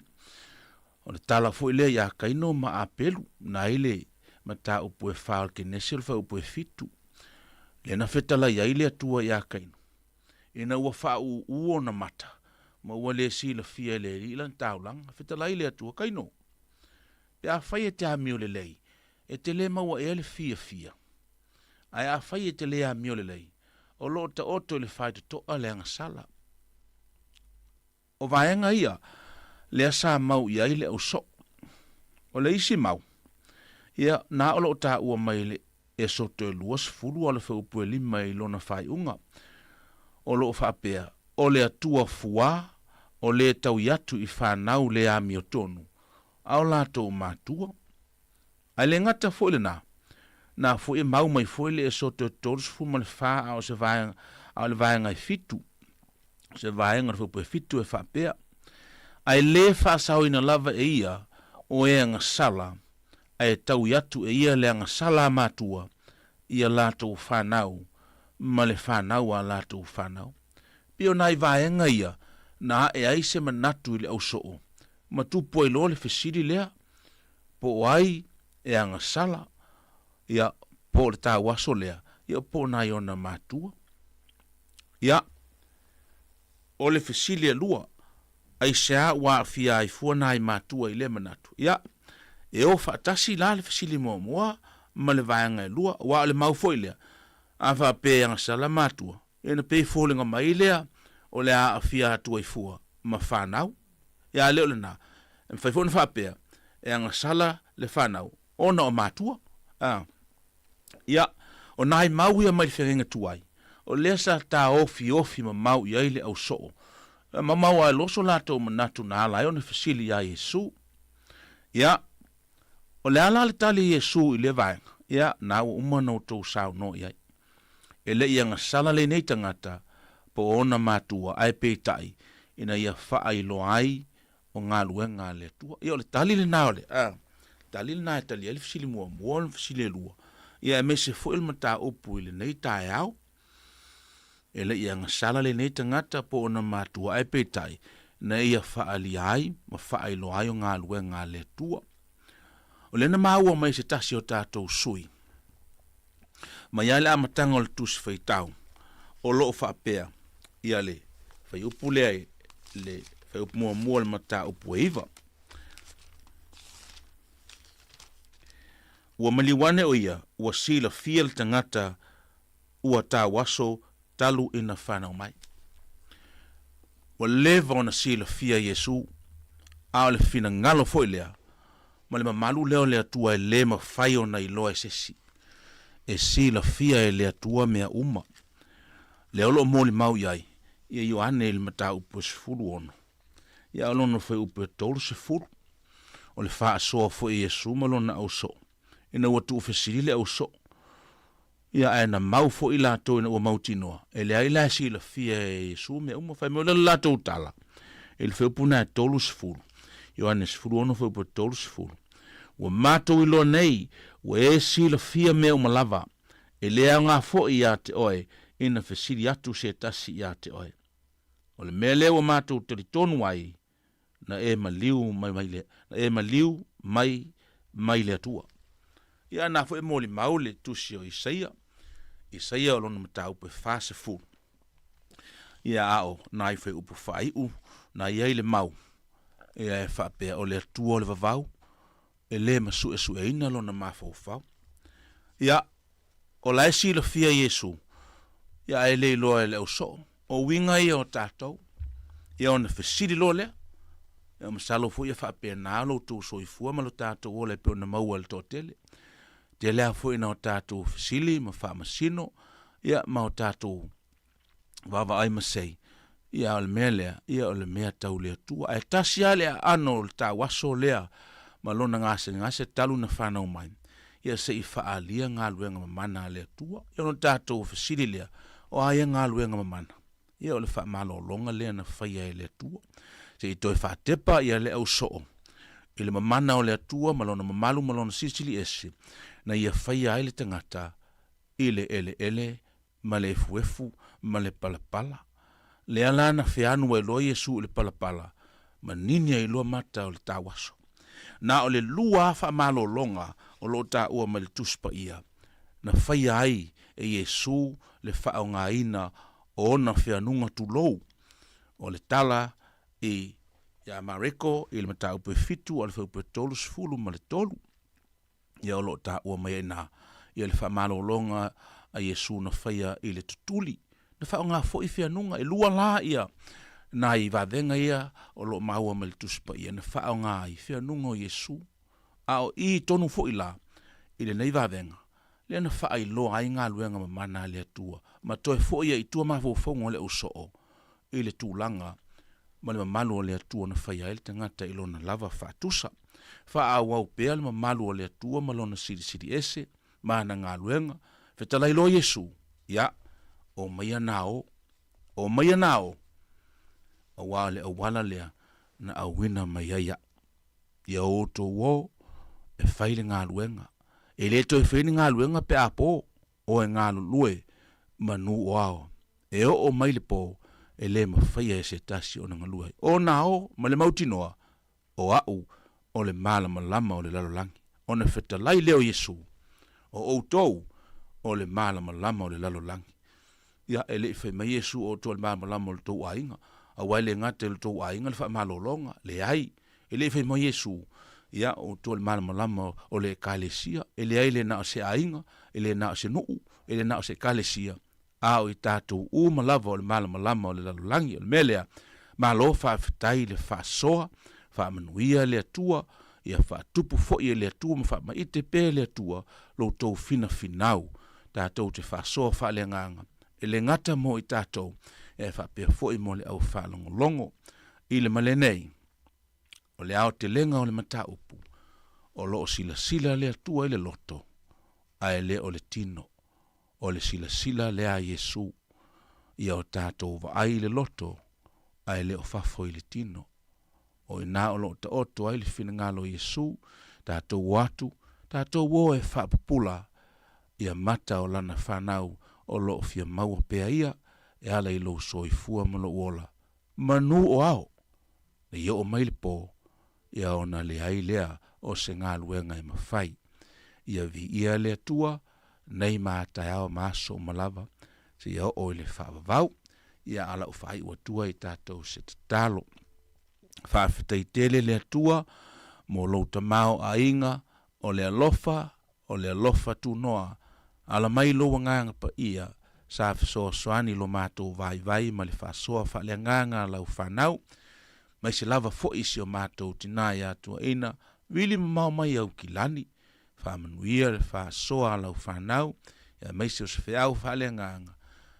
L: O le tala foi lea ia Kaino ma Apelu, na ai le mataupu e fa o le Kenese o le fuaiupu e fitu, lea na fetalai ai le Atua ia Kaino. Ina ua faaūū ona mata, ma ua le silafia e le Alii lana taulaga, fetalai le Atua, Kaino, pe afai e te amio lelei, e te le maua ea le fiafia? Ae afai e te le amio lelei, o lo o taoto i le faitotoa le agasala. O vaega ia lea sa mau i ai le au soo. O le isi mau, ia, na o lo o taua mai le Esoto e 20 a le fuaiupu e lima i lona faaiuga, o lo o faapea, O le Atua fuā, o lē taui atu i fanau le amiotonu, a o latou matua. Ae le gata foi lena, na foi e mau mai foi le Esoto e 34 a o se vaega, a o le vaega e fitu, se vaega o le fuaiupu e fitu e faapea, Ae le faasaoina lava e ia o e agasala, ae taui atu e ia le agasala a matua, i a latou fanau ma le fanau a latou fanau. Pei o nai vaega ia na ae ai se manatu i le ausoo ma tupu ai loa le fesili lea, po o ai e agasala, ia, po o le tauaso lea, ia, po o nai ona matua. Ia, o le fesili e lua, aisea ua aafia ai fua nai matua i lea manatu? Ia, e o faatasi la le fesili muamua ma le vaega e lua, aua o le mau foi lea, a faapea e agasala matua, ia ona pei foliga mai lea o le a aafia atu ai fua ma fanau. Ia a le o lena, e mafai foi ona faapea, e agasala le fanau ona o matua. A. Ia, o nai mau ia mai le feagaiga tuai, o lea sa taofiofi mamao i ai le ausoo, e mamao ai loa so latou manatu na ala ai ona fesili iā Iesu. Ia, o le a la le tali a Iesu i lea vaega? Ia, na ua uma ona outou saunoa i ai. E le i agasala lenei tagata po o ona matua, ae peitai, ina ia faailoa ai o galuega a le Atua. Ia o le tali lena o le a tali lena e tali ai le fesili muamua o le fesili e lua. Ia aemaise foi o le mataupu i lenei taeao. E le i agasala lenei tagata po o ona matua ae peitai na ia faaalia ai ma faailoa ai o galuega a le Atua. O lea na maua mai se tasi o tatou sui mai lava le amataga o le Tusi Faitau, o lo o faapea ia le fuaiupu lea i le fuaiupu muamua o le mataupu e 9. Ua maliu ane o ia, ua silafia le tagata ua tauaso talu ina fanau mai. Ua leva ona silafia Iesu, a o le finagalo foi lea, ma le mamalu lea o le Atua e le mafai ona iloa e se isi. E silafia e le Atua mea uma. Lea o lo o molimau i ai ia Ioane i le mataupu e 16, ia a o lona fuaiupu e 30, o le faasoa foi e Iesu ma lona ausoo, ina ua tuufesili le ausoo. Ia, ae na mau foi latou ina ua mautinoa, e leai la e silafia e Iesu mea uma. Fai mai o lea le latou tala, i le fuaiupu lena e 30, Ioane 16 fuaiupu e 30, Ua matou iloa nei, ua e silafia mea uma lava, e le aoga foi ia te oe ina fesili atu se tasi ia te oe. O le mea lea ua matou talitonu ai, na e maliu mai mai le, na e maliu mai mai le Atua. Ia na foi e molimau le tusi o Isaia, Isaia o lona mataupu e 40. Ia a o nai fuaiupu faaiu na i ai le mau, ia e faapea o le Atua o le vavau, e le masuesueina lona mafaufau. Ia, o la e silafia Iesu, ia ae le iloa e le ausoo. O uiga ia o tatou, ia ona fesili loa lea. Ia masalo foi ia faapena lo outou soifua ma lo tatou ola e pei ona maua e le toatele. Tele lava foi ina o tatou fesili ma faamasino, ia ma o tatou vaavaai ma sei, ia o le mea lea, ia o le mea tau le Atua. Ae tasi lava le aano o le tauaso lea ma lona gasegase talu na fanau mai, ia se i faaalia galuega mamana a le Atua. Ia ona tatou fesili lea, o a ia galuega mamana? Ia o le faamalologa lea na faia e le Atua. Se i toe faatepa ia le ausoo i le mamana o le Atua ma lona mamalu ma lona silisili ese, na ia faia ai le tagata i le eleele ma le efuefu ma le palapala. Lea la na feanu ai loa Iesu i le palapala, ma nini ai loa mata o le tauaso. Na o le lua a faamalologa o lo o taua mai le Tusi Paia, na faia ai e Iesu le faaaogaina o ona feanuga tulou, o le tala i ia Mareko i le mataupu e 7 a le fuaiupu e 33. Ia o lo o taua mai ai ina ia le faamalologa a Iesu na faia i le tutuli, na faaaoga foi feanuga. E lua la ia nai vavega ia o lo o maua mai le Tusi Paia na faaaoga ai feanuga o Iesu. A o i tonu foi la i lenei vavega, lea na faailoa ai galuega mamana a le Atua, ma toe foi ai i tua mafaufauga o le ausoo i le tulaga ma le mamalu o le Atua na faia ai le tagata i lona lava faatusa. Faaauau pea le mamalu o le Atua ma lona silisili ese ma ana galuega. Fetalai loa Iesu, Ia, omaia na o, omaia na o, auā o le auala lea na auina mai ai a'u. Ia outou o e fai le galuega. E le toe fai ni galuega pe a po. O e galulue manu o ao. E oo mai le po, e le mafaia e se tasi ona galue ai. O na o ma le mautinoa, o a'u o le malamalama o le lalolagi. Ona fetalai lea o Iesu, O outou o le malamalama o le lalolagi. Ia, e le i fai mai Iesu o outou o le malamalama o le tou aiga, aua e le gata i lo tou aiga le faamalologa. Leai, e le i fai mai Iesu, ia, o outou o le malamalama o le Ekalesia. E leai le na o se aiga, e le na o se nuu, e le na o se Ekalesia, a o i tatou uma lava o le malamalama o le lalolagi. O le mea lea, malo faafetai i le faasoa, faamanuia le Atua, ia faatupu foi e le Atua ma faamaite pea e le Atua lo outou finafinau, tatou te faasoa faaleagaga, e le gata mo i tatou, ae faapea foi mo le au faalogologo. I le male nei, o le aotelega o le mataupu, o lo o silasila le Atua i le loto, ae le o le tino. O le silasila lea a Iesu, ia o tatou vaai i le loto, ae le o fafo i le tino. O ina o lo o taoto ai le finagalo o Iesu, tatou o atu, tatou o e faapupula ia mata o lana fanau o lo o fia maua pea ia e ala i lou soifua ma lou ola. Manu o ao! Ne i oo mai le po, ia ona leai lea o se galuega e mafai. Ia viia le Atua, nei ma taeao ma aso uma lava, seia oo i le faavavau. Ia a lau faaiu atua i tatou se tatalo. Faafetai tele le Atua mo lou tamaoaiga o le alofa, o le alofa tunoa. Ala mai lou agaga paia, sa fesoasoani lo matou vaivai ma le faasoa faaleagaga a lau fanau, mai se lava foi si o matou tinā ia Tuaina, vili mamao mai au kilani, faamanuia le faasoa a lau fanau, aemaise o se feau faaleagaga,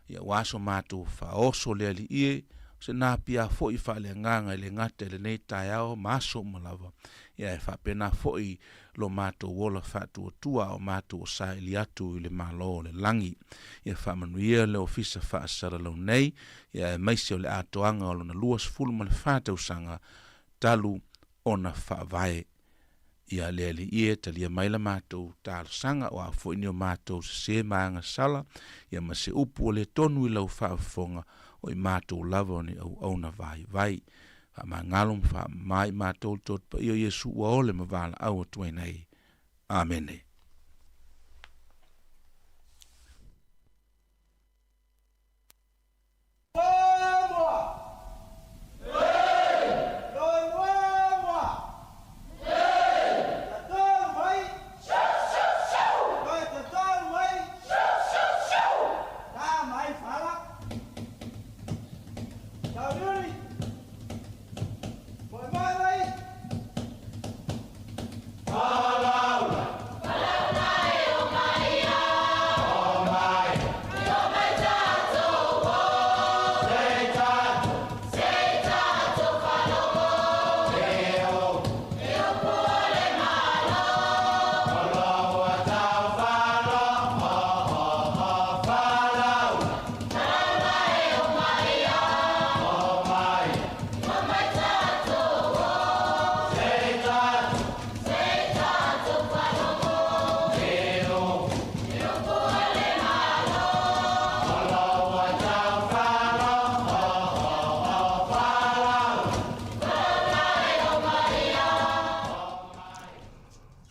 L: ia ua so matou faaoso le Alii e, o se napia foi faaleagaga e le gata i lenei taeao ma aso uma lava, ia e faapena foi lo matou ola faatuatua a o matou o saili atu i le Malo o le lagi. Ia faamanuia le Ofisa Faasalalau nei, ia aemaise o le atoaga o lona 24 tausaga talu ona faavae. Ia le Alii e, talia mai la matou talosaga, o a foi ni o matou sese ma agasala, ia ma se upu ua le tonu i lau faafofoga, o i matou lava o ni auauna vaivai. Faamagalo ma faamama i matou le Toto Paia o Iesu ua ole ma valaau atu ai nei. Amene.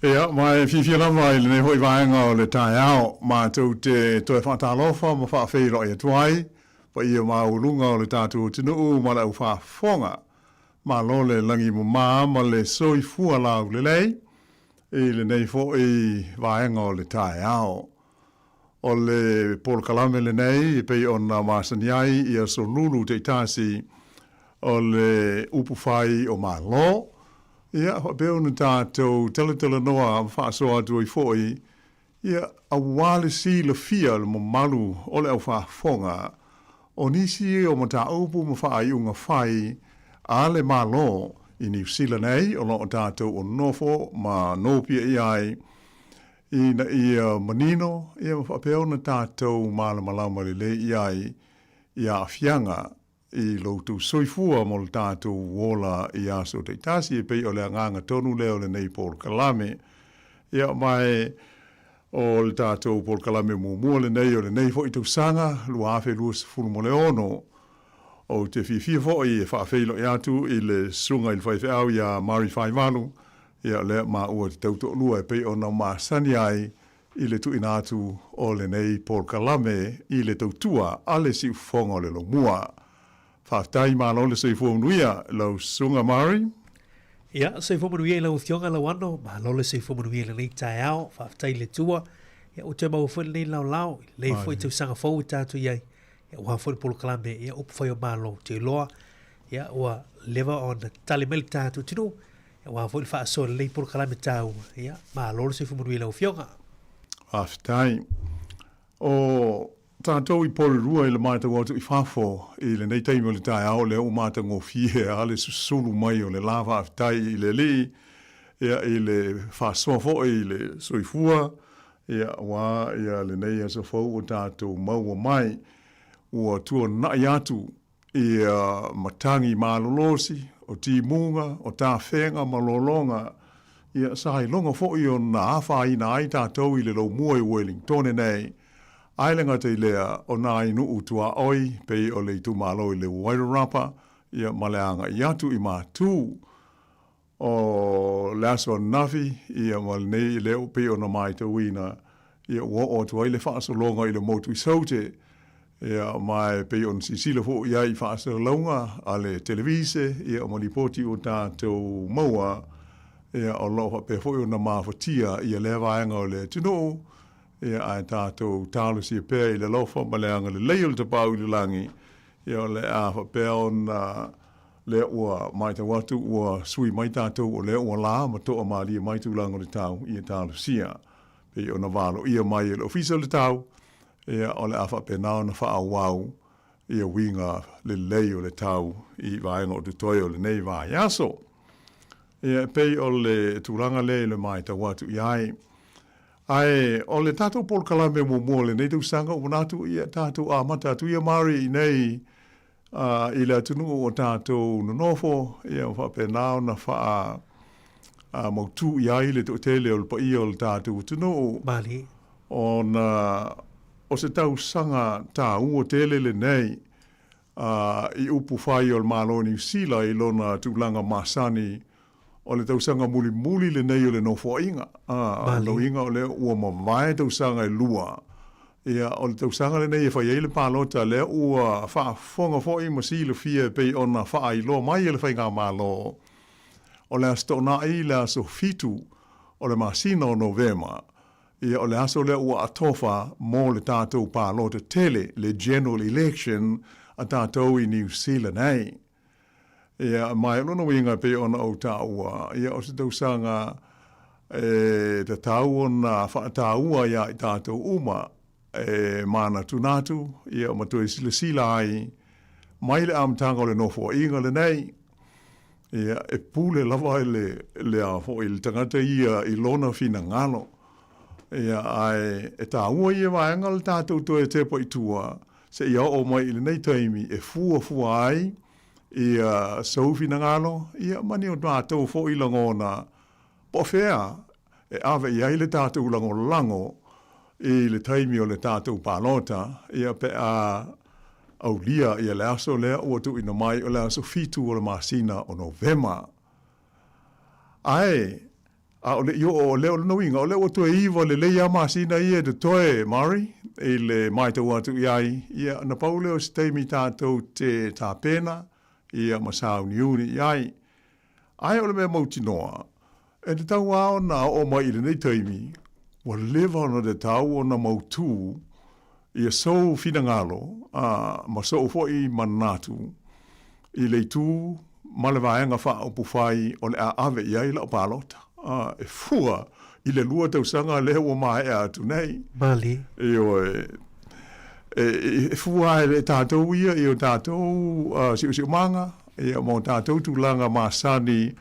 E: Ia, ma e fiafia lava i lenei foi vaega o le taeao, matou te toe faatalofa ma faafeiloai atu ai, paia maualuga o le tatou atunuu ma le au faafofoga. Malo le lagi mama ma le soifua laulelei i lenei foi vaega o le taeao. O le polokalame lenei e pei ona masani ai i aso lulu taitasi o le upu fai o Malo, ia faapea ona tatou talatalanoa ma faasoa atu ai foi, ia aua le silafia o le mamalu o le au faafofoga o nisi o mataupu ma faaiuga fai a le Malo i Niu Sila nei o lo o tatou o nofo ma nopia i ai ina ia manino ia ma faapea ona tatou malamalama lelei i ai i aafiaga i lo outou soifua mo le tatou ola i aso taitasi e pei o le agaga tonu lea o lenei polokalame. Ia, ma e O le tatou polokalame muamua lenei o lenei foi tausaga 2026. Ou te fiafia foi e faafeiloai atu i le Susuga i le Faifeau ia Mari Faivalu, ia lea maua te tau toalua e pei ona masani ai i le tuuina atu o lenei polokalame i le tautua a le Siufofoga o le Lomua. Faafetai malo le soifua manuia lau Susuga Mari.
A: Ia, soifua manuia i lau Afioga Lauano, malo le soifua manuia i lenei taeao, faafetai i le Atua. Ia, ua toe maua foi lenei laolao, i lenei foi tausaga fou e tatou i ai, ia, aua foi le polokalame, ia, upu fai o Malo, ou te iloa, ia, ua leva ona tali mai le tatou atunuu, ia, aua foi le faasoa i lenei polokalame taua, ia, malo le soifua manuia i lau Afioga.
E: Faafetai. O tatou i Porirua i le matau atu i fafo i lenei taimi o le taeao lea ua matagofie a le susulu mai o le la faafetai i le Alii ia i le faasoa foi i le soifua ia aua ia lenei aso fou ua tatou maua mai ua tuanai atu Ia matagi malolosi, o timuga, o tafega ma lologa, ia sa iloga foi ona afaina ai tatou i le lomua i Uelingtone nei, ae le gata i lea, o nai nuu tuaoi pei o le itumalo i le Wairarapa, ia ma le agai atu i Matu. O le aso ananafi, ia ma lenei lea ua pei ona matauina, ia ua oo atu ai le faasologa i le motu i Saute, ia ma e pei ona silasila foi i ai i faasalalauga a le televise, ia ma lipoti ua tatou maua, ia o lo o faapea foi ona mafatia ia lea vaega o le atunuu, ia ae tatou talosia pea i le alofa ma le agalelei o le Tapaau i le Lagi, ia o le a faapea ona Lea ua matau atu ua sui mai tatou o lea ua la ma toa malie mai tulaga o le tau ia talosia. Pei ona valoia mai e le Ofisa o le Tau, ia o le a faapena ona faaauau ia uiga lelei o le tau i vaega o totoe o lenei vaiaso. Ia e pei o le tulaga lea i le matau atu i ai. Ae o le tatou polokalame muamua o lenei tausaga ua manatu ia tatou amata atu ia Mari i nei A i le atunuu o tatou nonofo, ia ua faapena ona faa mautū i ai le toatele o le paia o le tatou atunuu.
A: Malie.
E: Ona o se tausaga taua tele lenei a i upu fai o le Malo o Niu Sila i lona tulaga masani O le tausaga mulimuli lenei o le Nofoaiga. A, o le uiga o lea ua mavae tausaga e lua. Ia, o le tausaga lenei e fai ai le palota lea ua faafofoga foi ma silafia e pei ona faailoa mai e le Faigamalo, o le Aso Toonai le aso 7 o le masina o Novema. Ia, o le aso lea ua atofa mo le tatou palota tele, le General Election a tatou i Niu Sila nei. Ia, ma o lona uiga e pei ona ou taua, ia o se tausaga e tatau ona faataua iā i tatou uma e manatunatu, ia ma toe silasila ai mai le amataga o le Nofoaiga lenei, ia e pule lava le, le a foi, le tagata ia i lona finagalo. Ia, ae e taua ia vaega o le tatou toe tepa i tua, seia oo mai i lenei taimi e fuafua ai ia sou finagalo, ia ma ni o tatou foi lagona, po o fea e ave i ai le tatou lagolago i le taimi o le tatou palota, ia pe a aulia ia le aso lea ua tuuina mai o le aso 7 o le masina o Novema. Ae A o le i oo o lea o lona uiga, o lea ua toe iva lelei lava masina ia e totoe, Mari, i le matau atu i ai, ia, na pau lea o se taimi tatou te tapena, ia, ma sauniuni i ai. Ae o le mea mautinoa, e tatau lava ona oo mai i lenei taimi, ua leva ona tatau ona mautu ia sou finagalo, a, ma sou foi manatu i le itu ma le Vaega Faaupufai o le a ave i ai lau palota, a, e fua i le lua tausaga lea ua maea atu nei.
A: Malie.
E: Ioe. E, e fua e tatou ia i o tatou siosiomaga, ia, ma o tatou tulaga masani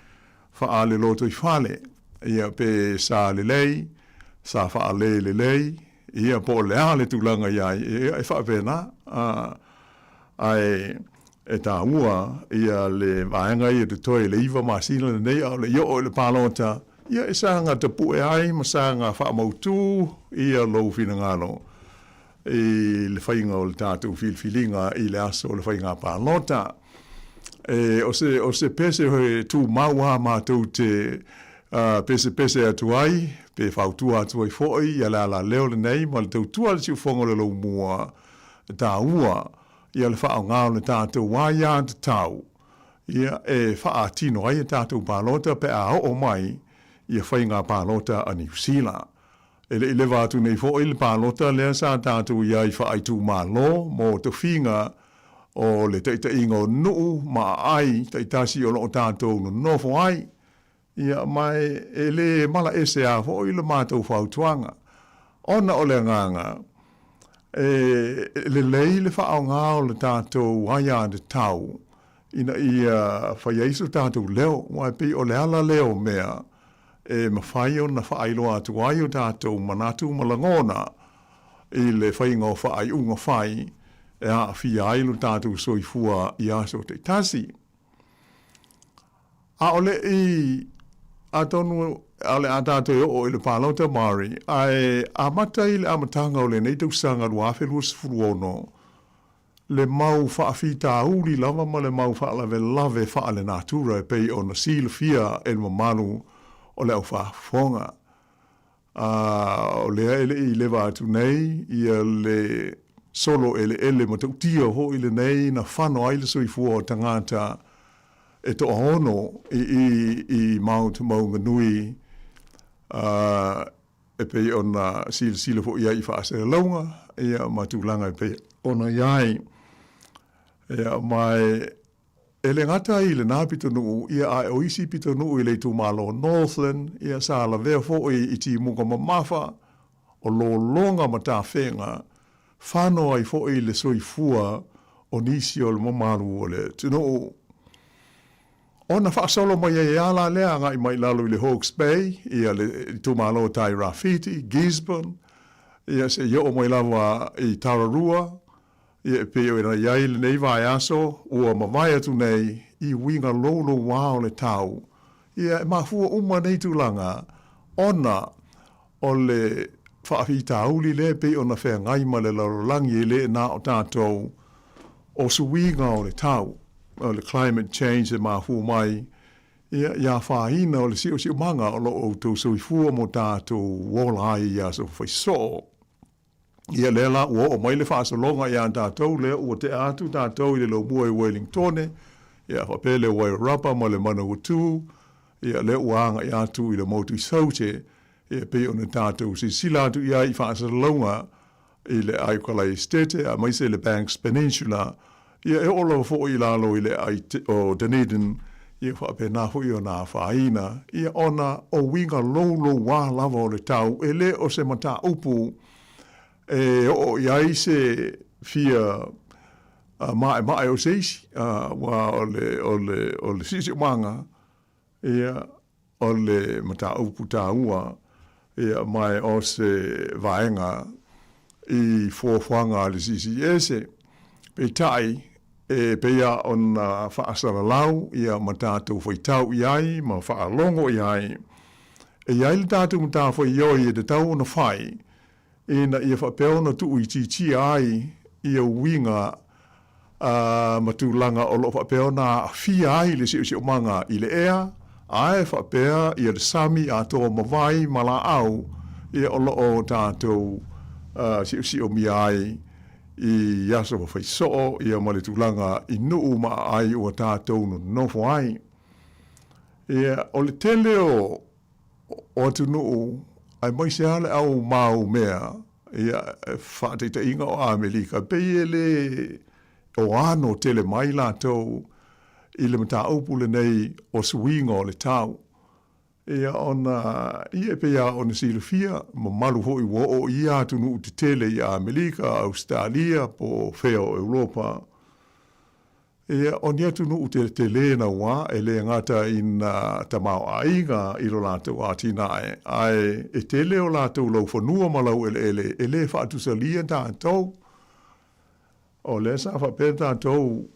E: faalelotoifale, ia, pe sa lelei, sa faale lelei, ia, po o le a le tulaga i ai, ia, e faapena. A, ae e taua ia le vaega ia totoe i le iva masina lenei a o le i oo i le palota. Ia, e saga tapue ai ma saga faamautū ia lou finagalo i le faiga o le tatou filifiliga i le aso o le faiga palota. E, o se, o se pese e tumau lava matou te uh, pesepese atu ai, pe fautua atu ai foi ia le alaleo lenei ma le tautua a le siufofoga o le laumua taua ia le faaaoga o le tatou aiatatau ia e faatino ai a tatou palota pe a oo mai ia faiga palota a Niu Sila. E le i leva atu nei foi le palota lea sa tatou i ai faaitumalo mo tofiga o le taitaiga o nuu ma aai taitasi o lo o tatou nonofo ai. Ia, ma e le mala ese a foi le matou fautuaga, ona o le agaga, e lelei le faaaoga o le tatou aiatatau ina ia fai ai so tatou leo, aua e pei o le ala lea o mea e mafai ona faailoa atu ai o tatou manatu ma lagona i le faiga o faaiuga fai e aafia ai lo tatou soifua i aso taitasi. A o le i, atonu o le a tatou e oo i le palota Māori, ae amata i le amataga o lenei tausaga 2026, le mau faafitauli lava ma le mau faalavelave faalenatura e pei ona silafia e le mamalu o le aufaafofoga. A o lea e le i leva atu nei ia le solo eleele matautia foi lenei na fano ai le soifua o tagata e toaono i i i Mount Maunganui, a e pei ona silasila foi i ai i faasalalauga ia ma tulaga e pei ona i ai. Ia ma e le gata i lenā pitonuu, ia ae o isi pitonuu i le itumalo o Northland, ia sa lavea foi i timuga mamafa o lologa ma tafega, fano ai foi le soifua o nisi o le mamalu o le atunuu. Ona faasolo mai ai lava la lea agai mai i lalo i le Hawke's Bay, ia le itumalo o Tairāwhiti, Gisborne, ia seia oo mai lava i Tararua, Ia e pei ona i ai lenei vaiaso ua mavae atu nei i uiga loulouā o le tau, ia e mafua uma nei tulaga ona o le faafitauli lea e pei ona feagai ma le lalolagi e le na o tatou o suiga o le tau, o le climate change e mafua mai ia i afaina o le siosiomaga o lo o outou soifua ma o tatou ola ai i aso faisoo. Ia lea la ua oo mai le faasologa ia tatou lea ua tea atu tatou i le laumua i Wellingtone, ia faapea le Wairarapa ma le Manawatu, ia lea ua agai atu i le motu i Saute, ia pei ona tatou silasila atu i ai i faasalalauga i le aai o Kalaesetete aemaise le Banks Peninsula, ia e oo lava foi i lalo i le aai o Dunedin, ia faapena foi ona afaina, ia ona o uiga loulouā lava o le tau, e le o se mataupu e oo i ai se fia maemae o se isi, aua o le, o le, o le siosiomaga, Ia, o le mataupu taua, ia, ma o se vaega i fuafuaga a le Silisiliese. Peitai, e pei lava ona faasalalau, ia, ma tatou faitau i ai ma faalogo i ai, e i ai le tatou matafaioi e tatau ona fai, ina ia faapea ona tuuitiitia ai ia uiga ma tulaga o lo o faapea ona aafia ai le siosiomaga i le ea, ae faapea ia le sami atoa ma vai ma laau ia o lo o tatou siosiomia ai i aso faisoo ia ma le tulaga i nuu ma aai ua tatou nonofo ai. Ia, o le tele o o atunuu aemaise lava le au mau mea, ia, faataitaiga o Amerika, pei e le o ano tele mai latou i le mataupu lenei o suiga o le tau. Ia ona, ia e pei lava ona silafia, mamalu foi ua oo i ia atunuu tetele i Amerika, Ausetalia po o fea o Europa, Ia, o ni atunuu teletele naua e le gata i nā tamaoaiga i lo latou atinae, ae e tele o latou laufanua ma laueleele e le faatusalia tatou. O lea sa faapea tatou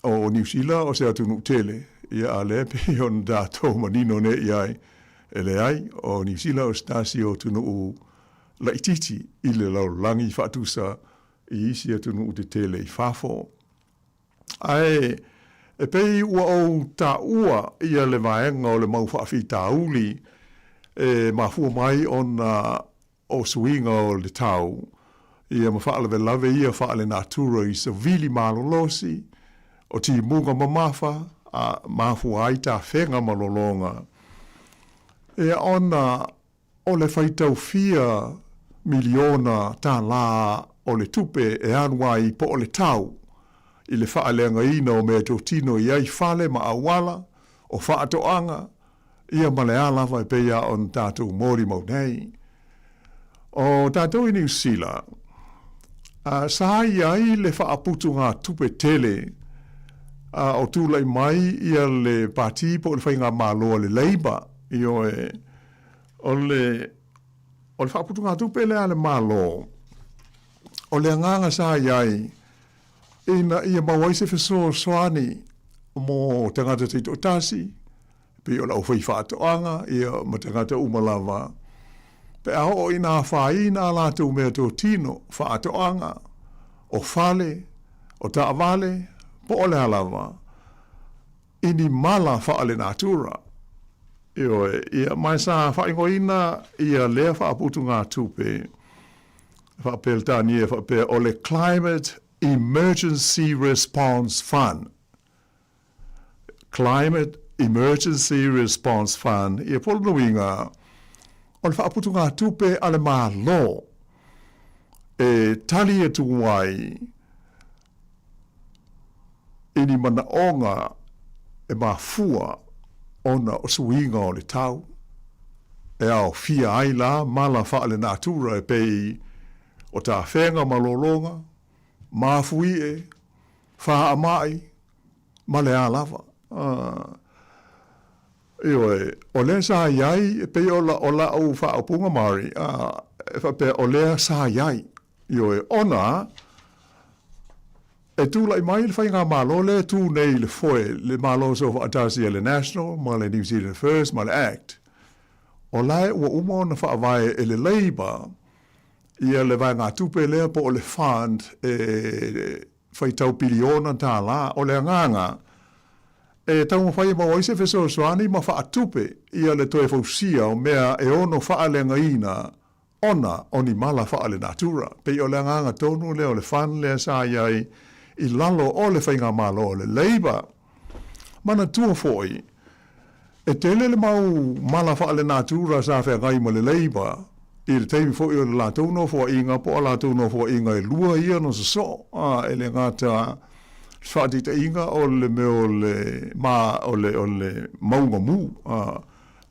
E: o Niu Sila o se atunuu tele, ia a lea pei ona tatou manino nei i ai. E leai, o Niu Sila o se tasi o atunuu laitiiti i le lalolagi faatusa i isi atunuu tetele i fafo. Ae e pei ua ou taua ia le vaega o le mau faafitauli e mafua mai ona o suiga o le tau, ia ma faalavelave ia faalenatura i savili malolosi, o timuga mamafa, a mafua ai tafega ma lologa. Ia ona o le faitau fia miliona tālā o le tupe e alu ai po o le tau i le faaleagaina o meatotino i ai fale ma auala, o faatoaga, ia ma le a lava e pei lava ona tatou molimau nei. O tatou i Niu Sila, sa i ai le faaputugatupe tele a o tulai mai ia le pati po o le faigamalo a le Labour, ioe, o le, o le faaputugatupe lea a le Malo, o le agaga sa i ai ina ia maua ai se fesoasoani mo tagata taitoatasi, pei o le aufaifaatoaga, ia, ma tagata uma lava, pe a oo ina afaina a latou meatotino, faatoaga, o fale, o taavale, po o le a lava, i ni mala faalenatura. Ioe, ia, ma sa faaigoaina ia lea faaputugatupe faa-Peretania faapea o le Climate Emergency Response Fund. Climate Emergency Response Fund, ia po o lona uiga, o le faaputugatupe a le Malo e tali atu ai i ni manaoga e mafua ona o suiga o le tau, e aofia ai la mala faalenatura e pei o tafega ma lologa, mafuie, faamai, ma le a lava. Ioe, o lea sa i ai, e pei o la, o la'u faaupuga Mari, e faapea o lea sa i ai. Ioe, ona e tulai mai le faigamalo lea e tū nei i le foe, le Malo Soofaatasi a le National ma le New Zealand First ma le Act, o la e ua uma ona faavae e le Labour ia le vaegatupe lea po o le fund e faitau piliona tālā. O le agaga, e taumafai e maua ai se fesoasoani ma faatupe ia le toe fausia o mea e ono faaleagaina ona o ni mala faalenatura. Pei o le agaga tonu lea o le fund lea sa i ai i lalo o le faigamalo a le Labour. Manatua foi, e tele le mau mala faalenatura sa feagai ma le Labour i le taimi foi o le latou nofoaiga po o a latou nofoaiga e lua ia na sosoo, a, e le gata le faataitaiga o le mea o le ma, o le, o le mauga mū, a,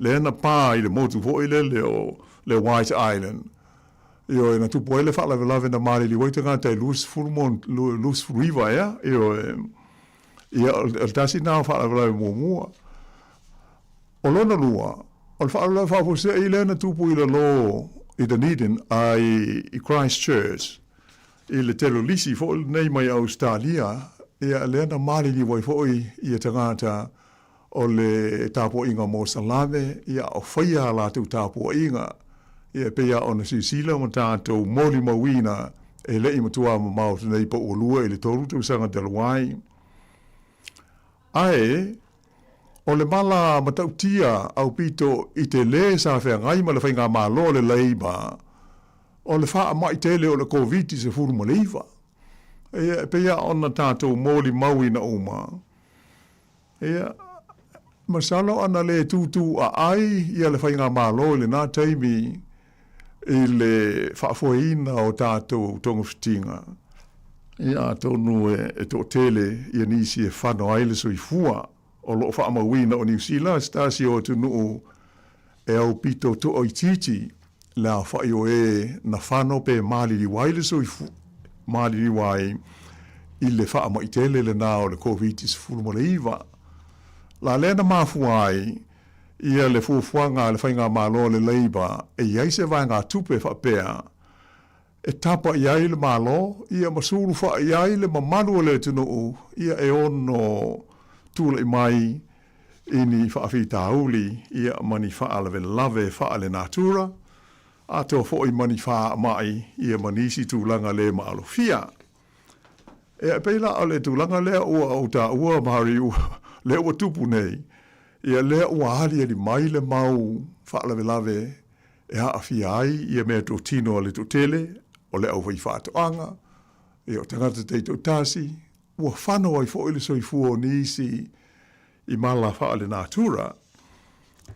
E: lea na pa i le motu foi lele o le White Island. Ioe, na tupu ai le faalavelave na maliliu ai tagata e 20 ma 29 ea, ioe. Ia, o le tasi lena o faalavelave muamua. O lona lua, o le faalavelave faafuasei lea na tupu i lalo i Dunedin a i Christchurch, i le telolisi foi lenei mai Ausetalia, ia, lea na maliliu ai foi ia tagata o le tapuaiga Mosalame, ia, a o faia a latou tapuaiga, ia, e pei lava ona silasila ma tatou molimauina e le i matua mamao atu nei po ua lua i le tolu tausaga talu ai. Ae, o le mala matautia aupito i te lē sa feagai ma le faigamalo a le Labour, o le faamai tele o le Koviti-19. Ia, e pei lava ona tatou molimauina uma, Ia, masalo ana le tūtū aai ia le faigamalo i lena taimi i le faafoeina o tatou togafitiga, ia atonu e toatele ia nisi e fano ai le soifua. O lo o faamauina o Niu Sila se tasi o atunuu e aupito toaitiiti le aofai o e na fano pe maliliu ai le soifua, maliliu ai i le faamai tele lena o le Koviti-19. La lea na mafua ai ia le fuafuaga a le Faigamalo a le Labour e i ai se vaegatupe faapea e tapa i ai le Malo ia ma sulufai ai le mamalu o le atunuu ia e ono tulai mai. i ni faafitauli ia ma ni faalavelave faalenatura, atoa foi ma ni faamai ia ma nisi tulaga le maalofia. Ia, e pei la o le tulaga lea ua ou taua, Mari, ua, lea ua tupu nei, ia lea ua aliali mai le mau faalavelave e aafia ai ia meatotino a le toatele o le aufaifaatoaga, ia o tagata taitoatasi, ua fano ai foi le soifua o nisi i mala faalenatura.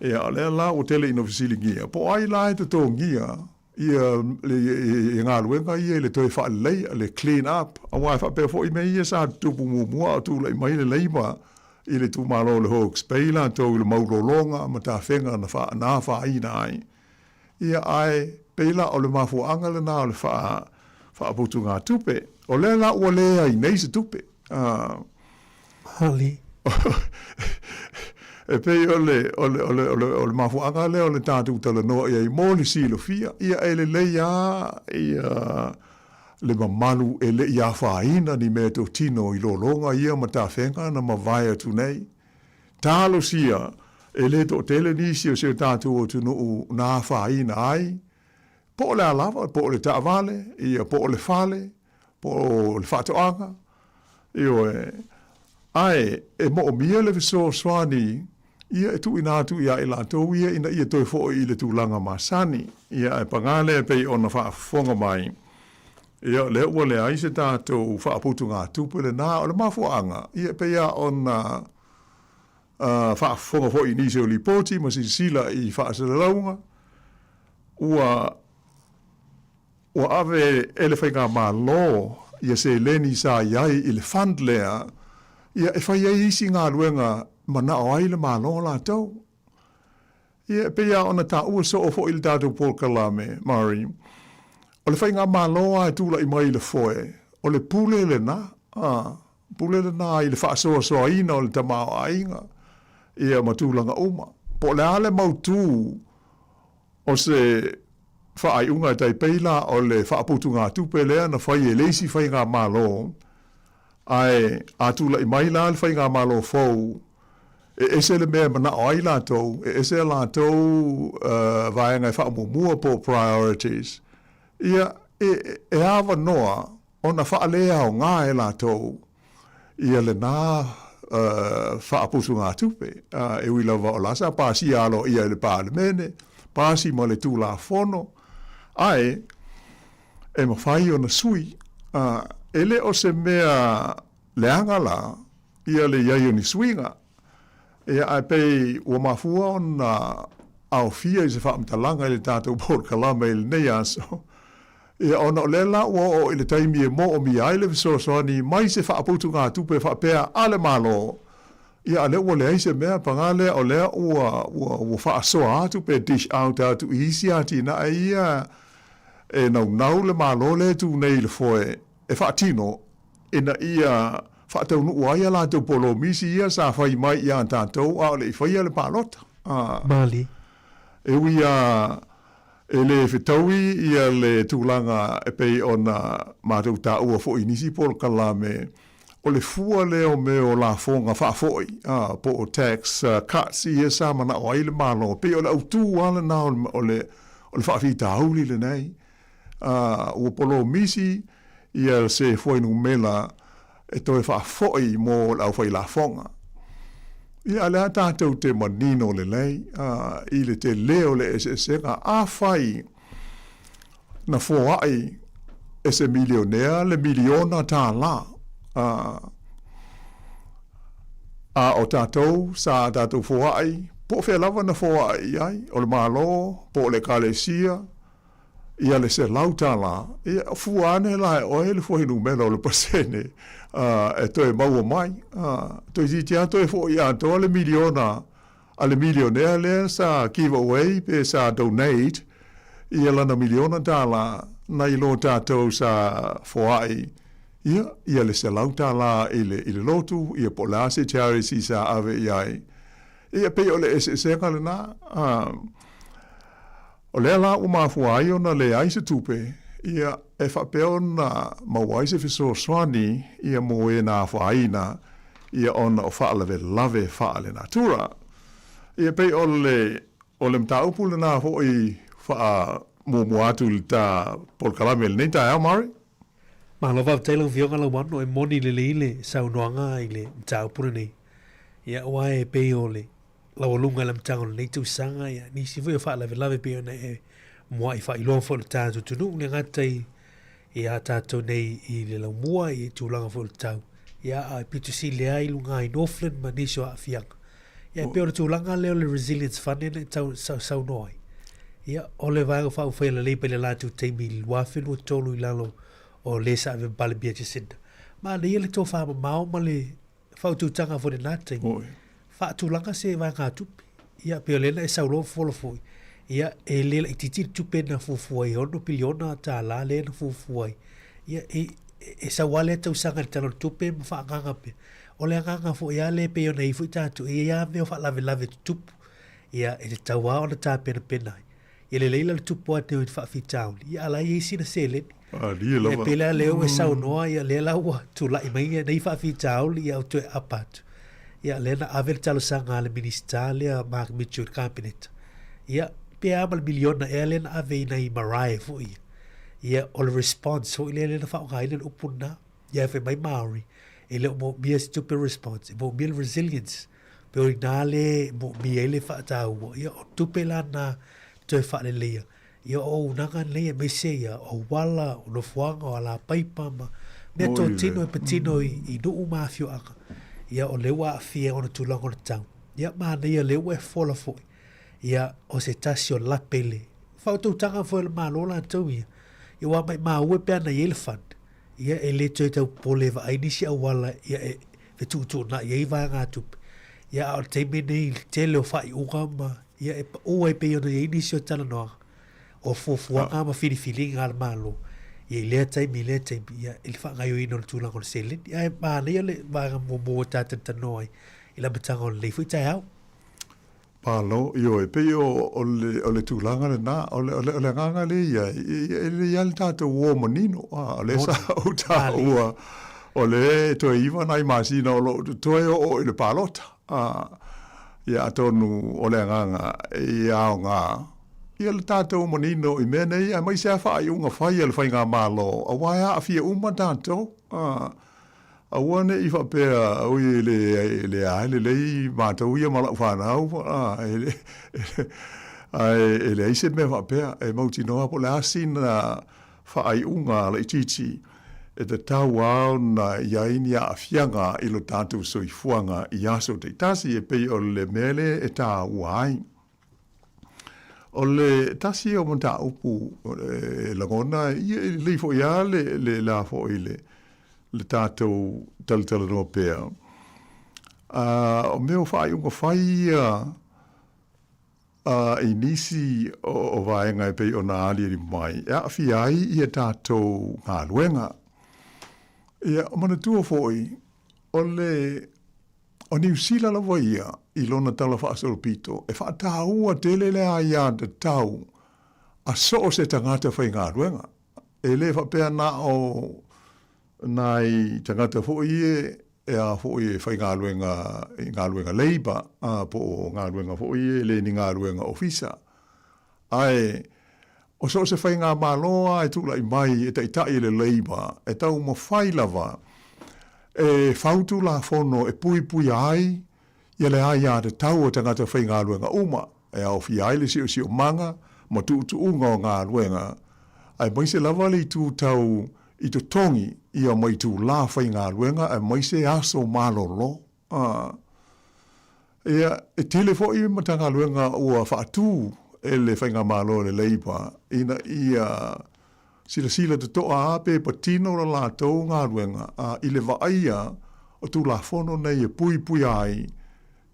E: Ia, o lea la ua tele ina fesiligia, po o ai la e totogia ia le galuega ia i le toe faaleleia, le clean up, aua e faapea foi mea ia sa tutupu muamua a o tulai mai le Labour i le itumalo o le Hawke's Bay latou i le mau lologa ma tafega na na afaina ai. Ia ae pei la o le mafuaaga lena o le faa faaputugatupe. O lea la ua leai nei se tupe.
A: Hali.
E: E pei o le, o le, o le, o le, o le mafuaaga lea o le tatou talanoa i ai mo le silafia, ia e lelei lava ia le mamalu e le i afaina ni meatotino i lologa ia ma tafega na mavae atu nei. Talosia e le toatele nisi o si o tatou atunuu na afaina ai, po o le a lava, po o le taavale, ia po o le fale, po o le faatoaga, ioe, ae e moomia le fesoasoani ia e tuuina atu ia i latou ia ina ia toe foi i le tulaga masani. Ia, ae paga lea e pei ona faafofoga mai, ia, o lea ua leai se tatou faaputugatupe lena. O le mafuaaga, ia, e pei lava ona faafofoga foi i nisi o lipoti ma silasila i faasalalauga, ua Ua ave e le Faigamalo ia seleni sa i ai i le fund lea ia e fai ai isi galuega manao ai le Malo latou. Ia e pei lava ona taua soo foi i le tatou polokalame, Murray, o le Faigamalo lava e tulai mai i le foe, o le pule lena, a, pule lena i le faasoasoaina o le tamaoaiga, ia ma tulaga uma. Po o le a le mautu O se faaiuga e tai pei la o le faaputugatupe lea na fai e le isi faigamalo, ae a tulai mai la le faigamalo fou, e ese le mea e manao ai latou, e ese a latou vaega e faamuamua po o priorities, ia, e avanoa ona faaleaoga e latou ia lena faaputugatupe, e ui lava o la sa pasia aloaia e le Palemene, pasi ma le Tulafono, ae e mafai ona sui. E le o se mea leaga la ia le i ai o ni suiga. Ia, ae pei ua mafua ona aofia i se faamatalaga i le tatou polokalame i lenei aso, ia, ona o lea la ua oo i le taimi e moomia ai le fesoasoani mai se faaputugatupe faapea a le Malo, ia, a lea ua leai se mea, paga lea o lea ua, ua, ua faasoa atu pe dish out atu i isi atinae ia e naunau le Malo lea e tu nei i le foe e faatino ina ia faataunuu ai a latou polomisi ia sa fai mai ia tatou a o le i faia le palota.
A: Mali.
E: E ui lava e le fetaui ia le tulaga e pei ona matou taua foi i nisi polokalame, o le fua lea o mea o lafoga faafoi, po o tax cuts ia sa manao ai le Malo, e pei o le autu lava lena o le faafitauli lenei. Ua polomisi ia se fuainumera e toe faafoi mo le aufailafoga. Ia, a o lea tatou te manino lelei i le tele o le eseesega. Afai na foai e se milionea le miliona tālā, a o tatou sa tatou foai, po o fea lava na foai i ai, o le Malo, po o le Ekalesia, ia le $100, ia, fua ane la e oe le fuainumera o le pasene e toe maua mai. Toeitiiti lava toe foi atoa le miliona a le milionea lea sa give away pe sa donate ia lana miliona tala nai lo tatou sa foai ia, ia le $100 i le, i le lotu, ia po o le a se charity sa ave i ai. Ia, pei o le eseesega lena. O lea la ua mafua ai ona leai se tupe, ia, e faapea ona maua ai se fesoasoani, ia, mo e na afaina, ia, ona o faalavelave faalenatura. Ia pei o le o le mataupu lena foi faamuamua atu i le ta polokalame i lenei taeao Murray.
A: Malo faafetai lau Afioga Lauano, e moni lelei le saunoaga i le mataupu lenei. Ia aua e pei o le laualuga i le amataga o lenei tausaga, ia nisi foi o faalavelave pei ona e muai faailoa foi i le tatou atunuu, le gata i ia tatou nei i le laumua i tulaga foi o le tau, ia ae pito sili lava i luga i Northland ma nisi o aafiaga. Ia e pei o le tulaga lea o le Resilience Fund lea na e tau saunoa ai. Ia, o le Vaega Faaupufai a le Labour i le latou taimi i le 2023 i lalo o le sa ave ma Palemia Jacinda. Manaia le tofamamao ma le faautautaga foi i lena taimi. Faatulaga se vaegatupe. Ia, pei o lea na e saunoa ma fofola foi, ia, e le laitiiti le tupe na fuafua ai, e $6 piliona tala lea na fuafua ai. Ia, e, e sau lava lea tausaga i le Tala o le Tupe ma faaagaaga pea. O le agaga foi lava lea e pei ona i ai foi tatou, e i ai lava mea o faalavelave e tutupu, ia, e tatau lava ona tapenapena ai. Ia lelei la le tupu atu o ni faafitauli, ia a o la e i ai sina seleni.
E: Malie lava.
A: E pei la lea ua e saunoa, ia lea la ua tulai mai nei faafitauli, ia ua toe apa atu. Ia lea na ave le talosaga a le Minisita lea Mark Mitchell i le Kapeneta. Ia, pe a ma le miliona ea lea na ave i nai marae foi ia. Ia, o le response foi lea lea na faaaogaina le upu lena. Ia fai mai Māori, e le o moomia se tupe response, e moomia le resilience. Pei o i ina lea e moomia ai le faataua, ia o tupe la na toe faaleleia, ia o auaunaga nei aemaise ia o auala, o nofoaga, o alapaipa ma mea totino e patino i nuu ma afioaga. Ia o lea ua aafia ona tulaga o le tau. Ia manaia lea ua e fola foi, ia o se tasi o lape i le faautautaga foi a le Malo latou ia, ia ua maimau e pe ana i ai le fund. Ia e le toe tau popole e vaai nisi auala ia e fetuutuunai ai vaegatupe. Ia a o le taimi lenei i le tele o faaiuga ma ia e pau ai pei ona i ai nisi o talanoaga o fuafuaga ma filifiliga a le Malo ia i lea taimi i lea taimi ia i le faagaoioiina o le tulaga o le seleni. Ae manaia le vaega muamua ua ta talatalanoa ai i le amataga o lenei foi taeao.
E: Malo, ioe, pei o, o le, o le tulaga lena, o le, o le, o le agaga lea i ai, e lelei lava le tatou uo manino, a, o lea sa ou taua, o lea e toe iva nai masina o lo o totoe oo i le palota, a, ia atonu o le agaga e aoga ia le tatou manino i mea nei, aemaise lava faaiuga fai a le Faigamalo, aua e aafia uma tatou, a. Aua ne i faapea, oi e le, e leai lelei matou ia ma lau fanau, a, e le, ae e leai se mea faapea, e mautinoa po o le a sina faaiuga laitiiti e tatau lava ona i ai ni aafiaga i lo tatou soifuaga i aso taitasi e pei o le mea lea e taua ai. O le tasi o mataupu e lagona, ia e lelei foi lava le, le, la foi le, le tatou talatalanoa pea. Uh, o mea o faaiuga fai ia uh, i nisi o, o vaega e pei ona aliali mai, e aafia ai ia tatou galuega. Ia, manatua foi, o le O Niu Sila lava ia, i lona tala faasolopito, e faataua tele le aiatatau a so o se tagata faigaluega. E le faapea na o nai tagata foi ia e a foi e faigaluega i galuega labour, a, po o galuega foi ia e le ni galuega ofisa. Ae o so o se faigamalo lava e tulai mai e taitai i le Labour, e taumafai lava e fau Tulafono e puipuia ai ia le aiatatau o tagata faigaluega uma, e aofia ai le siosiomaga ma tuutuuga o galuega, aemaise lava le itu tau i totogi ia ma itulā faigaluega aemaise aso malolo. A, ia, e tele foi Matagaluega ua faatu e le Faigamalo a le Labour ina ia silasila totoa a pe patino la latou galuega a i le vaaia o Tulafono nei e puipuia ai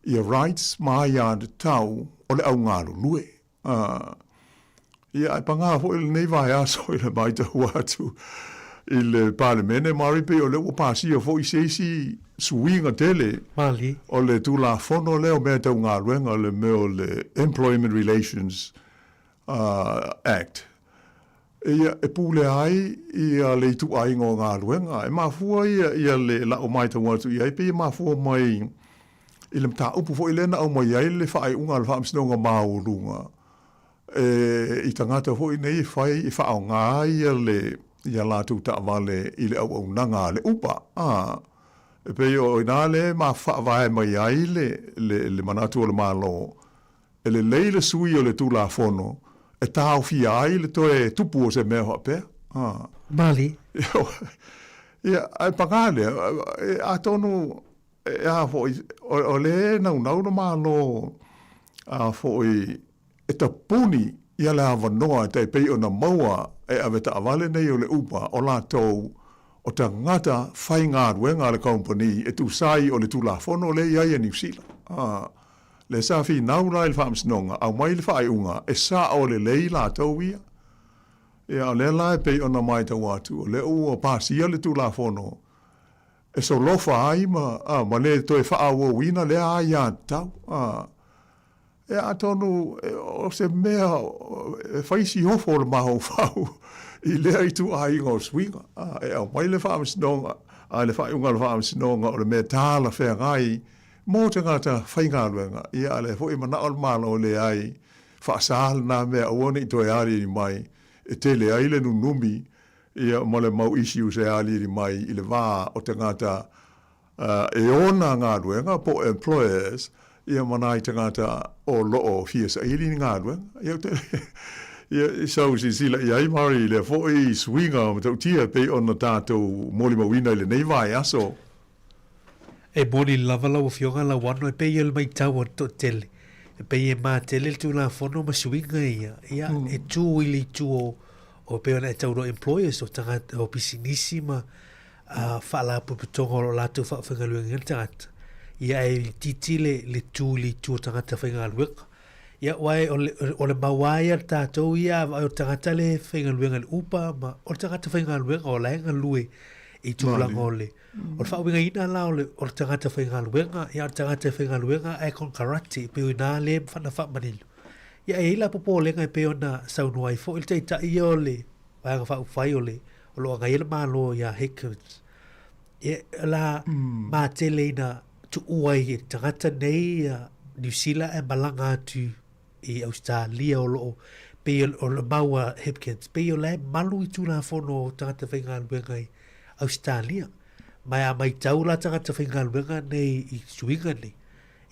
E: ia rights ma aiatatau o le au galulue. A, ia, ae pagā foi lenei vaiaso i le matau atu i le Palemene, Murray, pei o lea ua pasia foi se isi suiga tele
A: Mali.
E: o le Tulafono lea o mea tau galuega, le mea o le Employment Relations uh, Act. Ia, e pulea ai ia le ituaiga o galuega. E mafua ia, ia le la'u matau atu i ai, pei e mafua mai. i le mataupu foi lea na aumai ai le faaiuga a le Faamasinoga Maualuga e i tagata foi nei e fai e faaaoga ai ia le ia latou taavale i le auaunaga a le Uber. A, e pei o ina lea e faavae mai ai le, le, le manatu o le Malo, e lelei le sui o le Tulafono e taofia ai le toe tupu o se mea faapea. A.
A: Mali.
E: Ia, ae paga lea, atonu E a foi, o lea e naunau le Malo a foi e tapuni ia le avanoa e tai pei ona maua e ave taavale nei o le Uber o latou o tagata faigaluega a le kamupani e tusa ai o le Tulafono lea e i ai a Niu Sila. A, lea sa finau la i le Faamasinoga, aumai le faaiuga e sao lelei latou ia. Ia, o lea la e pei ona matau atu, o lea ua pasia le Tulafono e solofa ai ma, a, ma le toe faaauauina lea aiatatau. A, e atonu o se mea e fai si ofo o le mafaufau i lea ituaiga o suiga. A, e aumai le faamasinoga, a le faaiuga a le faamasinoga o le mea talafeagai mo tagata faigaluega, ia a lea foi e manao le Malo e leai, faasa lena mea aua ne i toe aliali mai e tele ai le nunumi ia ma le mau issues e aliali mai i le va o tagata e ona galuega po o employers ia ma nai tagata o lo o fia saili ni galuega. Ia ou te ia i sau silasila i ai Mari i lea foi suiga matautia e pei ona tatou molimauina i lenei vaiaso.
A: E moni lava lau Afioga Lauano e pei o le maitau a le toatele, e pei e matele le Tulafono ma suiga ia, ia e tu i le itu o, o pei ona e tau loa employers o tagata, o pisinisi ma uh, faalapotopotoga o lo o latou faafaigaluegaina tagata, ia e itiiti le, le tu i le itu o tagata faigaluega. Ia, aua o le, o le mau lava ia a tatou ia, a vaai o le tagata le faigaluega i le Uber ma o le tagata faigaluega o la e galue i tulaga o le, o le faauigaina la o le, o le tagata faigaluega, ia o le tagata e faigaluega ae konekarate, e pei o i ina lea e na faamanino. Ia, e i ai la popolega e pei ona saunoa ai foi le taitai ia o le Vaega Faaupufai o le, o lo o agaia le Malo ia Hipkins. Ia, o le a matele ina tuua ai e tagata nei ia Niu Sila ae malaga atu i Ausetalia o lo o pei o le mau a Hipkins, pei o la e malu i Tulafono o tagata faigaluega i Ausetalia. Ma a maitau la tagata faigaluega nei i suiga nei,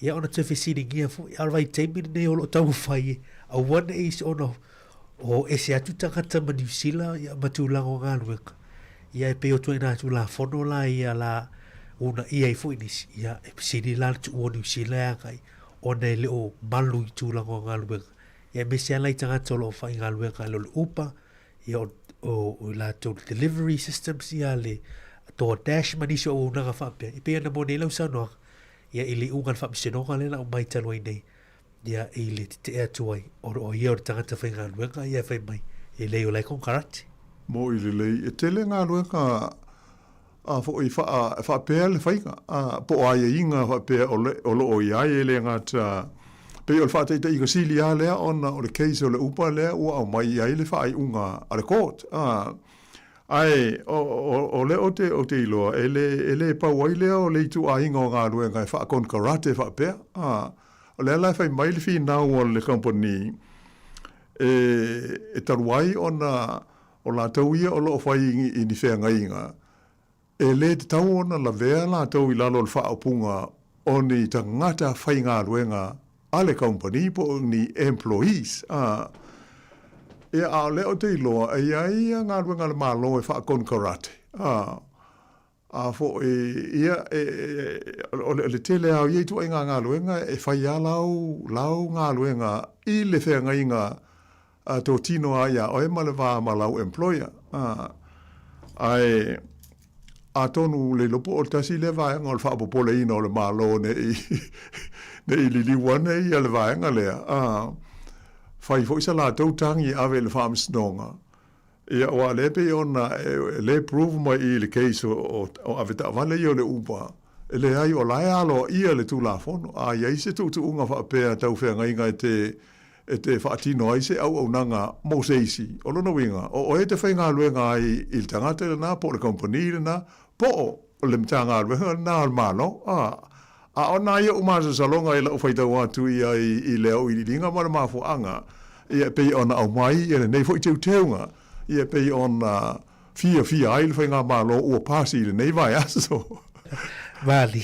A: Ia ona toe fesiligia foi, a o le vaitaimi lenei o lo o taumafai e aua ne i ona o ese atu tagata ma Niu Sila ia, ma tulaga o galuega. Ia e pei o ituaiga Tulafono la ia la uunaia ai foi nisi, ia e sili la le tuu o Niu Sila e agai ona e le o malu i tulaga o galuega. Ia aemaise lava la i tagata o lo o faigaluega i lalo o le Uber, ia o, o, o i latou le delivery systems ia le DoorDash ma nisi o auaunaga faapea. E pei ona moni ai lau saunoaga, ia i le iuga o le faamasinoga lea na aumai talu ai nei, ia i le tetee atu ai o, o ia o le tagata faigaluega ia e fai mai e leai o la e konekarate.
E: Moʻi lelei, e tele galuega a foi faa, faapea le faiga, a, po o aiaiga faapea o le, o lo o i ai e le gata pei o le faataitaiga sili lava lea ona o le case o le Uber lea ua aumai i ai le faaiuga a le court, a. Ae, o, o, o lea ou te, ou te iloa, e le, e le pau ai lea o le ituaiga o galuega e faakonekarate faapea. A, o lea la e fai mai le finau a le kamupani, e, e talu ai ona o latou ia o lo o fai i, i ni feagaiga, e le tatau ona lavea latou i lalo o le faaupuga o ni tagata faigaluega a le kamupani po o ni employees. A, ia, a o lea ou te iloa, e i ai ia galuega a le Malo e faakonekarate. A, a foi, ia, e, e, o le, o le tele lava o ia ituaiga galuega e fai lava lau, lau galuega i le feagaiga a tō tino a iā oe ma le va ma lau employer. A, ae, atonu le iloa po o le tasi lea vaega o le faapopoleina o le Malo ne i, ne i liliu ane ia le vaega lea, a, fai foi sa latou tagi e ave i le Faamasinoga, ia, aua o lea e pei ona e le prove mai i i le case o, o, o avetaavale ia o le Uber, e leai o la e aloaia le Tulafono. A i ai se tuutuuga faapea tau feagaiga e te, e te faatino ai se auaunaga mo se isi. O lona uiga, o oe e te faigaluega ai i le tagata lena po o le kamupani lena po o le Matagaluega lena a le Malo. A, A o nā ia o masalosaloga i la'u faitau atu i ai i le auiliiliga ma le mafuaaga, ia e pei ona aumai ia lenei foi teuteuga, ia e pei ona fiafia ai le Faigamalo ua pasi i lenei vaiaso.
A: Mali,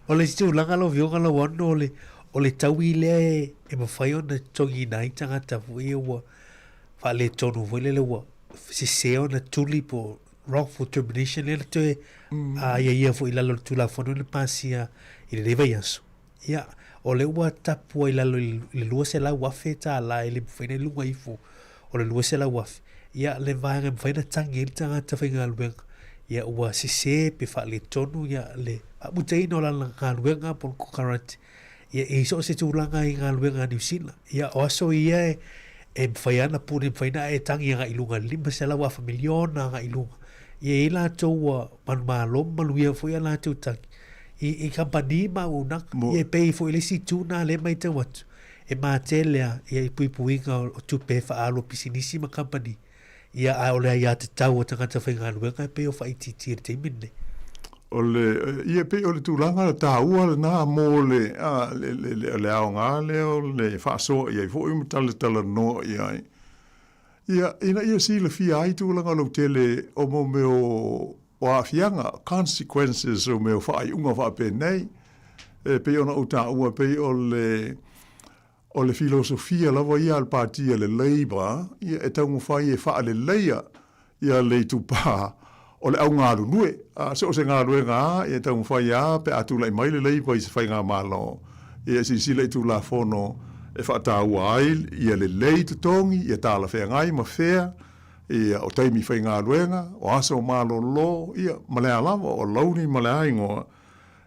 A: o le isi tulaga lau Afioga Lauano, o le, o le taui lea e, e mafai ona totogiina ai tagata foi ia ua faaletonu foi lele ua sese ona tuli po o wrongful termination lea na toe aiaia foi i lalo o le Tulafono na pasia i lenei vaiaso. Ia, o lea ua tapu ai i lalo i le $200,000 e le mafai ona i luga ifo o le $200,000. Ia, le vaega e mafai ona tagi ai le tagata faigaluega, ia ua sese pe faaletonu ia le faamutaina o lana galuega po o le kokarati, ia i so o se tulaga i galuega a Niu Sila. Ia, o aso ia e, e mafai lava ona pune, e mafai ona e tagi agai i luga i le 500 afa miliona agai i luga. Ia e i ai latou ua manumalo ma manuia foi a latou tagi i, i kamupani ma auaunaga. Ia e pei foi i le isi itu lena lea e matau atu, e matele lava ia i puipuiga o tupe e faaalu a pisinisi ma kamupani. Ia, a o le aiatatau a tagata faigaluega e pei o faaitiitia i le taimi lenei.
E: O le, ia e pei o le tulaga taua lena mo le, a, le, le, le, le aoga lea o le faasoa i ai foi ma talatalanoa i ai. Ia, ina ia silafia ai tulaga lautele o mo mea o, o aafiaga, consequences o mea o faaiuga faapenei, e pei ona ou taua e pei o le, O le filosofia lava ia a le Pati a le Labour, ia e taumafai e faaleleia ia le itupa o le augalulue. A so o se galuega a, ia e taumafai a pe a tulai mai le Labour i se faigamalo, ia e silasila i Tulafono e faataua ai ia lelei totogi, ia talafeagai ma fea, ia o taimi faigaluega, o aso malolo, ia ma le a lava, o alauni ma le a igoa.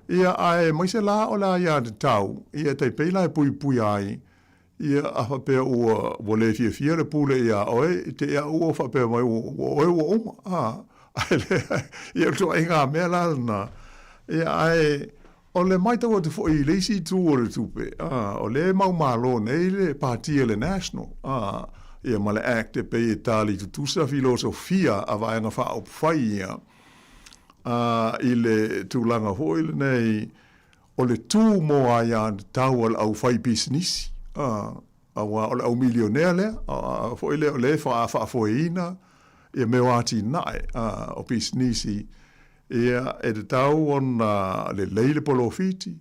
E: Ia, ae aemaise la o le aiatatau, ia e tai pei la e puipuia ai, ia a faapea ua, ua le fiafia le pule iā oe, i te i a ua faapea mai ua, ua oe ua uma, a, ae leai, ia o le ituaiga mea la lena. Ia, ae o le matau atu foi i le isi itu o le tupe, a, o lea e maumalo nei le Pati a le National, a, ia ma le Act e pei e tali tutusa filosofia a Vaega Faaupufai ia, ā, i le tulaga foi lenei o le tū mō aiatatau a le aufaipisinisi, ā, aua o le au milionea lea, ā, foi lea o lea e faafoeina ia mea o atinae, ā, o pisinisi, ia, e tatau ona lelei le polofiti,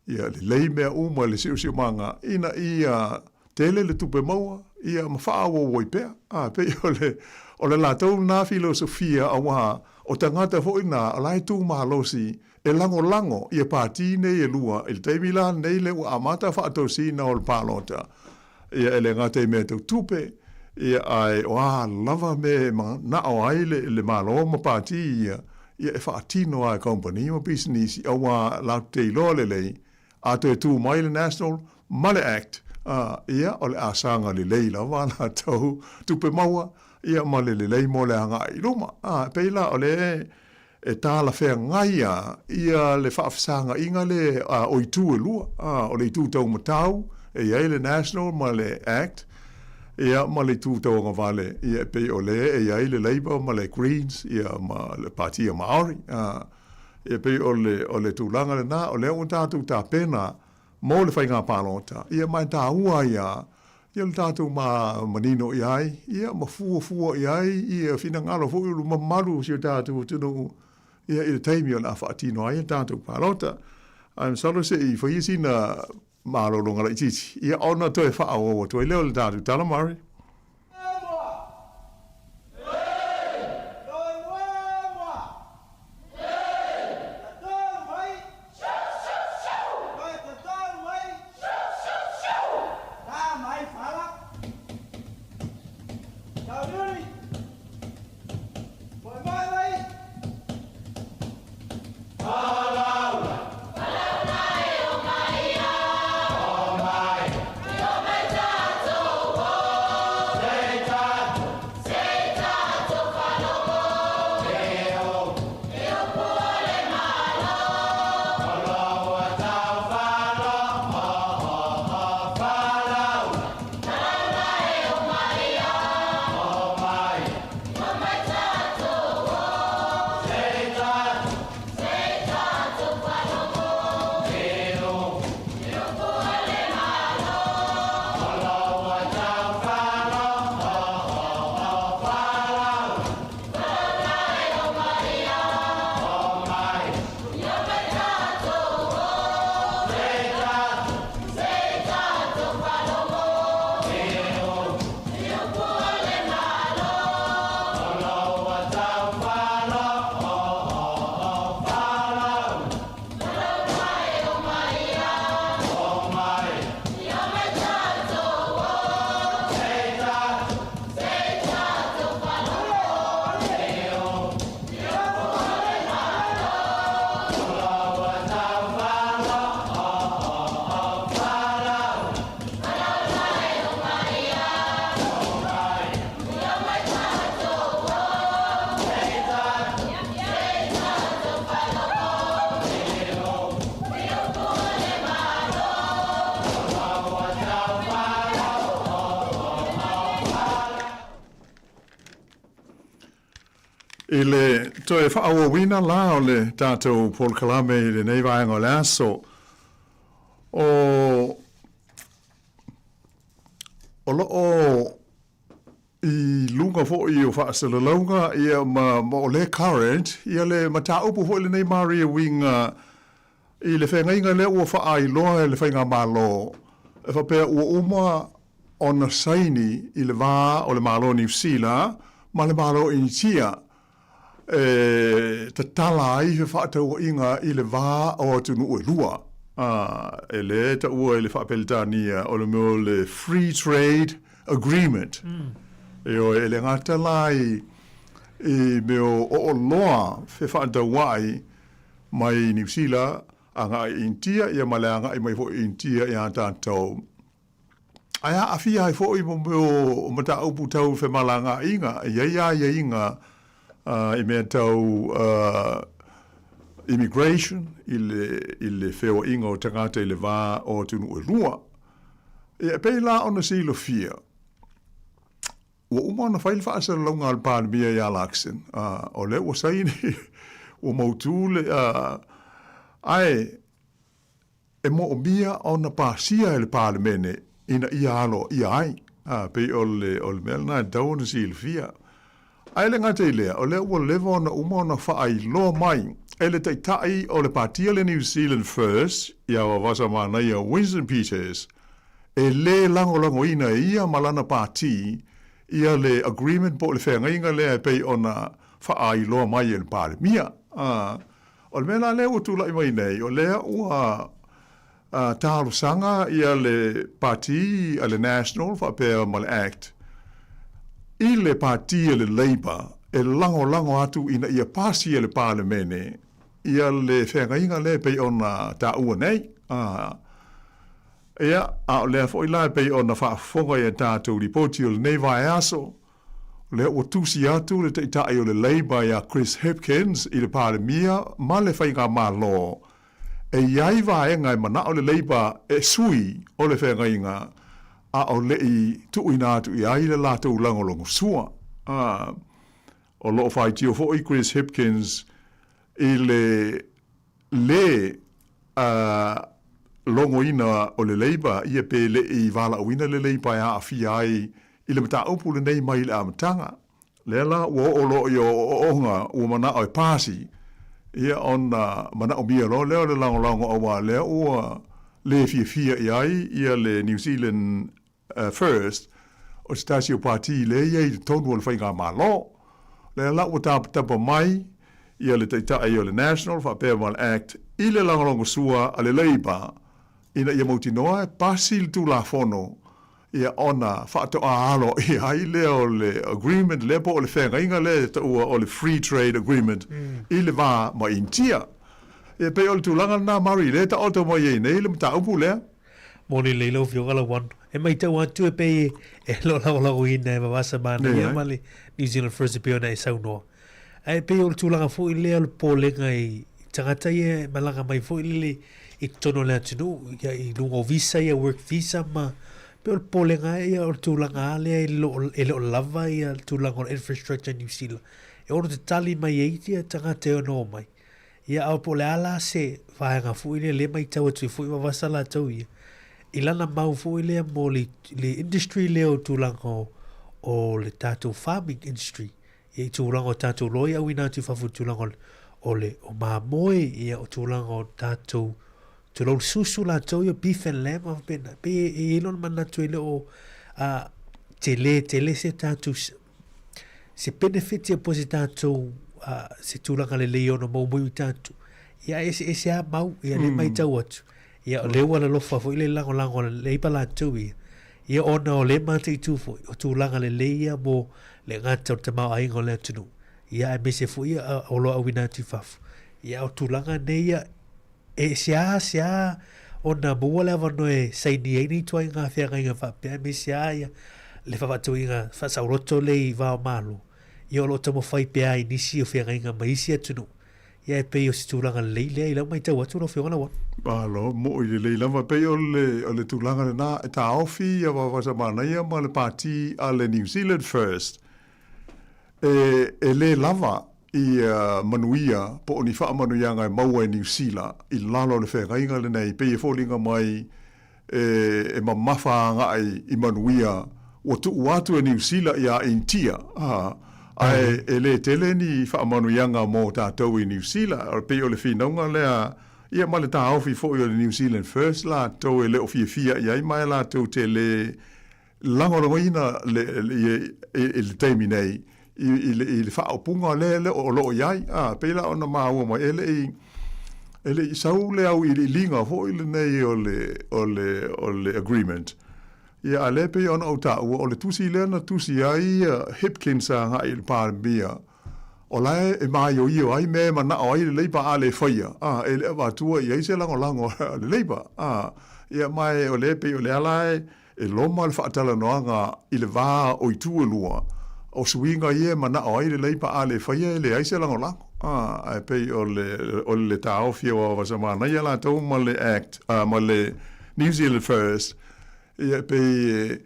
E: Ia lelei mea uma i le siosiomaga ina ia tele le tupe maua, ia ma faaauau ai pea. A, pei o le, o le latou lena filosofia auā o tagata foi na o la e tu malosi e lagolago ia pati nei e lua i le taimi la lenei lea ua amata faatosina o le palota. Ia e le gata i mea tau tupe, ia ae o a lava mea e manao ai le, le Malo ma pati ia, ia e faatino lava e kamupani ma pisinisi auā latou te iloa lelei, a toe tū mai le National ma le Act, ā, ia o le a saga lelei lava a latou tupe maua, ia ma le lelei mo le agai i luma. Ā, e pei la o le E talafeagai a ia le faafesagaiga le a o itu e lua, a o le itu taumatau e i ai le National ma le Act, ia ma le itu tauagavale, ia e pei o le e i ai le Labour ma le Greens, ia ma le Patia Maori, a e pei o le o le tulaga lena, o lea ua tatou tapena mo le faiga palota, ia ma e taua ai a ia lo tatou manino i ai, ia ma fuafua i ai ia finagalo foi o le mamalu o si o tatou atunuu ia i le taimi o le a faatino ai a tatou palota. Ae masalo se i faia sina malologa laitiiti, ia ona toe faaauau atu ai lea o le tatou tala, Murray. I le toe faaauauina la o le tatou polokalame i lenei vaega o le aso, o, o lo o i luga foi o faasalalauga ia ma, ma o lea current ia le mataupu foi lenei Maria uiga i le feagaiga lea ua faailoa e le Faigamalo e faapea ua uma ona saini i le va o le Malo o Niu Sila ma le Malo o Initia e tatala ai fefaatauaiga i le va o atunuu e lua. E lē taua i le Faa-Peretania o le mea o le Free Trade Agreement. Ioe, e le gata la i mea o oloa fefaatauai mai Niu Sila agai i Initia ia ma le agai mai foi i Initia ia tatou. Ae aafia ai foi mo mea o mataupu tau femalagaaiga, e i ai aiaiga i mea tau immigration i le feoaiga o tagata i le va o atunuu e lua. Ia, e pei la ona silafia, ua uma ona fai le faasalalauga a le Palemia ia Luxon, o lea ua saini, ua mautu le, ae e moomia ona pasia e le Palemene ina ia aloaia ai. A, pei o le, o le mea lena e tatau ona silafia. Ae le gata i lea, o lea ua leva ona uma ona faailoa mai e le Taitai o le Pati a le New Zealand First, ia Vavasa Manaia Winston Peters, e lē lagolagoina e ia ma lana pati ia le agreement po o le feagaiga lea e pei ona faailoa mai e le Palemia. A, O le mea la lea ua tulai mai nei, o lea ua talosaga ia le Pati a le National faapea ma le Act i le Pati a le Labour e lagolago atu ina ia pasi e le Palemene ia le feagaiga lea e pei ona taua nei. Ia, a o lea foi la e pei ona faafofoga i a tatou lipoti o lenei vaiaso, O lea ua tusi atu le Taitai o le Labour ia Chris Hipkins i le Palemia ma le Faigamalo e i ai vaega e manao le Labour e sui o le feagaiga a o le i tuuina atu i ai le latou lagolagosua. O lo o faitio foi Chris Hipkins i le lē logoina o le Labour ia pe le i valaauina le Labour e aafia ai i le mataupu lenei mai le amataga. Lea la ua oo loa i ooooga ua manao e pasi, ia ona manaomia loa lea o le lagolago auā lea ua le fiafia i ai ia le New Zealand First, o se tasi o pati lea e i ai i totonu o le Faigamalo. Lea la ua tapatapa mai ia le Taitai o le National faapea ma le Act i le lagolagosua a le Labour ina ia mautinoa e pasi le Tulafono ia ona faatoa aloaia ai lea o le agreement lea po o le feagaiga lea e taua o le Free Trade Agreement i le va ma Initia. Ia e pei o le tulaga lena Murray lea e taoto mai ai nei le mataupu lea.
A: Moni lelei lau Afioga Lauano. E matau atu e pei e le o lagolagoina e Vavasa Manaia ma le New Zealand First e pei ona e saunoa. Ae pei o le tulaga foi lea o le popolega i tagata ia e malaga mai foi lele i totonu o le atunuu ia i luga o visa ia work visa ma pei o le popolega ia o le tulaga lava lea e le o lava ia le tulaga o le infrastructure i Niu Sila e ono tatali mai ai ia tagata e ono omai. Ia a po o le a la se vaega foi lea lea matau atu ai foi vavasa latou ia i lana mau foi lea mo le, le industry lea o tulaga o, o le tatou farming industry ia i tulaga o tatou loa ia auina atu i fafo i tulaga o le, o le o mamoe ia o tulaga o tatou tulou le susu latou ia beef and lamb ma faapena pei e i ai lona manatu e le o a tele tele se tatou se benefit ia po o se tatou se tulaga lelei e ono maua mai i tatou ia e eseese lava mau ia lea e matau atu ia o lea ua alolofa foi le lagolago a le Labour latou ia ia ona o lea e mataitu foi o tulaga lelei ia mo le gata o le tamaoaiga o le atunuu ia aemaise foi ia oloa auina atu i fafo ia o tulaga nei ia E seāseā ona maua le avanoa e saini ai nei ituaiga feagaiga faapea, aemaise lava ia le faavaatuina faasaoloto lea i va o Malo, ia o lo o taumafai pea i nisi o feagaiga mai isi atunuu. Ia e pei o se tulaga lelei lea i lau matau atu lau Afioga Lauano.
E: Malo, moʻi lelei lava. E pei o le, o le tulaga lena e taofi ia Vavasa Manaia ma le Pati a le New Zealand First e, e lē lava. Ia manuia po o ni faamanuiaga e maua e Niu Sila i lalo o le feagaiga lenei, pei e foliga mai e, e mamafa agai i manuia ua tuu atu e Niu Sila iā Initia, a, ae e le tele ni faamanuiaga mo tatou i Niu Sila. Pei o le finauga lea, ia ma le taofi foi o le New Zealand First latou e le o fiafia i ai ma e latou te le lagolagoina le, le, i le taimi nei i, i, le, i le faaupuga lea le o lo o i ai. A, pei la ona maua mai, e le i, e le i sau le auiliiliga foi lenei o le, o le, o le agreement. Ia, a lea pei ona ou taua, o le tusi lea na tusi ai Hipkins agai i le Palemia, o la e maioio ai mea e manao ai le Labour a le faia, a, e le avatua i ai se lagolago a le Labour. A, ia, ma e o lea pei o lea la e, E loma le faatalanoaga i le va o itu e lua, o suiga ia e manao ai le Leipa a le faia e leai se lagolago. A, ae pei o le, o le taofi o Avasamanaia latou ma le Act, a, ma le New Zealand First, ia e pei e,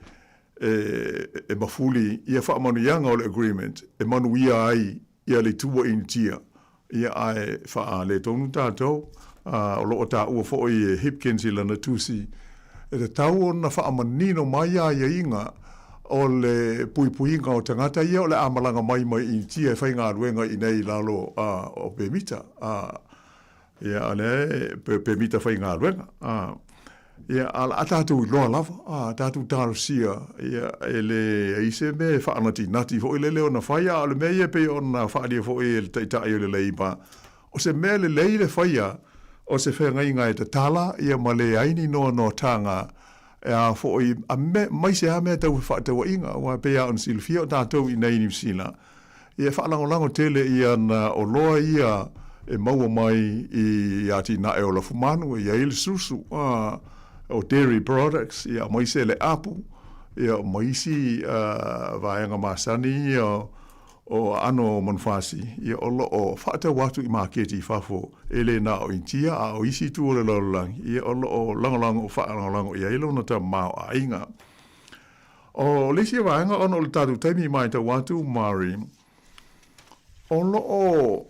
E: e, e mafuli ia faamanuiaga o le agreement e manuia ai ia le itu ua initia, ia ae faaletonu tatou. O lo o taua foi e Hipkins i lana tusi, e tatau ona faamanino mai aiaiga o le puipuiga o tagata ia o le a malaga mai mai Initia e faigaluega i inei i lalo o pemita. Ia, o lea e pemita faigaluega. Ia, a o le a tatou iloa lava, a tatou talosia, ia, e leai se mea e faanatinati foi lele ona fai, a o le mea ia e pei ona faaalia foi e le Taitai o le Leipa, o se mea lelei le faia o se feagaiga e tatala, ia ma leai ni noanoataga e a foi, a me, mai se a mea tau fefaatauaiga, aua e pei lava ona silafia o tatou i inei i Niu Sila, Ia e faalagolago tele ia na oloa ia e maua mai i atinae o lafumanu e i ai le susu a o dairy products ia aemaise le apu ia ma isi vaega masani ia o aano manufasi ia o lo o faatau atu i maketi i fafo e le na o Initia a o isi itu o le lalolagi ia o lo o lagolago faalagolago i ai lona tamaoaiga. O le isi vaega ona o le tatou taimi i matau atu Mari, o lo o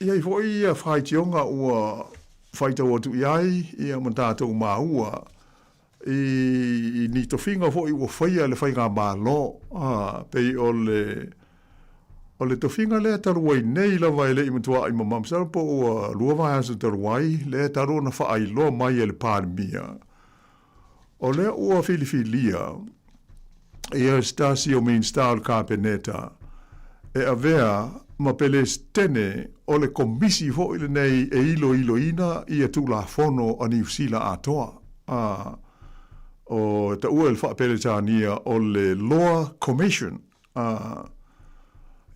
E: i ai foi ia faitioga ua faitau atu i ai ia ma tatou maua i ni tofiga foi ua faia e le Faigamalo, pei o le o le tofiga lea talu ai nei lava e le i matua'i mamao, masalo po ua lua vaiaso talu ai, lea talu ona faailoa mai e le Palemia. O lea ua filifilia ia se tasi o Minisita o le Kapeneta e avea ma Pelesitene o le Komisi foi lenei e iloiloina ia Tulafono a Niu Sila atoa, a o taua i le faa-Peretania o le Law Commission. A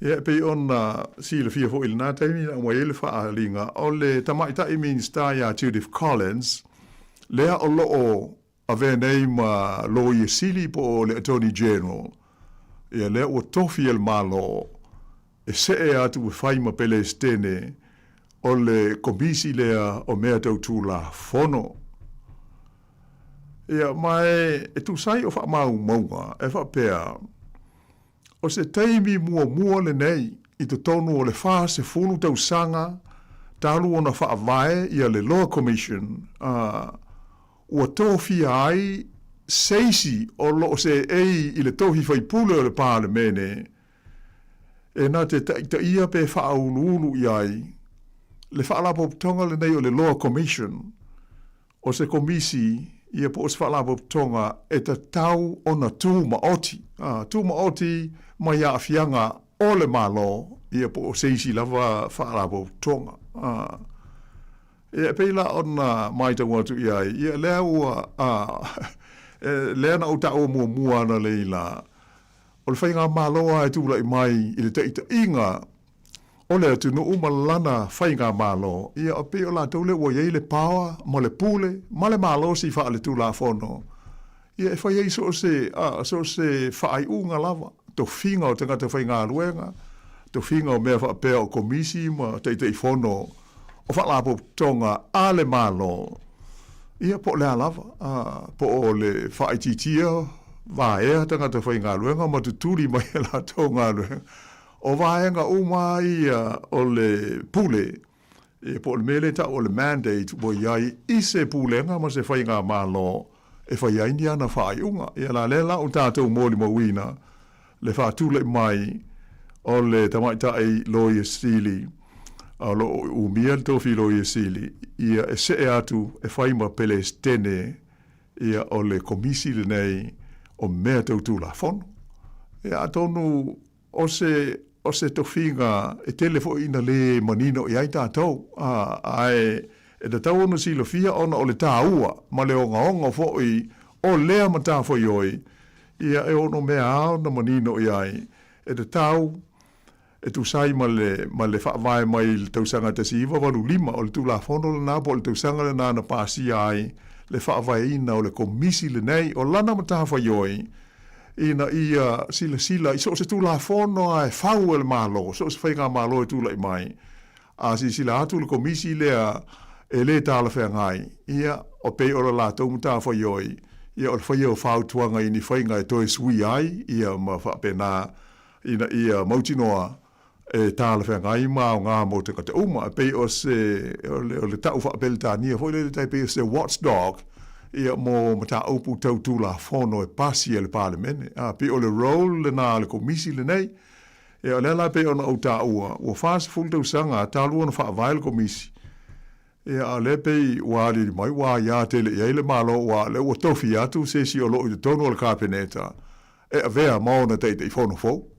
E: ia e pei ona silafia foi i lena taimi na aumai ai le faaaliga o le tamaitai Minisita ia Judith Collins, lea o lo o avea nei ma Loia Sili po o le Attorney General, ia lea ua tofi e le Malo e see atu e fai ma Pelesitene o le Komisi lea o Mea Tau Tulafono. Ia, ma e, e tusa ai o faamaumauga e faapea, o se taimi muamua lenei i totonu o le 40 tausaga talu ona faavae ia le Law Commission, a, ua tofia ai se isi o lo o seei i le tofi faipule o le Palemene e na te taitaia pe faauluulu i ai le Faalapotopotoga lenei o le Law Commission. O se komisi ia po o se faalapotopotoga e tatau ona tumaoti, ā, tumaoti mai aafiaga o le Malo ia po o se isi lava faalapotopotoga. Ā, ia e pei la ona matau atu i ai, ia lea ua, ā, lea na ou taua muamua analeila, o le faigamalo lava e tulai mai i le taitaiga o le atunuu ma lana faigamalo, ia e pei o latou lea ua i ai le power ma le pule ma le malosi faaletulafono, ia e fai ai so o se, a, so o se faaiuga lava, tofiga o tagata faigaluega, tofiga o mea faapea o komisi ma Taitaifono o faalapotopotoga a le Malo, ia po o le a lava, a, po o le faaitiitia vaea tagata faigaluega ma tutuli mai e latou galuega. O vaega uma ia o le pule, ia po o le mea lea e tau o le mandate ua i ai i se pulega ma se faigamalo e fai ai ni ana faaiuga. Ia la lea la ua tatou molimauina le faatulai mai o le tamaitai Loia Sili, o lo o umia le tofi Loia Sili, ia e see atu e fai ma Pelesitene ia o le Komisi lenei o Mea Tau Tulafono. Ia atonu o se o se tofiga e tele foi ina lē manino i ai tatou, a, ae e tatau ona silafia ona o le tāua ma le ogaoga foi o lea matafaioi, ia e ono mea lava ona manino i ai e tatau e tusa ai ma le ma le faavae mai i le tausaga 1985, o le Tulafono lena po o le tausaga lena na pasia ai le faavaeina o le Komisi lenei, o lana matafaioi ina ia silasila i so o se Tulafono lava e fau e le Malo, so o se faigamalo e tulai mai, a silasila atu le Komisi lea e le talafeagai, ia, e pei o le latou matafaioi, ia o le faia o fautuaga i ni faiga e toe suia ai, ia ma faapena ina ia mautinoa e talafeagai ma aoga mo tagata uma. E pei o se, o le, o le ta'u faa-Peretania foi lele tai pei o se watchdog, ia, mo mataupu tau Tulafono e pasi e le Palemene. A, pei o le role lena a le Komisi lenei. Ia, o lea la pei ona ou taua, ua 40 tausaga talu ona faavae le Komisi, ia, a o lea pei ua aliali mai ua aia tele i ai le Malo, aua o lea ua tofi atu se isi o lo o i totonu o le Kapeneta e avea ma ona Taitaifono fou.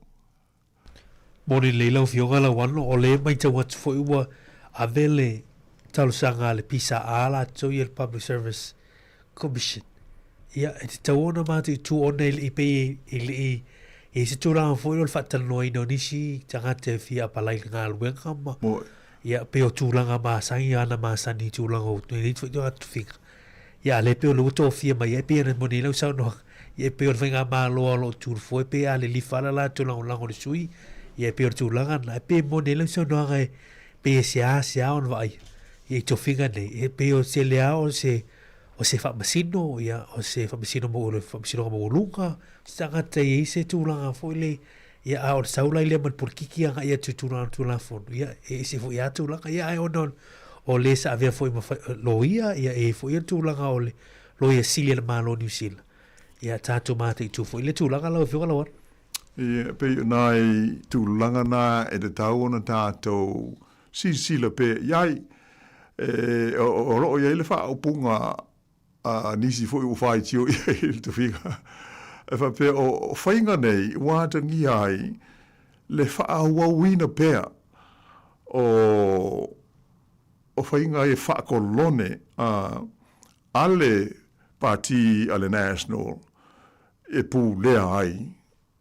A: Moni lelei lau Afioga Lauano, o lea e matau atu foi ua ave le talosaga a le PSA latou ia le Public Service Commission. Ia, e tatau ona mataitu ona e le i pei e le i i ai se tulaga foi o le faatalanoaina o nisi tagata e fia apalai i le galuega ma ia pei o tulaga masani ana masani i tulaga o lenei foi tofiga. Ia, a lea pei o lea ua tofia mai ai, pei ona moni ai lau saunoaga, ia e pei o le faigamalo lava o lo o tu foe, pei a lilifa lava le latou lagolago i le sui, ia e pei o le tulaga lena. E pei e moni ai lau saunoaga e pei e seasea ona vaaia ia i tofiga nei, e pei o se lea o se o se faamasino, ia, o se faamasino mo le faamasinoga maualuga, se tagata e i ai se tulaga foi le, ia, a o le sau la lea ma le polokiki agai atu i tulaga o le Tulafono, ia, e ese foi lava tulaga, ia, ae ona o le sa avea foi ma loia, ia, e i ai foi le tulaga o le Loia Sili a le Malo o Niu Sila. Ia, tatou mataitu foi le tulaga lau Afioga Lauano.
E: Ia, e pei o nai tulaga na e tatau ona tatou silasila pea i ai. E, o, o lo o i ai le faaupuga a nisi foi ua faitio i ai i le tofiga, e faapea o faiga nei ua atagia ai le faaauauina pea o o faiga ia faakolone a a le Pati a le National e pulea ai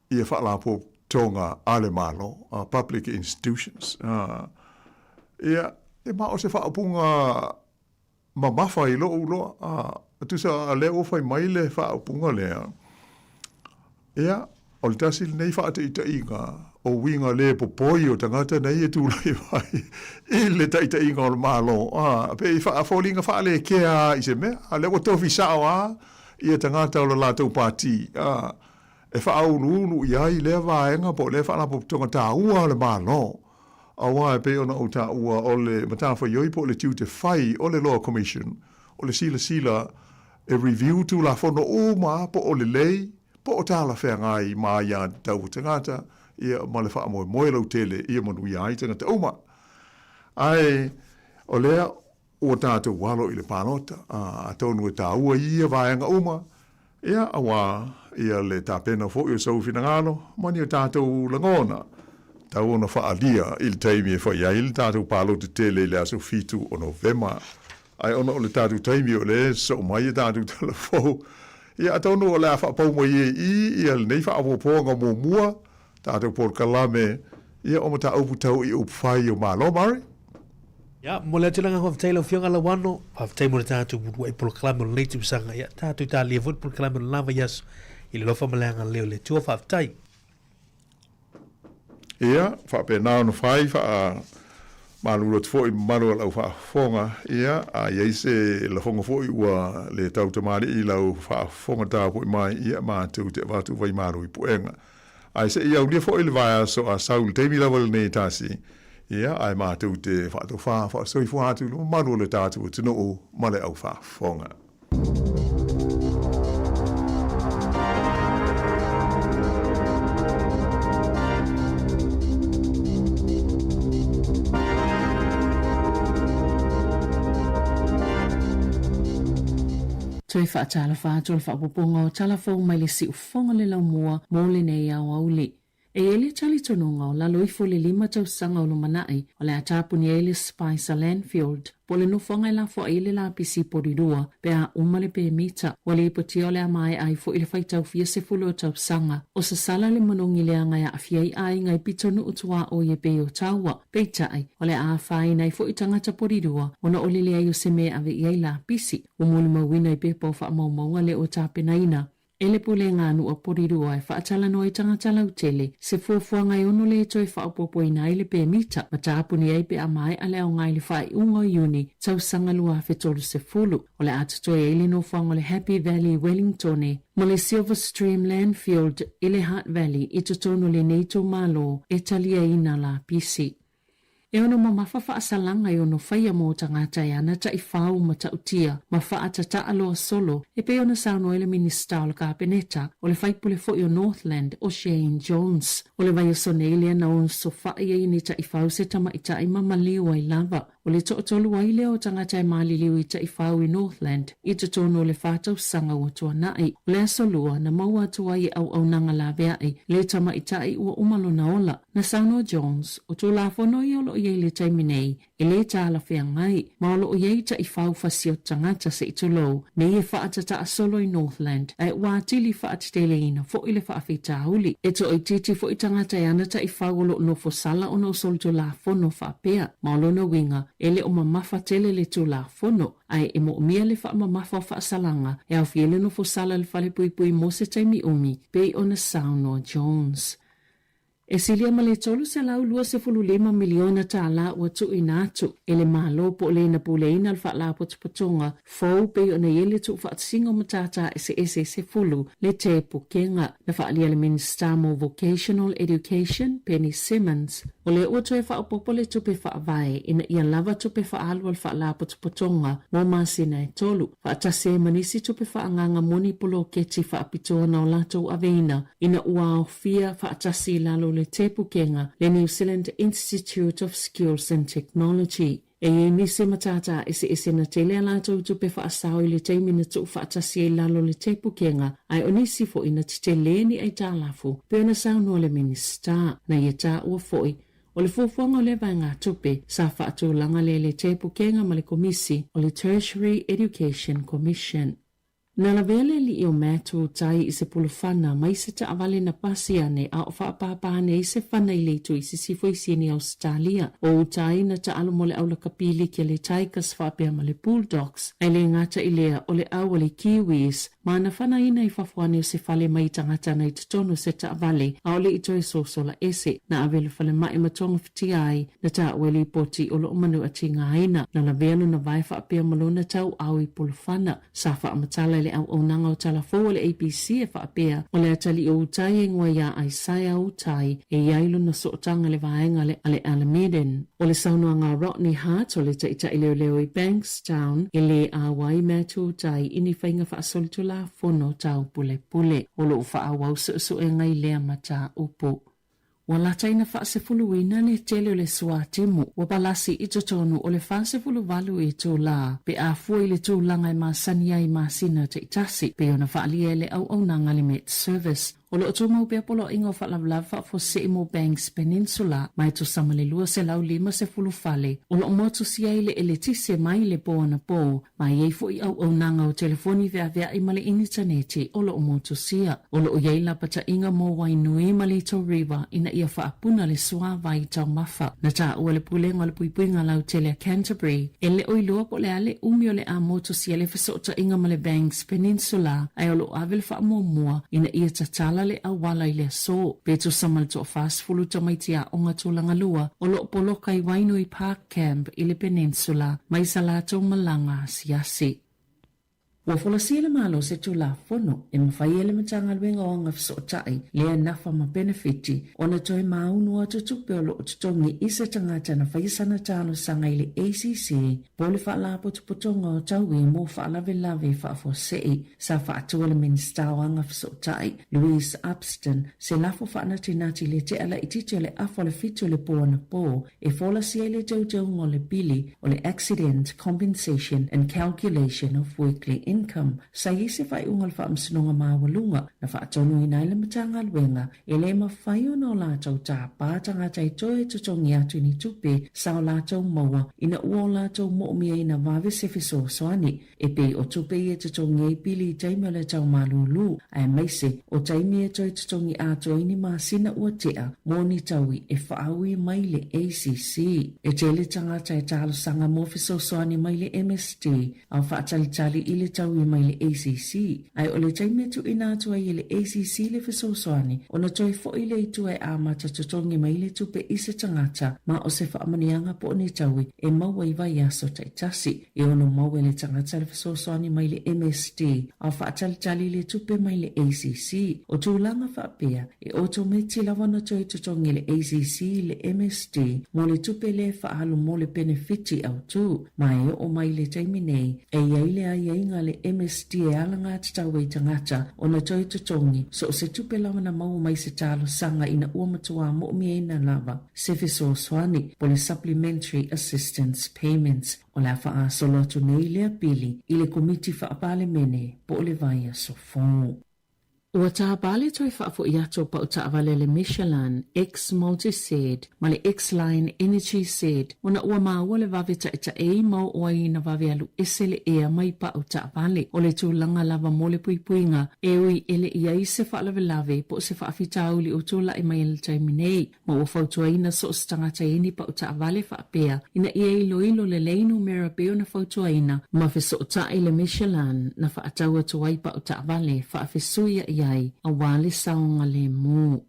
E: ia faalapotopotoga a le Malo, public institutions. Ia, e ma o se faaupuga mamafa i lou iloa, a, tusa a lea ua fai mai le faaupuga lea, ia, o le tasi lenei faataitaiga o uiga le popoi o tagata nei e tulai mai i le taitaiga o le Malo, a, pei faafoliga faalekea i se mea, a lea ua tofi sao lava ia tagata o le latou pati, a, e faauluulu i ai lea vaega po o lea faalapotopotoga taua a le Malo, aua e pei ona ou taua o le matafaioi po o le tiute fai o le Law Commission o le silasila e review Tulafono uma po o lelei po o talafeagai ma aiatatau a tagata ia ma le faamoemoe lautele ia manuia ai tagata uma. Ae o lea Ua tatou alo i le palota, ā, atonu e tāua i ia vaega uma, ia, auā ia le tapena foi o sou finagalo ma ni o tatou lagona, tau ona faaalia i le taimi e fai ai le tatou palota tele i le aso 7 o Novema. Ae ona o le tatou taimi o lea e sosoo mai a tatou tala fou, ia, atonu o le a faapau mai ai i i ia lenei faaopoopoga muamua, tatou polokalame, ia, o mataupu tau i upufai o Malo. Murray?
A: Ia, momoli atu le agaga faafetai i lau Afioga Lauano, faafetai mo le tatou uluai polokalame o lenei tausaga. Ia, tatou talia foi le polokalame o le la vaiaso i le alofa ma le agalelei o le Atua. Faafetai.
E: Ia, faapena ona fai, faamalulu atu foi i mamalu o lau faafofoga, ia, a i ai se lafoga foi ua le tautamalii i lau faafofoga tapuai mai, ia, matou te avatu vaimalu i puega. Ae se i aulia foi le vaiaso a sau i le taimi lava lenei e tasi, ia, ae matou te faatofā faasoifua atu i le mamalu o le tatou atunuu ma le au faafofoga.
F: Toe faatalofa atu o le faaopoopoga o tala fou mai le siufofoga le laumua mo lenei aoauli. E i ai le talitonuga o lalo ifo i le lima tausaga o lumanai o le a tapuni ai le Spicer Landfield po o le nofoaga e lafoai ai le lapisi polilua pe a uma le pemita. Ua lipotia o le a maea ai foi le faitau fia sefulu o tausaga o sasala le manogi leaga e aafia ai aiga i pitonuu tuaoi e pei o Taua. Peitai, o le a afaina ai foi tagata polilua ona o le leai o se mea e ave i ai lapisi. Ua molimauina i pepa o faamaumauga lea ua tapenaina e le Pulega a Nuu a Polilua e faatalanoa ai tagata lautele se fuafuaga e ono le toe faaopoopoina ai le pemita ma tapuni ai pe a maea le aoga i le faaiuga o Iuni tausaga 2030. O le a totoe ai le nofoaga o le Happy Valley i Wellingtone ma le Silver Stream Landfield i le Hutt Valley i totonu o lenei itumalo e taliaina lapisi. E ono mamafa faasalaga e ono faia mō tagata e ana taifau matautia ma faatataa loa solo e pei ona saunoa ai le Minisita o le Kapeneta, o le faipule foi o Northland o Shane Jones. O le vaiaso nei lea na osofai ai ni taifau se tamaitai ma maliu ai lava. O le toatolu ai lea o tagata e maliliu i taifau i Northland i totonu o le fa tausaga ua tuanai. O le aso Lua na maua atu ai e auaunaga laveai le tamaitai ua uma lona ola. Na saunoa Jones, o Tulafono ia o lo o i ai i le taimi nei, e lē talafeagai, ma o lo o i ai taifau fasi o tagata se i tulou, nei e faatataa solo i Northland, ae ua atili faateteleina foi le faafitauli. E toaitiiti foi tagata e ana taifau o lo o nofo sala ona o solitulafono faapea, ma o lona uiga, e le o mamafa tele le Tulafono, ae e moomia le faamamafa o faasalaga e aofia ai le nofo sala i le falepuipui mo se taimi umi, pei ona saunoa Jones. E silia ma le $325 miliona tala ua tuuina atu e le Malo po o le na puleaina le Faalapotopotoga fou pei ona i ai le tuufaatasiga o matata eseese e sefulu le tepokega. Na faaalia le Minisita mo Vocational Education, Penny Simmonds, o lea ua toe faaopoopo le tupe faavae ina ia lava tupe faaalu a le Faalapotopotoga mo masina e tolu, faatasi ai ma nisi tupe faaagaaga moni poloketi faapitoa na o latou aveina ina ua aofia faatasi i lalo o le tepukega le New Zealand Institute of Skills and Technology. E i ai nisi matata eseese na tele a latou tupe faasao i le taimi na tuufaatasi ai i lalo o le tepukega, ae o nisi foi na tetele ni aitalafu, pei ona saunoa le Minisita. Na ia taua foi, o le fuafuaga o lea vaegatupe, sa faatulaga lea i le tepukega ma le Komisi o le Tertiary Education Commission. Na lavea le alii o Matt Utai i se pulufana mai se taavale na pasi ane a o faapāpā ane ai se fana i le itu i sisifo i Sini Ausetalia. O Utai na taalo mo le aulakapi liki a le Tigers faapea ma le Bulldogs, ae le gata i lea o le au a le Kiwis ma na fanaina i fafo ane o se fale mai tagata ana i totonu o se taavale a o le i toe sosola ese. Na ave i le falemai ma togafitia ai na taua i lipoti o lo o manu atigaina. Na lavea lona vae faapea ma lona tauau i pulufana. Sa faamatala i le auaunaga o tala fou a le ABC e faapea, o le atalii o Utai e igoa iā Isaiah Utai e i ai lona sootaga le vaega a le Alameden. O le saunoaga a Rodney Hart o le taitai leoleo i Bankstown e lē ʻaoa ai Matt Utai i ni faiga faasolitulafono tau pulepule. O lo o faaauau suesuega i lea mataupu. Ua lata ina faasefuluina le tele o le suatimu ua palasi i totonu o le 48 itulā pe a fua i le tulaga e masani ai i masina taitasi, pei ona faaalia e le auaunaga a le Met Service. O lo o tumau pea poloaiga o faalavelave faafuasei mo Banks Peninsula ma e tusa ma le 250 fale o lo o motusia ai le eletise mai le po anapō ma e i ai foi auaunaga o telefoni veavea'i ma le initaneti o lo o motusia. O lo o i ai lapataiga mo Wainui ma Little River ina ia faapuna le suāwai taumafa. Na taua le Pulega o le Puipuiga Lautele a Canterbury e le o iloa po o le a le umi o le a motusia le fesootaiga ma le Banks Peninsula ae o lo o ave le faamuamua ina ia tatala le auala i le aso. Pe tusa ma le toa-40 tamaiti aoga tulaga lua o lo o poloka i Wainui Park Camp i le Peninsula mai sa latou malaga asiasi. Ua folasia le Malo se Tulafono e mafai e le Matagaluega o Agafesootai lea nafa ma penefiti ona toe maunu atu tupe o lo o totogi i se tagata na faia sana talosaga i le ACC po o le Faalapotopotoga o Taui mo Faalavelave Faafuasei sa faatua le Minisita o Agafesootai, Louise Upston, se lafo faanatinati i le tea laitiiti o le afa o le fitu o le po anapo e folasia ai le teuteuga o le pili o le Accident Compensation and Calculation of Weekly Income sa i ai se faaiuga o le Faamasinoga Maualuga na faatonuina ai le Matagaluega e le mafai ona o latou tāpā tagata e toe totogi atu i ni tupe sa o latou maua ina ua o latou moomiaina vave se fesoasoani E pei o tupe ia e totogi ai pili i taimi o le tau malūlū, aemaise o taimi e toe totogi atoa ai ni masina ua tea mo ni taui e faaui mai le ACC. E tele tagata e talosaga mo fesoasoani mai le MSD a o faatalitali i le taui mai le ACC, ae o le taimi e tuuina atu ai e le ACC le fesoasoani ona toe foi lea i tua e amata totogi mai le tupe i se tagata ma o se faamanuiaga po o ni taui e maua i vaiaso taitasi. E ono maua e le tagata le fesoasoani mai le MSD a o faatalitali le tupe mai le ACC. O tulaga faapea, e otometi lava ona toe totogi e le ACC i le MSD mo le tupe lea e faaalu mo le penefiti autu. Ma e oo mai i le taimi nei, e i ai le aiaiga a le MSD e alagatatau ai i tagata ona toe totogi so o se tupe lava na maua mai se talosaga ina ua matuā moomiaina lava se fesoasoani po le Supplementary Assistance Payments. O le a faagasolo atu nei lea pili i le Komiti Faa-Palemene po o le vaiaso fou. Ua tāpā le toe faafo'i atu o pau taavale a le Michelin X-Multi-Z ma le X-Line Energy Z ona ua maua le vave taetaei ma oo ai ina vave alu ese le ea mai pau taavale. O le tulaga lava mo le puipuiga e ui e le i ai se faalavelave po o se faafitauli o tulai mai i le taimi nei. Ma ua fautuaina so o se tagata i ni pau taavale faapea ina ia iloilo lelei numera pei ona fautuaina ma fesootai le Michelin na faatau atu ai pau taavale faafesuia'i ai aua le saogalemu.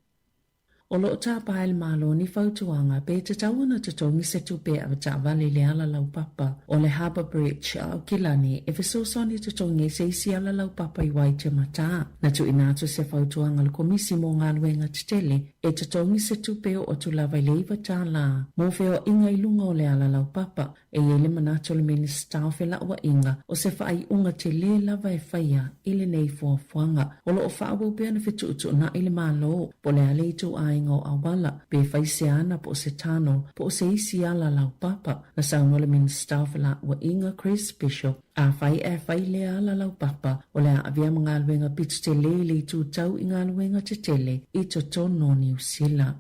F: O lo o tāpā e le Malo ni fautuaga pe tatau ona totogi se tupe avetaavale i le ala laupapa o le Harbour Bridge a Aukilani e fesoasoani totogi ai se isi ala laupapa i Waitematā. Na tuuina atu se fautuaga le Komisi mo Galuega Tetele E totogi se tupe oo atu lava i le $9 mo feoaiga i luga o le ala laupapa. E i ai le manatu o le Minisita o Felauaiga o se faaiuga tele lava e faia i lenei fuafuaga. O lo o faaauau pea ona fetuutuunai le Malo po o le a le ituaiga o auala, pe fai se ana po o se tunnel po o se isi ala laupapa. Na saunoa le Minisita o Felauaiga Chris Bishop, Afai ae fai lea ala laupapa, o le a avea ma galuega pito tele i le itu tau i galuega tetele i totonu o Niu Sila.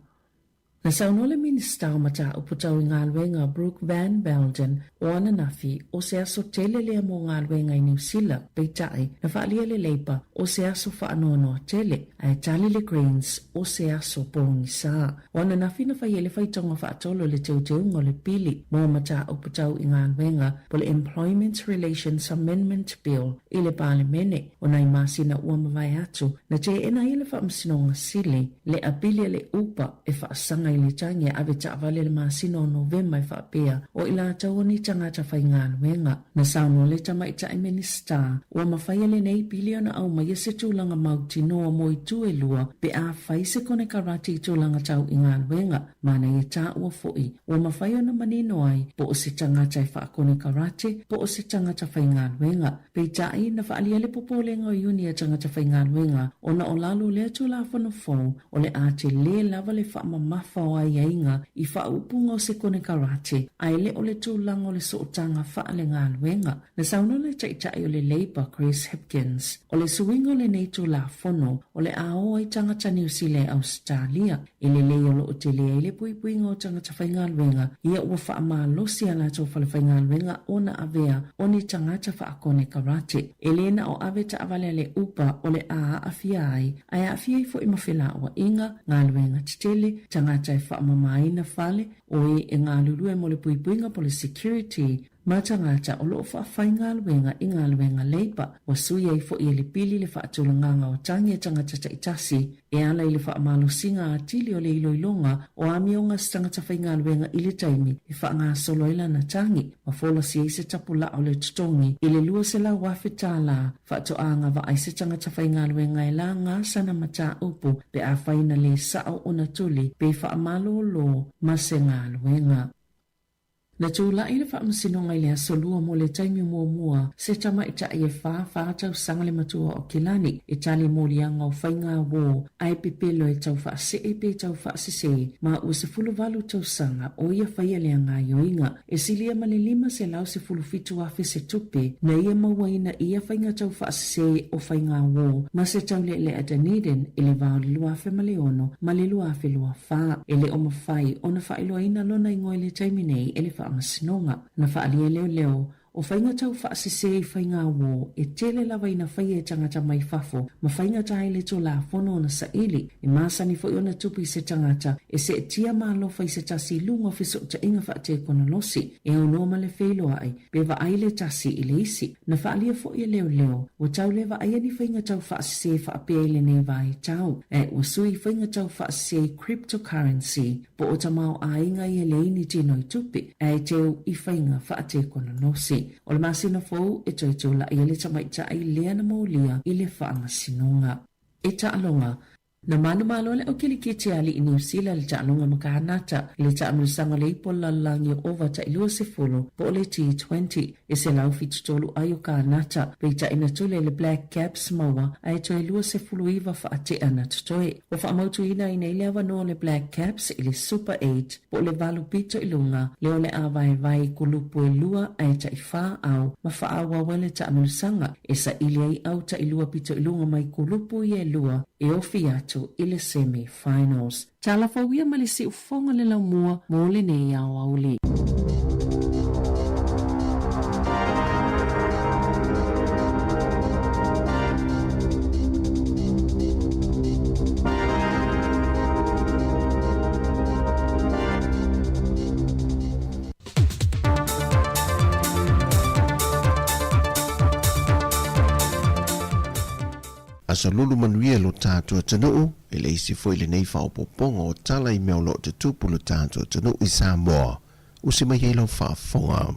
F: Na saunoa le Minisita o Mataupu Tau i Galuega Brooke Van Velden o ananafi o se aso tele lea mo galuega i Niu Sila, peitai, na faaalia le Labour o se aso faanoanoa tele, ae tali le Greens o se aso pogisa. O ananafi na fai ai le faitauga faatolu i le teuteuga o le pili mo mataupu tau i galuega po le Employment Relations Amendment Bill i le Palemene. O nai masina ua mavae atu, na teena ai e le Faamasinoga Sili le apili a le Upa e faasaga i le tagi e ave taavale i le masina o Novema e faapea o i latou o ni tagata faigaluega. Na saunoa le Tamaitai Minisita, ua mafai e lenei pili ona aumaia se tulaga mautinoa mo itu e lua pe a fai se konekarate i tulaga tau i galuega, manaia taua foi, ua mafai ona manino ai po o se tagata e faakonekarate po o se tagata faigaluega. Peitai, na faaalia le popolega o iuni a tagata faigaluega ona o lalo o lea Tulafono fou o le a tele lava le faamamafa o aiaiga i faaupuga o se konekarate ae le o le tulaga o le sootaga faalegaluega. Na saunoa le Taitai o le Labour Chris Hipkins, o le suiga o lenei Tulafono o le a o ai tagata Niu Sila i Ausetalia i lelei o lo o tele ai le puipuiga o tagata faigaluega ia ua faamalosi a latou falefaigaluega ona avea o ni tagata faakonekarate. E le na o ave taavale a le Uber o le a aafia ai, ae aafia ai foi ma felauaiga, galuega tetele, tagata e faamamaina fale, o e e galulue mo le puipuiga po le security. ma tagata o lo o faafaigaluega i galuega leipa. Ua sui ai foi e le pili le faatulagaga o tagi a tagata taitasi e ala i le faamalosiga atili o le iloiloga o amioga a se tagata faigaluega i le taimi e faagasolo ai lana tagi ma folasi ai se tapulaa o le totogi i le $200,000 faatoa agavaa se tagata faigaluega e laga sana mataupu pe afai na lē sa'o ona tuli pe faamalōlō ma se galuega. Na tula'i le Faamasinoga i le Aso Lua mo le taimi muamua se tamaitai e 44 tausaga le matua o Aukilani e tali moliaga o faiga uō ae pepelo e tau faasee pe tau faasesē ma ua 18 tausaga o ia faia lea gaoioiga. E silia ma le 517,000 se tupe na ia mauaina i ia faiga tau faasesē o faiga uō ma se taulealea Dunedin i le va o le 2006 ma le 2024. E le o mafai ona faailoaina lona igoa i le taimi nei e le Faamasinoga. Na faaalia e leoleo, o faiga tau faasesē i faiga uō e tele lava ina faia e tagata mai fafo ma faigata ai le Tulafono ona saili. E masani foi ona tupu i se tagata e seetia ma alofa i se tasi i luga o fesootaiga faatekonolosi e aunoa ma le feiloai pe vaai le tasi i le isi. Na faaalia foi e leoleo, ua tau le vaaia ni faiga tau faasesē faapea i lenei vaitau, ae ua sui i faiga tau faasesē i cryptocurrency po o tamaoaiga ia leai ni tino i tupe, ae teu i faiga faatekonolosi. O le masina fou e toe tula'i ai le tamaitai lea na molia i le Faamasinoga. E taaloga. Na manumalo le aukilikiti a alii Niu Sila i le taaloga ma Kanata i le taamilosaga o le Ipu o le Lalolagi o Ova tai 20 po o le T20 e 173 ai o Kanata, peitai na tule le Black Caps maua ae toe 29 faatea na totoe. Ua faamautuina ai nei le avanoa o le Black Caps i le Super Eight po o le valu pito i luga lea o le a vaevae i kulupu e lua ae tai fa ao ma faaauau ai le taamilosaga e saili ai au tailua pito i luga mai kulupu ia e lua e ofi atu i le semi finals. Tala fou ia ma le siufofoga le laumua mo lenei aoauli.
G: Aso lulu manuia lo tatou atunuu, e le isi foi lenei faaopoopoga o tala i mea o lo o tutupu lo tatou atunuu i Samoa. Usi mai ai lau faafofoga.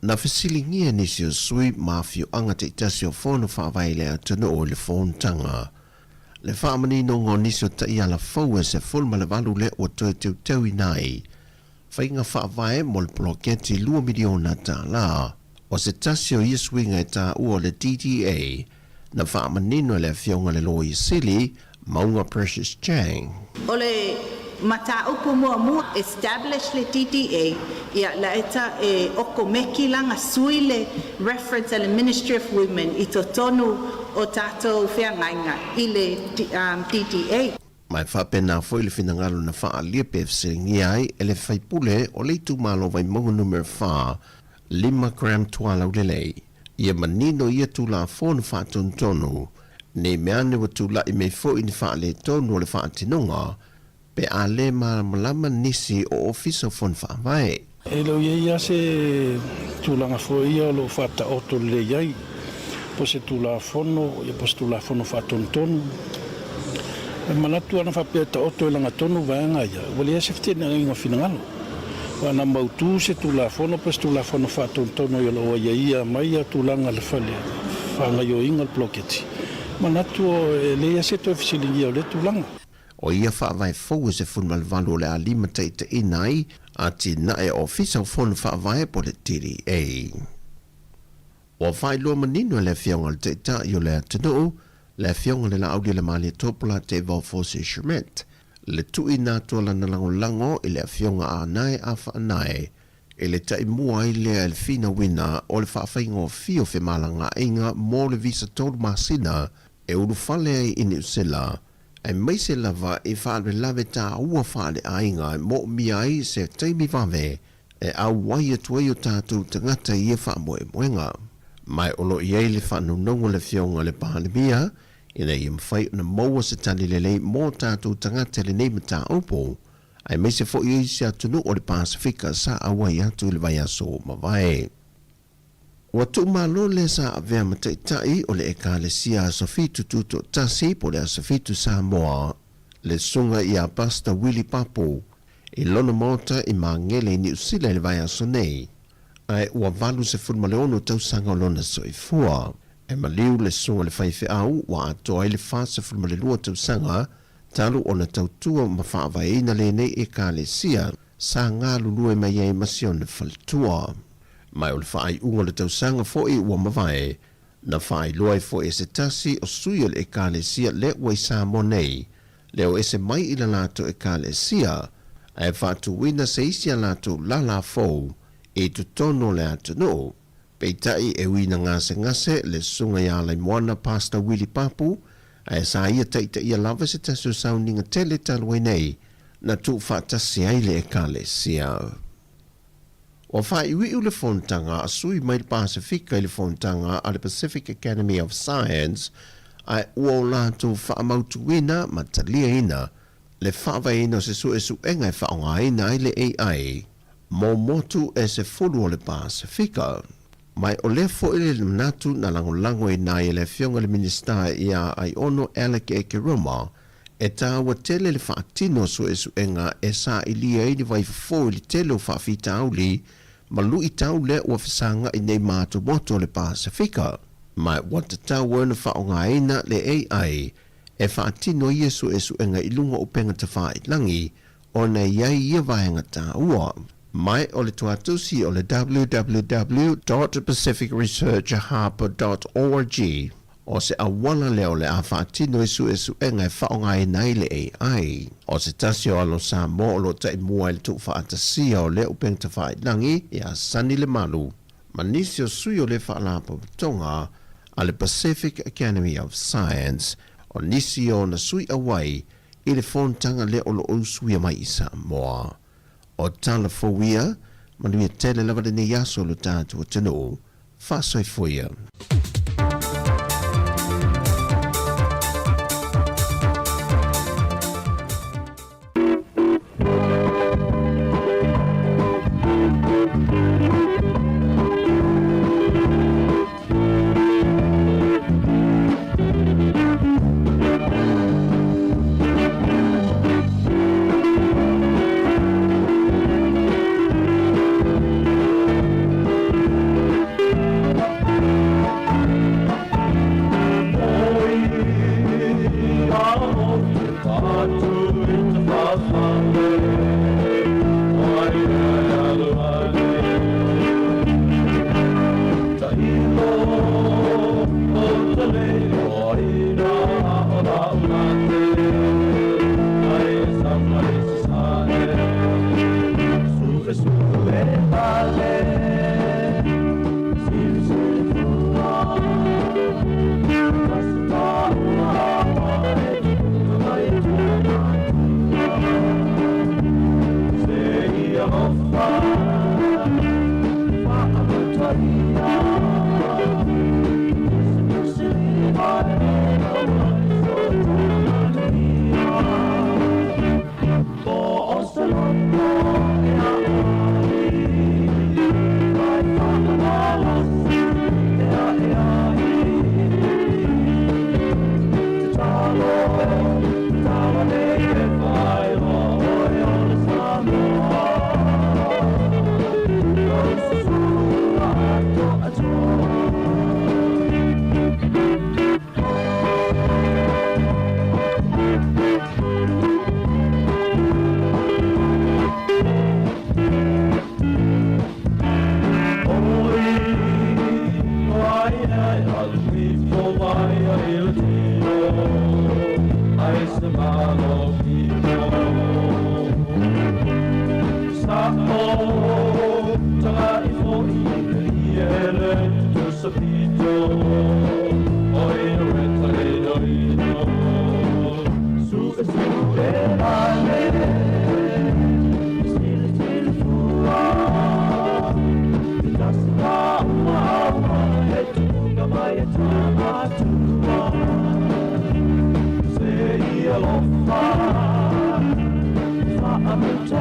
G: Na fesiligia nisi o sui ma afioaga taitasi o Fono Faavae i le atunuu i le fonotaga. Le faamaninoga o nisi o taiala fou e 18 lea ua toe teuteuina ai faiga faavae mo le poloketi $2 miliona. O se tasi o ia suiga e taua o le DDA na faamanino e le Afioga i le Loia Sili, Mauga Precious Chang.
H: O le mataupu muamua, establish le DDA, ia laeta e okomeki la sui le reference a le Ministry of Women i totonu o tatou feagaiga i le DDA.
G: Ma e faapena foi le finagalo na faaalia pe fesiligia ai e le faipule o le itumalo Vaimauga Numera 4, 5 Graham Tualaulelei, ia manino ia Tulafono Faatonutonu, ne i mea ane ua tula'i mai foi ni faaletonu o le faatinoga pe a lē malamalama nisi o Ofisa o Fono Faavae.
I: E le o i ai lava se tulaga foi ia o lo o faataoto lelei ai, po o se Tulafono, ia po o se Tulafono Faatonutonu. E manatu ana faapea e taoto e lagatonu vaega ia, ua leai se feteenaiga o finagalo. Aua ana mautu se Tulafono po o se Tulafono Faatonutonu o lo o aiaia mai ia tulaga i le fale faagaoioiga o le poloketi, manatu e leai lava se toe fesiligia o lea tulaga.
G: O ia faavae fou e 18 o le a limataitaiina ai atinae Ofisa o Fono Faavae po o le DDA. Ua faailoa manino e le Afioga i le Taitai o le atunuu, le Afioga i le Laaulialemalietoa Tevao Fose Schmidt, le tuuina atu o lana lagolago i le Afioga a Anae Afaanae e le taimua ai lea i le finauina o le faafaigofie o femalagaaiga mo le visa tolu masina e ulufale ai i Niu Sila, aemaise lava i faalavelave taua faaleaiga e moomia ai se taimi vave e auai atu ai o tatou tagata i ia faamoemoega. Ma o lo o i ai le faanonoga o le Afioga i le Palemia ina ia mafai ona maua se tali lelei mo tatou tagata i lenei mataupu. aemaise foi o isi atunuu o le Pasefika sa auai atu i le vaiaso ua mavae. Ua tuumalo le sa avea ma taitai o le Ekalesia Aso Fitu Tutoatasi po o le Aso Fitu Samoa, le Susuga ia Pastor Willie Papu, i lona maota i Magele i Niu Sila i le vaiaso nei, ae ua 86 tausaga o lona soifua. E maliu le susuga i le faifeau ua atoa ai le 42 tausaga talu ona tautua ma faavaeina lenei Ekalesia sa galulue mai ai ma si ona faletua. Ma o le faaiuga o le tausaga foi ua mavae, na faailoa ai foi e se tasi o sui o le Ekalesia lea ua i Samoa nei, le o ese mai i la latou Ekalesia, ae faatuina se isi a latou lala fou i totonu o le atunuu. Peitai e ui ina gasegase le Susuga ia Alaimoana Pastor Willie Papu, ae sa ia taitaia lava se tasi o sauniga tele talu ai nei na tuufaatasi ai le Ekalesia. Ua faaiuiu le fonotaga a sui mai le Pasefika i le fonotaga a le Pacific Academy of Science ae ua o latou faamautuina ma taliaina le faavaeina o se suesuega e faaaogaina ai le AI mo motu e 10 o le Pasefika. Ma o lea foi le manatu na lagolagoina ai e le Afioga i le Minisita ia Aiono Alec Ekeroma E tāua tele le faatino o suesuega e sailia ai le vaifofo i le tele o faafitauli ma luitau lea ua fesagai nei ma atumotu o le Pasefika. Ma ua tatau ona faaaogaina le AI e faatino ai ia suesuega i luga o upega tafailangi ona e i ai ia vaega tāua. Ma o le tuatusi o le www dot pacificresearchhub dot org O se auala lea o le a faatino i suesuega e faaaogaina ai le AI. O se tasi o alo Samoa o lo o taimua i le tuufaatasia o lea upega tafailangi ia Sonny Lemalu ma nisi o sui o le Faalapotopotoga a le Pacific Academy of Science, o nisi o ona sui auai i le fonotaga lea o lo o usuia mai i Samoa. O tala fou ia, manuia tele lava lenei aso lo tatou atunuu. Faasoifoia.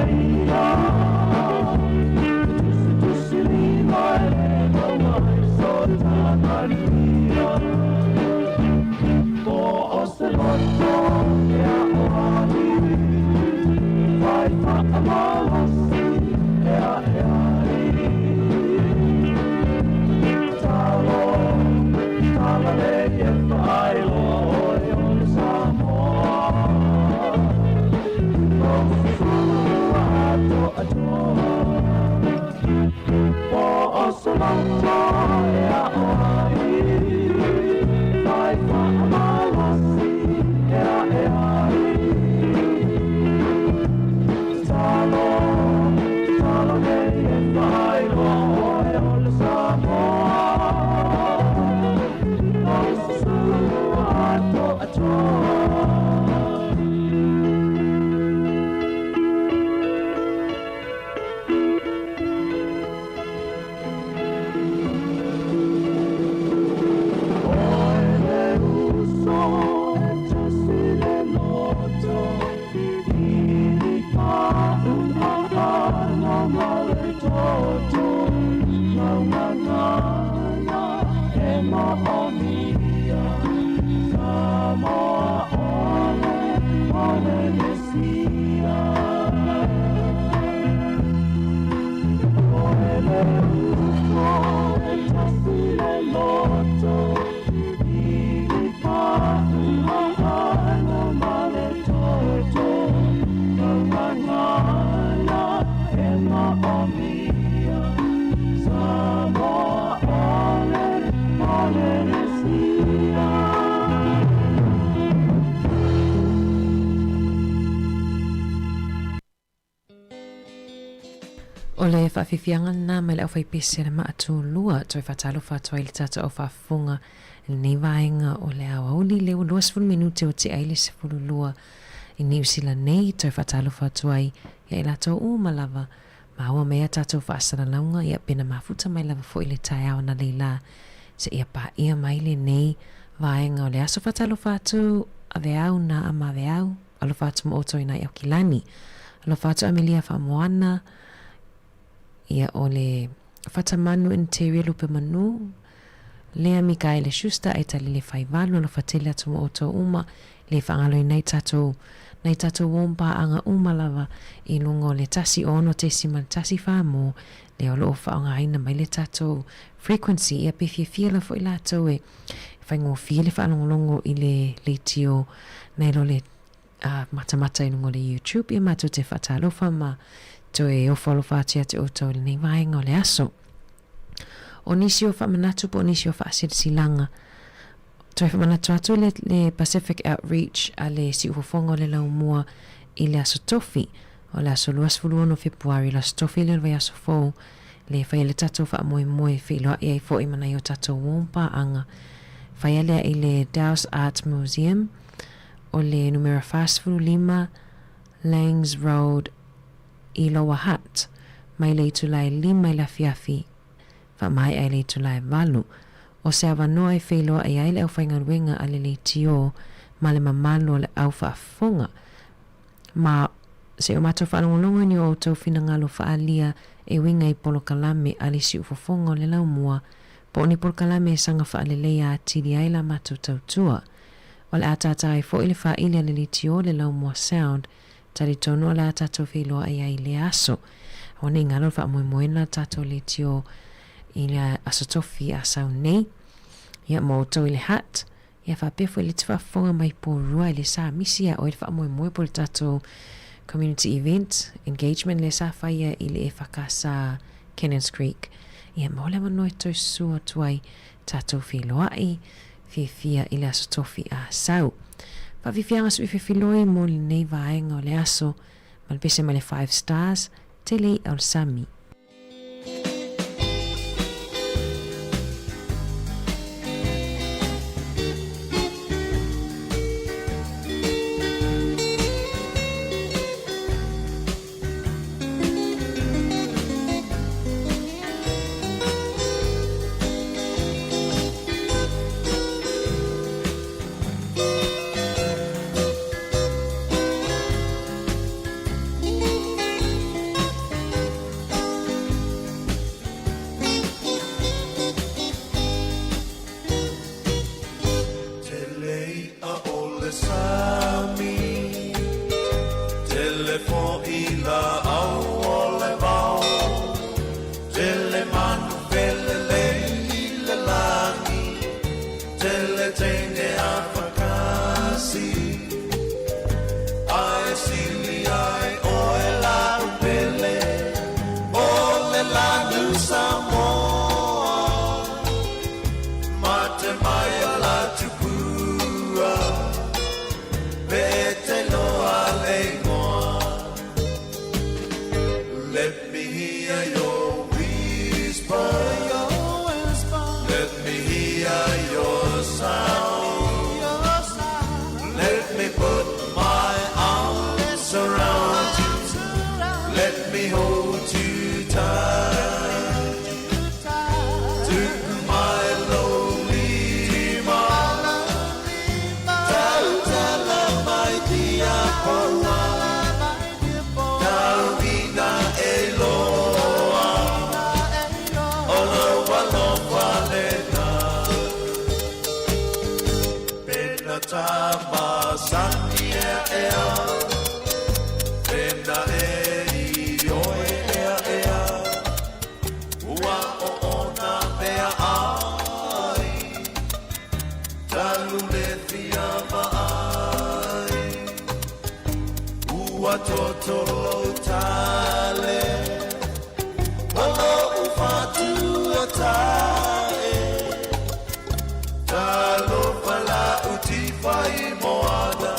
K: ia. E tusitusilima e le maua ai sota manuia. Po o se loto e a'o ai, fai fa'amalosi e a'e ai. Tatalo, talalei e fa'ailoa oe o le Samoa. Lou susū ua atoatoa. Po o se loto e a'o ai, fai fa'amalosi e a'e ai. Tatalo, talalei e fa'ailoa oe o le Samoa. Lou susū ua atoatoa. Oe le uso e tasi le loto, ili pa'u aano ma le toto, lau gagana e mo'omia. Samoa ole, Polenesia. Oe le uso e tasi le loto, ili pa'u aano ma le toto, lau gagana e mo'omia. Samoa ole, Polenesia.
B: O le faafiafiaga lena mai le aufaipese a le Maatulua toe faatalofa atu ai le tatou aufaafofoga i lenei vaega o le aoauli lea ua 20 minute ua tea ai le 12 i Niu Sila nei toe faatalofa atu ai ia i latou uma lava maua mai a tatou faasalalauga ia pena mafuta mai lava foi le taeao analeila seia paia mai lenei vaega o le aso faatalofa atu aveau na ama aveau alofa atu ma outou i nai Aukilani alofa atu Amelia Faamoana ia o le Fatamanu Interior Lupe Manu Lea Mikaele Schuster Aitalele Faivalu alofa tele atu ma outou uma le faagaloina ai tatou nai tatou uo ma paaga uma lava i luga o le 106.14 mo lea o lo o faaaogaina mai le tatou frequency ia pe fiafia lava foi latou e faigofie le faalogologo i le leitio nai lo le matamata i luga o le YouTube ia matou te faatalofa ma toe ofo alofa atu ia te outou i lenei vaega o le aso. O nisi o faamanatu po o nisi o faasilasilaga Toe faamanatu atu le, le Pacific Outreach a le Siufofoga o le Laumua i le Aso Tofi, o le aso 26 Fepuari, le Aso Tofi lea o le vaiaso fou, le faia le tatou faamoemoe e feiloai ai foi ma nai o tatou uo ma paaga. Faia lea i le Dowse Art Museum, o le numera 45 Langs Road i Lower Hutt, mai le itula e 5 i le afiafi Faamaea i le itula e 8, o se avanoa e feiloai ai le aufaigaluega a le leitio ma le mamalu o le au faafofoga. Ma se o matou faalogologo i ni o outou finagalo faaalia e uiga i polokalame a le siufofoga o le laumua, po o ni polokalame e saga faaleleia atili ai la matou tautua. O le a tātā ai foi le faaili a le leitio le laumua sound Talitonu o le a tatou feiloai ai i lea aso. Aua ne i galo le faamoemoena a tatou leitio i le Aso Tofi a sau nei. Ia, mo outou i le Hutt, ia faapea foi le te faafofoga mai Porirua i le sa misi ia oe le faamoemoe po o le tatou community event engagement lea sa faia i le EFKS Cannons Creek. Ia, mo le avanoa e toe susu atu ai tatou feiloai fiafia i le Aso Tofi a sau. Faafiafiaga sui fefiloi mo lenei vaega o le aso ma le pese mai le Five Stars, tele i'a o le sami.
K: sami, Tele fo'i laau o le vao, Tele manu felelei i le lagi, Tele teine afakasi, Ae sili ai oe la'u pele, O le lanu Samoa, Mate mai a la tupua, Pe te loa le igoa. Let me hear your whisper, Let me hear your sound, Let me put my arms around you, Let me hold you tight. Tuku mai lou lima, Tautala mai tia poua, Tauina e loa, O lou alofa lena. Pena ta masani ea ea, Pena e i oe ea ea, Ua oona mea ai, Talu le fia vaai. Ua toto lou tale, Ma lou fatuatae, Talofa la'u tifa i moana,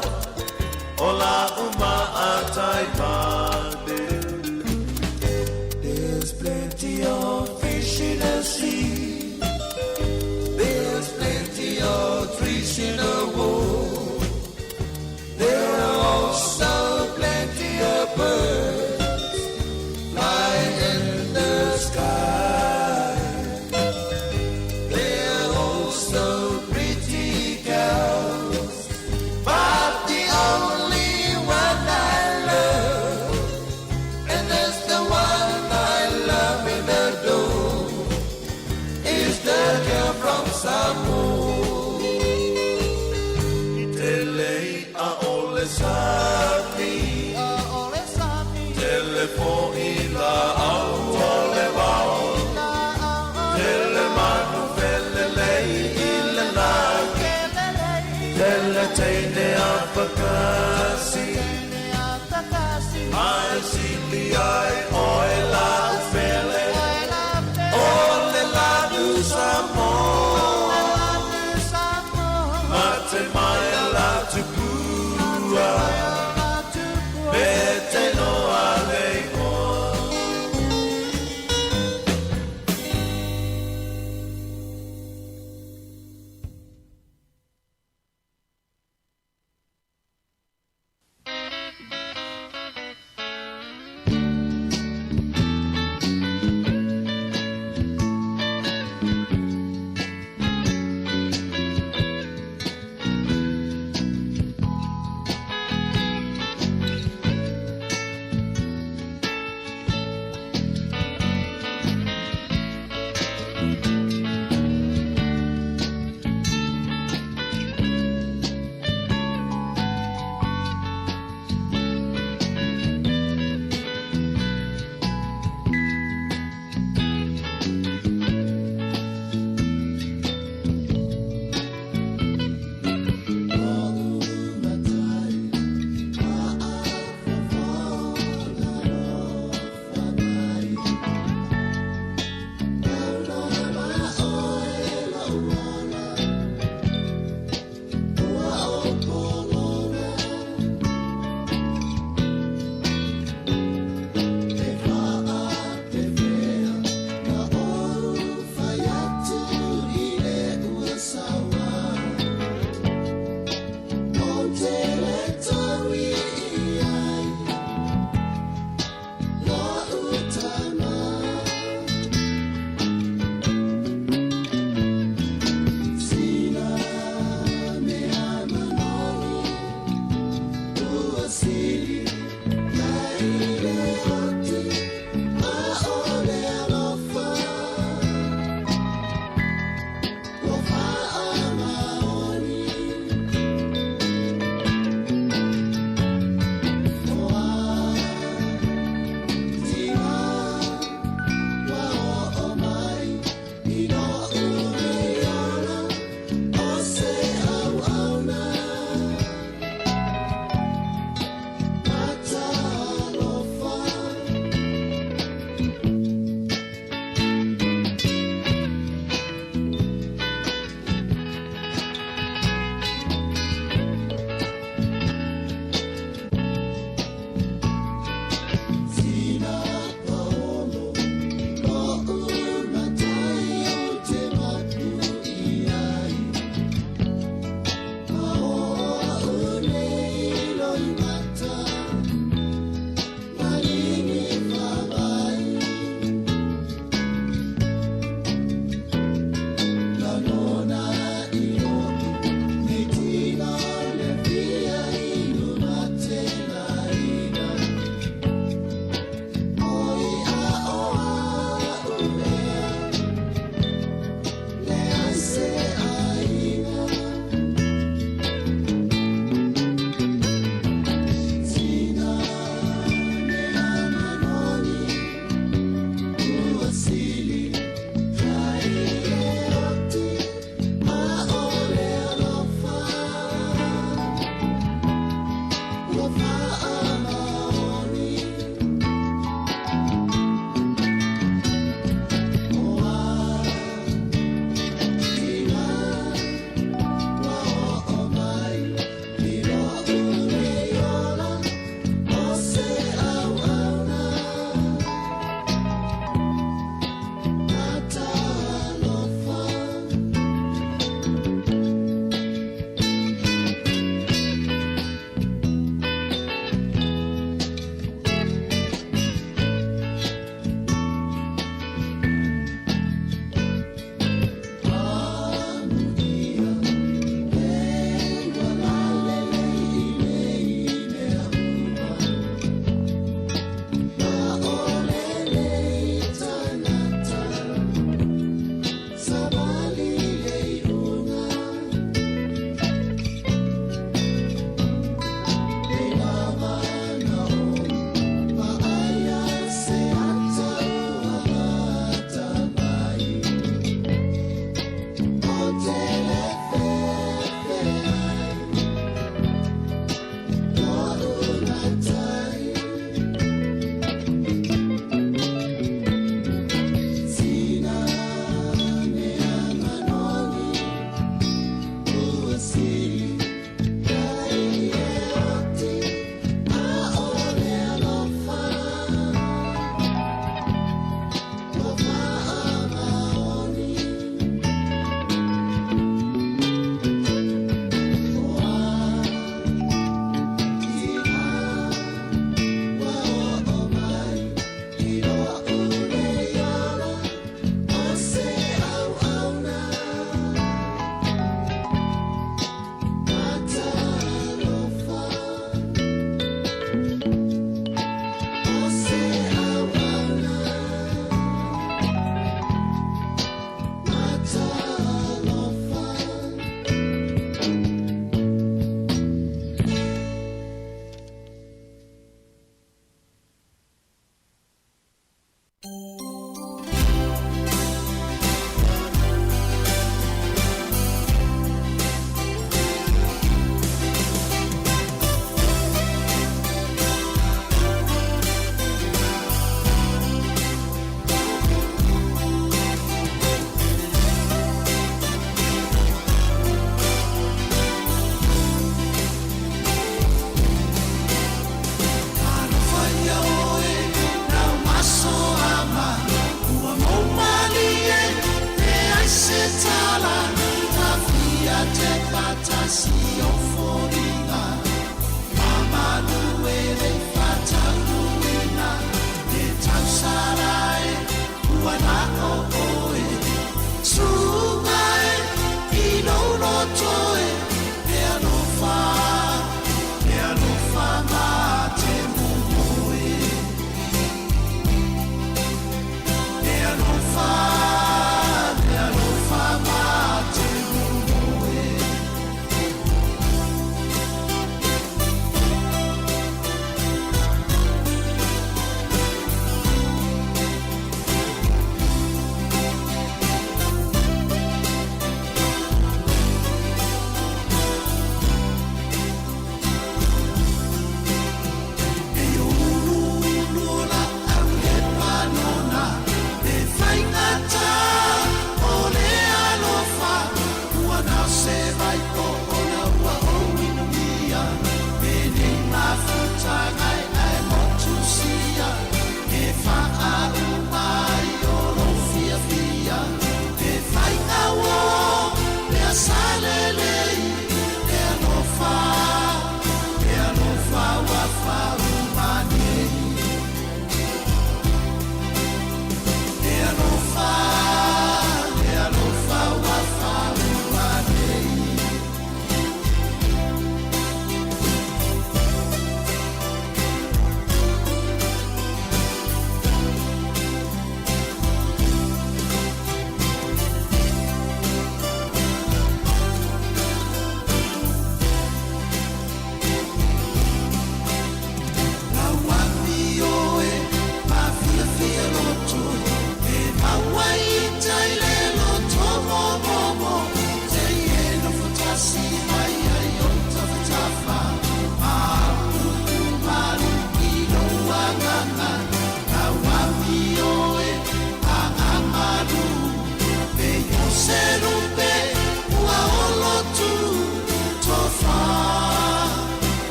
K: O la'u maatai mane. There's plenty of fish in the sea, There's plenty of trees in the wood, There are also plenty of birds flying in the sky. There are also pretty girls, but the only one I love, and that's the one I love and adore, is the girl from Samoa. Tele i'a o le sami, Tele fo'i laau o le vao, Tele manu felelei i le lagi, Tele teine afakasi, Ae sili ai oe la'u pele, O le lanu Samoa. Mate mai la tupua,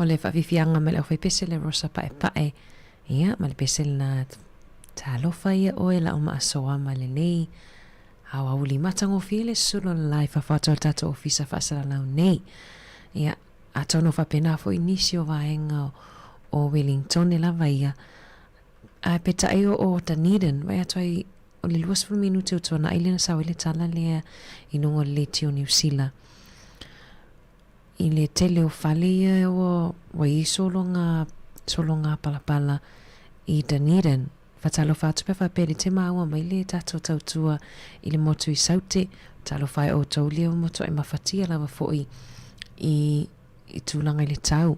B: O le faafiafiaga mai le aufaipese le Rosa Paepae, ia, ma le pese lena Talofa ia oe lau maasoa ma lenei aoauli matagofie le sulu o le la i fafo atu o le tatou ofisa faasalalau nei. Ia, atonu faapena foi nisi o vaega o Wellingtone lava ia, ae peitai o o Dunedin, vaai atu ai o le 20 minute o tuanai lea na sau ai le tala lea i luga o le leitio o Niu Sila. I le tele o fale ia ua ua i ai sologa sologa palapala i Dunedin. Faatalofa atu pe faapea le te maua mai le tatou tautua i le motu i Saute. Talofa e outou lea ua matuai mafatia lava foi i i tulaga i le tau.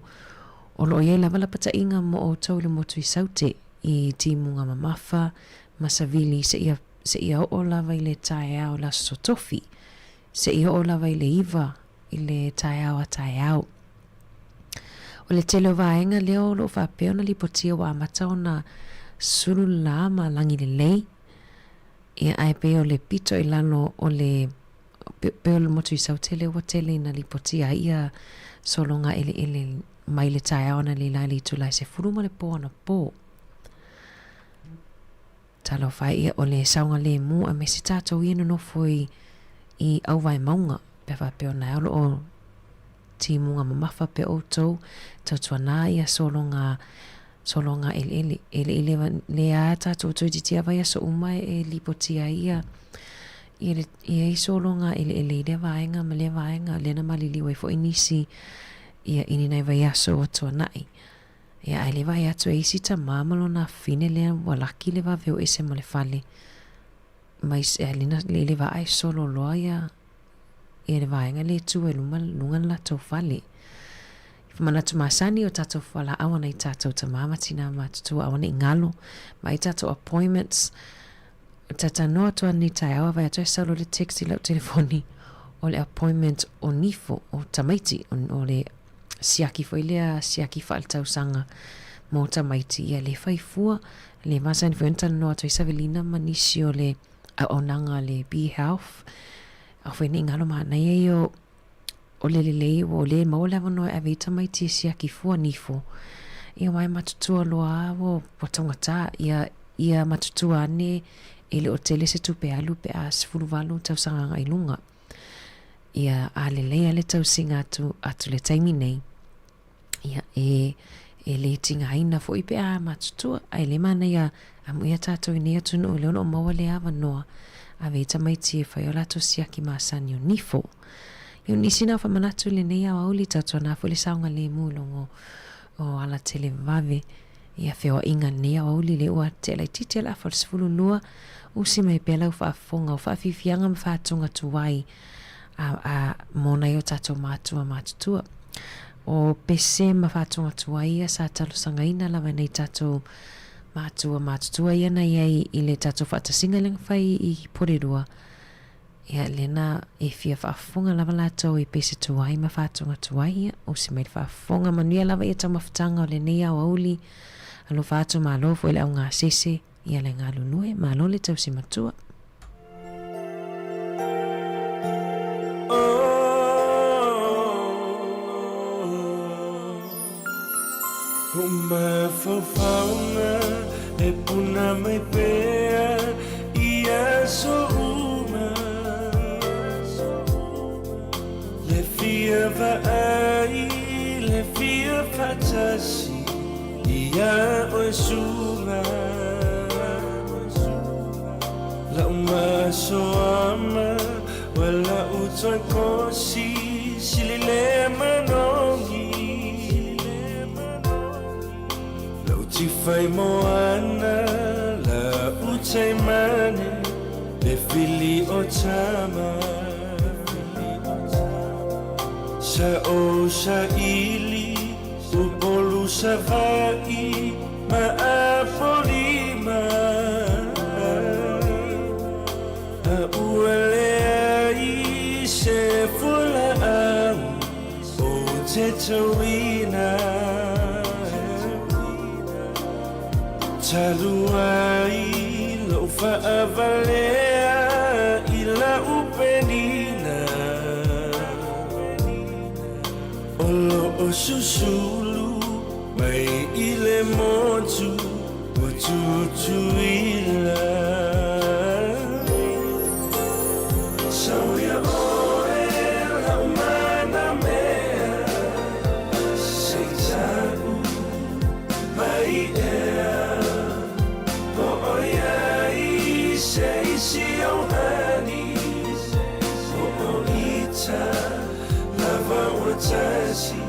B: O lo o i ai lava lapataiga mo outou i le motu i Saute i timuga mamafa ma savili seia seia oo lava i le taeao i le Aso Tofi. Seia oo lava i le 9 i le taeao a taeao. O le tele o vaega lea o lo o faapea ona lipotia ua amata ona sulu le la ma lagi lelei, ia ae pei o le pito i lalo o le pei o le motu i Sautele ua tele ina lipotia ai ia sologa eleele mai le taeao analeila i le itula e 10 ma le po anapo. Talofa e ia o le saogalemu aemaise tatou ia nonofo i i Auvaemauga pe a faapea ona e o lo o timuga mamafa pea outou tautuana ia sologa sologa eleele e le i leva lea a tatou toeitiiti lava i aso uma e lipotia ai ia ia le ia i sologa eleele i lea vaega ma lea vaega lea na maliliu ai foi nisi ia i ni nai vaiaso ua tuanai. Ia, ae le vaai atu e isi tama ma lona afine lea ua laki le vave o ese ma le fale. Mai e lena le le vaa e solo loa ia ia le vaega le tu e luma luga le latou fale. Manatu masani o tatou fualaau ana i tatou tama ma tina matutua aua ne i galo ma ai tatou appointments. Talanoa atu nei taeao a vaai atu ai sau loa le text i lau telefoni o le appointment o nifo o tamaiti o le siaki foi lea siaki faaletausaga mo tamaiti ia le fai fua le masani foi ona talanoa atu ai Savelina ma nisi o le auaunaga a le Be Health au foi nei galo manaia ia o O le lelei ua o le maua le avanoa e ave ai tamaiti e siaki fua nifo. Ia aua e matutua loa a ua ua taugata ia ia matutua ane e le o tele se tupe alu pe a 18 tausaga agai i luga. Ia a lelei a le tausiga atu atu le taimi nei. Ia, e, e le tigaina foi pe a matutua, ae le manaia amuia tatou i nei atunuu lea o lo o maua le avanoa ave ai tamaiti e fai o latou siaki masani o nifo. Ia, o nisi na o faamanatu i lenei aoauli, tautuana foi le saogalemu i luga o ala televave. Ia feoaiga lenei aoauli lea ua tea laitiiti a le afa o le 12, usi mai pea lau faafofoga o faafiafiaga ma faatuga tuai a, a, mō nai o tātou mātua mātutua. O pese ma faatuga tuai ia sa talosagaina lava nei tātou mātua mātutua ia na iai i le tātou faatasiga lea na fai i Porirua. Ia, lena e fia faafofoga lava latou i pese tuai ma faatoga tuai, ia, usi mai le faafofoga. Manuia lava ia taumafataga o lenei aoauli. Alofa atu, malo foi le augasese, ia le galulue, malo le tausi matua.
J: O mafaufauga e puna mai pea i aso uma Le fia vaai, le fia faatasi ia oe suga Lau masoama ua lau toe kosi sili le manogi Lau tifai moana lau taimane le fili o tama Sa o saili Upolu Savaii ma Apolima A ua leai se fualaau ou te tauina Talu ai lou faavalea i lau penina. O lo'o susulu mai i le motu o Tutuila. Sau ia oe lau mana mea se i ta'u mai ea Po o iai se isi ou hani Po o ita lava ua tasi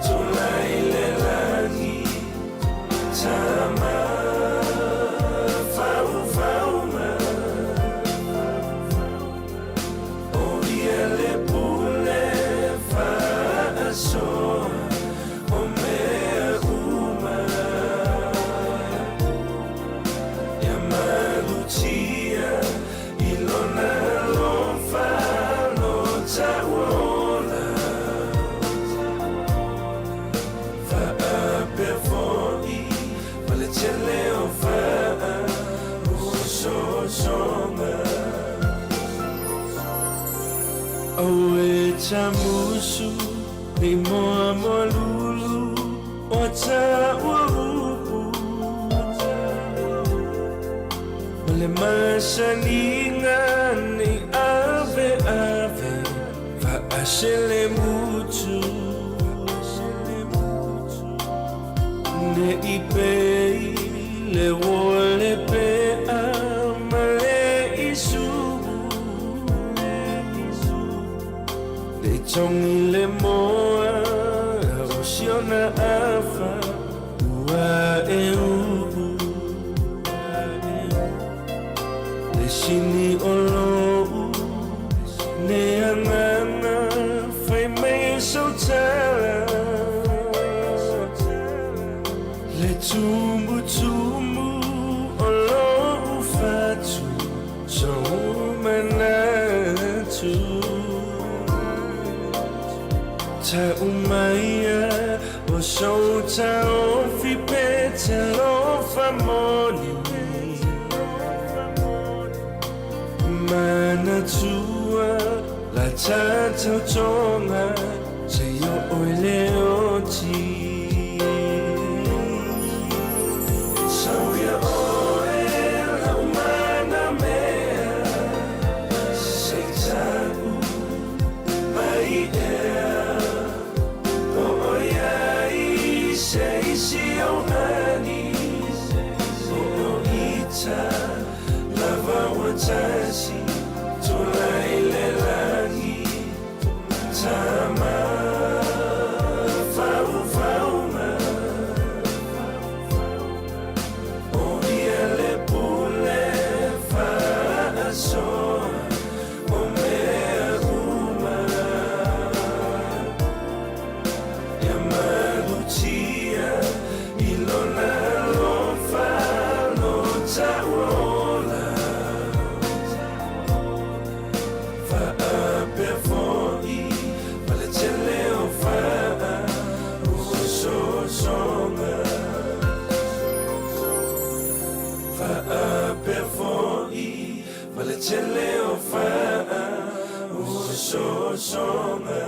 J: Tulai le lagi Tama faufauga O ia le pule faasoa o mea uma Ia malutia i lona alofa lo ta'u ola Faapea fo'i ma le tele o va'a ososoga Aua e tamusu nei moamoa lulu o ta'u upu Ma le masaniga nei aveave fa'aselemutu Ne'i pei le uo le pe'a ma le isu'u Nei togi le moa o si ona afa ua e u'u Le sini o lo'u nei agaga fai mai e sau tala Le tumutumu o lo'u fatu sou manatu Ta'u maia o sou taofi pe te alofa moni Manatua la ta tautoga seia oo i le oti Sau ia oe lau mana mea se i ta'u mai ea Po o iai se isi ou hani Po o ita lava ua tasi Tulai le lagi Tama faufauga O ia le pule faasoa o mea uma Ia malutia i lona alofa lo ta'u ola Faapea fo'i ma le tele o va'a ososoga Faapea fo'i ma le tele o va'a ososoga.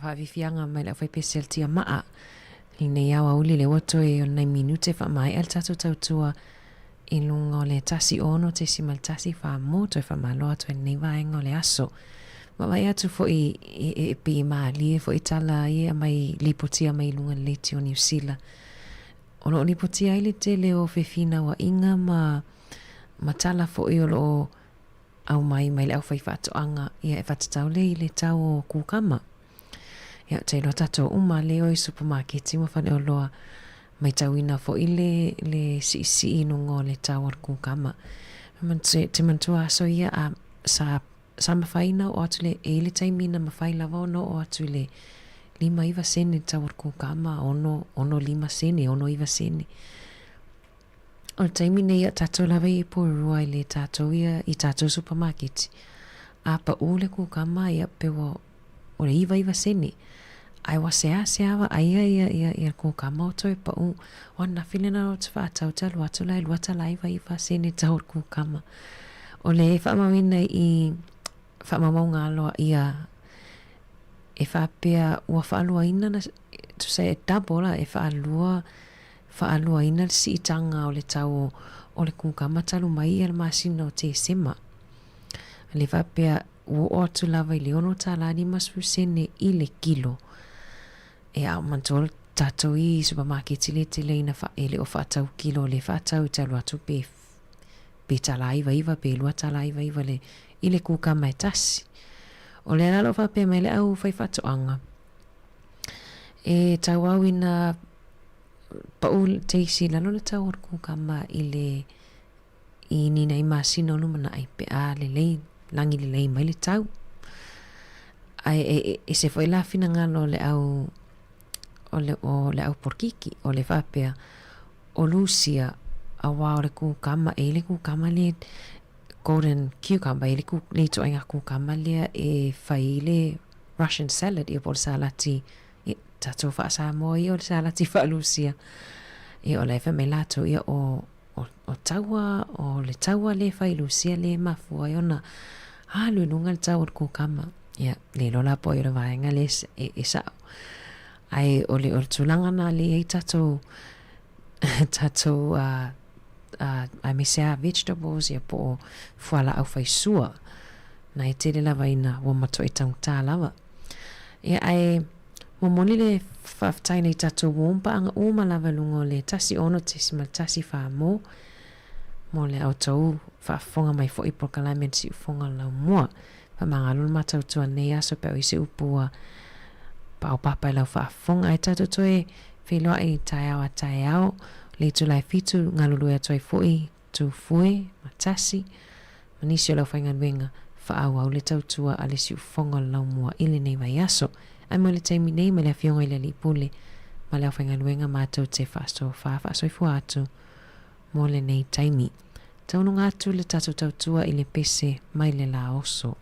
B: Faafiafiaga mai le aufaipese a le Tiamaa i lenei aoauli lea ua toe o nai minute faamaea le tatou tautua i luga o le 16.14 mo toe faamalo atu ai lenei vaega o le aso. Vaavaai atu foi e pei e malie foi tala ia e aumai lipotia mai i luga o le leitio o Niu Sila. O lo o lipotia ai le tele o fefinauaiga ma ma tala foi o lo o aumai mai le aufaifaatoaga ia e faatatau lea i le tau o kukama. Ia, ou te iloa tatou uma lea o i supamaketi ma faleoloa, maitauina foi le, le siisii i luga o le tau o le kukama. Te manatua aso ia a, sa, sa mafai ona oo atu le, e i ai le taimi na mafai lava ona oo atu i le 59 sene le tau o le kukama, 6, 65 sene, 69 sene. O le taimi nei a tatou lava i Porirua i le tatou ia i tatou supamaketi, a pau le kukama ia pe ua o le 99 sene. Ae ua seasea vaaia ia ia ia kukama o toe pau. O ananafi lena ou te faatau te alu atu la e 2.99 sene tau o le kukama. O le faamauina i faamaumauga aloaia e faapea ua faaluaina na tusa e double la e faalua faaluaina le siitaga o le tau o le kukama talu mai ia le masina o Tesema. Le faapea ua oo atu lava i le $6.50 sene i le kilo. E a manatua le tatou i supamaketi le tele ina fa, e le o faatau kilo le faatau i te alu atu pe pe $99 pe $2.99 le i le kukama e tasi. O lea la o lo o faapea mai le au faifaatoaga, e tauau ina pau teisi i lalo le tau o le kukama i le i ni nai masina o lumanai pe a lelei, lagi lelei mai le tau. Ae e, e, ese foi la finagalo o le au o le, o le au porkiki, o le faapea, o Lusia, aua o le kukama, e i le kukama le golden cucumber, e i le, ku, le ituaiga kukama lea e fai i le Russian salad, ia po o le salati Ia, tatou faa-Samoa ia o le salati faa-Lusia. Ia, o la e fai mai latou, ia, o, o, o taua, o le taua lea e fai i Lusia lea e mafua ai ona alu i luga le tau o le kukama. Ia, le iloa la po o ai o le vaega lea e, e sao. Ae o le, o le tulaga na lea e i ai tatou, tatou uh, uh, aemaise lava vegetables ia po o fualaau faisua. Na e tele lava ina ua matuai taugata lava. Ia ae momoli le faafetai nei tatou uo paaga uma lava i luga o le 16.14 mo mo le outou faafofoga mai foi i polokalame a le Siufofoga o le Laumua. Faamagalo le matautua nei aso pe a o i se upu ua paopapa i lau faafofoga ae tatou toe feiloai i taeao a taeao le itula e 7 galulue atu ai foi Tufue ma Tasi ma nisi o le aufaigaluega faaauau le tautua a le siufofoga o le laumua i lenei vaiaso. Ae mo le taimi nei ma le Afioga i le Alii Pule ma le aufaigaluega matou te faasofa faasoifua atu mo lenei taimi. Taunuga atu le tatou tautua i le pese mai le la oso.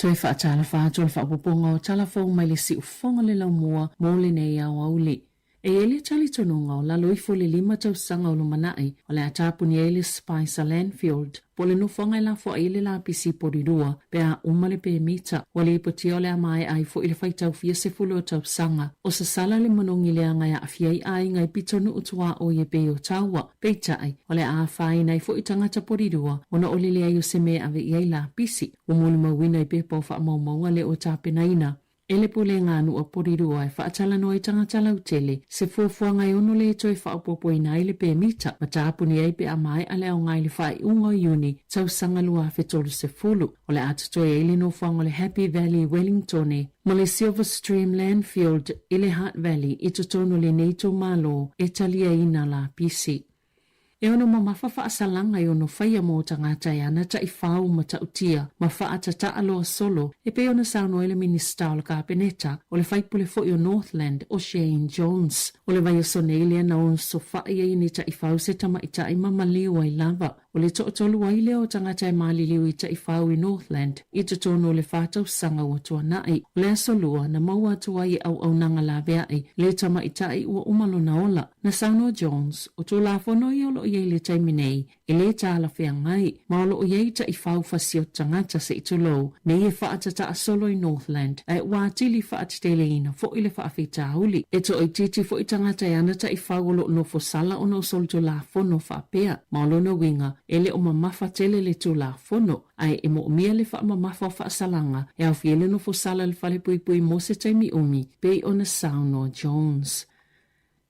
F: Toe faatalofa atu o le faaopoopoga o tala fou mai le siufofoga le laumua mo lenei aoauli. E i ai le talitonuga o lalo ifo i le lima tausaga o lumanai o le a tapuni ai le Spicer Landfield po o le nofoaga e lafoai ai le lapisi polilua pe a uma le pemita. Ua lipotia o le a maea ai foi le faitau fia sefulu o tausaga o sasala le manogi leaga e aafia ai aiga i pitonuu tuaoi e pei o Taua. Peitai, o le a afaina ai foi tagata polilua ona o le leai o se mea e ave i ai lapisi. Ua molimauina i pepa o faamaumauga le o tapenaina e le Pulega a Nuu Polilua e faatalanoa ai tagata lautele se fuafuaga e ono le toe faaopoopoina ai le pemita ma tapuni ai pe a maea le aoga i le faaiuga o Iuni tausaga 2030. O le a totoe ai le nofoaga o le Happy Valley i Wellingtone ma le Silverstream Landfield i le Hutt Valley i totonu o lenei itumalo e taliaina lapisi. E ono mamafa faasalaga e ono faia mo tagata e ana taifau matautia ma faatataa loa solo e pei ona saunoa ai le Minisita o le Kapeneta, o le faipule foi o Northland o Shane Jones. O le vaiaso nei lea na osofai ai ni taifau se tamaitai ma maliu ai lava. O le toatolu ai lea o tagata e maliliu i taifau i Northland i totonu o le fa tausaga ua tuanai. O le aso Lua na maua atu ai e auaunaga laveai le tamaitai ua uma lona ola. Na saunoa Jones, o Tulafono ia o lo o i ai i le taimi nei, e lē talafeagai, ma o lo o i ai taifau fasi o tagata se i tulou, nei e faatataa solo i Northland, ae ua atili faateteleina foi le faafitauli. E toaitiiti foi tagata e ana taifau o lo o nofo sala ona o solitulafono faapea, ma o lona uiga, e le o mamafa tele le Tulafono, ae e moomia le faamamafa o faasalaga e aofia ai le nofo sala i le falepuipui mo se taimi umi, pei ona saunoa Jones.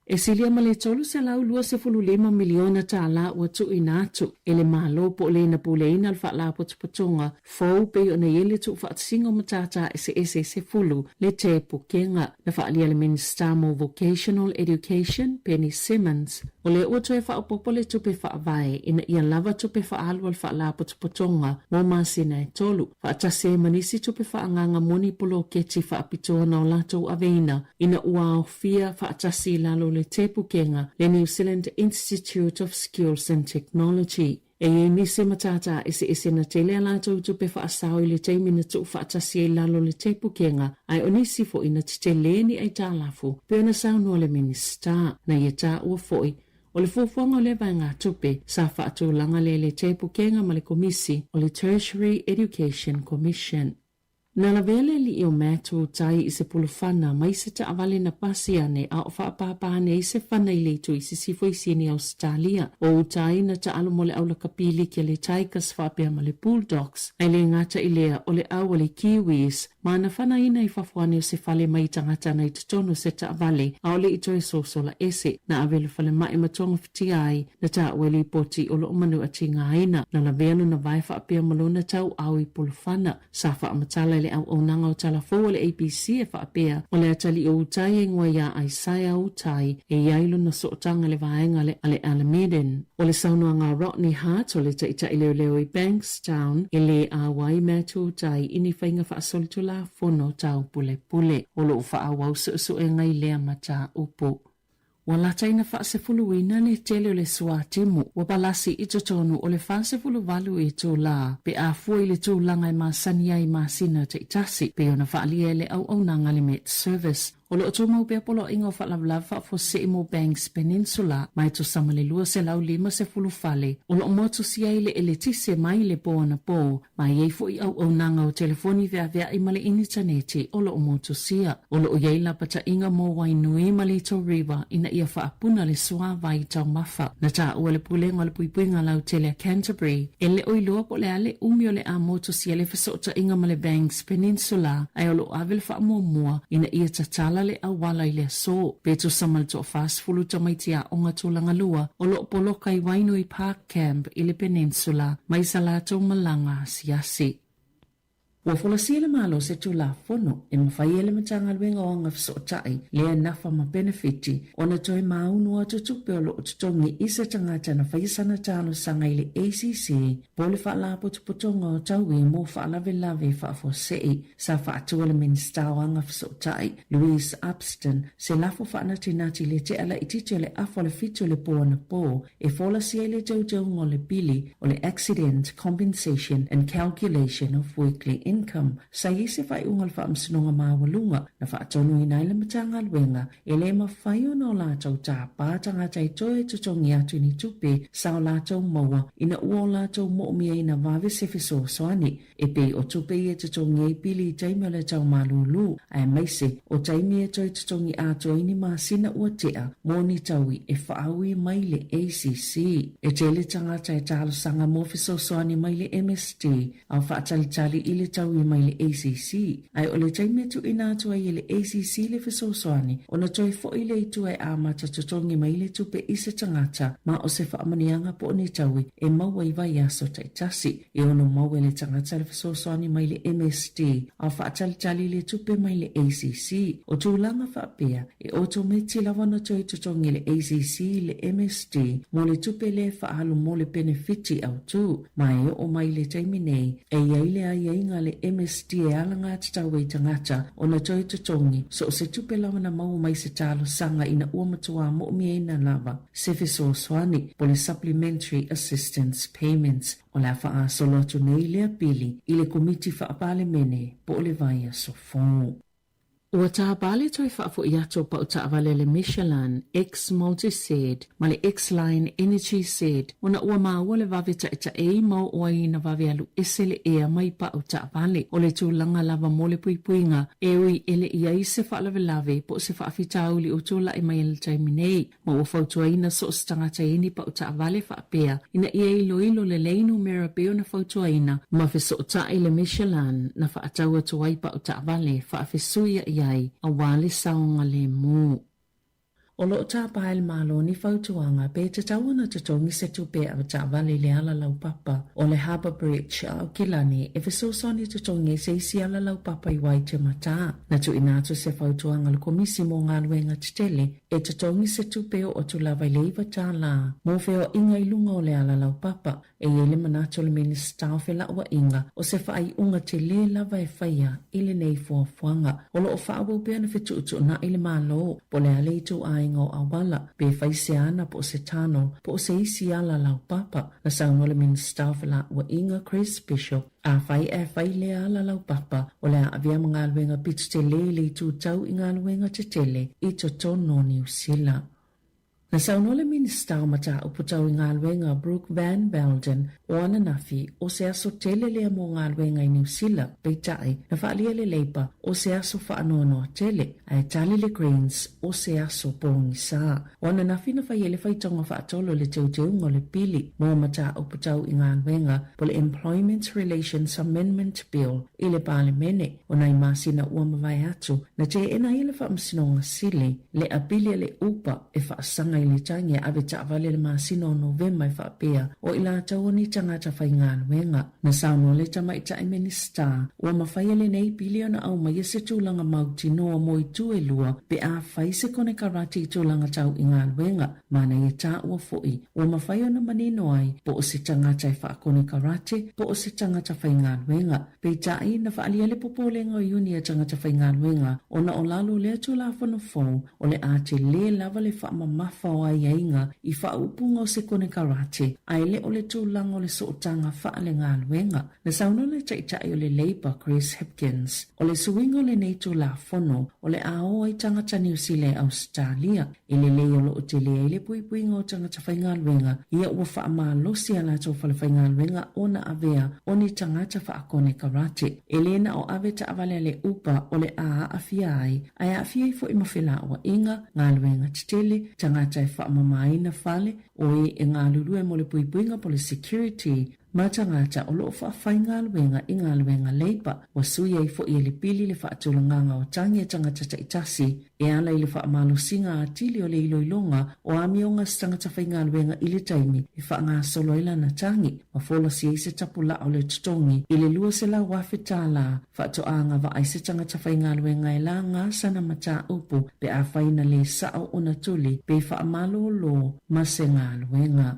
F: E silia ma le $325 miliona tālā ua tuuina atu e le Malo po o le na puleaina le Faalapotopotoga fou pei ona i ai le tuufaatasiga o matata eseese e sefulu le tepokega. Na faaalia le Minisita mo Vocational Education, Penny Simmonds, o lea ua toe faaopoopo le tupe faavae ina ia lava tupe faaalu a le Faalapotopotoga mo masina e tolu, faatasi ai ma nisi tupe faaagaaga moni poloketi faapitoa na o latou aveina ina ua aofia faatasi i lalo o le tepukega le New Zealand Institute of Skills and Technology. E i ai nisi matata eseese na tele a latou tupe faasao i le taimi na tuufaatasi ai i lalo o le tepukega, ae o nisi foi na tetele ni aitalafu, pei ona saunoa le Minisita. Na ia taua foi, o le fuafuaga o lea vaegatupe, sa faatulaga lea i le tepukega ma le Komisi o le Tertiary Education Commission. Na lavea le alii o Matt Utai i se pulufana mai se taavale na pasi ane a o faapāpā ane ai se fana i le itu i sisifo i Sini Ausetalia. O Utai na taalo mo le aulakapi liki a le Tigers faapea ma le Bulldogs, ae le gata i lea o le au a le Kiwis ma na fanaina i fafo ane o se fale mai tagata ana i totonu o se taavale a o le i toe sosola ese. Na ave i le falemai ma togafitia ai na taua i lipoti o lo o manu atigaina. Na lavea lona vae faapea ma lona tauau i pulufana. Sa faamatala i le auaunaga o tala fou a le ABC e faapea, o le atalii o Utai e igoa iā Isaiah Utai e i ai lona sootaga i le vaega a le Alameden. O le saunoaga a Rodney Hart o le taitai leoleo i Bankstown e lē auai Matt Utai i ni faiga faasolitulafono tau pulepule. O lo o faaauau suesuega i lea mataupu. Ua lata ina faasefuluina le tele o le suatimu ua palasi i totonu o le 48 itulā pe a fua i le tulaga e masani ai i masina taitasi, pei ona faaalia e le auaunaga a le Met Service. O lo o tumau pea poloaiga o faalavelave faafuasei mo Banks Peninsula ma e tusa ma le 250 fale o lo o motusia ai le eletise mai le po anapō ma e i ai foi auaunaga o telefoni veavea'i ma le initaneti o lo o motusia. O lo o i ai lapataiga mo Wainui ma Little River ina ia faapuna le suāwai taumafa. Na taua le Pulega o le Puipuiga Lautele a Canterbury e le o iloa po o le a le umi o le a motusia le fesootaiga ma le Banks Peninsula ae o lo o ave le faamuamua ina ia tatala le auala i le aso. Pe tusa ma le toa-40 tamaiti aoga tulaga lua o lo o poloka i Wainui Park Camp i le Peninsula mai sa latou malaga asiasi. Ua folasia le Malo se Tulafono e mafai ai le Matagaluega o Agafesootai lea nafa ma penefiti ona toe maunu atu tupe o lo o totogi i se tagata na faia sana talosaga i le ACC po o le Faalapotopotoga o Taui mo Faalavelave Faafuasei. Sa faatua le Minisita o Agafesootai, Louise Upston, se lafo faanatinati i le tea laitiiti o le afa o le fitu o le po anapō e folasia ai le teuteuga o le pili o le Accident Compensation and Calculation of Weekly. Income, sa i ai se faaiuga a le Faamasinoga Maualuga na faatonuina ai le Matagaluega e le mafai ona o latou tāpā tagata e toe totogi atu ni tupe sa o latou maua ina ua o latou moomiaina vave se fesoasoani e pei o tupe ia e totogi ai pili i taimi o le tau malūlū aemaise o taimi e toe totogi atoa ai ni masina ua tea mo ni taui e faaui mai le ACC. E tele tagata e talosaga mo fesoasoani mai le MSD a o faatalitali i le taui mai le ACC, ae o le taimi e tuuina atu ai e le ACC le fesoasoani ona toe fo'i lea i tua e amata totogi mai le tupe i se tagata ma o se faamanuiaga po o ni taui e maua i vaiaso taitasi. E ono maua e le tagata le fesoasoani mai le MSD a o faatalitali le tupe mai le ACC. O tulaga faapea, e otometi lava ona toe totogi e le ACC le MSD mo le tupe lea e faaalu mo le penefiti autu. Ma e oo mai i le taimi nei, e i ai le aiaiga a le MSD e alagatatau ai tagata ona toe totogi so o se tupe lava na maua mai se talosaga ina ua matuā mo'omiaina lava se fesoasoani po le Supplementary Assistance Payments. O le a faagasolo atu nei lea pili i le Komiti Faa-Palemene po o le vaiaso fou. Ua tāpā le toe faafo'i atu o pau taavale a le Michelin X-Multi-Z ma le X-Line Energy Z ona ua maua le vave taʻetaʻei ma oo ai ina vave alu ese le ea mai pau taavale. O le tulaga lava mo le puipuiga e ui e le i ai se faalavelave po o se faafitauli o tulai mai i le taimi nei. Ma ua fautuaina so o se tagata i ni pau taavale faapea ina ia iloilo lelei numera pei ona fautuaina ma fesootai le Michelin na faatau atu ai pau taavale faafesuiaʻi ai aua le saogalemu. O lo o tāpā e le Malo ni fautuaga pe tatau ona totogi se tupe a taavale i le ala laupapa o le Harbour Bridge a Aukilani e fesoasoani totogi ai se isi ala laupapa i Waitematā. Na tuuina atu se fautuaga a le Komisi mo Galuega Tetele E totogi se tupe oo atu lava i le $9 mo feoaiga i luga o le ala laupapa. E i ai le manatu o le Minisita o Felauaiga o se faaiuga tele lava e faia i lenei fuafuaga. O lo o faaauau pea ona fetuutuunai le Malo po o le a le ituaiga o auala, pe fai se ana po o se tunnel po o se isi ala laupapa. Na saunoa le Minisita o Felauaiga Chris Bishop, Afai ae fai lea ala laupapa, o le a avea ma galuega pito tele i le itu tau i galuega tetele i totonu o Niu Sila. Na saunoa le Minisita o Mataupu Tau i Galuega Brooke Van Velden o ananafi o se aso tele lea mo galuega i Niu Sila, peitai, na faaalia le Labour o se aso faanoanoa tele, ae tali le Greens o se aso pogisa. O ananafi na fai ai le faitauga faatolu o le teuteuga o le pili mo mataupu tau i galuega po le Employment Relations Amendment Bill i le Palemene. O nai masina ua mavae atu, na teena ai e le Faamasinoga Sili le apili a le Upa e faasaga i le tagi e ave taavale i le masina o Novema e faapea o i latou o ni tagata faigaluega. Na saunoa le Tamaitai Minisita, ua mafai e lenei pili ona aumaia se tulaga mautinoa mo itu e lua pe a fai se konekarate i tulaga tau i galuega, ma na ia taua foi, ua mafai ona manino ai po o se tagata e faakonekarate po o se tagata faigaluega. Peitai, na faaalia le popolega o iuni a tagata faigaluega ona o lalo o lea Tulafono fou o le a tele lava le faamamafa o aiaiga i faaupuga o se konekarate ae le o le tulaga o le sootaga faalegaluega. Na saunoa le Taitai o le Labour Chris Hipkins, o le suiga o lenei Tulafono o le a o ai tagata Niu Sila i Ausetalia i lelei o lo o tele ai le puipuiga o tagata faigaluega ia ua faamalosi a latou falefaigaluega ona avea o ni tagata faakonekarate. E le na o ave taavale a le Uber o le a aafia ai, ae aafia ai foi ma felauaiga, galuega tetele, tagata e faamamaina fale, o e e galulue mo le puipuiga po le security, ma tagata o lo o faafaigaluega i galuega labour. Ua sui ai foi e le pili le faatulagaga o tagi a tagata taitasi e ala i le faamalosiga atili o le iloiloga o amioga a se tagata faigaluega i le taimi e faagasolo ai lana tagi ma folasi ai se tapulaa o le totogi i le $200,000 faatoaga vaai se tagata faigaluega e laga sana mataupu pe afai na le sao ona tuli pe faamalolo ma se galuega.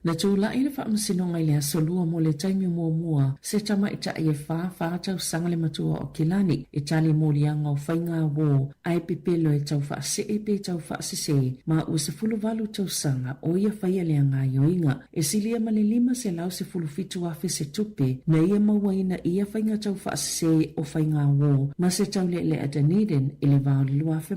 F: Na tulai le Faamasinoga i le Aso Lua mo le taimi muamua se tamaitai e 44 tausaga le matua o Aukilani e tali moliaga o faiga uō ae pepelo e tau faasee pe tau faasese ma ua 18 tausaga o ia faia lea gaoioiga. E silia ma le 517,000 se tupe na ia mauaina i ia faiga tau faasese o faiga uō ma se taulealea Dunedin i le va o le 2006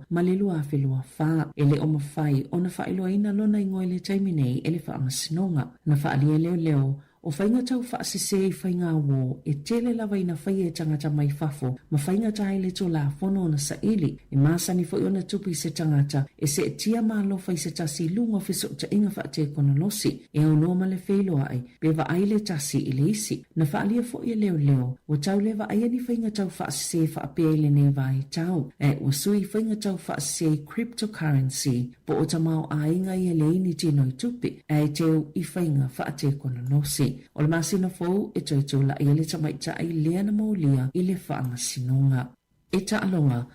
F: ma le 2024. E le o mafai ona faailoaina lona igoa i le taimi nei e le Faamasinoga. Na faaalia e leoleo, o faiga tau faasese i faiga uō e tele lava ina faia e tagata mai fafo ma faigata ai le Tulafono ona saili. E masani foi ona tupu i se tagata e seetia ma alofa i se tasi i luga o fesootaiga faatekonolosi e aunoa ma le feiloai pe vaai le tasi i le isi. Na faaalia foi e leoleo, ua tau le vaaia ni faiga tau faasese faapea i lenei vaitau, ae ua sui i faiga tau faasese i cryptocurrency, po o tamaoaiga ia leai ni tino i tupe, ae teu i faiga faatekonolosi. O le masina fou e toe tulai ai le tamaitai lea na molia i le Faamasinoga. E taaloga.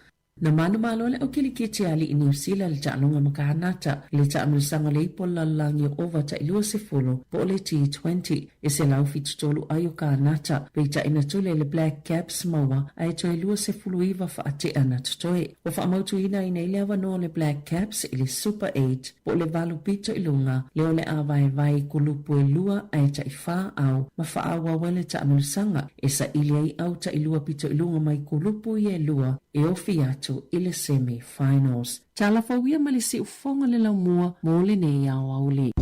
F: Na manumalo le aukilikiti a alii Niu Sila i le taaloga ma Kanata i le taamilosaga o le ipu o le lalolagi o ova tai 20 po o le T20 e 173 ai o Kanata, peitai na tule le Black Caps maua ae toe 29 faatea na totoe. Ua faamautuina ai nei le avanoa o le Black Caps i le Super Eight po o le valu pito i luga lea o le a vaevae i kulupu e lua ae tai fa ao ma faaauau ai le taamilosaga e saili ai au tailua pito i luga mai kulupu ia e lua e ofi atu i le semi finals. Tala fou ia ma le siufofoga le laumua mo lenei aoauli.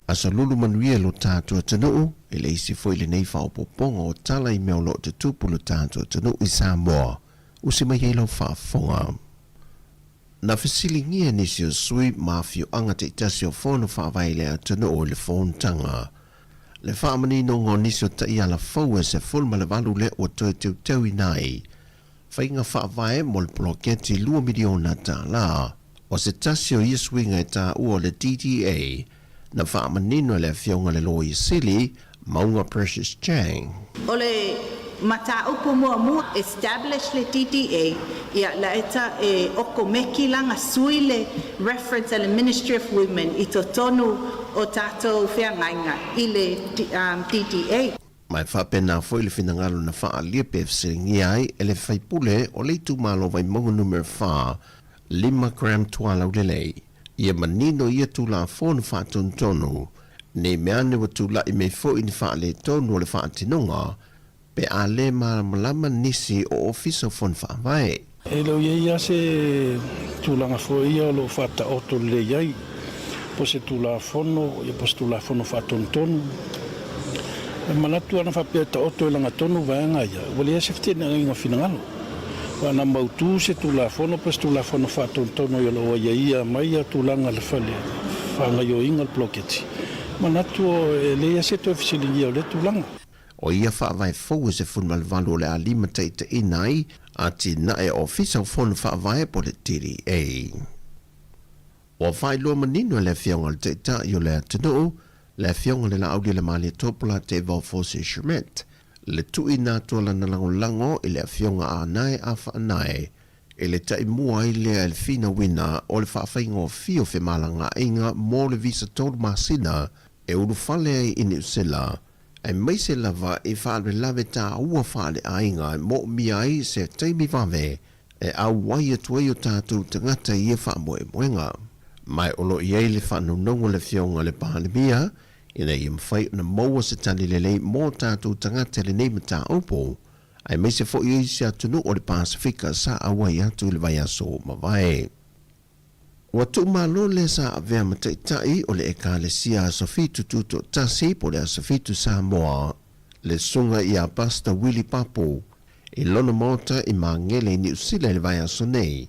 G: Aso lulu manuia lo tatou atunuu, e le isi foi lenei faaopoopoga o tala i mea o lo o tutupu lo tatou atunuu i Samoa. Usi mai ai lau faafofoga. Na fesiligia nisi o sui ma afioaga taitasi o Fono Faavae i le atunuu i le fonotaga. Le faamaninoga o nisi o taiala fou e 18 lea ua toe teuteuina ai faiga faavae mo le poloketi $2 miliona. O se tasi o ia suiga e taua o le DDA na faamanino e le Afioga i le Loia Sili, Mauga Precious Chang.
H: O le mataupu muamua, establish le DDA, ia laeta e okomeki la gasui le reference a le Ministry of Women i totonu o tatou feagaiga i le DDA.
G: Ma e faapena foi le finagalo na faaalia pe fesiligia ai e le faipule o le itumalo Vaimauga Numera 4, 5 Graham Tualaulelei, ia manino ia Tulafono Faatonutonu, ne i meaane ua tulai mai foi ni faaletonu o le faatinoga pe a le malamalama nisi o Ofisa o Fono Faavae.
I: E le o i ai lava se tulaga foi ia o lo o faataoto lelei ai, po o se Tulafono, ia po o se Tulafono Faatonutonu. E manatu ana faapea e taoto e lagatonu vaega ia, ua leai se feteenaiga o finagalo. Aua ana mautu se Tulafono po o se Tulafono Faatonutonu ia o lo o aiaia mai ia tulaga i le fale faagaoioiga o le poloketi, manatu e leai lava se toe fesiligia o lea tulaga.
G: O ia faavae fou e 18 o le a limataitaiina ai atinae Ofisa o Fono Faavae po o le DDA. Ua faailoa manino e le Afioga i le Taitai o le atunuu, le Afioga i le Laaulialemalietoa Polatevaoa Fose Schmidt, le tuuina atu o lana lagolago i le Afioga a Anae Afaanae e le taimua ai lea i le finauina o le faafaigofie o femalagaaiga mo le visa tolu masina e ulufale ai i Niu Sila, aemaise lava i faalavelave taua faaleaiga e moomia ai se taimi vave e auai atu ai o tatou tagata i ia faamoemoega. Ma o lo o i ai le faanonoga o le Afioga i le Palemia ina ia mafai ona maua se tali lelei mo tatou tagata i lenei mataupu, aemaise foi o isi atunuu o le Pasefika sa auai atu i le vaiaso ua mavae. Ua tuumalo le sa avea ma taitai o le Ekalesia Aso Fitu Tutoatasi po o le Aso Fitu Samoa, le Susuga ia Pastor Willie Papu, i lona maota i Magele i Niu Sila i le vaiaso nei,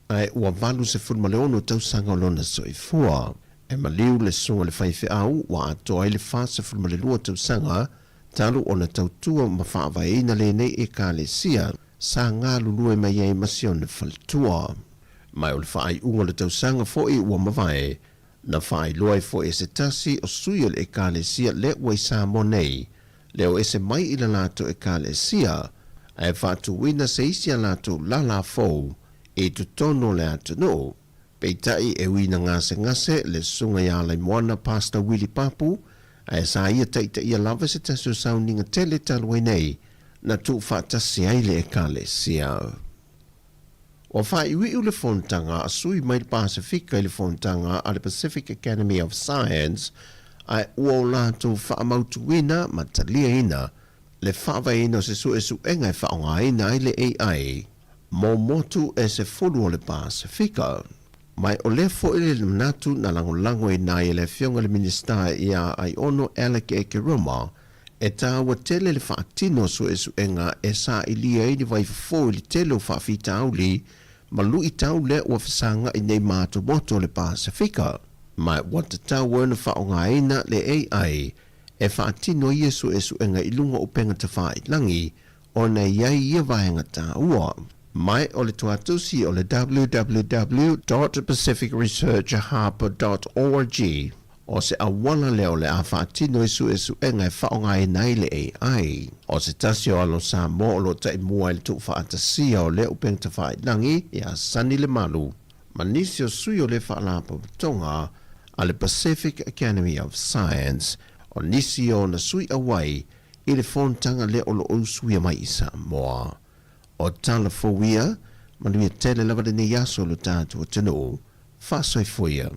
G: ae ua 86 tausaga o lona soifua. E maliu le susuga i le faifeau ua atoa ai le 42 tausaga talu ona tautua ma faavaeina lenei Ekalesia. sa galulue mai ai ma si ona faletua. Ma o le faaiuga o le tausaga foi ua mavae, na faailoa ai foi e se tasi o sui o le Ekalesia lea ua i Samoa nei, le o ese mai i le latou Ekalesia, ae faatuina se isi a latou lala fou i totonu o le atunuu. Peitai e ui ina gasegase le Susuga ia Alaimoana Pastor Willie Papu, ae sa ia taitaia lava se tasi o sauniga tele talu ai nei na tuufaatasi ai le Ekalesia. Ua faaiuiu le fonotaga a sui mai le Pasefika i le fonotaga a le Pacific Academy of Science ae ua o latou faamautuina ma taliaina le faavaeina o se suesuega e faaaogaina ai le AI mo motu e 10 o le Pasefika. Ma o lea foi le manatu na lagolagoina ai e le Afioga i le Minisita ia Aiono Alec Ekeroma E taua tele le faatino o suesuega e sailia ai le vaifofo i le tele o faafitauli ma luitau lea ua fesagai nei ma atomoto o le Pasefika. Ma ua tatau ona faaaogaina le AI e faatino ai ia suesuega i luga o upega tafailangi ona e i ai ia vaega taua. Ma o le tuatusi o le www dot pacificresearchhub dot org O se auala lea o le a faatino i suesuega e faaaogaina ai le AI. O se tasi o alo Samoa o lo o taimua i le tuufaatasia o lea upega tafailangi ia Sonny Lemalu ma nisi o sui o lea faalapotopotoga a le Pacific Academy of Science, o nisi o ona sui auai i le fonotaga lea o lo o usuia mai i Samoa. O tala fou ia, manuia tele lava lenei aso o lo tatou atunuu. Faasoifua ia.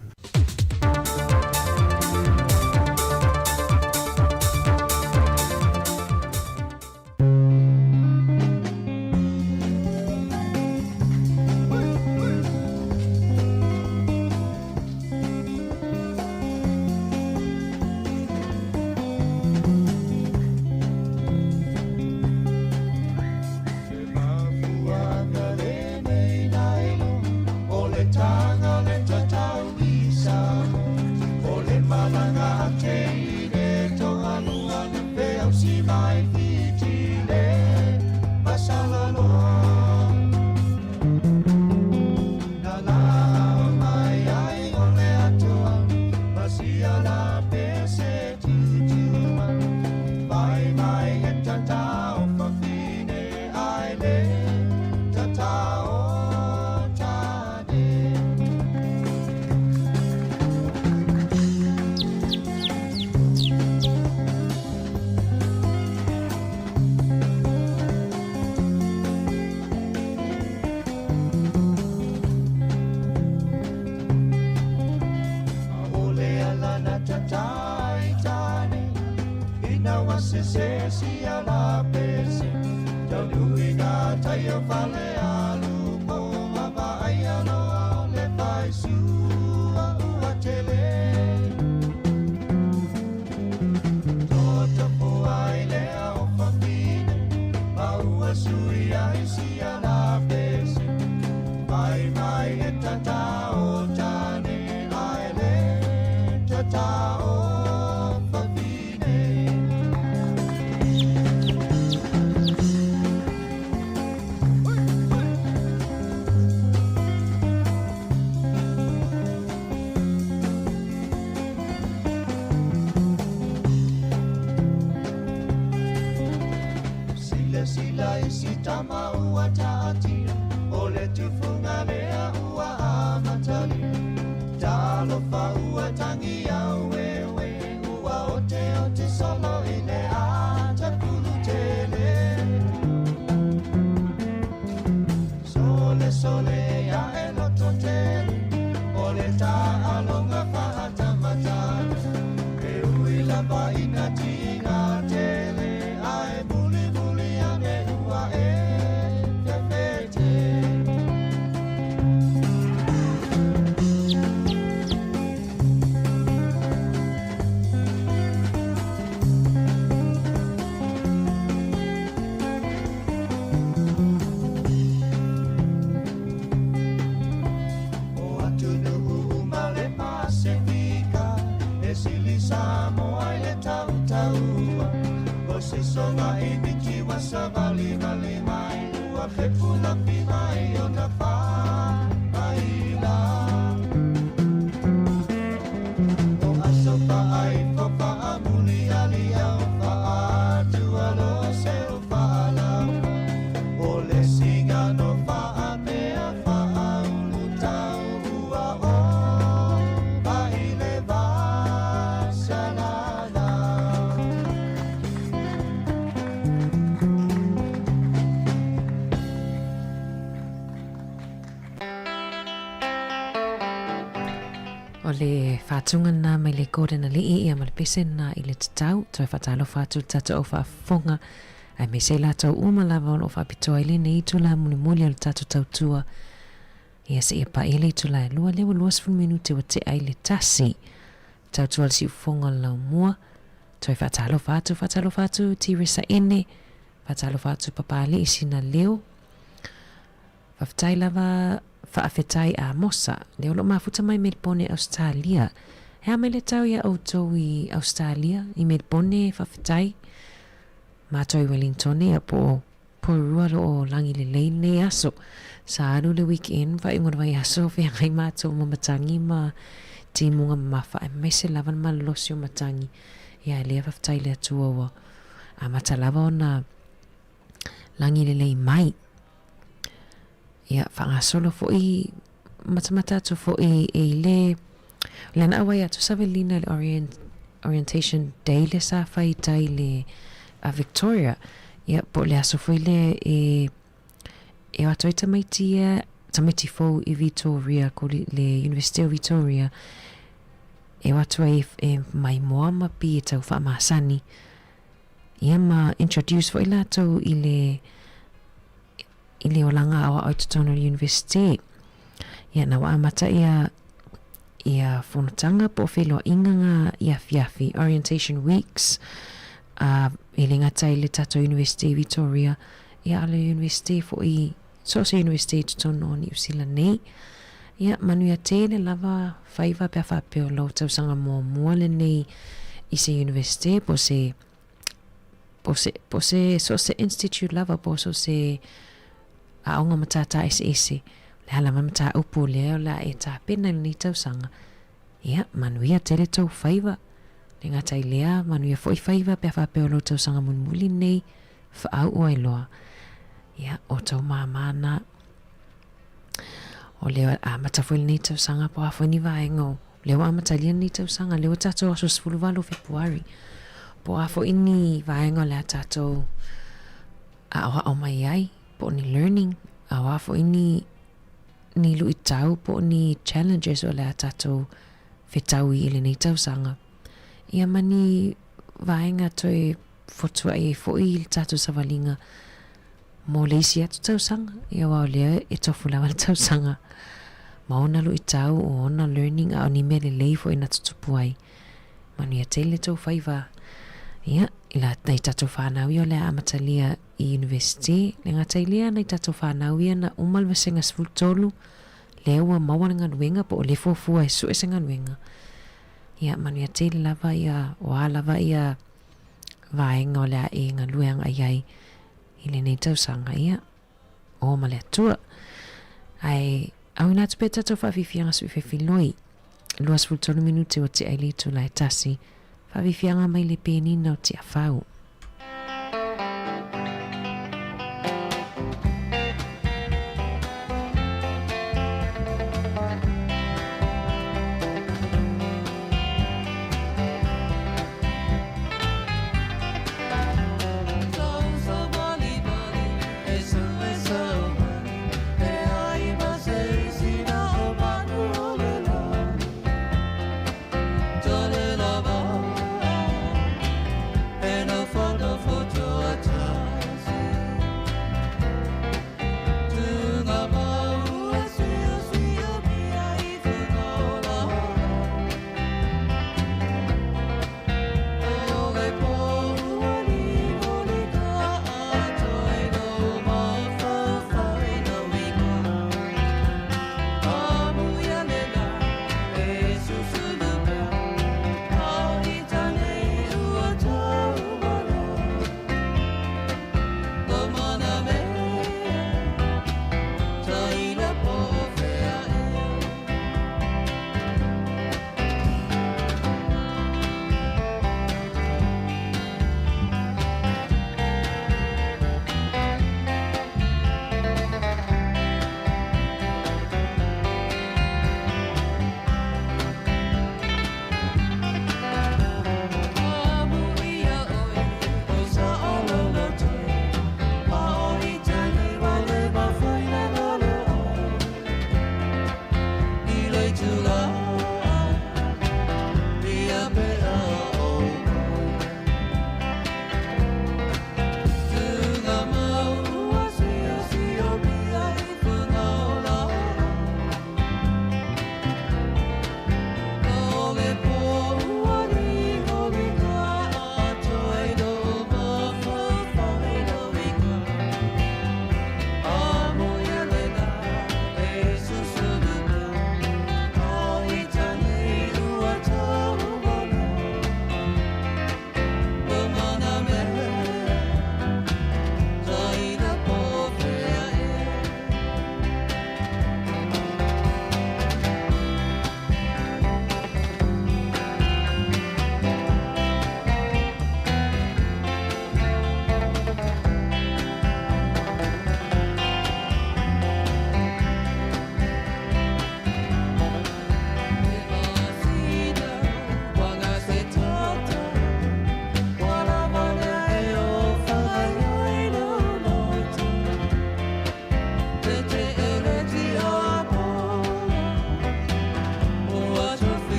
B: O le faatuga lena mai le Gordon Alii ia ma le pese lena i le tatau. Toe faatalofa atu i le tatou au faafofoga aemaise i latou uma lava o lo o faapitoa ai lenei itula mulimuli o le tatou tautua ia seia paia le itula e lua lea ua 20 minute ua tea i le tasi. Tautua le siufofoga o le laumua. Toe faatalofa atu, faatalofa atu Tiresa Ene, faatalofa atu Papalii Sinaleo. Faafetai lava Faafetai Amosa, lea o lo o mafuta mai Melebone Ausetalia. He aha mai le tau iā outou i Ausetalia, i Melebone, faafetai. Matou i Wellingtone ia po o Porirua lo o lagi lelei lenei aso. Sa alu le weekend faaiuga o le vaiaso feagai matou ma matagi ma timuga mamafa aemaise lava le malolosi o matagi. Ia lea faafetai i le Atua ua amata lava ona lagi lelei mai. Ia, faagasolo foi, matamata atu foi e i le, le ana auai atu Savelina i le orient, orientation day le sa fai i tai le a Victoria. Ia, po o le aso foi lea e, e o atu ai tamaiti ia, tamaiti fou i Victoria, ko le, le University o Victoria, e o atu ai e maimoa ma pi e tau faamasani. Ia ma introduce foi latou i le i le olaga aoao i totonu o le University. Ia na ua amata ia ia fonotaga po o feiloaiga nga i afiafi, orientation weeks, a e le gata i le tatou University i Victoria, ia a o le University foi so o se University i totonu o Niu Sila nei. Ia manuia tele lava faiva pe a faapea o lou tausaga muamua lenei i se University po o se po o se po o se so o se institute lava po o so o se aoga matata eseese. O le a lava mataupu lea o le a e tapena i lenei tausaga. Ia, manuia tele tou faiva. Le gata i lea, manuia foi faiva pe a faapea o lou tausaga mulimuli lenei, whaau ai loa. Ia, o tou māmā nā. O lea amata foi lenei tausaga po o a foi ni vaega o lea ua amatalia lenei tausaga, lea ua tatou aso 18 o Fepuari. Po o a foi ni vaega o le a tatou aoao mai ai, po o ni learning, a o a foi ni, ni luitau po o ni challenges o le a tatou fetaui i lenei tausaga. Ia ma ni vaega toe fotuai ai foi i le tatou savaliga mo le isi atu tausaga. Ia aua o lea e tofu lava le tausaga ma ona luitau, o ona learning, a o ni mea lelei foi na tutupu ai. Manuia tele tou faiva. Ia, i la, nai tatou whanau ia o le a amatalia i university, le gata i lea nai tatou whanau ia na uma le vasega 13, lea ua maua le galuega po o le fuafua e sue se galuega. Ia, manuia tele lava ia, o a lava ia vaega o le a e galue agai ai i lenei tausaga, ia, o ma le Atua. Ae auina atu pea tatou faafiafiaga suifefiloi, 23 minute ua tea i le itula e tasi, faafiafiaga mai le penina o Tiafau.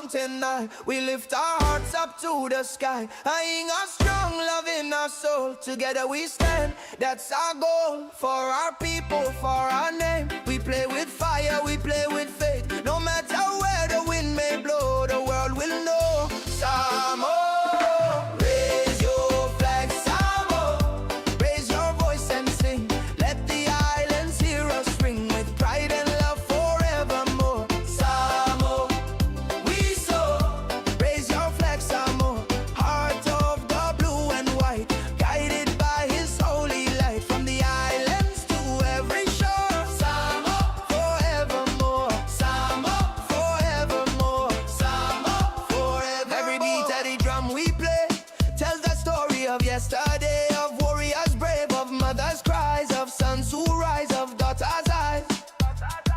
D: mountain high. We lift our hearts up to the sky. Ainga strong, love in our soul. Together we stand, that's our goal. For our people, for our name. We play with fire, we play with faith. No matter where the wind may blow, the world will know. Samoa, raise your flag, Samoa. Raise your voice and sing. Let the islands hear us ring with pride and love forevermore. Samoa, we soar. Raise your flag, Samoa. Heart of the blue and white, guided by His holy light. From the islands to every shore, Samoa forevermore. Samoa forevermore. Samoa forevermore. Every beat of the drum we play tells the story of yesterday, of warriors brave, of mothers' cries, of sons who rise, of daughters' eyes.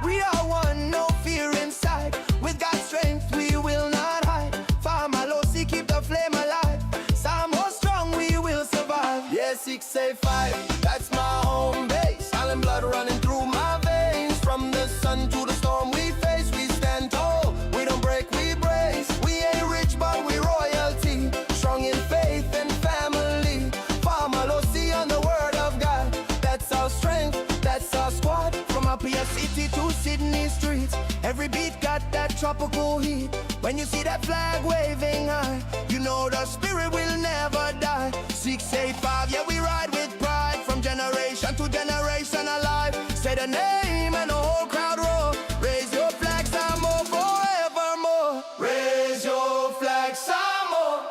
D: We are one, no fear inside. With God's strength, we will not hide. Famalosi, keep the flame alive. Samoa strong, we will survive. Yeah, 685, that's my home base. Island blood running through my veins. From the sun to the storm we face, we stand tall. We don't break, we brace. We ain't rich, but we royalty. Strong in faith and family. Famalosi on the word of God. That's our strength, that's our squad. From Apia City to Sydney streets. Every beat got that tropical heat. When you see that flag waving high, you know the spirit will never die. 685, yeah, we ride with pride. From generation to generation alive. Say the name and the whole crowd roar. Raise your flag, Samoa, forevermore. Raise your flag, Samoa.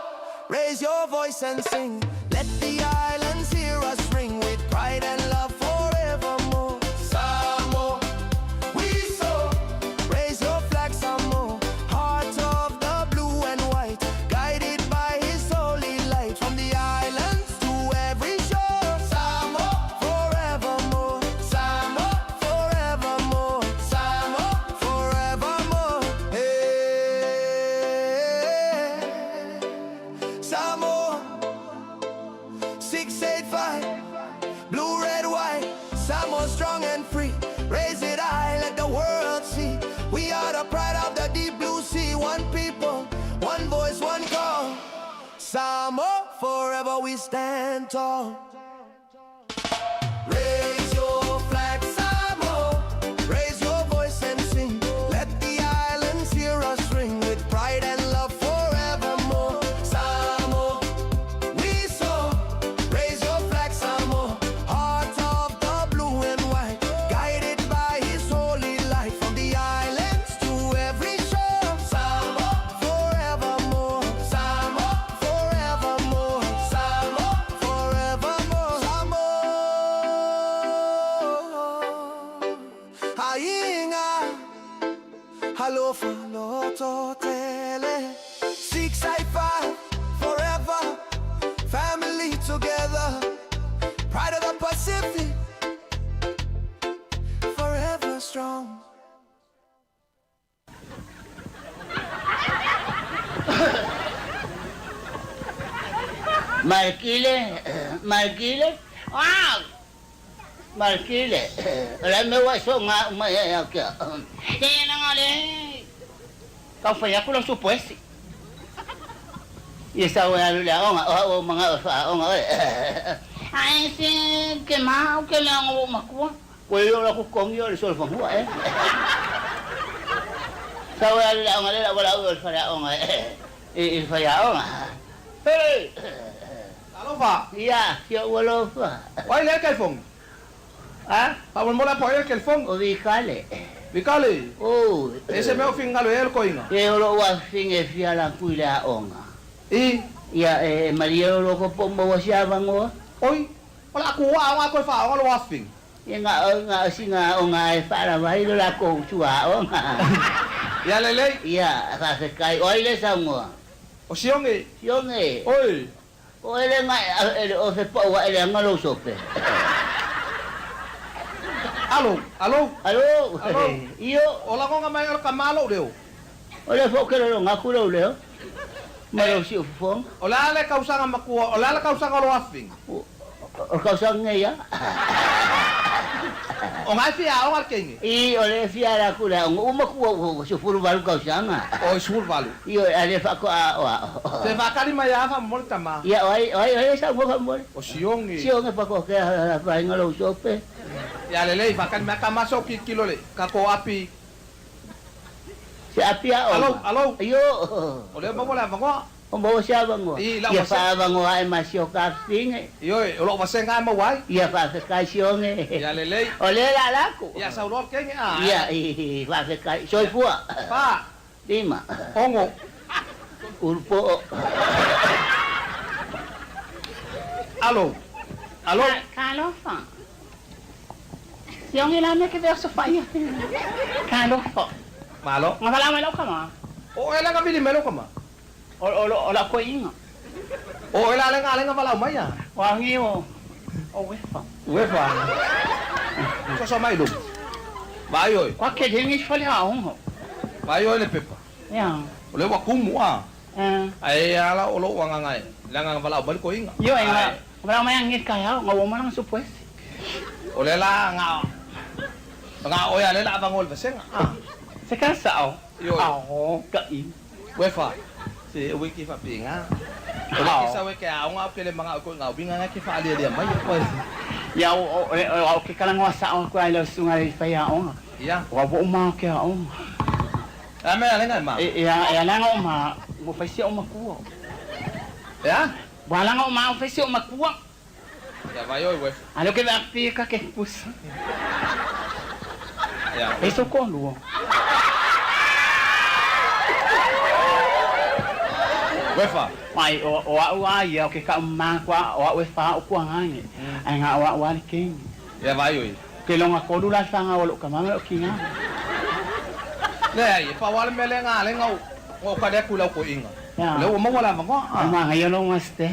D: Raise your voice and sing. Let the islands hear us ring with pride and love forevermore. Samoa, we soar. Raise your flag, Samoa. Heart of the blue and white, guided by His holy light. From the islands to every shore, Samoa forevermore. Samoa forevermore. Samoa forevermore. Hey, Samoa, 685, blue, red, white. Samoa strong and free. Raise it high, let the world see. We are the pride of the deep blue sea. One people, one voice, one call. Samoa, forever we stand tall. Raise your flag, Samoa. Raise your voice and sing. Let the islands hear us ring with pride and love forevermore. Samoa, we soar. Raise your flag, Samoa. Heart of the blue and white, guided by His holy light. From the islands to every shore, Samoa forevermore. Samoa forevermore. Samoa forevermore. Samoa, Aiga, Alofa lototele. 685 forever. Family together. Pride of the Pacific. Forever strong.
V: Malkile, Malkile, ah! Malkile, o le mea ua e soga uma ai ia te au. Tena nga le, taumafai atu lau supoesi. Ia sau e alu i le aoga, o au ua ou manao e faaaoga oe. Ae se ke ma au ke leaga ua ou matua. Ua le o latou totogi o le solofanua e. Sau e alu i le aoga lea la valaau i le faleaoga e i le faiaoga. Hei!
W: Talofa!
V: Ia, si ou alofa.
W: O ai lea kelifogi?
V: A?
W: Faamolemole po o ai le kelifogi?
V: O Vikale.
W: Vikale?
V: Oh.
W: E se mea o finagalo i ai le koiga?
V: E o lou afafine e fia ala atu i le aoga.
W: I?
V: Ia, e malie o loko po o maua se avanoa.
W: Oi, o le a ku aoga a toe faaoga lou afafine.
V: Ia, na o, na o sina aoga e faalava ai lo lakou tua aoga.
W: Ia lelei.
V: Ia, faafetai. O ai le saunoa?
W: O Sione.
V: Sione.
W: Oi.
V: O ele na e le o se pau ae leaga lou sope.
W: Alo, alo.
V: Alo.
W: Alo.
V: Io.
W: O lagoga mai o le kama lou leo.
V: O lea foi ou te lologa atu lou leo ma lou siufofoga.
W: O le a le kausaga matua, o le a le kausaga o lou afafine?
V: O le kausaga nei a.
W: O nga e fia aoga le keine?
V: I, o le fia ala aku i le aoga uma ku ua 18 tausaga.
W: Oi, 18.
V: Ioe, a le faatoa aoao.
W: Se faatali mai lava faamolemole tama.
V: Ia, o ai, o ai, o ai e saunoa faamolemole?
W: O Sioge.
V: Sioge Pakoakea, afaina lou sope.
W: Ia lelei, faatali mai tama so kilokilo le tatou api.
V: Se api aoga.
W: Alo, alo.
V: Io.
W: O lea maua le avanoa.
V: O maua se avanoa.
W: I lau
V: Ia
W: vasega.
V: faaavanoa ae ma si o kafine.
W: Ioe, o lou vasega e maua ai.
V: Ia faafetai Sioge.
W: Ia lelei.
V: O lea la ala atu.
W: Ia sau loa le kenge a.
V: Ia, i, faafetai. Soifua.
W: Fa.
V: Lima.
W: Ono.
V: Ulupoo.
W: Alo. Alo.
H: Talofa. Sioge la mea ke vea sofaia. Talofa.
W: Malo.
H: Nga vala mai lau kama.
W: O oe la nga vili mai lou kama.
H: O o o lau koiinga.
W: O oe la le nga le nga valaau mai a.
H: O angi o o uefa.
W: Uefa. Soso mai luma. Vaai oe.
H: Kwa ke lengi fale aoga.
W: Vaai oe le pepa.
H: Ia.
W: O lea ua kumu a.
H: Eh.
W: Ae a la o lou agaga e le agaga valaau mai le koiinga.
H: Ioe nga valaau mai angi taeao nga ua uma lana supuesi.
W: O lea la nga nga oe a lea la avanoa i le vasega a.
H: Se ka sao.
W: Ioe.
H: Ao ka i.
W: Uefa, se ue ke faapena. O le ke sau e ke aoga au ke le magao koe ngā uiga nga ke faalialia mai oe.
H: Ia o o ke talanoa sao atu ai lau susuga i le faiaoga.
W: Ia.
H: Ua ua uma o ke aoga.
W: A mea le ngai ma.
H: E a e ala o ma ua fai si o makua.
W: Ea?
H: Ua ala o ma ua fai si o makua.
W: Ia vai oe uefa.
H: Ale o ke vea pi ka ke pusa.
W: Ia.
H: E so toalua.
W: Uefa.
H: Mai o o a'u a ia o ke ka'u makua o a'u e fa'aupu agaga ae ga o a'u a le keini.
W: Ia vai oe.
H: Ke loga kolu la le fagau a lo'u tama ma lo'u kina.
W: Leai, e pau lava le mea lea ga le ga ou kali atu i lau toeaina.
H: Ia.
W: O lea ua maua le avanoa.
H: O magaia lou gasete.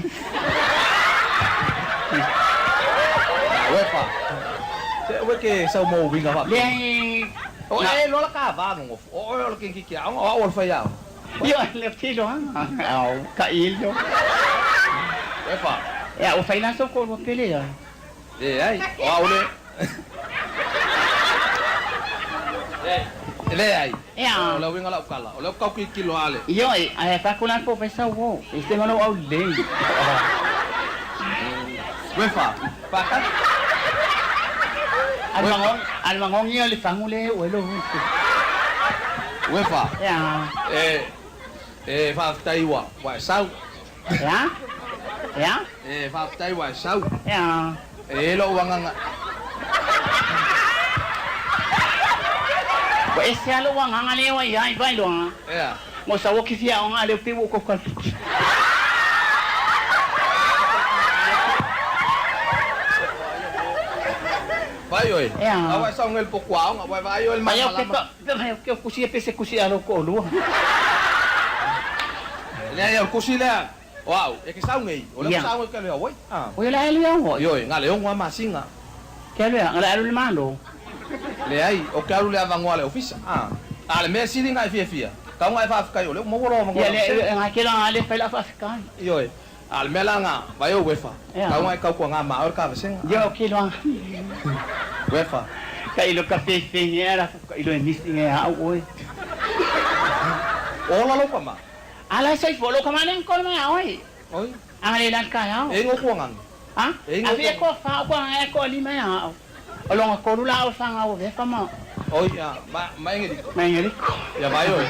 W: Uefa. Se ue ke sau mo uiga faapea.
H: Leai.
W: O e loa la ka va nonofo. O oe o le keikiki aoga, o au o le faiaoga.
H: Ioe, le filoaga. Ao, ka ilio.
W: Uefa.
H: Ia, ua fai la sou toalua pele ia.
W: Leai, o au le. Leai.
H: Ia.
W: O le uiga o lau tala, o lea ou te tau tilotilo lava le.
H: Ioe, ae fai atu la po fai sau o. E se ma lou aulelei.
W: Uefa, faatasi.
H: A le magogi, a le magogi o le fagu le e ue lou uso.
W: Uefa.
H: Ia.
W: E, e faafetai ua, ua e sau.
H: Ia? Ia?
W: E faafetai ua e sau.
H: Ia.
W: E i ai lou agaga.
H: Ua ese lava lou agaga lea ua i ai vailoa.
W: Ea.
H: Mo sau o ke fia aoga a leo pei ua ou kokaliki.
W: Vai oe.
H: Ea.
W: A ua e sau nei i le potu aoga, ua e vaai oe i le
H: Mai au
W: malamalama.
H: pepa, mai au ke kusi e pese kusi a lou toalua.
W: Leai, o le kusi lea. O au, e ke sau nei, o lea
H: Ia.
W: ua sau e ke alu i Hawaii. A.
H: O ia le alu i Hawaii?
W: Ioe, na o le 6 lava masina.
H: Ke alu ea, na le alu i le Malo?
W: Leai, o ke alu i le avanoa a le ofisa. A. A o le mea sili na e fiafia, tau na e faafetai o lea ua maua lou avanoa
H: Ia,
W: i
H: le,
W: lau
H: e ga ke la le fai lau faafetai.
W: Ioe, a o le mea la na, vai o uefa,
H: Ia.
W: tau na e tautuaga ma oe le kavasega.
H: Ia, o ke loa.
W: Uefa.
H: Ka ilo ka feifei ea la ka ilo e misi nge au oe.
W: Ola lou tama.
H: Ala e soifua lou tama lea na kolo mai a oe.
W: Oi.
H: A le la le taeao.
W: E ingoa kua gage.
H: A?
W: E ingoa
H: A fia
W: kua.
H: ko fa ko a ko lima ia au. O longa kolu la o fanga o vefa ma.
W: Oi, a, ma, ma engeliko.
H: Ma engeliko.
W: Ia vai oe.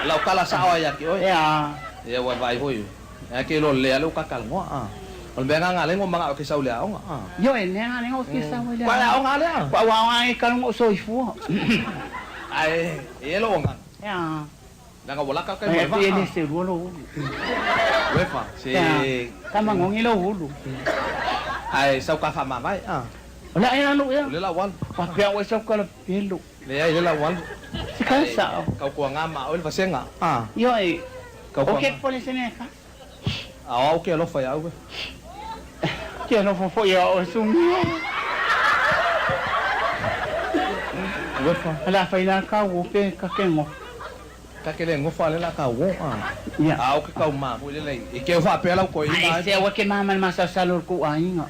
W: Lau tala sao ai ia te oe.
H: Ia.
W: Ia ua vai foi. Ae ke loa lelei lava le uka talanoa, a. O le mea lena na ala ai ona manao ke sau i le aoga, a.
H: Ioe, le mea lena o fia sau ai le
W: Kua
H: aoga.
W: le aoga lea.
H: Kua ua aoga ai ka lunga o soifua.
W: Ae, e i ai lou agaga.
H: Ia.
W: Leaga ua laka kai ma le
H: Ae
W: vaa.
H: e le selua lou ulu.
W: Uefa, se.
H: Ia, ka magogi lou ulu.
W: Ae sau ka faamavae, a.
H: O le a alu ea.
W: O le la ua alu.
H: Faapea oe sau kalapelo.
W: Leai, le la ua alu.
H: Se ka sao.
W: Tautuaga ma oe le vasega, a.
H: Ioe,
W: Tautuaga.
H: o ke pole se mea e fasi.
W: A o au ke alofa ia au.
H: Ke alofa foi ia oe sumi.
W: Uefa.
H: O le a fai la ka uo pe ka ke ngofa.
W: Ka ke le ngofa le la ka uo, a.
H: Ia.
W: A o ke kau ma foi le lei. E keu faapea lau koeina
H: Ai
W: ai.
H: se aua ke mama le masalosalo o le kou aiga.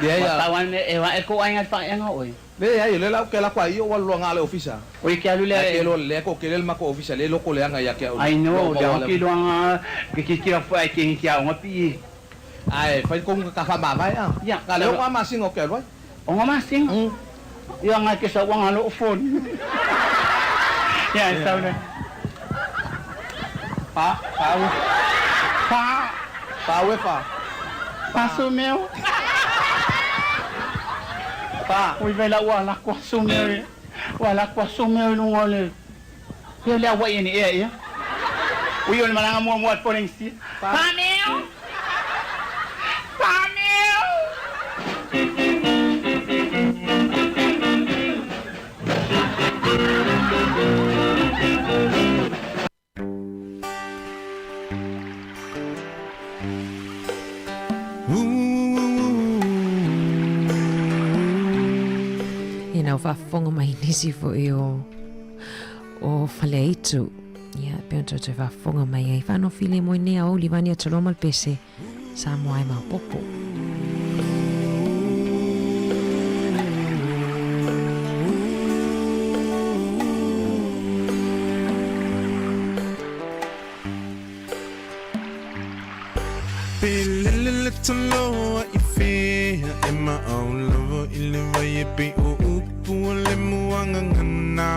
W: Leai
V: a. Ua tau ane e wa e kou aiga i le faaeaga o oe.
W: Leai, o lea la ou ke alu atu a ia ou alu loa ga le ofisa.
V: Oi e ke alu lea.
W: Ae ke loa lea ko kele le makou ofisa le loko leaga ia ke au.
V: Ai no, lea o ke iloaga ke tilotilo atu foi ai ke ke aoga pi.
W: Ae fai le kou ka faamavae a.
V: Ia.
W: Ga le oga masina o ke alu ai.
V: Oga masina? Ia ga ke sau aga loo phone. Ia e sau le.
W: Pa, pa ue.
V: Pa.
W: Pa ue pa.
V: Pa su meo.
W: Pa.
V: Ui vela ua lako asu meo. Ua lako asu meo i luga o le. Ia le auai ene ea ia. Ui o le malaga muamua a le Polenisia. Pa meo. Pa meo.
B: Ina ua faafofoga mai nisi foi o o Faleaitu. Ia, pe ona toe faafofoga mai ai. Faanofile mo nei aoauli vaeane Toloa ma le pese. Samoa e maopopo.
J: Pe lele le toloa i fea e maau lava i le vai e pei o upu o le muagagana.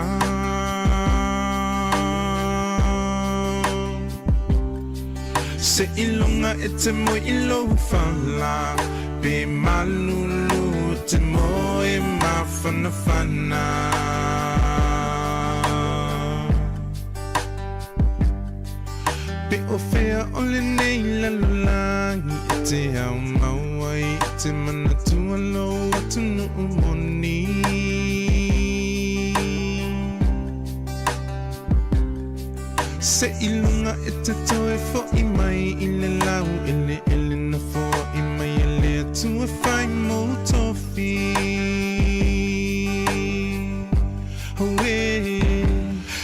J: Seiloga e te moe i lou fala pe malulu e te moe mafanafana. Pe o fea o lenei lalolagi e te ao mau ai i te manatua lou atunuu moni. Seiloga e te toe fo'i mai i le lau eleele na foai mai e le Atua fai mou tofi. Auē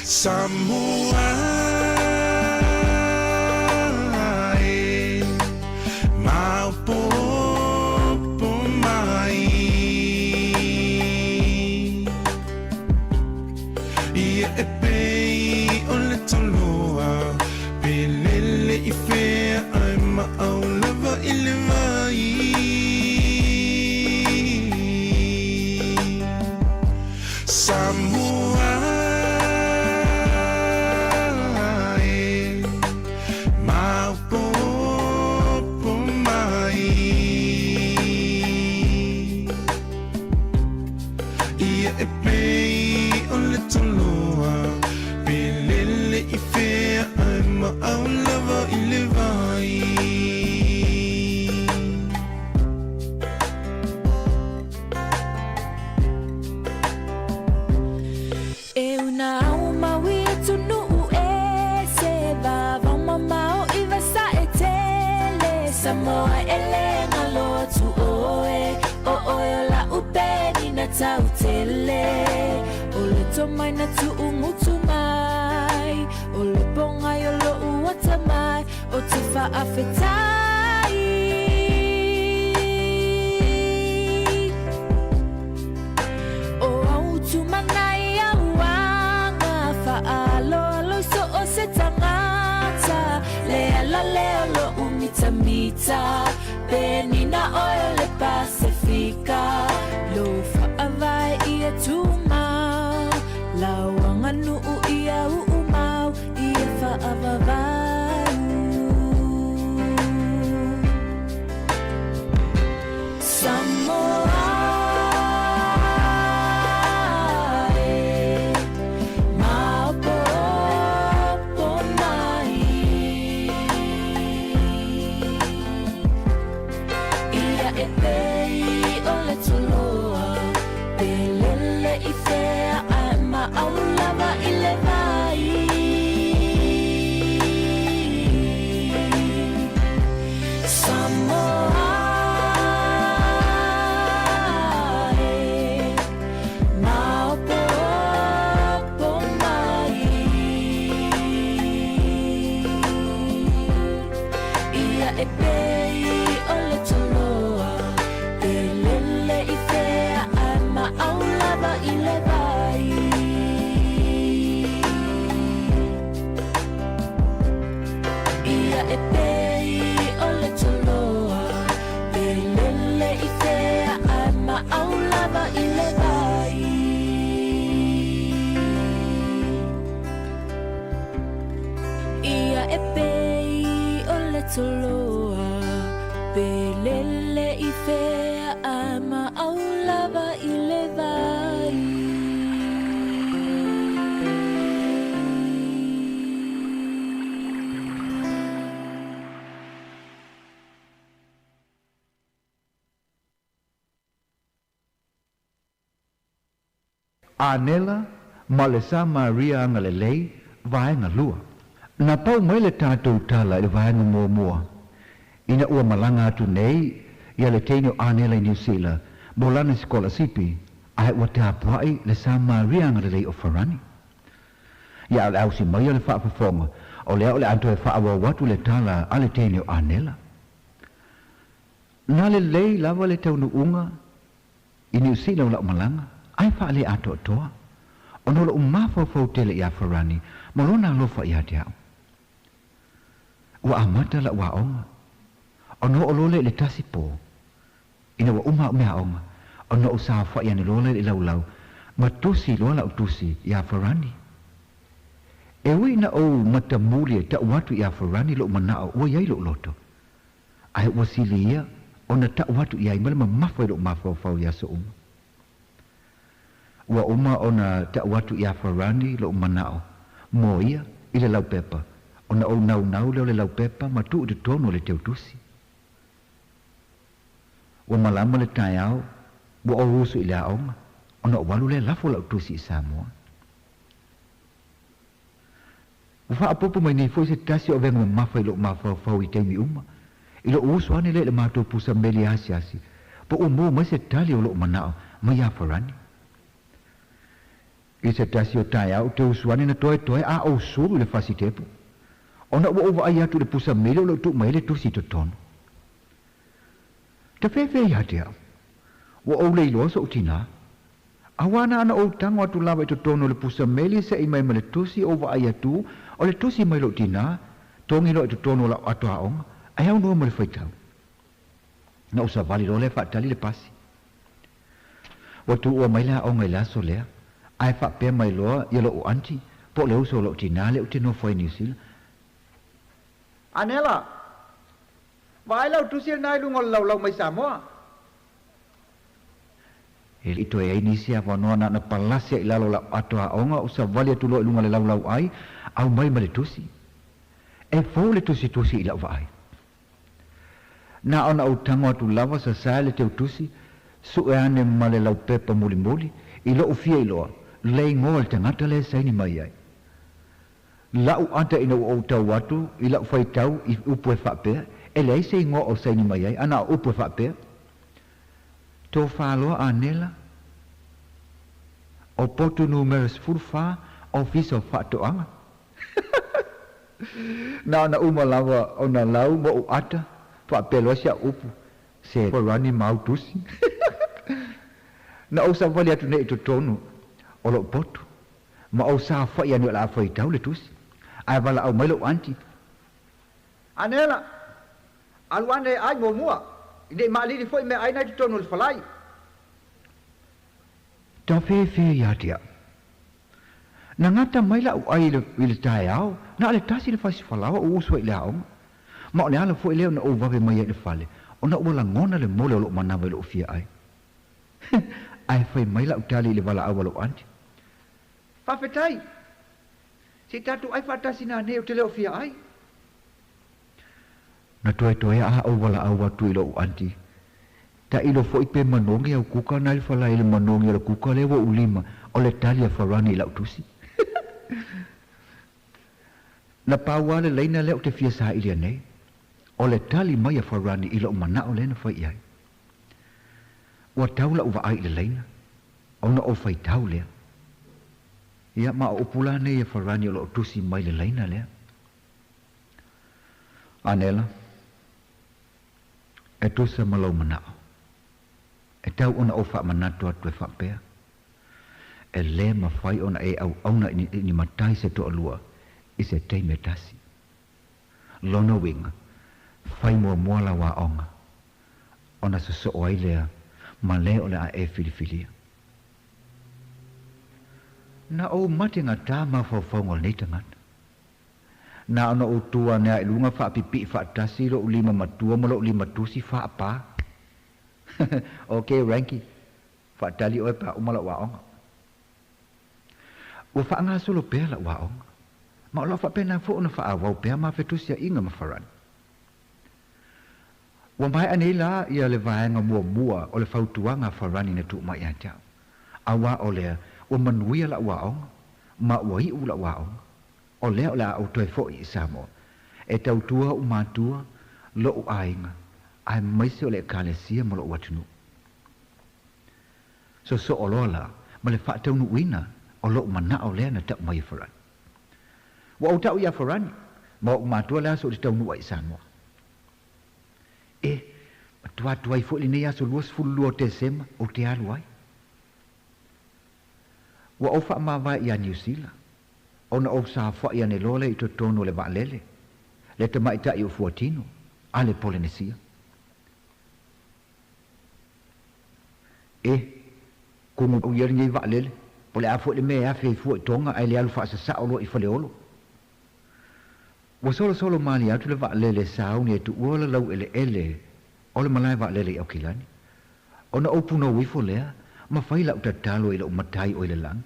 J: Samoa e maopoopo mai. Ia e pei o le toloa pe lele i fea ae maau lava i le vai. Samoa e maopoopo mai. Ia e pei o le toloa pe lele i fea ae maau lava i le vai.
M: E una au mau i atunuu e se vavao mamao i vasae tele Samoa e le galo atu oe o oe o la'u penina tau tele O le tomai na tu'ugutu mai o le pogai o lo'u atamai o te faafetai. O au tumanai au aga faaaloalo i so o se tagata Le ala lea o lo'u mitamita Penina oe o le Pasefika Lou faavae ia tumau Lau aganuu ia uumau Ia faavavau Samoa e Maopoopo mai. au lava i le vai.
N: Anela ma le Samaria Agalelei, Vaega 2. Na pau mai le tatou tala i le vaega muamua, ina ua malaga atu nei ia le teine o Anela i Niu Sila mo lana sikolasipi, ae ua tapuai le Samaria Agalelei o Farani. Ia a o le ausi mai o le faafofoga, o lea o le a toe faaauau atu le tala a le teine o Anela. Na lelei lava le taunuuga I Niu Sila o la'u malaga, ae faaleatoatoa, ona o lo'u mafaufau tele iā Farani ma lona alofa ia te a'u. Ua amata la'u aoga, ona o'o loa lea i le tasi pō. Ina ua uma a'u meaaoga, ona ou saofa'i ane loa lea i le laulau ma tusi loa la'u tusi iā Farani. E ui ina ou matamuli e ta'u atu iā Farani lo'u mana'o ua i ai lo'u loto, Ae ua sili ia ona ta'u atu i ai ma le mamafa i lo'u mafaufau i aso uma. Ua uma ona ta'u atu iā Farani lo'u mana'o mo ia i le laupepa, ona ou naunau lea o le laupepa ma tuu i totonu o le teutusi. Ua malama le taeao, ua ou usu i le aoga, ona ou alu lea lafo la'u tusi i Samoa. Ua faaopoopo mai nei foi se tasi o avega mamafa i lou mafaufau i taimi uma, i lou uso ane lea i le matou pusa meli asiasi, po ua maua mai se tali o lou manao mai ia Farani. I se tasi o taeao ou te usu ane na toetoe a ou sulu i le fasitepu, ona ua ou vaai atu i le pusa meli o lo o tuu mai ai le tusi i totonu. Tafefe ia te au. Ua ou le iloa so'u tinā. Aua na ana ou tago atu lava i totonu o le pusa meli se'i mai ma le tusi ou vaai atu o le tusi mai lo'u tinā, togi loa i totonu o la'u ato aoga, ae aunoa ma le faitau. Na ou savali loa lea faatali le pasi. Ua tuua mai le aoga i le aso lea, ae faapea mai loa ia lo'u aunty, po o le uso o lo'u tinā lea ou te nofo ai i Niu Sila.
O: Anela, Vaai lau tusi lena i luga o le laulau mai Samoa.
N: E le i toe ai nisi avanoa na ona palasi ai i lalo o lau ato aoga o savali atu loa i luga o le laulau ai, aumai ma le tusi. E fou le tusitusi i lau vaai. Na ona ou tago atu lava sasae le teutusi, sue ane ma le laupepa mulimuli, i lo'u fia iloa, le igoa o le tagata lea e saini mai ai. La'u ata ina ua ou tau atu i la'u faitau i upu e faapea, e leai se igoa o saini mai ai, a na o upu e faapea, Tofa loa Anela, o potu numera 14, Ofisa o Faatoaga. Na ona uma lava ona lau ma ou ata, faapea loa si a'u upu, Se rani ma au tusi. Na ou savali atu nei i totonu o lo'u potu. Ma ou saofai ane o le a faitau le tusi. Ae valaau mai lou aunty.
O: Anela, alu ane e ai muamua, i nei maalili foi meaai na i totonu o le falai.
N: Tafefe ia te au. Na gata mai la'u ai i le taeao, na o le tasi le fasi falaoa ou usu ai i le aoga. Ma o le ala foi lea ona ou vave mai ai i le fale, ona ua lagona le mole o lo'u manawa i lo'u fia ai. Ae fai mai la'u tali i le valaau a lou aunty.
O: Faafetai! Se i tatou ai faatasi nanei ou te le o fia ai.
N: Na toetoe a ou valaau atu i lou aunty. Tailo foi pe manogi au kuka na i le falae i le manogi o le kuka lea ua ou lima o le tali a Farani i la'u tusi. Na pau a le laina lea ou te fia sailia nei, o le tali mai a Farani i lo'u mana'o lea na fai i ai. Ua tau la'u vaai i le laina, ona ou faitau lea. Ia, ma o upu la nei a Farani o lo o tusi mai le laina lea. Anela, e tusa ma lou mana'o, e tau ona ou faamanatu atu e faapea, e lē mafai ona e auauna i ni matai se toalua i se taimi e tasi. Lona uiga, fai muamua lau aoga, ona sosoo ai lea ma le o le a e filifilia. Na ou mate gatā mafaufauga o lenei tagata. Na ona ou tu ane a i luga faapipii faatasi lo'u lima matua ma lo'u lima tusi faapā. Ok Ranky, faatali oe pe a uma la'u aoga. Ua faagasolo pea la'u aoga, ma o lo o faapena foi ona faaauau pea ma fetusia'iga ma Farani. Ua maea nei la ia le vaega muamua o le fautuaga a Farani na tuu mai ia te a'u, auā o lea ua manuia la'u aoga ma ua iʻu la'u aoga, o lea o le a ou toe fo'i i Samoa e tautua o'u matua, lo'u aiga, aemaise o le Ekalesia ma lo'u atunuu. Sosoo loa la ma le faataunuuina o lo'u mana'o lea na ta'u mai e Farani. Ua ou ta'u iā Farani ma o'u matua le aso ou te taunuu ai i Samoa. E, matua tuai foi lenei aso 22 o Tesema ou te alu ai. Ua ou faamavae iā Niu Sila, ona ou saofa'i ane loa lea i totonu o le vaalele, le tamaita'i o Fuatino, a le Polenesia. E, kumu ia lenei vaalele, po o le a foi le mea e afe ai fua i Toga ae le alu faasasao loa i Faleolo. Ua solosolo malie atu le vaalele e sauni e tuua le laueleele o le malae vaalele i Aukilani. Ona ou punou ifo lea ma fai la'u tatalo i lo'u Matai o i le lagi,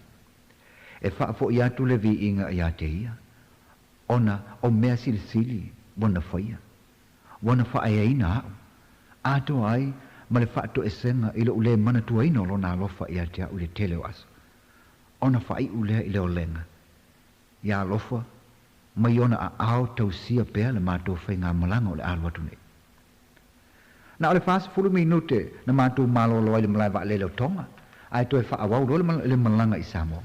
N: e faafo'i atu le viiga iā te Ia, ona o mea silisili ua na faia, ua na faaeaina a'u, atoa ai ma le faatoesega i lo'u lē manatuaina o Lona alofa iā te a'u i le tele o aso, ona faai'u lea i le olega Ia alofa mai ona aao tausia pea le matou faigamalaga o le alu atu nei. Na o le 40 minute na matou malolo ai i le malae vaalele o Tonga, ae toe faaauau loa le malaga i Samoa.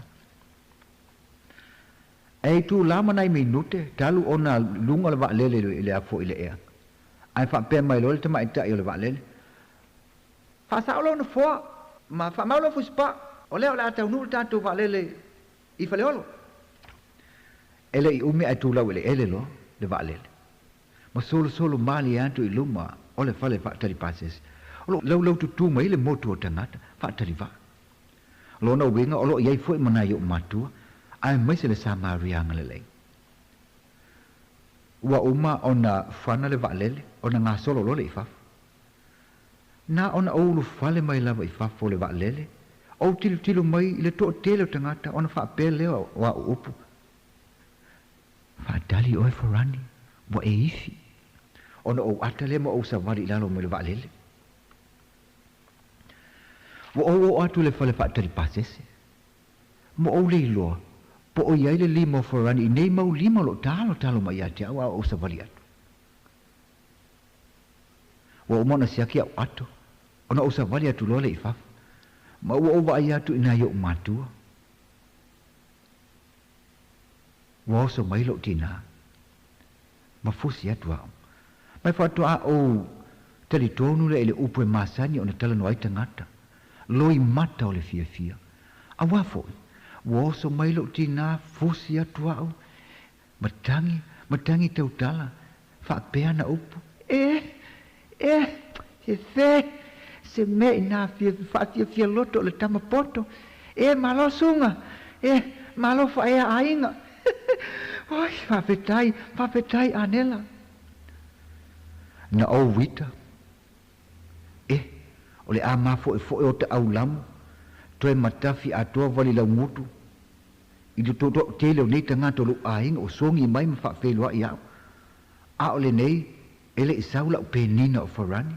N: E itula ma nai minute talu ona luga o le vaalele i le afu i le ea, ae faapea mai loa le tamaitai o le vaalele, Faasao lou nofoa ma faamau lou fusipaa, o lea o le a taunuu le tatou vaalele I Faleolo. E le i umi ae tulau eleele loa le vaalele, ma solosolo malie atu i luma o le fale faatali pasese. O lo o laulaututū mai le motu o tagata faatali vaa. Lona uiga o lo o i ai foi ma nai o'u matua, aemaise le Samaria agalelei. Ua uma ona fana le vaalele ona gasolo loa lea i fafo. Na ona ou ulufale mai lava i fafo o le vaalele, ou tilotilo mai i le toatele o tagata ona faapea lea o a'u upu, Faatali oe Farani, ua e ifi. Ona ou ata lea ma ou savali i lalo mai le vaalele. Ua ou oo atu i le fale faatali pasese, ma ou le iloa po o i ai le lima o Farani i nei mau lima o lo o talotalo mai ia te au a ou savali atu. Ua uma ona siaki a'u ato, ona ou savali atu loa lea i fafo, ma ua ou vaai atu i nai o'u matua. Ua oso mai lo'u tinā, ma fusi atu a'u. Mai faatoa ou talitonu lea i le upu e masani ona talanoa ai tagata, loimata o le fiafia. Auā foi, ua oso mai lo'u tinā, fusi atu a'u, Matagi, matagi tautala, faapea ana upu. E! E! Se fe! Se mea inā fia faafiafia loto o le tama poto. E! Malo Suga! E! Malo Faaea aiga! Oi! Faafetai! Faafetai Anela! Na ou uita. E! O le a mafoefoe o ta aulamu, toe matafi atoa vali laugutu. I le toatele o nei tagata o lou aiga ua sogi mai ma faafeiloai a'u, a o lenei e le i sau la'u penina o Farani.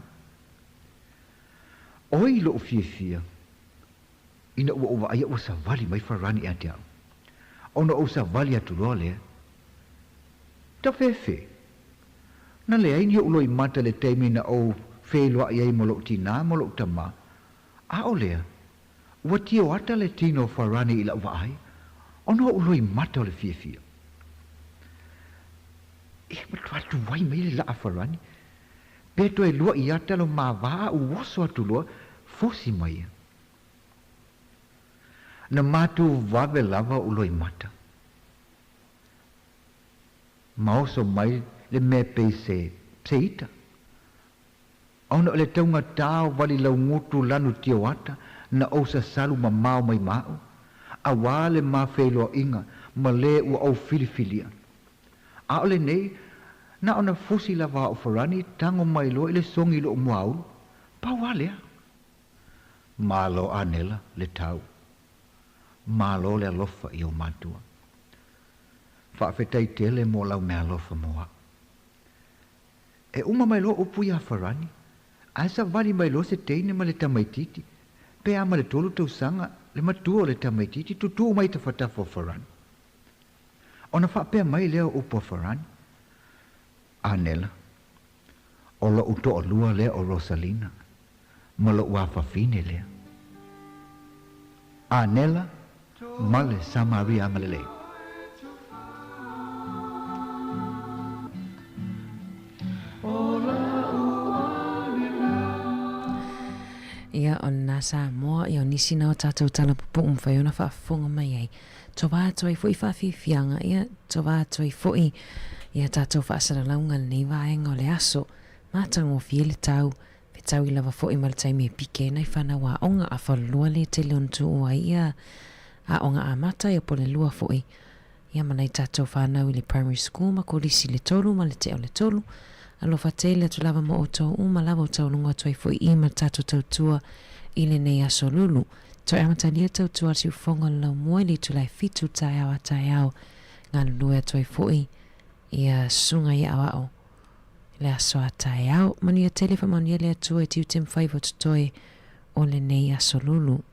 N: Oi lo'u fiafia ina ua ou vaaia ua savali mai Farani ia te a'u, ona ou savali atu loa lea. Tafefe! Na leai ni o'u loimata i le taimi na ou feiloai ai ma lo'u tinā ma lo'u tamā, a o lea, Ua tio ata le tino o Farani i la'u vaai, ona o'u loimata o le fiafia. E matua tuai mai le la'a Farani, pe toe lua'i ata lo ma vā a'u oso atu loa, fosi mai ia. Na matou vave lava o'u loimata. Ma oso mai le mea pei se, se ita. Ona o le taugatā o vali laugutu lanu tioata na ou sasalu mamao mai ma a'u, auā le ma feiloaiga ma lē ua ou filifilia. A o lenei, na ona fusi lava a'u farani tago mai loa i le sogi i lo'u muaulu, pau a lea. Malo Anela le tau. Malo le alofa i ou matua. Faafetai tele mo lau meaalofa mo a'u. E uma mai loa upu iā Farani, ae savali mai loa se teine ma le tamaitiiti, pe a ma le tolu tausaga le matua o le tamaitiiti tutū mai i tafatafa o Farani. Ona faapea mai lea o upu a Farani, Anela, o lo'u to'alua lea o Rosalina, ma lo'u afafine lea. Anela ma le Samaria agalelei.
B: Ia, o lena Samoa, ia o nisi na o tatou tala pupuu mafai ona faafofoga mai ai. Tova atu ai foi faafiafiaga, ia, tova atu ai foi ia tatou faasalalauga lenei vaega o le aso. Matagofie le tau, Fetaui lava foi ma le taimi e pike ai nai fanau aoga a falelua le tele ona tuu ai ia aoga amata ia po le lua foi ia ma nai tatou fanau i le primary school ma kolisi le tolu ma le tea o le tolu. Alofa tele atu lava mo outou uma lava o tauluga atu ai foi i ma le tatou tautua i lenei aso lulu. Toe amatalia tautua a le siufofoga o le laumua i le itula e fitu taeao a taeao galulue atu ai foi ia susuga i aoao le aso a taeao. Manuia tele faamanuia le Atua i tiute ma faiva o totoe o lenei aso lulu.